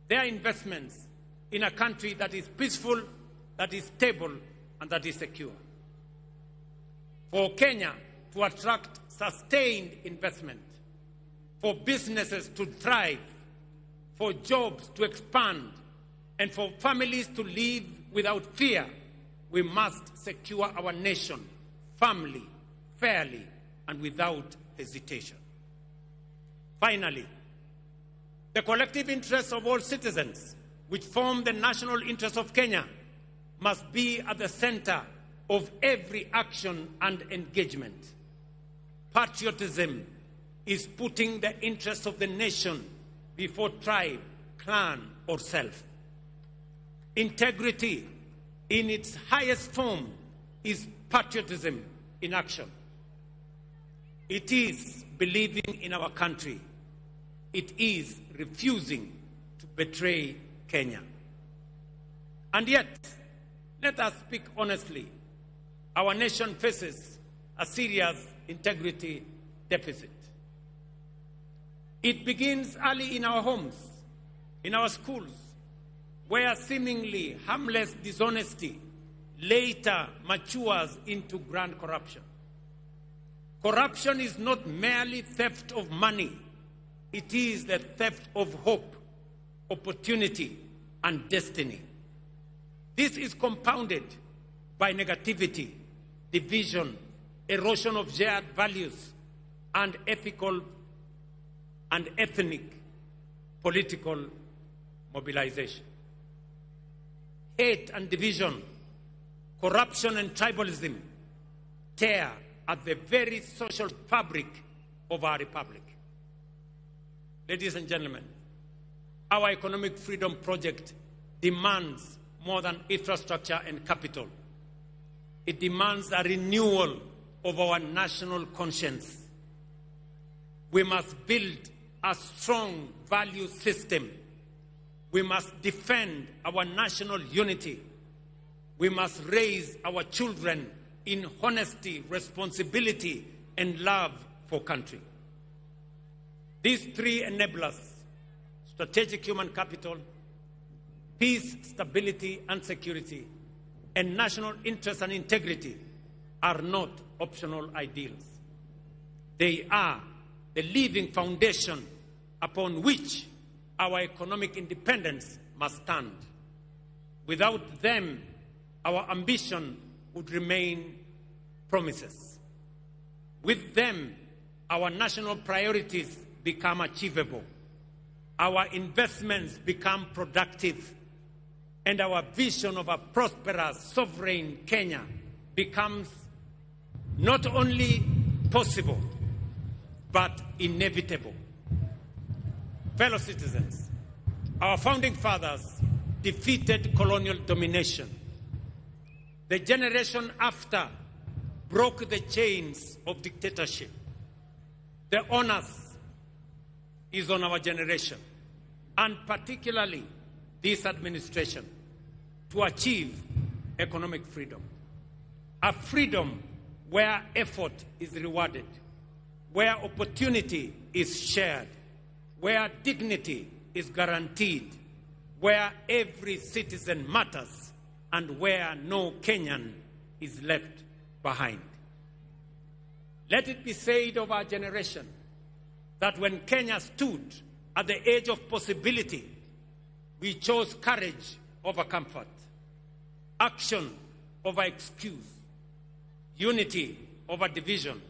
their investments in a country that is peaceful, that is stable, and that is secure. For Kenya to attract sustained investment, for businesses to thrive, for jobs to expand, and for families to live without fear, we must secure our nation firmly, fairly, and without hesitation. Finally, the collective interests of all citizens, which form the national interest of Kenya, must be at the center of every action and engagement. Patriotism is putting the interests of the nation before tribe, clan, or self. Integrity, in its highest form, is patriotism in action. It is believing in our country. It is refusing to betray Kenya. And yet, let us speak honestly. Our nation faces a serious integrity deficit. It begins early in our homes, in our schools, where seemingly harmless dishonesty later matures into grand corruption. Corruption is not merely theft of money. It is the theft of hope, opportunity, and destiny. This is compounded by negativity, division, erosion of shared values, and ethical and ethnic political mobilization. Hate and division, corruption and tribalism tear at the very social fabric of our republic. Ladies and gentlemen, our economic freedom project demands more than infrastructure and capital. It demands a renewal of our national conscience. We must build a strong value system. We must defend our national unity. We must raise our children in honesty, responsibility, and love for country. These three enablers, strategic human capital, peace, stability, and security, and national interest and integrity, are not optional ideals. They are the living foundation upon which our economic independence must stand. Without them, our ambition would remain promises. With them, our national priorities become achievable, our investments become productive, and our vision of a prosperous, sovereign Kenya becomes not only possible, but inevitable. Fellow citizens, our founding fathers defeated colonial domination. The generation after broke the chains of dictatorship. The onus is on our generation, and particularly this administration, to achieve economic freedom. A freedom where effort is rewarded, where opportunity is shared, where dignity is guaranteed, where every citizen matters, and where no Kenyan is left behind. Let it be said of our generation that when Kenya stood at the age of possibility, we chose courage over comfort, action over excuse, unity over division,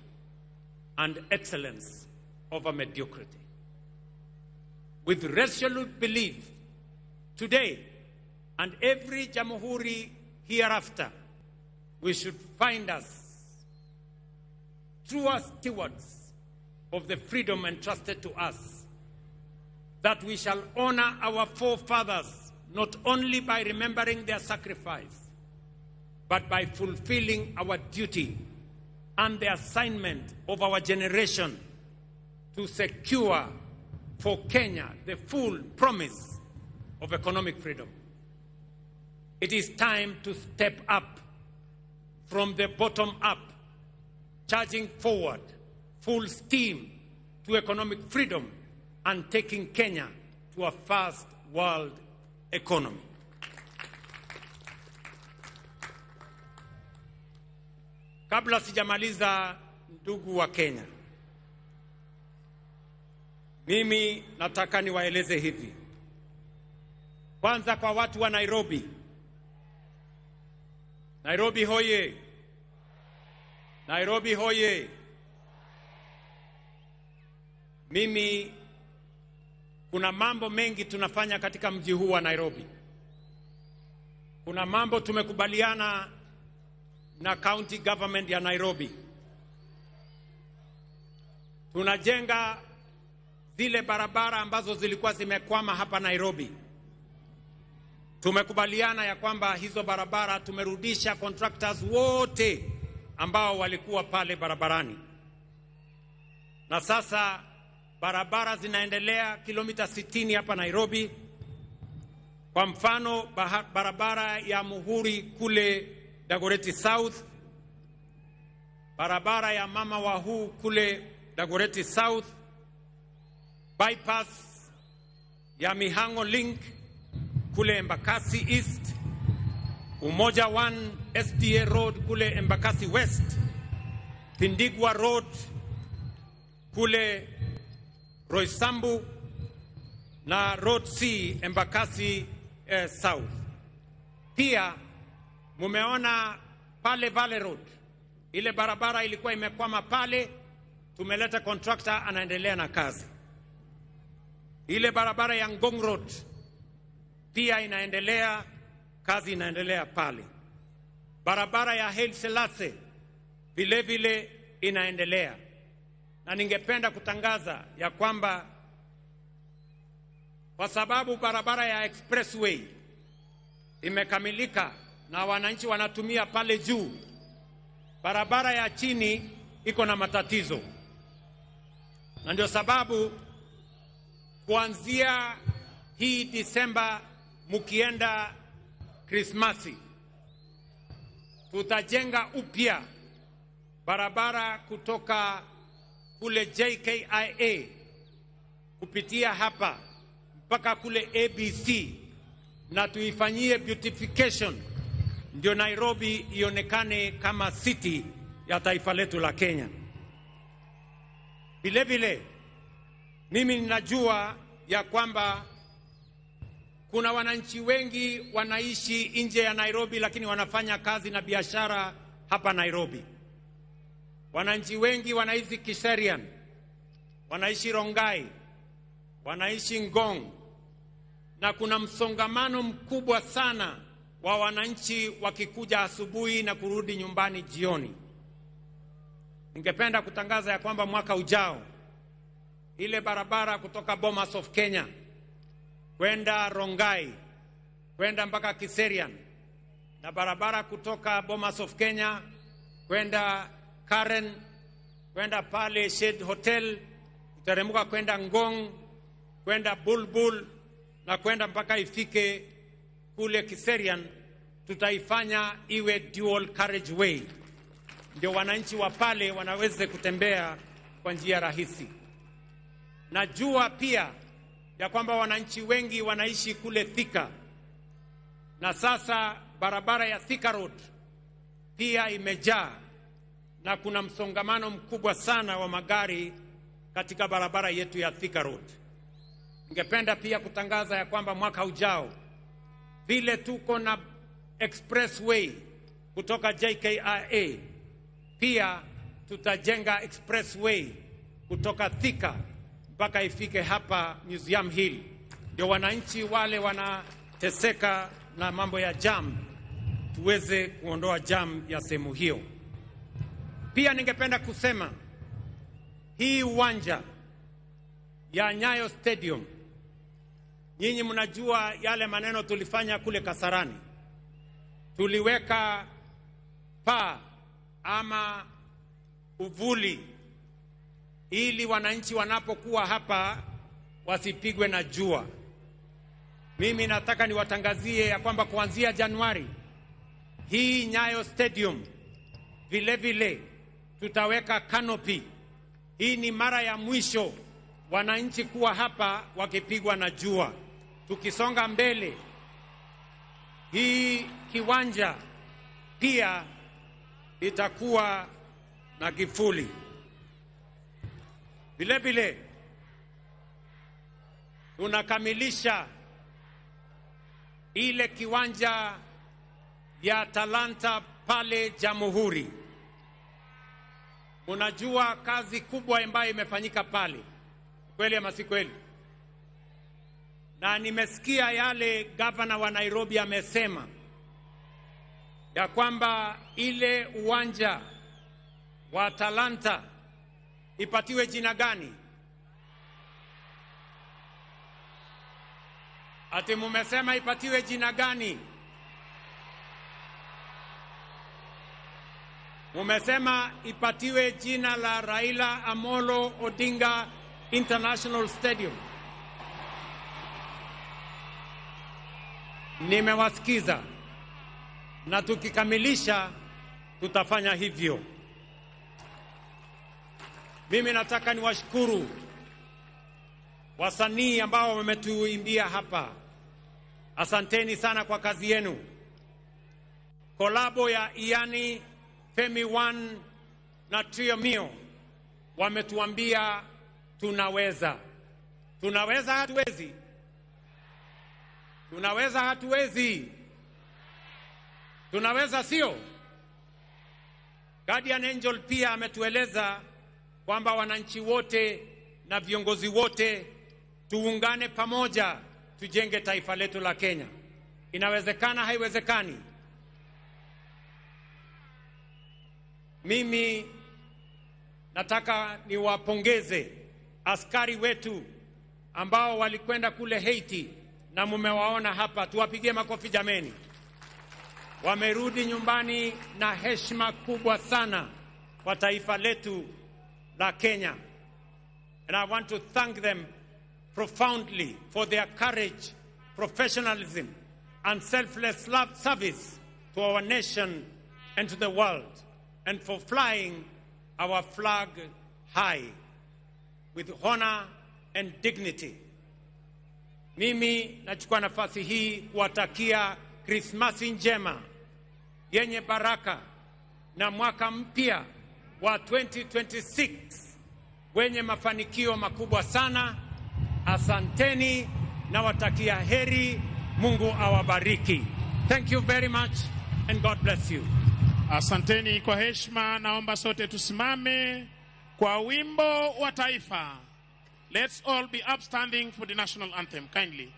and excellence over mediocrity. With resolute belief, today and every Jamhuri hereafter, we should find us true stewards of the freedom entrusted to us, that we shall honor our forefathers not only by remembering their sacrifice, but by fulfilling our duty and the assignment of our generation to secure for Kenya the full promise of economic freedom. It is time to step up from the bottom up, charging forward full steam to economic freedom and taking Kenya to a first world economy. Kabla sijamaliza, ndugu wa Kenya, mimi nataka niwaeleze hivi. Kwanza kwa watu wa Nairobi. Nairobi hoye! Nairobi hoye! Mimi kuna mambo mengi tunafanya katika mji huu wa Nairobi. Kuna mambo tumekubaliana na county government ya Nairobi. Tunajenga zile barabara ambazo zilikuwa zimekwama hapa Nairobi. Tumekubaliana ya kwamba hizo barabara tumerudisha contractors wote ambao walikuwa pale barabarani. Na sasa barabara zinaendelea kilomita 60 hapa Nairobi. Kwa mfano barabara ya Muhuri kule Dagoretti South, barabara ya Mama Wahu kule Dagoretti South, bypass ya Mihango Link kule Embakasi East, Umoja 1 SDA Road kule Embakasi West, Thindigua Road kule Roysambu na Road C Embakasi South. Pia mumeona pale Valley Road, ile barabara ilikuwa imekwama pale, tumeleta contractor anaendelea na kazi. Ile barabara ya Ngong Road pia inaendelea, kazi inaendelea pale. Barabara ya Haile Selassie vile vile inaendelea. Na ningependa kutangaza ya kwamba kwa sababu barabara ya expressway imekamilika na wananchi wanatumia pale juu, barabara ya chini iko na matatizo. Na ndio sababu kuanzia hii Disemba mukienda Krismasi, tutajenga upya barabara kutoka kule JKIA kupitia hapa mpaka kule ABC, na tuifanyie beautification ndio Nairobi ionekane kama city ya taifa letu la Kenya. Vile vile mimi ninajua ya kwamba kuna wananchi wengi wanaishi nje ya Nairobi lakini wanafanya kazi na biashara hapa Nairobi. Wananchi wengi wanaishi Kiserian, wanaishi Rongai, wanaishi Ngong, na kuna msongamano mkubwa sana wa wananchi wakikuja asubuhi na kurudi nyumbani jioni. Ningependa kutangaza ya kwamba mwaka ujao ile barabara kutoka Bomas of Kenya kwenda Rongai, kwenda mpaka Kiserian, na barabara kutoka Bomas of Kenya kwenda Karen, kwenda pale Shade Hotel, kuteremka kwenda Ngong, kwenda Bulbul na kwenda mpaka ifike kule Kiserian, tutaifanya iwe dual carriageway, ndio wananchi wa pale wanaweze kutembea kwa njia rahisi. Najua pia ya kwamba wananchi wengi wanaishi kule Thika, na sasa barabara ya Thika Road pia imejaa na kuna msongamano mkubwa sana wa magari katika barabara yetu ya Thika Road. Ningependa pia kutangaza ya kwamba mwaka ujao vile tuko na expressway kutoka JKIA, pia tutajenga expressway kutoka Thika mpaka ifike hapa Museum Hill, ndio wananchi wale wanateseka na mambo ya jam tuweze kuondoa jam ya sehemu hiyo. Pia ningependa kusema hii uwanja ya Nyayo Stadium, nyinyi mnajua yale maneno tulifanya kule Kasarani. Tuliweka paa ama uvuli ili wananchi wanapokuwa hapa wasipigwe na jua. Mimi nataka niwatangazie ya kwamba kuanzia Januari hii Nyayo Stadium vile vile tutaweka canopy Hii ni mara ya mwisho wananchi kuwa hapa wakipigwa na jua. Tukisonga mbele, hii kiwanja pia itakuwa na kifuli. Vile vile tunakamilisha ile kiwanja ya Talanta pale Jamhuri. Unajua kazi kubwa ambayo imefanyika pale, kweli ama si kweli? Na nimesikia yale gavana wa Nairobi amesema ya kwamba ile uwanja wa Talanta ipatiwe jina gani? Ati mumesema ipatiwe jina gani? Mumesema ipatiwe jina la Raila Amolo Odinga International Stadium. Nimewasikiza, na tukikamilisha tutafanya hivyo. Mimi nataka niwashukuru wasanii ambao wametuimbia hapa. Asanteni sana kwa kazi yenu. Kolabo ya Iyani, Femi One na Trio Mio wametuambia tunaweza. Tunaweza, hatuwezi? Tunaweza, hatuwezi? Tunaweza, sio? Guardian Angel pia ametueleza kwamba wananchi wote na viongozi wote tuungane pamoja tujenge taifa letu la Kenya. Inawezekana, haiwezekani? Mimi nataka niwapongeze askari wetu ambao walikwenda kule Haiti na mumewaona hapa. Tuwapigie makofi jameni. Wamerudi nyumbani na heshima kubwa sana kwa taifa letu la Kenya. And I want to thank them profoundly for their courage, professionalism, and selfless love service to our nation and to the world, and for flying our flag high with honor and dignity. Mimi nachukua nafasi hii kuwatakia Krismasi njema yenye baraka na mwaka mpya wa 2026 wenye mafanikio makubwa sana. Asanteni na watakia heri. Mungu awabariki. Thank you very much and God bless you. Asanteni kwa heshima, naomba sote tusimame kwa wimbo wa taifa. Let's all be upstanding for the national anthem, kindly.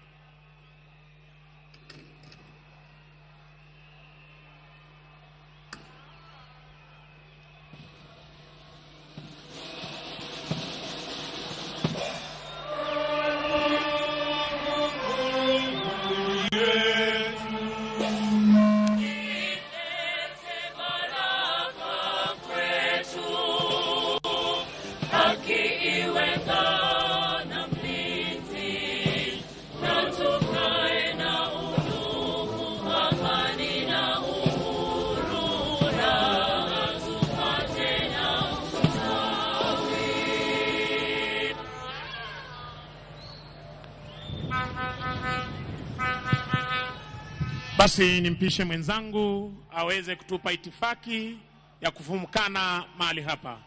Basi nimpishe mwenzangu aweze kutupa itifaki ya kufumukana mahali hapa.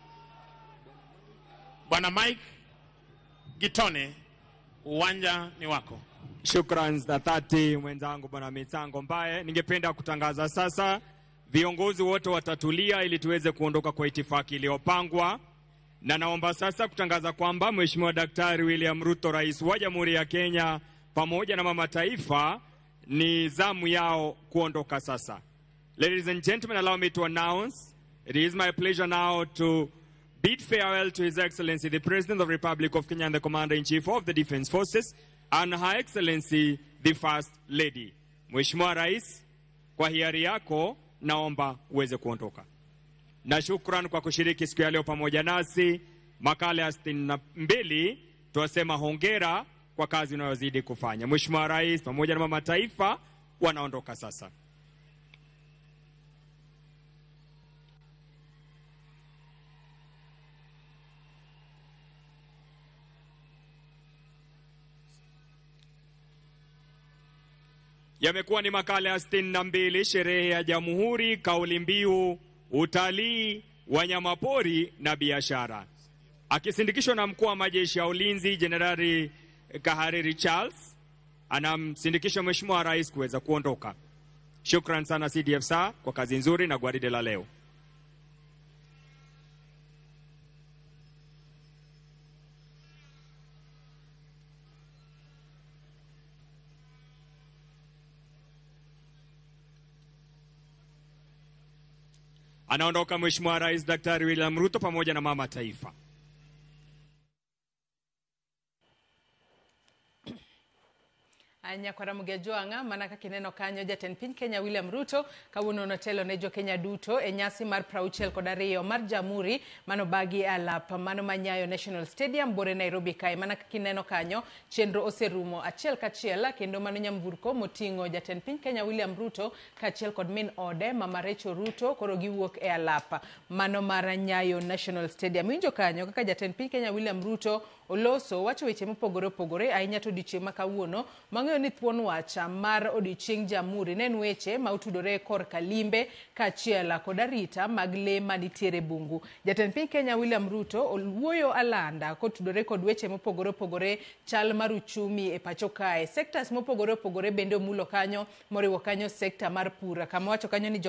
Bwana Mike Gitone, uwanja ni wako. Shukran za dhati mwenzangu Bwana Mitango Mbaye. Ningependa kutangaza sasa viongozi wote watatulia ili tuweze kuondoka kwa itifaki iliyopangwa. Na naomba sasa kutangaza kwamba Mheshimiwa Daktari William Ruto, Rais wa Jamhuri ya Kenya, pamoja na Mama Taifa ni zamu yao kuondoka sasa. Ladies and gentlemen, allow me to announce it is my pleasure now to bid farewell to His Excellency the President of the Republic of Kenya and the Commander-in-Chief of the Defense Forces and Her Excellency the First Lady. Mheshimiwa Rais, kwa hiari yako naomba uweze kuondoka. Na shukran kwa kushiriki siku ya leo pamoja nasi. Makala ya 62 tuwasema hongera kwa kazi unayozidi kufanya. Mheshimiwa Rais pamoja na Mama Taifa wanaondoka sasa. Yamekuwa ni makala ya 62 sherehe ya Jamhuri, kauli mbiu utalii, wanyamapori na biashara. Akisindikishwa na mkuu wa majeshi ya ulinzi Jenerali Kahariri Charles, anamsindikisha Mheshimiwa Rais kuweza kuondoka. Shukran sana CDF SA kwa kazi nzuri na gwaride la leo. Anaondoka Mheshimiwa Rais Daktari William Ruto pamoja na mama taifa. Nyakwara Mugejwang'a mana kaka ineno kanyo jatend piny Kenya William Ruto kawuono notelo ne jokenya duto e nyasi mar 62 mar Jamhuri manobagi e alap mano ma Nyayo National Stadium bore Nairobi kae. Mana kaka ineno kanyo chenro oserumo achiel kachiel kendo mano nyamburko moting'o jatend piny Kenya William Ruto kaachiel kod min ode Mama Rachel Ruto koro giwuok e alap mano mar Nyayo National Stadium. Iwinjo kanyo kaka jatend piny Kenya William Ruto oloso wacho weche mopogore opogore ahinya to odiochieng' ma kawuono mang'eyo ni thuon wach mar odiochieng' Jamhuri ne en weche ma otudore korka limbe kaachiel kod arita mag lee manitiere bungu. Jatend piny Kenya William Ruto owuoyo alanda kotudore kod weche mopogore opogore, chal mar uchumi e pacho kae, sectors mopogore opogore bende omulo kanyo, moriwo kanyo sekta mar pur kama wacho kanyo ni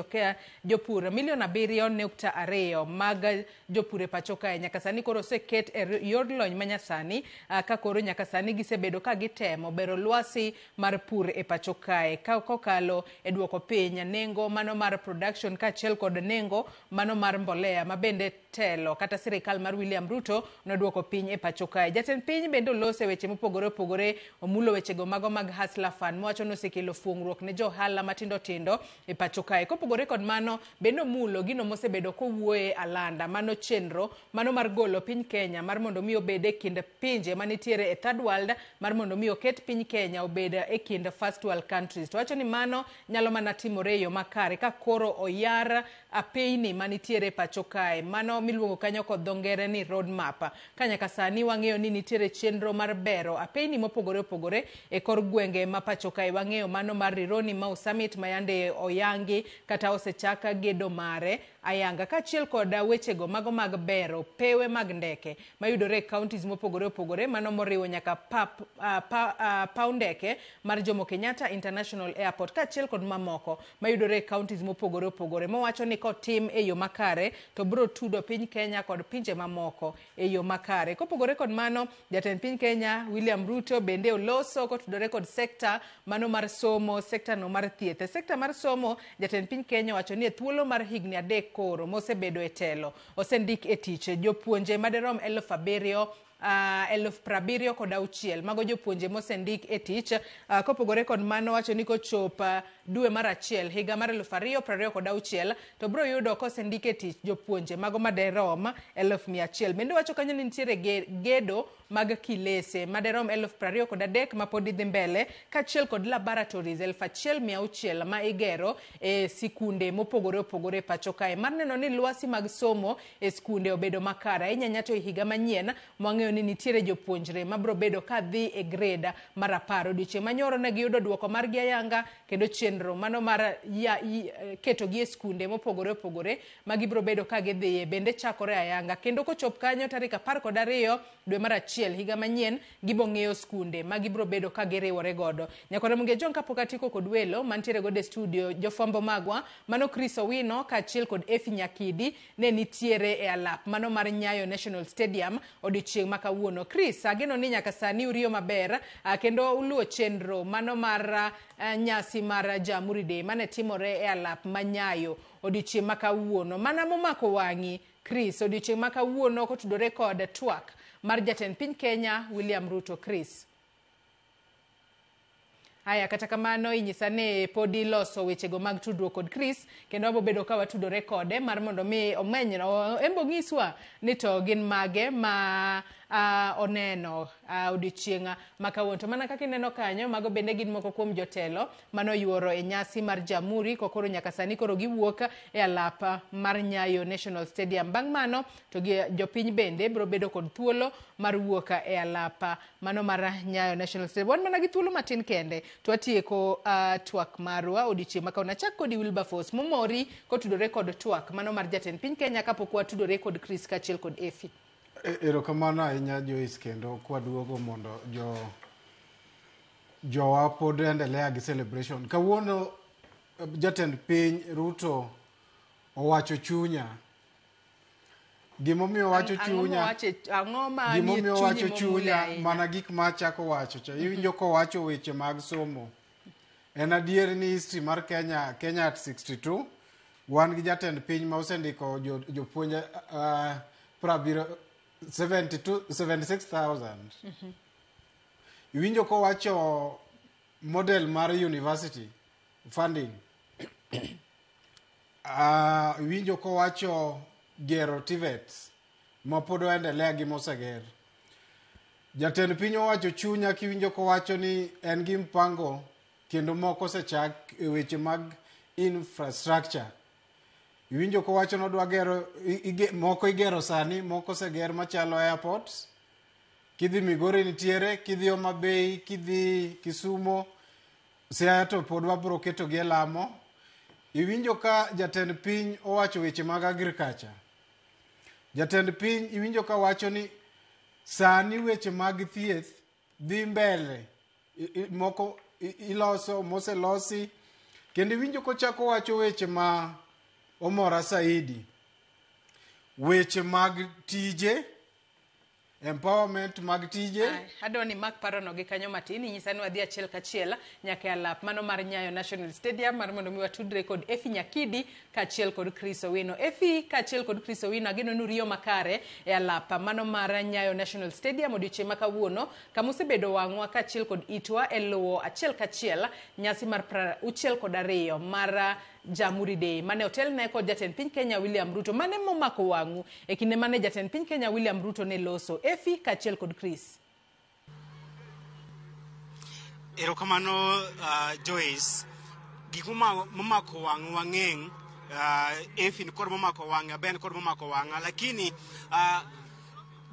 jopur milion 7.2 mag jopur e pacho kae nyaka sani koro oseket e yor lony manyasani ka koro nyaka sani gisebedo ka gitemo bero lwasi mar pur e pacho kae kokalo e duoko piny nengo mano mar production kaachiel kod nengo mano mar mbolea ma bende telo kata sirikal mar William Ruto noduoko piny e pacho kae. Jatend piny bende olose weche mopogore opogore, omulo wechego mago mag Hustler Fund mowacho ni osekelo fuong'ruok ne johala matindo tindo e pacho kae. Kopogore kod mano bende omulo gino mosebedo kowuoye alanda mano chenro mano mar golo piny Kenya mar mondo mi obed e kind pinje manitiere e third world mar mondo mi oket piny Kenya obed e kind first world countries. To wacho ni mano nyalo mana timore e yo makare ka koro oyar apeyni manitiere e pacho kae mano miluongo kanyo kod dho ngere ni road map. Ka nyaka sani wang'eyo ni nitiere chenro mar bero apeyni mopogore opogore e kor gwenge ma pacho kae. Wang'eyo mano mar Rironi Mau Summit ma yande oyangi kata osechak gedo mare ayanga, kaachiel kod wechego mago mag bero pewe mag ndeke mayudore e counties mopogore opogore mano moriwo nyaka paw ndeke mar Jomo Kenyatta International Airport kaachiel kod mamoko mayudore e counties mopogore opogore mowacho ni kotim e yo makare to biro tudo piny Kenya kod pinje mamoko e yo makare. Kopogore kod mano, jatend piny Kenya William Ruto bende oloso kotudore kod sekta mano mar somo, sekta no mar thieth. E sekta mar somo, jatend piny Kenya owacho ni e thuolo mar higni 3 koro mosebedo e telo osendik e tich jopuonje maderom 76,000 mago jopuonje mosendik e tich. Kopogore kod mano wacho ni kochop dwe mar 1 higa mar 2026 to biro yudo kosendik e tich jopuonje mago maderom 100,000. Bende wacho kanyo ni nitiere gedo mag kilese maderom 23,000 mapod dhi mbele kaachiel kod laboratories 1600 ma igero e sikunde mopogore opogore e pacho kae mar neno ni lwasi mag somo e skunde obedo makare ahinya nyato e higa manyien mwang'eyo ni nitiere jopuonjre mabiro bedo ka dhi e grade mar 10. Odiochieng' manyoro ne giyudo duoko margi ayanga kendo chenro mano mar ketogi e skunde mopogore opogore ma gibiro bedo ka gidhiye bende chakore ayanga kendo kochop kanyo tarik 12 dwe mar 1 higa manyien gibo ng'eyo skunde ma gibiro bedo ka giriwore godo. Nyakwara Mugejwang' kapok atieko kod welo mantiere godo e studio, jofwambo magwa mano Chris Owino kaachiel kod Efi Nyakidi ne nitiere e alap mano mar Nyayo National Stadium odiochieng' ma kawuono. Chris, ageno ni nyaka sani uriyo maber kendo uluwo chenro mano mar nyasi mar Jamhuri Day mane timore e alap ma Nyayo odiochieng' ma kawuono. Mana momako wang'i Chris odiochieng' ma kawuono kotudore kod twak mar jatend piny Kenya William Ruto. Chris. Haya, kata kamano inyisa ni pod iloso wechego mag tudruok kod Chris kendo wabobedo ka watudore kode mar mondo mi omeny embo nyiswa ni to gin mage ma oneno odiochieng' ma kawuono. To mana kaka ineno kanyo, mago bende gin moko kuom jotelo manoyuoro e nyasi mar Jamhuri kokoro nyaka sani koro giwuok e alap mar Nyayo National Stadium. Bang' mano to jopiny bende biro bedo kod thuolo mar wuok e alap mano mar Nyayo National Stadium. Wan mana gi thuolo matin kende to watieko twak marwa odiochieng' ma kawuono. Achak kodi Wilberforce momori kotudore kod twak mano mar jatend piny Kenya kapok watudore kod Chris kaachiel kod Efi. Erokamano ahinya Joyce, kendo kwaduogo mondo jowa pod endelea gi celebration. Kawuono jatend piny Ruto owacho chunya. Gimomiyo owacho chunya, gimomiyo owacho chunya mana gik ma achako wacho cha. Iwinjo kowacho weche mag somo. En adier ni history mar Kenya, Kenya at 62, wan gi jatend piny ma osendiko jopuonj 76,000. Iwinjo kowacho model mar university funding. Iwinjo kowacho gero TVETs ma pod oendelea gi moseger. Jatend piny owacho chunya kiwinjo kowacho ni en gi mpango kendo moko osechak e weche mag infrastructure. Iwinjo kowacho ni odwa gero moko igero sani, moko oseger machalo airports. Kidhi Migori nitiere, kidhi Homa Bay, kidhi Kisumo, Siaya to pod wabro keto gi e lamo. Iwinjo ka jatend piny owacho weche mag agriculture. Jatend piny iwinjo ka wacho ni sani weche mag thieth dhi mbele, moko iloso, moselosi. Kendo iwinjo kochako wacho weche ma omora saidi, weche mag tije, empowerment mag tije. Adwa ni mak parono gi kanyo matin, inyisa ni wadhi achiel kachiel nyaka e alap mano mar Nyayo National Stadium mar mondo mi watudre kod Efi Nyakidi kaachiel kod Chris Owino. Efi kaachiel kod Chris Owino, ageno ni uriyo makare e alap mano mar Nyayo National Stadium odiochieng' ma kawuono, kama osebedo wang'wa kaachiel kod itwa e luwo achiel kachiel nyasi mar 62 mar Jamhuri Day mane otelne kod jatend piny Kenya William Ruto. Mane momako wang'u e kinde mane jatend piny Kenya William Ruto ne loso? Efi kaachiel kod Chris. Erokamano Joyce. Gik momako wang' wang'eng', Efi ni kod momako wang'a, Ben kod momako wang'a, lakini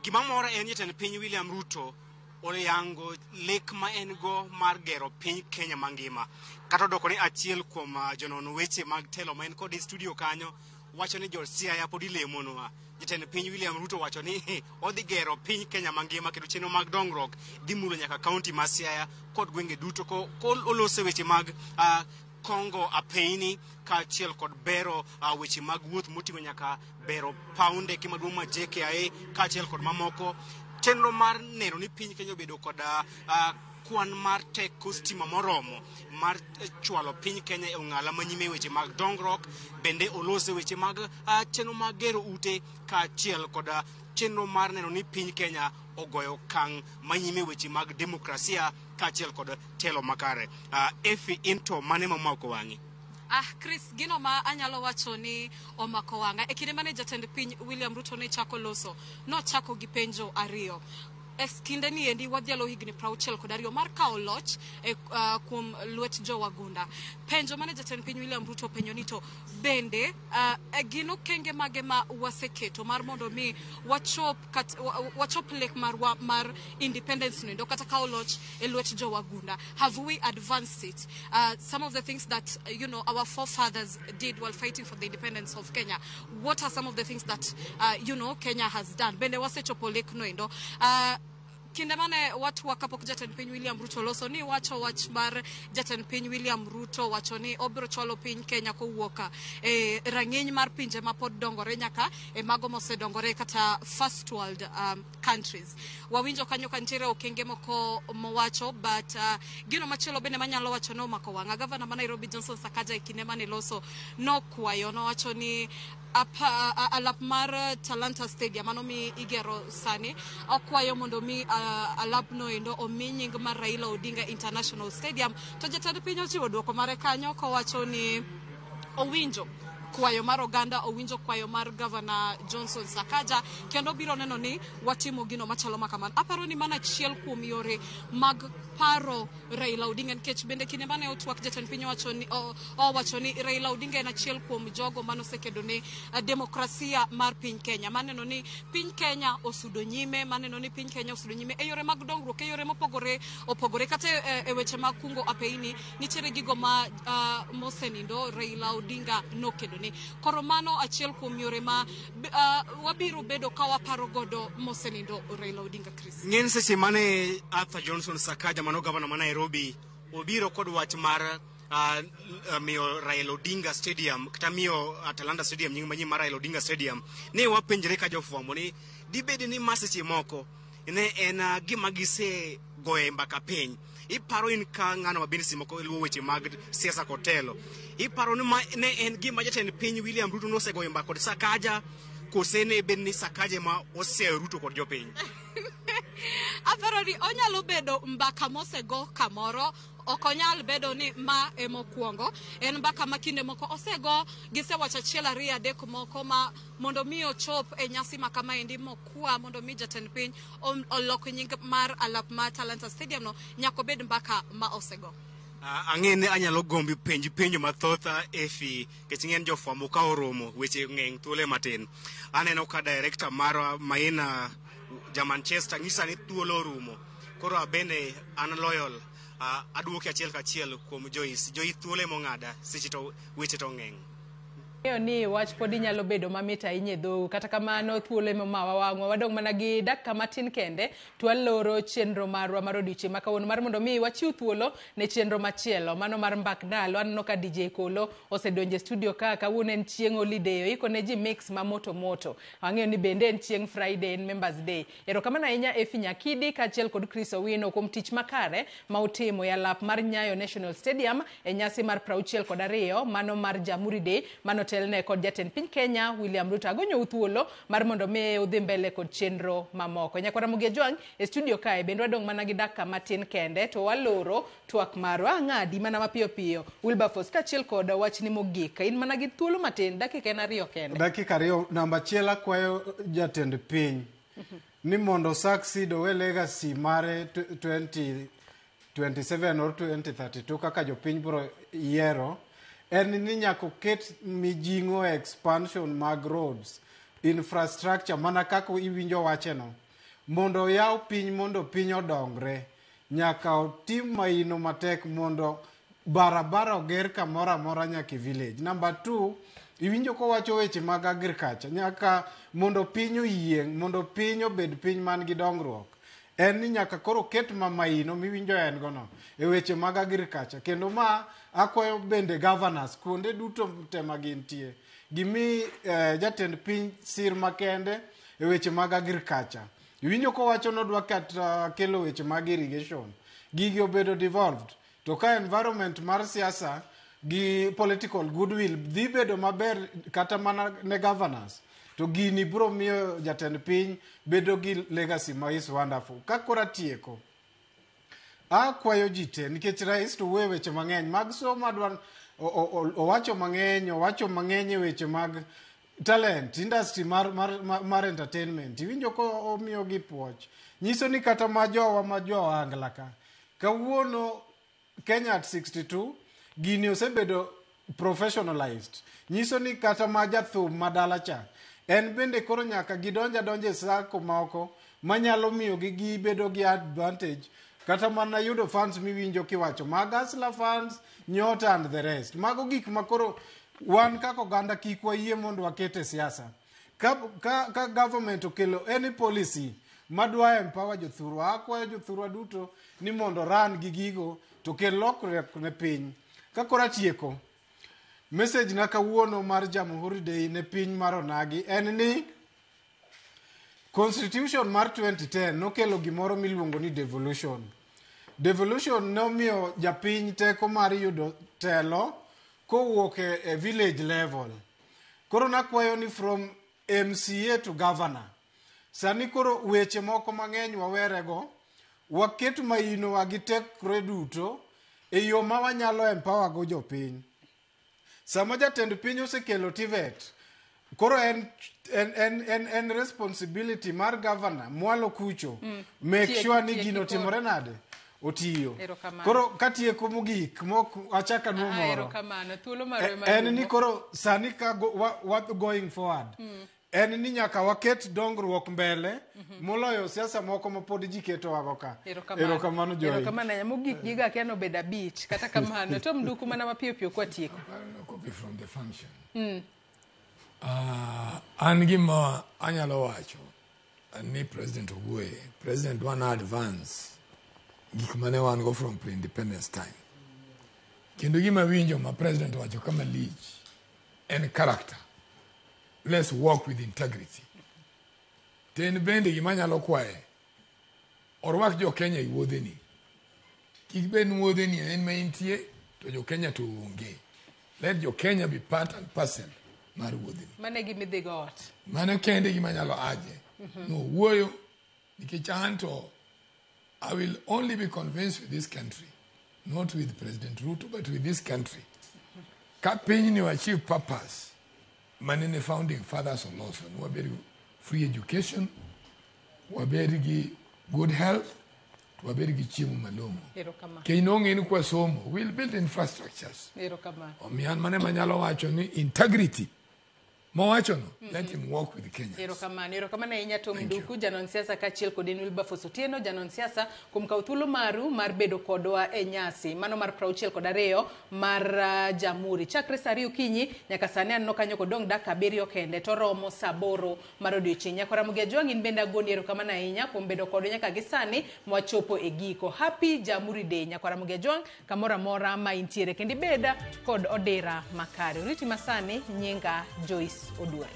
gima mora en jatend piny William Ruto oyango lek ma en go mar gero piny Kenya mangima. Kata odoko ni achiel kuom jonon weche mag telo ma en kod e studio kanyo wacho ni jo Siaya pod ilemonwa. Jatend piny William Ruto wacho ni odhi gero piny Kenya mangima kendo chenro mag dongruok dhi mulo nyaka kaunti ma Siaya kod gwenge duto ko olose weche mag Kongo apeini kaachiel kod bero weche mag wuoth moting'o nyaka bero paw ndeke maduong' ma JKIA kaachiel kod mamoko. Chenro mar neno ni piny Kenya obedo kod kwan mar teko stima moromo mar chwalo piny Kenya e ong'ala manyime weche mag dongruok, bende olose weche mag chenro mag gero ute kaachiel kod chenro mar neno ni piny Kenya ogoyo okang' manyime weche mag demokrasia kaachiel kod telo makare. Efi, into mane momako wang'i? Chris, gino ma anyalo wacho ni omako wang'a e kinde mane jatend piny William Ruto ne chako loso, nochako gi penjo ariyo. E kinde ni endi wadhialo higni 62 mar kawo loch kuom lwet jowagunda. Penjo mane jatend piny William Ruto penjo ni to bende gin okenge mage ma waseketo mar mondo mi wachop lek marwa mar independence no kata kawo loch e lwet jowagunda. Have we advanced it? Some of the things that you know our forefathers did while fighting for the independence of Kenya. What are some of the things that you know Kenya has done? Bende wasechopo lek no endo. Kinde mane watu kapok jatend piny William Ruto loso ni wacho wach mar jatend piny William Ruto wacho ni obiro chwalo piny Kenya kowuok e rang'iny mar pinje ma pod dongore nyaka e mago mosedongore kata first world countries. Wawinjo kanyo ka nitiere okenge moko mowacho, but gino machielo bende manyalo wacho ni omako wang'a, gavana ma Nairobi Johnson Sakaja e kinde mane loso nokwayo, nowacho ni alap mar Talanta Stadium mano mi igero sani, okwayo mondo mi alapno endo omi nying mar Raila Odinga International Stadium. To jatend piny ochiwo duoko mare kanyo kowacho ni owinjo kwayo mar oganda, owinjo kwayo mar Governor Johnson Sakaja, kendo biro neno ni watimo gino machalo makamano. Aparo ni mano achiel kuom yore mag paro Raila Odinga, nikech bende kinde mane otwak jatend piny owacho ni Raila Odinga en achiel kuom jogo manosekedo ne demokrasia mar piny Kenya, maneno ni piny Kenya osudo nyime, maneno ni piny Kenya osudo nyime e yore mag dongruok, e yore mopogore opogore, kata e weche mag kungo apeini nitiere gigo ma mosenindo Raila Odinga nokedo ne. Koro mano achiel kuom yore ma wabiro bedo ka waparo godo mosenindo Raila Odinga. Chris. Ng'eny seche mane Arthur Johnson Sakaja mano gavana ma Nairobi obiro kod wach mar miyo Raila Odinga Stadium kata miyo Atalanta Stadium nying manyien mar Raila Odinga Stadium, ne wapenjre ka jofwambo ni dibed ni ma seche moko ne en gima gise goye mbaka piny. Iparo in ka ng'ano ma bende seche moko luwo weche mag siasa kod telo, iparo ni ma ne en gima jatend piny William Ruto nosegoyo mbaka kod Sakaja, kose ne bed ni Sakaja ema oseyo Ruto kod jopiny? Aparo ni onyalo bedo mbaka mosego kamoro, ok onyal bedo ni ma emokwongo. En mbaka ma kinde moko osego, gisewacho achiel ariyo adek moko ma mondo mi ochop e nyasi ma kamaendi mokwa mondo mi jatend piny olok nying mar alap mar Talanta Stadium no, nyaka obed mbaka ma osego. Ang'e ni anyalo gombi penj penjo mathoth Efi, nikech ing'e ni jofwambo ka oromo weche ng'eny thuolo matin. Aneno ka director marwa Maina ja Manchester nyisa ni thuolo orumo. Koro abende an loyal, aduoki achiel kachiel kuom Joyce. Joyce thuolo emong'ada seche to weche to ng'eny. Ng'eyo ni wach pod inyalo bedo mamit ahinya e dhou, kata kamano thuolo ema omawa wang'wa, wadong' mana gi dakika matin kende to waloro chenro marwa mar odiochieng' ma kawuono mar mondo mi wachiw thuolo ne chenro machielo mano mar mbak ndalo. Aneno ka DJ Kolo osedonjo e studio ka, kawuono en chieng' holiday, oiko ne ji mix ma moto moto. Ang'eyo ni bende en chieng' Friday, en Members Day. Erokamano ahinya Efi Nyakidi kaachiel kod Chris Owino kuom tich makare ma utimo e alap mar Nyayo National Stadium e nyasi mar 62 mano mar Jamhuri Day mano telne kod jatend piny Kenya William Ruto. Agonyou thuolo mar mondo mi udhi mbele kod chenro mamoko. Nyakwara Ramogi Ajwang' e studio kae bende wadong' mana gi dakika matin kende to waloro twak marwa. Ang'adi mana mapiyo piyo Wilberforce kaachiel kod wachni mogik. In mana gi thuolo matin, dakika en 2 kende. Dakika 2. Namba 1 akwayo jatend piny ni mondo succeed owe legacy mare 2027 or 2032 kaka jopiny biro yiero, en ni nyaka oket mijing'o expansion mag roads, infrastructure mana kaka iwinjo wacheno, mondo oyaw piny mondo piny odongre. Nyaka otim maino matek mondo barabara oger kamoro amora nyaka e village. Namba 2, iwinjo kowacho weche mag agriculture, nyaka mondo piny oyieng', mondo piny obed piny man gi dongruok. En ni nyaka koro ket mamaino miwinjo en gono e weche mag agriculture. Kendo ma akwayo bende governors kuonde duto te ma gintie, gimi jatend piny sir makende e weche mag agriculture. Iwinjo kowacho nodwa kata kelo weche mag irrigation. Gigi obedo devolved. To ka environment mar siasa gi political goodwill dhi bedo maber kata mana ne governors, to gini biro miyo jatend piny bedo gi legacy ma is wonderful. Ka koro atieko, akwayo ji te nikech rais to wuoyo weche mang'eny mag somo, adwa owacho mang'eny, owacho mang'eny e weche mag talent industry mar entertainment. Iwinjo ko omiyo gi puoch, nyiso ni kata ma jowa ma jo ohangla ka kawuono Kenya at 62 gini osebedo professionalized, nyiso ni kata ma jathum madala cha en bende koro nyaka gidonja donja e sako moko manyalo miyo gi gibedo gi advantage kata mana yudo fans miwinjo kiwacho mag Hustler fans, Nyota and the rest. Mago gik ma koro wan kaka oganda kik wayie mondo waket e siasa. Ka government okelo any policy madwa empower jothurwa, akwayo jothurwa duto ni mondo ran gi gigo to kel lokruok ne piny. Ka koro atieko, message na kawuono mar Jamhuri Day ne piny mar Onagi en ni Constitution mar 2010 nokelo gimoro miluongo ni devolution. Devolution nomiyo japiny teko mar yudo telo kowuok e village level. Koro nakwayo ni from MCA to governor. Sani koro weche moko mang'eny wawerego, waket mainowa gi tekre duto e yo ma wanyalo empower go jopiny. Sama jatend piny osekelo TVET, koro en responsibility mar governor mwalo kucho make sure ni gino otimore nade, otiyo. Koro katieko mogik mok achaka nuo moro, en ni koro sani ka what going forward, en ni nyaka waket dongruok mbele moloyo siasa moko ma pod ji keto wago ka. Erokamano Joy. Erokamano ahinya. Mogik gigo akia nobedo 5 kata kamano. Tom Nduku mana mapiyo piyo kwatieko. Copy from the function. An gima anyalo wacho ni President owuoye, President dwa advance gik mane wan go from pre-independence time. Kendo gima winjo ma President wacho kama lich en character. Let's work with integrity. Ten bende gima anyalo kwaye, orwak jo Kenya e wuodheni. Kik bed ni wuodheni en ma intie to jo Kenya to onge. Let jo Kenya be part and parcel mar wuodheni. Mano e gima idhi go ot. Mano kende gima anyalo aje. No wuoyo nikech an to I will only be convinced with this country, not with President Ruto, but with this country. Ka piny ni achieve purpose manene founding fathers oloso, ni wabed gi free education, wabed gi good health, to wabed gi chiemo malong'o. Erokamano. Kendo ong'e ni kwasomo, we'll build infrastructures. Erokamano. Omiyo an mano ema anyalo wacho ni integrity mowachono, let him work with Kenya. Erokamano, erokamano ahinya Tom Nduku, janon siasa kaachiel kod en Wilberforce Otieno, janon siasa kuom kawo thuolo maru mar bedo kodwa e nyasi mano mar 62 mar Jamhuri. Chakre saa 2 okinyi nyaka sani aneno kanyo kodong' dakika 7 kende to romo saa 8 mar odiochieng'. Nyakora Ramogi Ajwang' in bende agoni erokamano ahinya kuom bedo kodwa nyaka gi sani mwachopo e giko. Happy Jamhuri Day Nyakora Ramogi Ajwang' kamoro amora ma intiere kendo ibed kod odira makare. Oriti masani nyinga Joyce Oduor.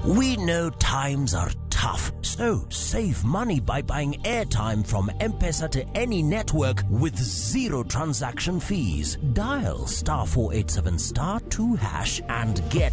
We know times are tough, so save money by buying airtime from M-Pesa to any network with zero transaction fees. Dial *487*2# and get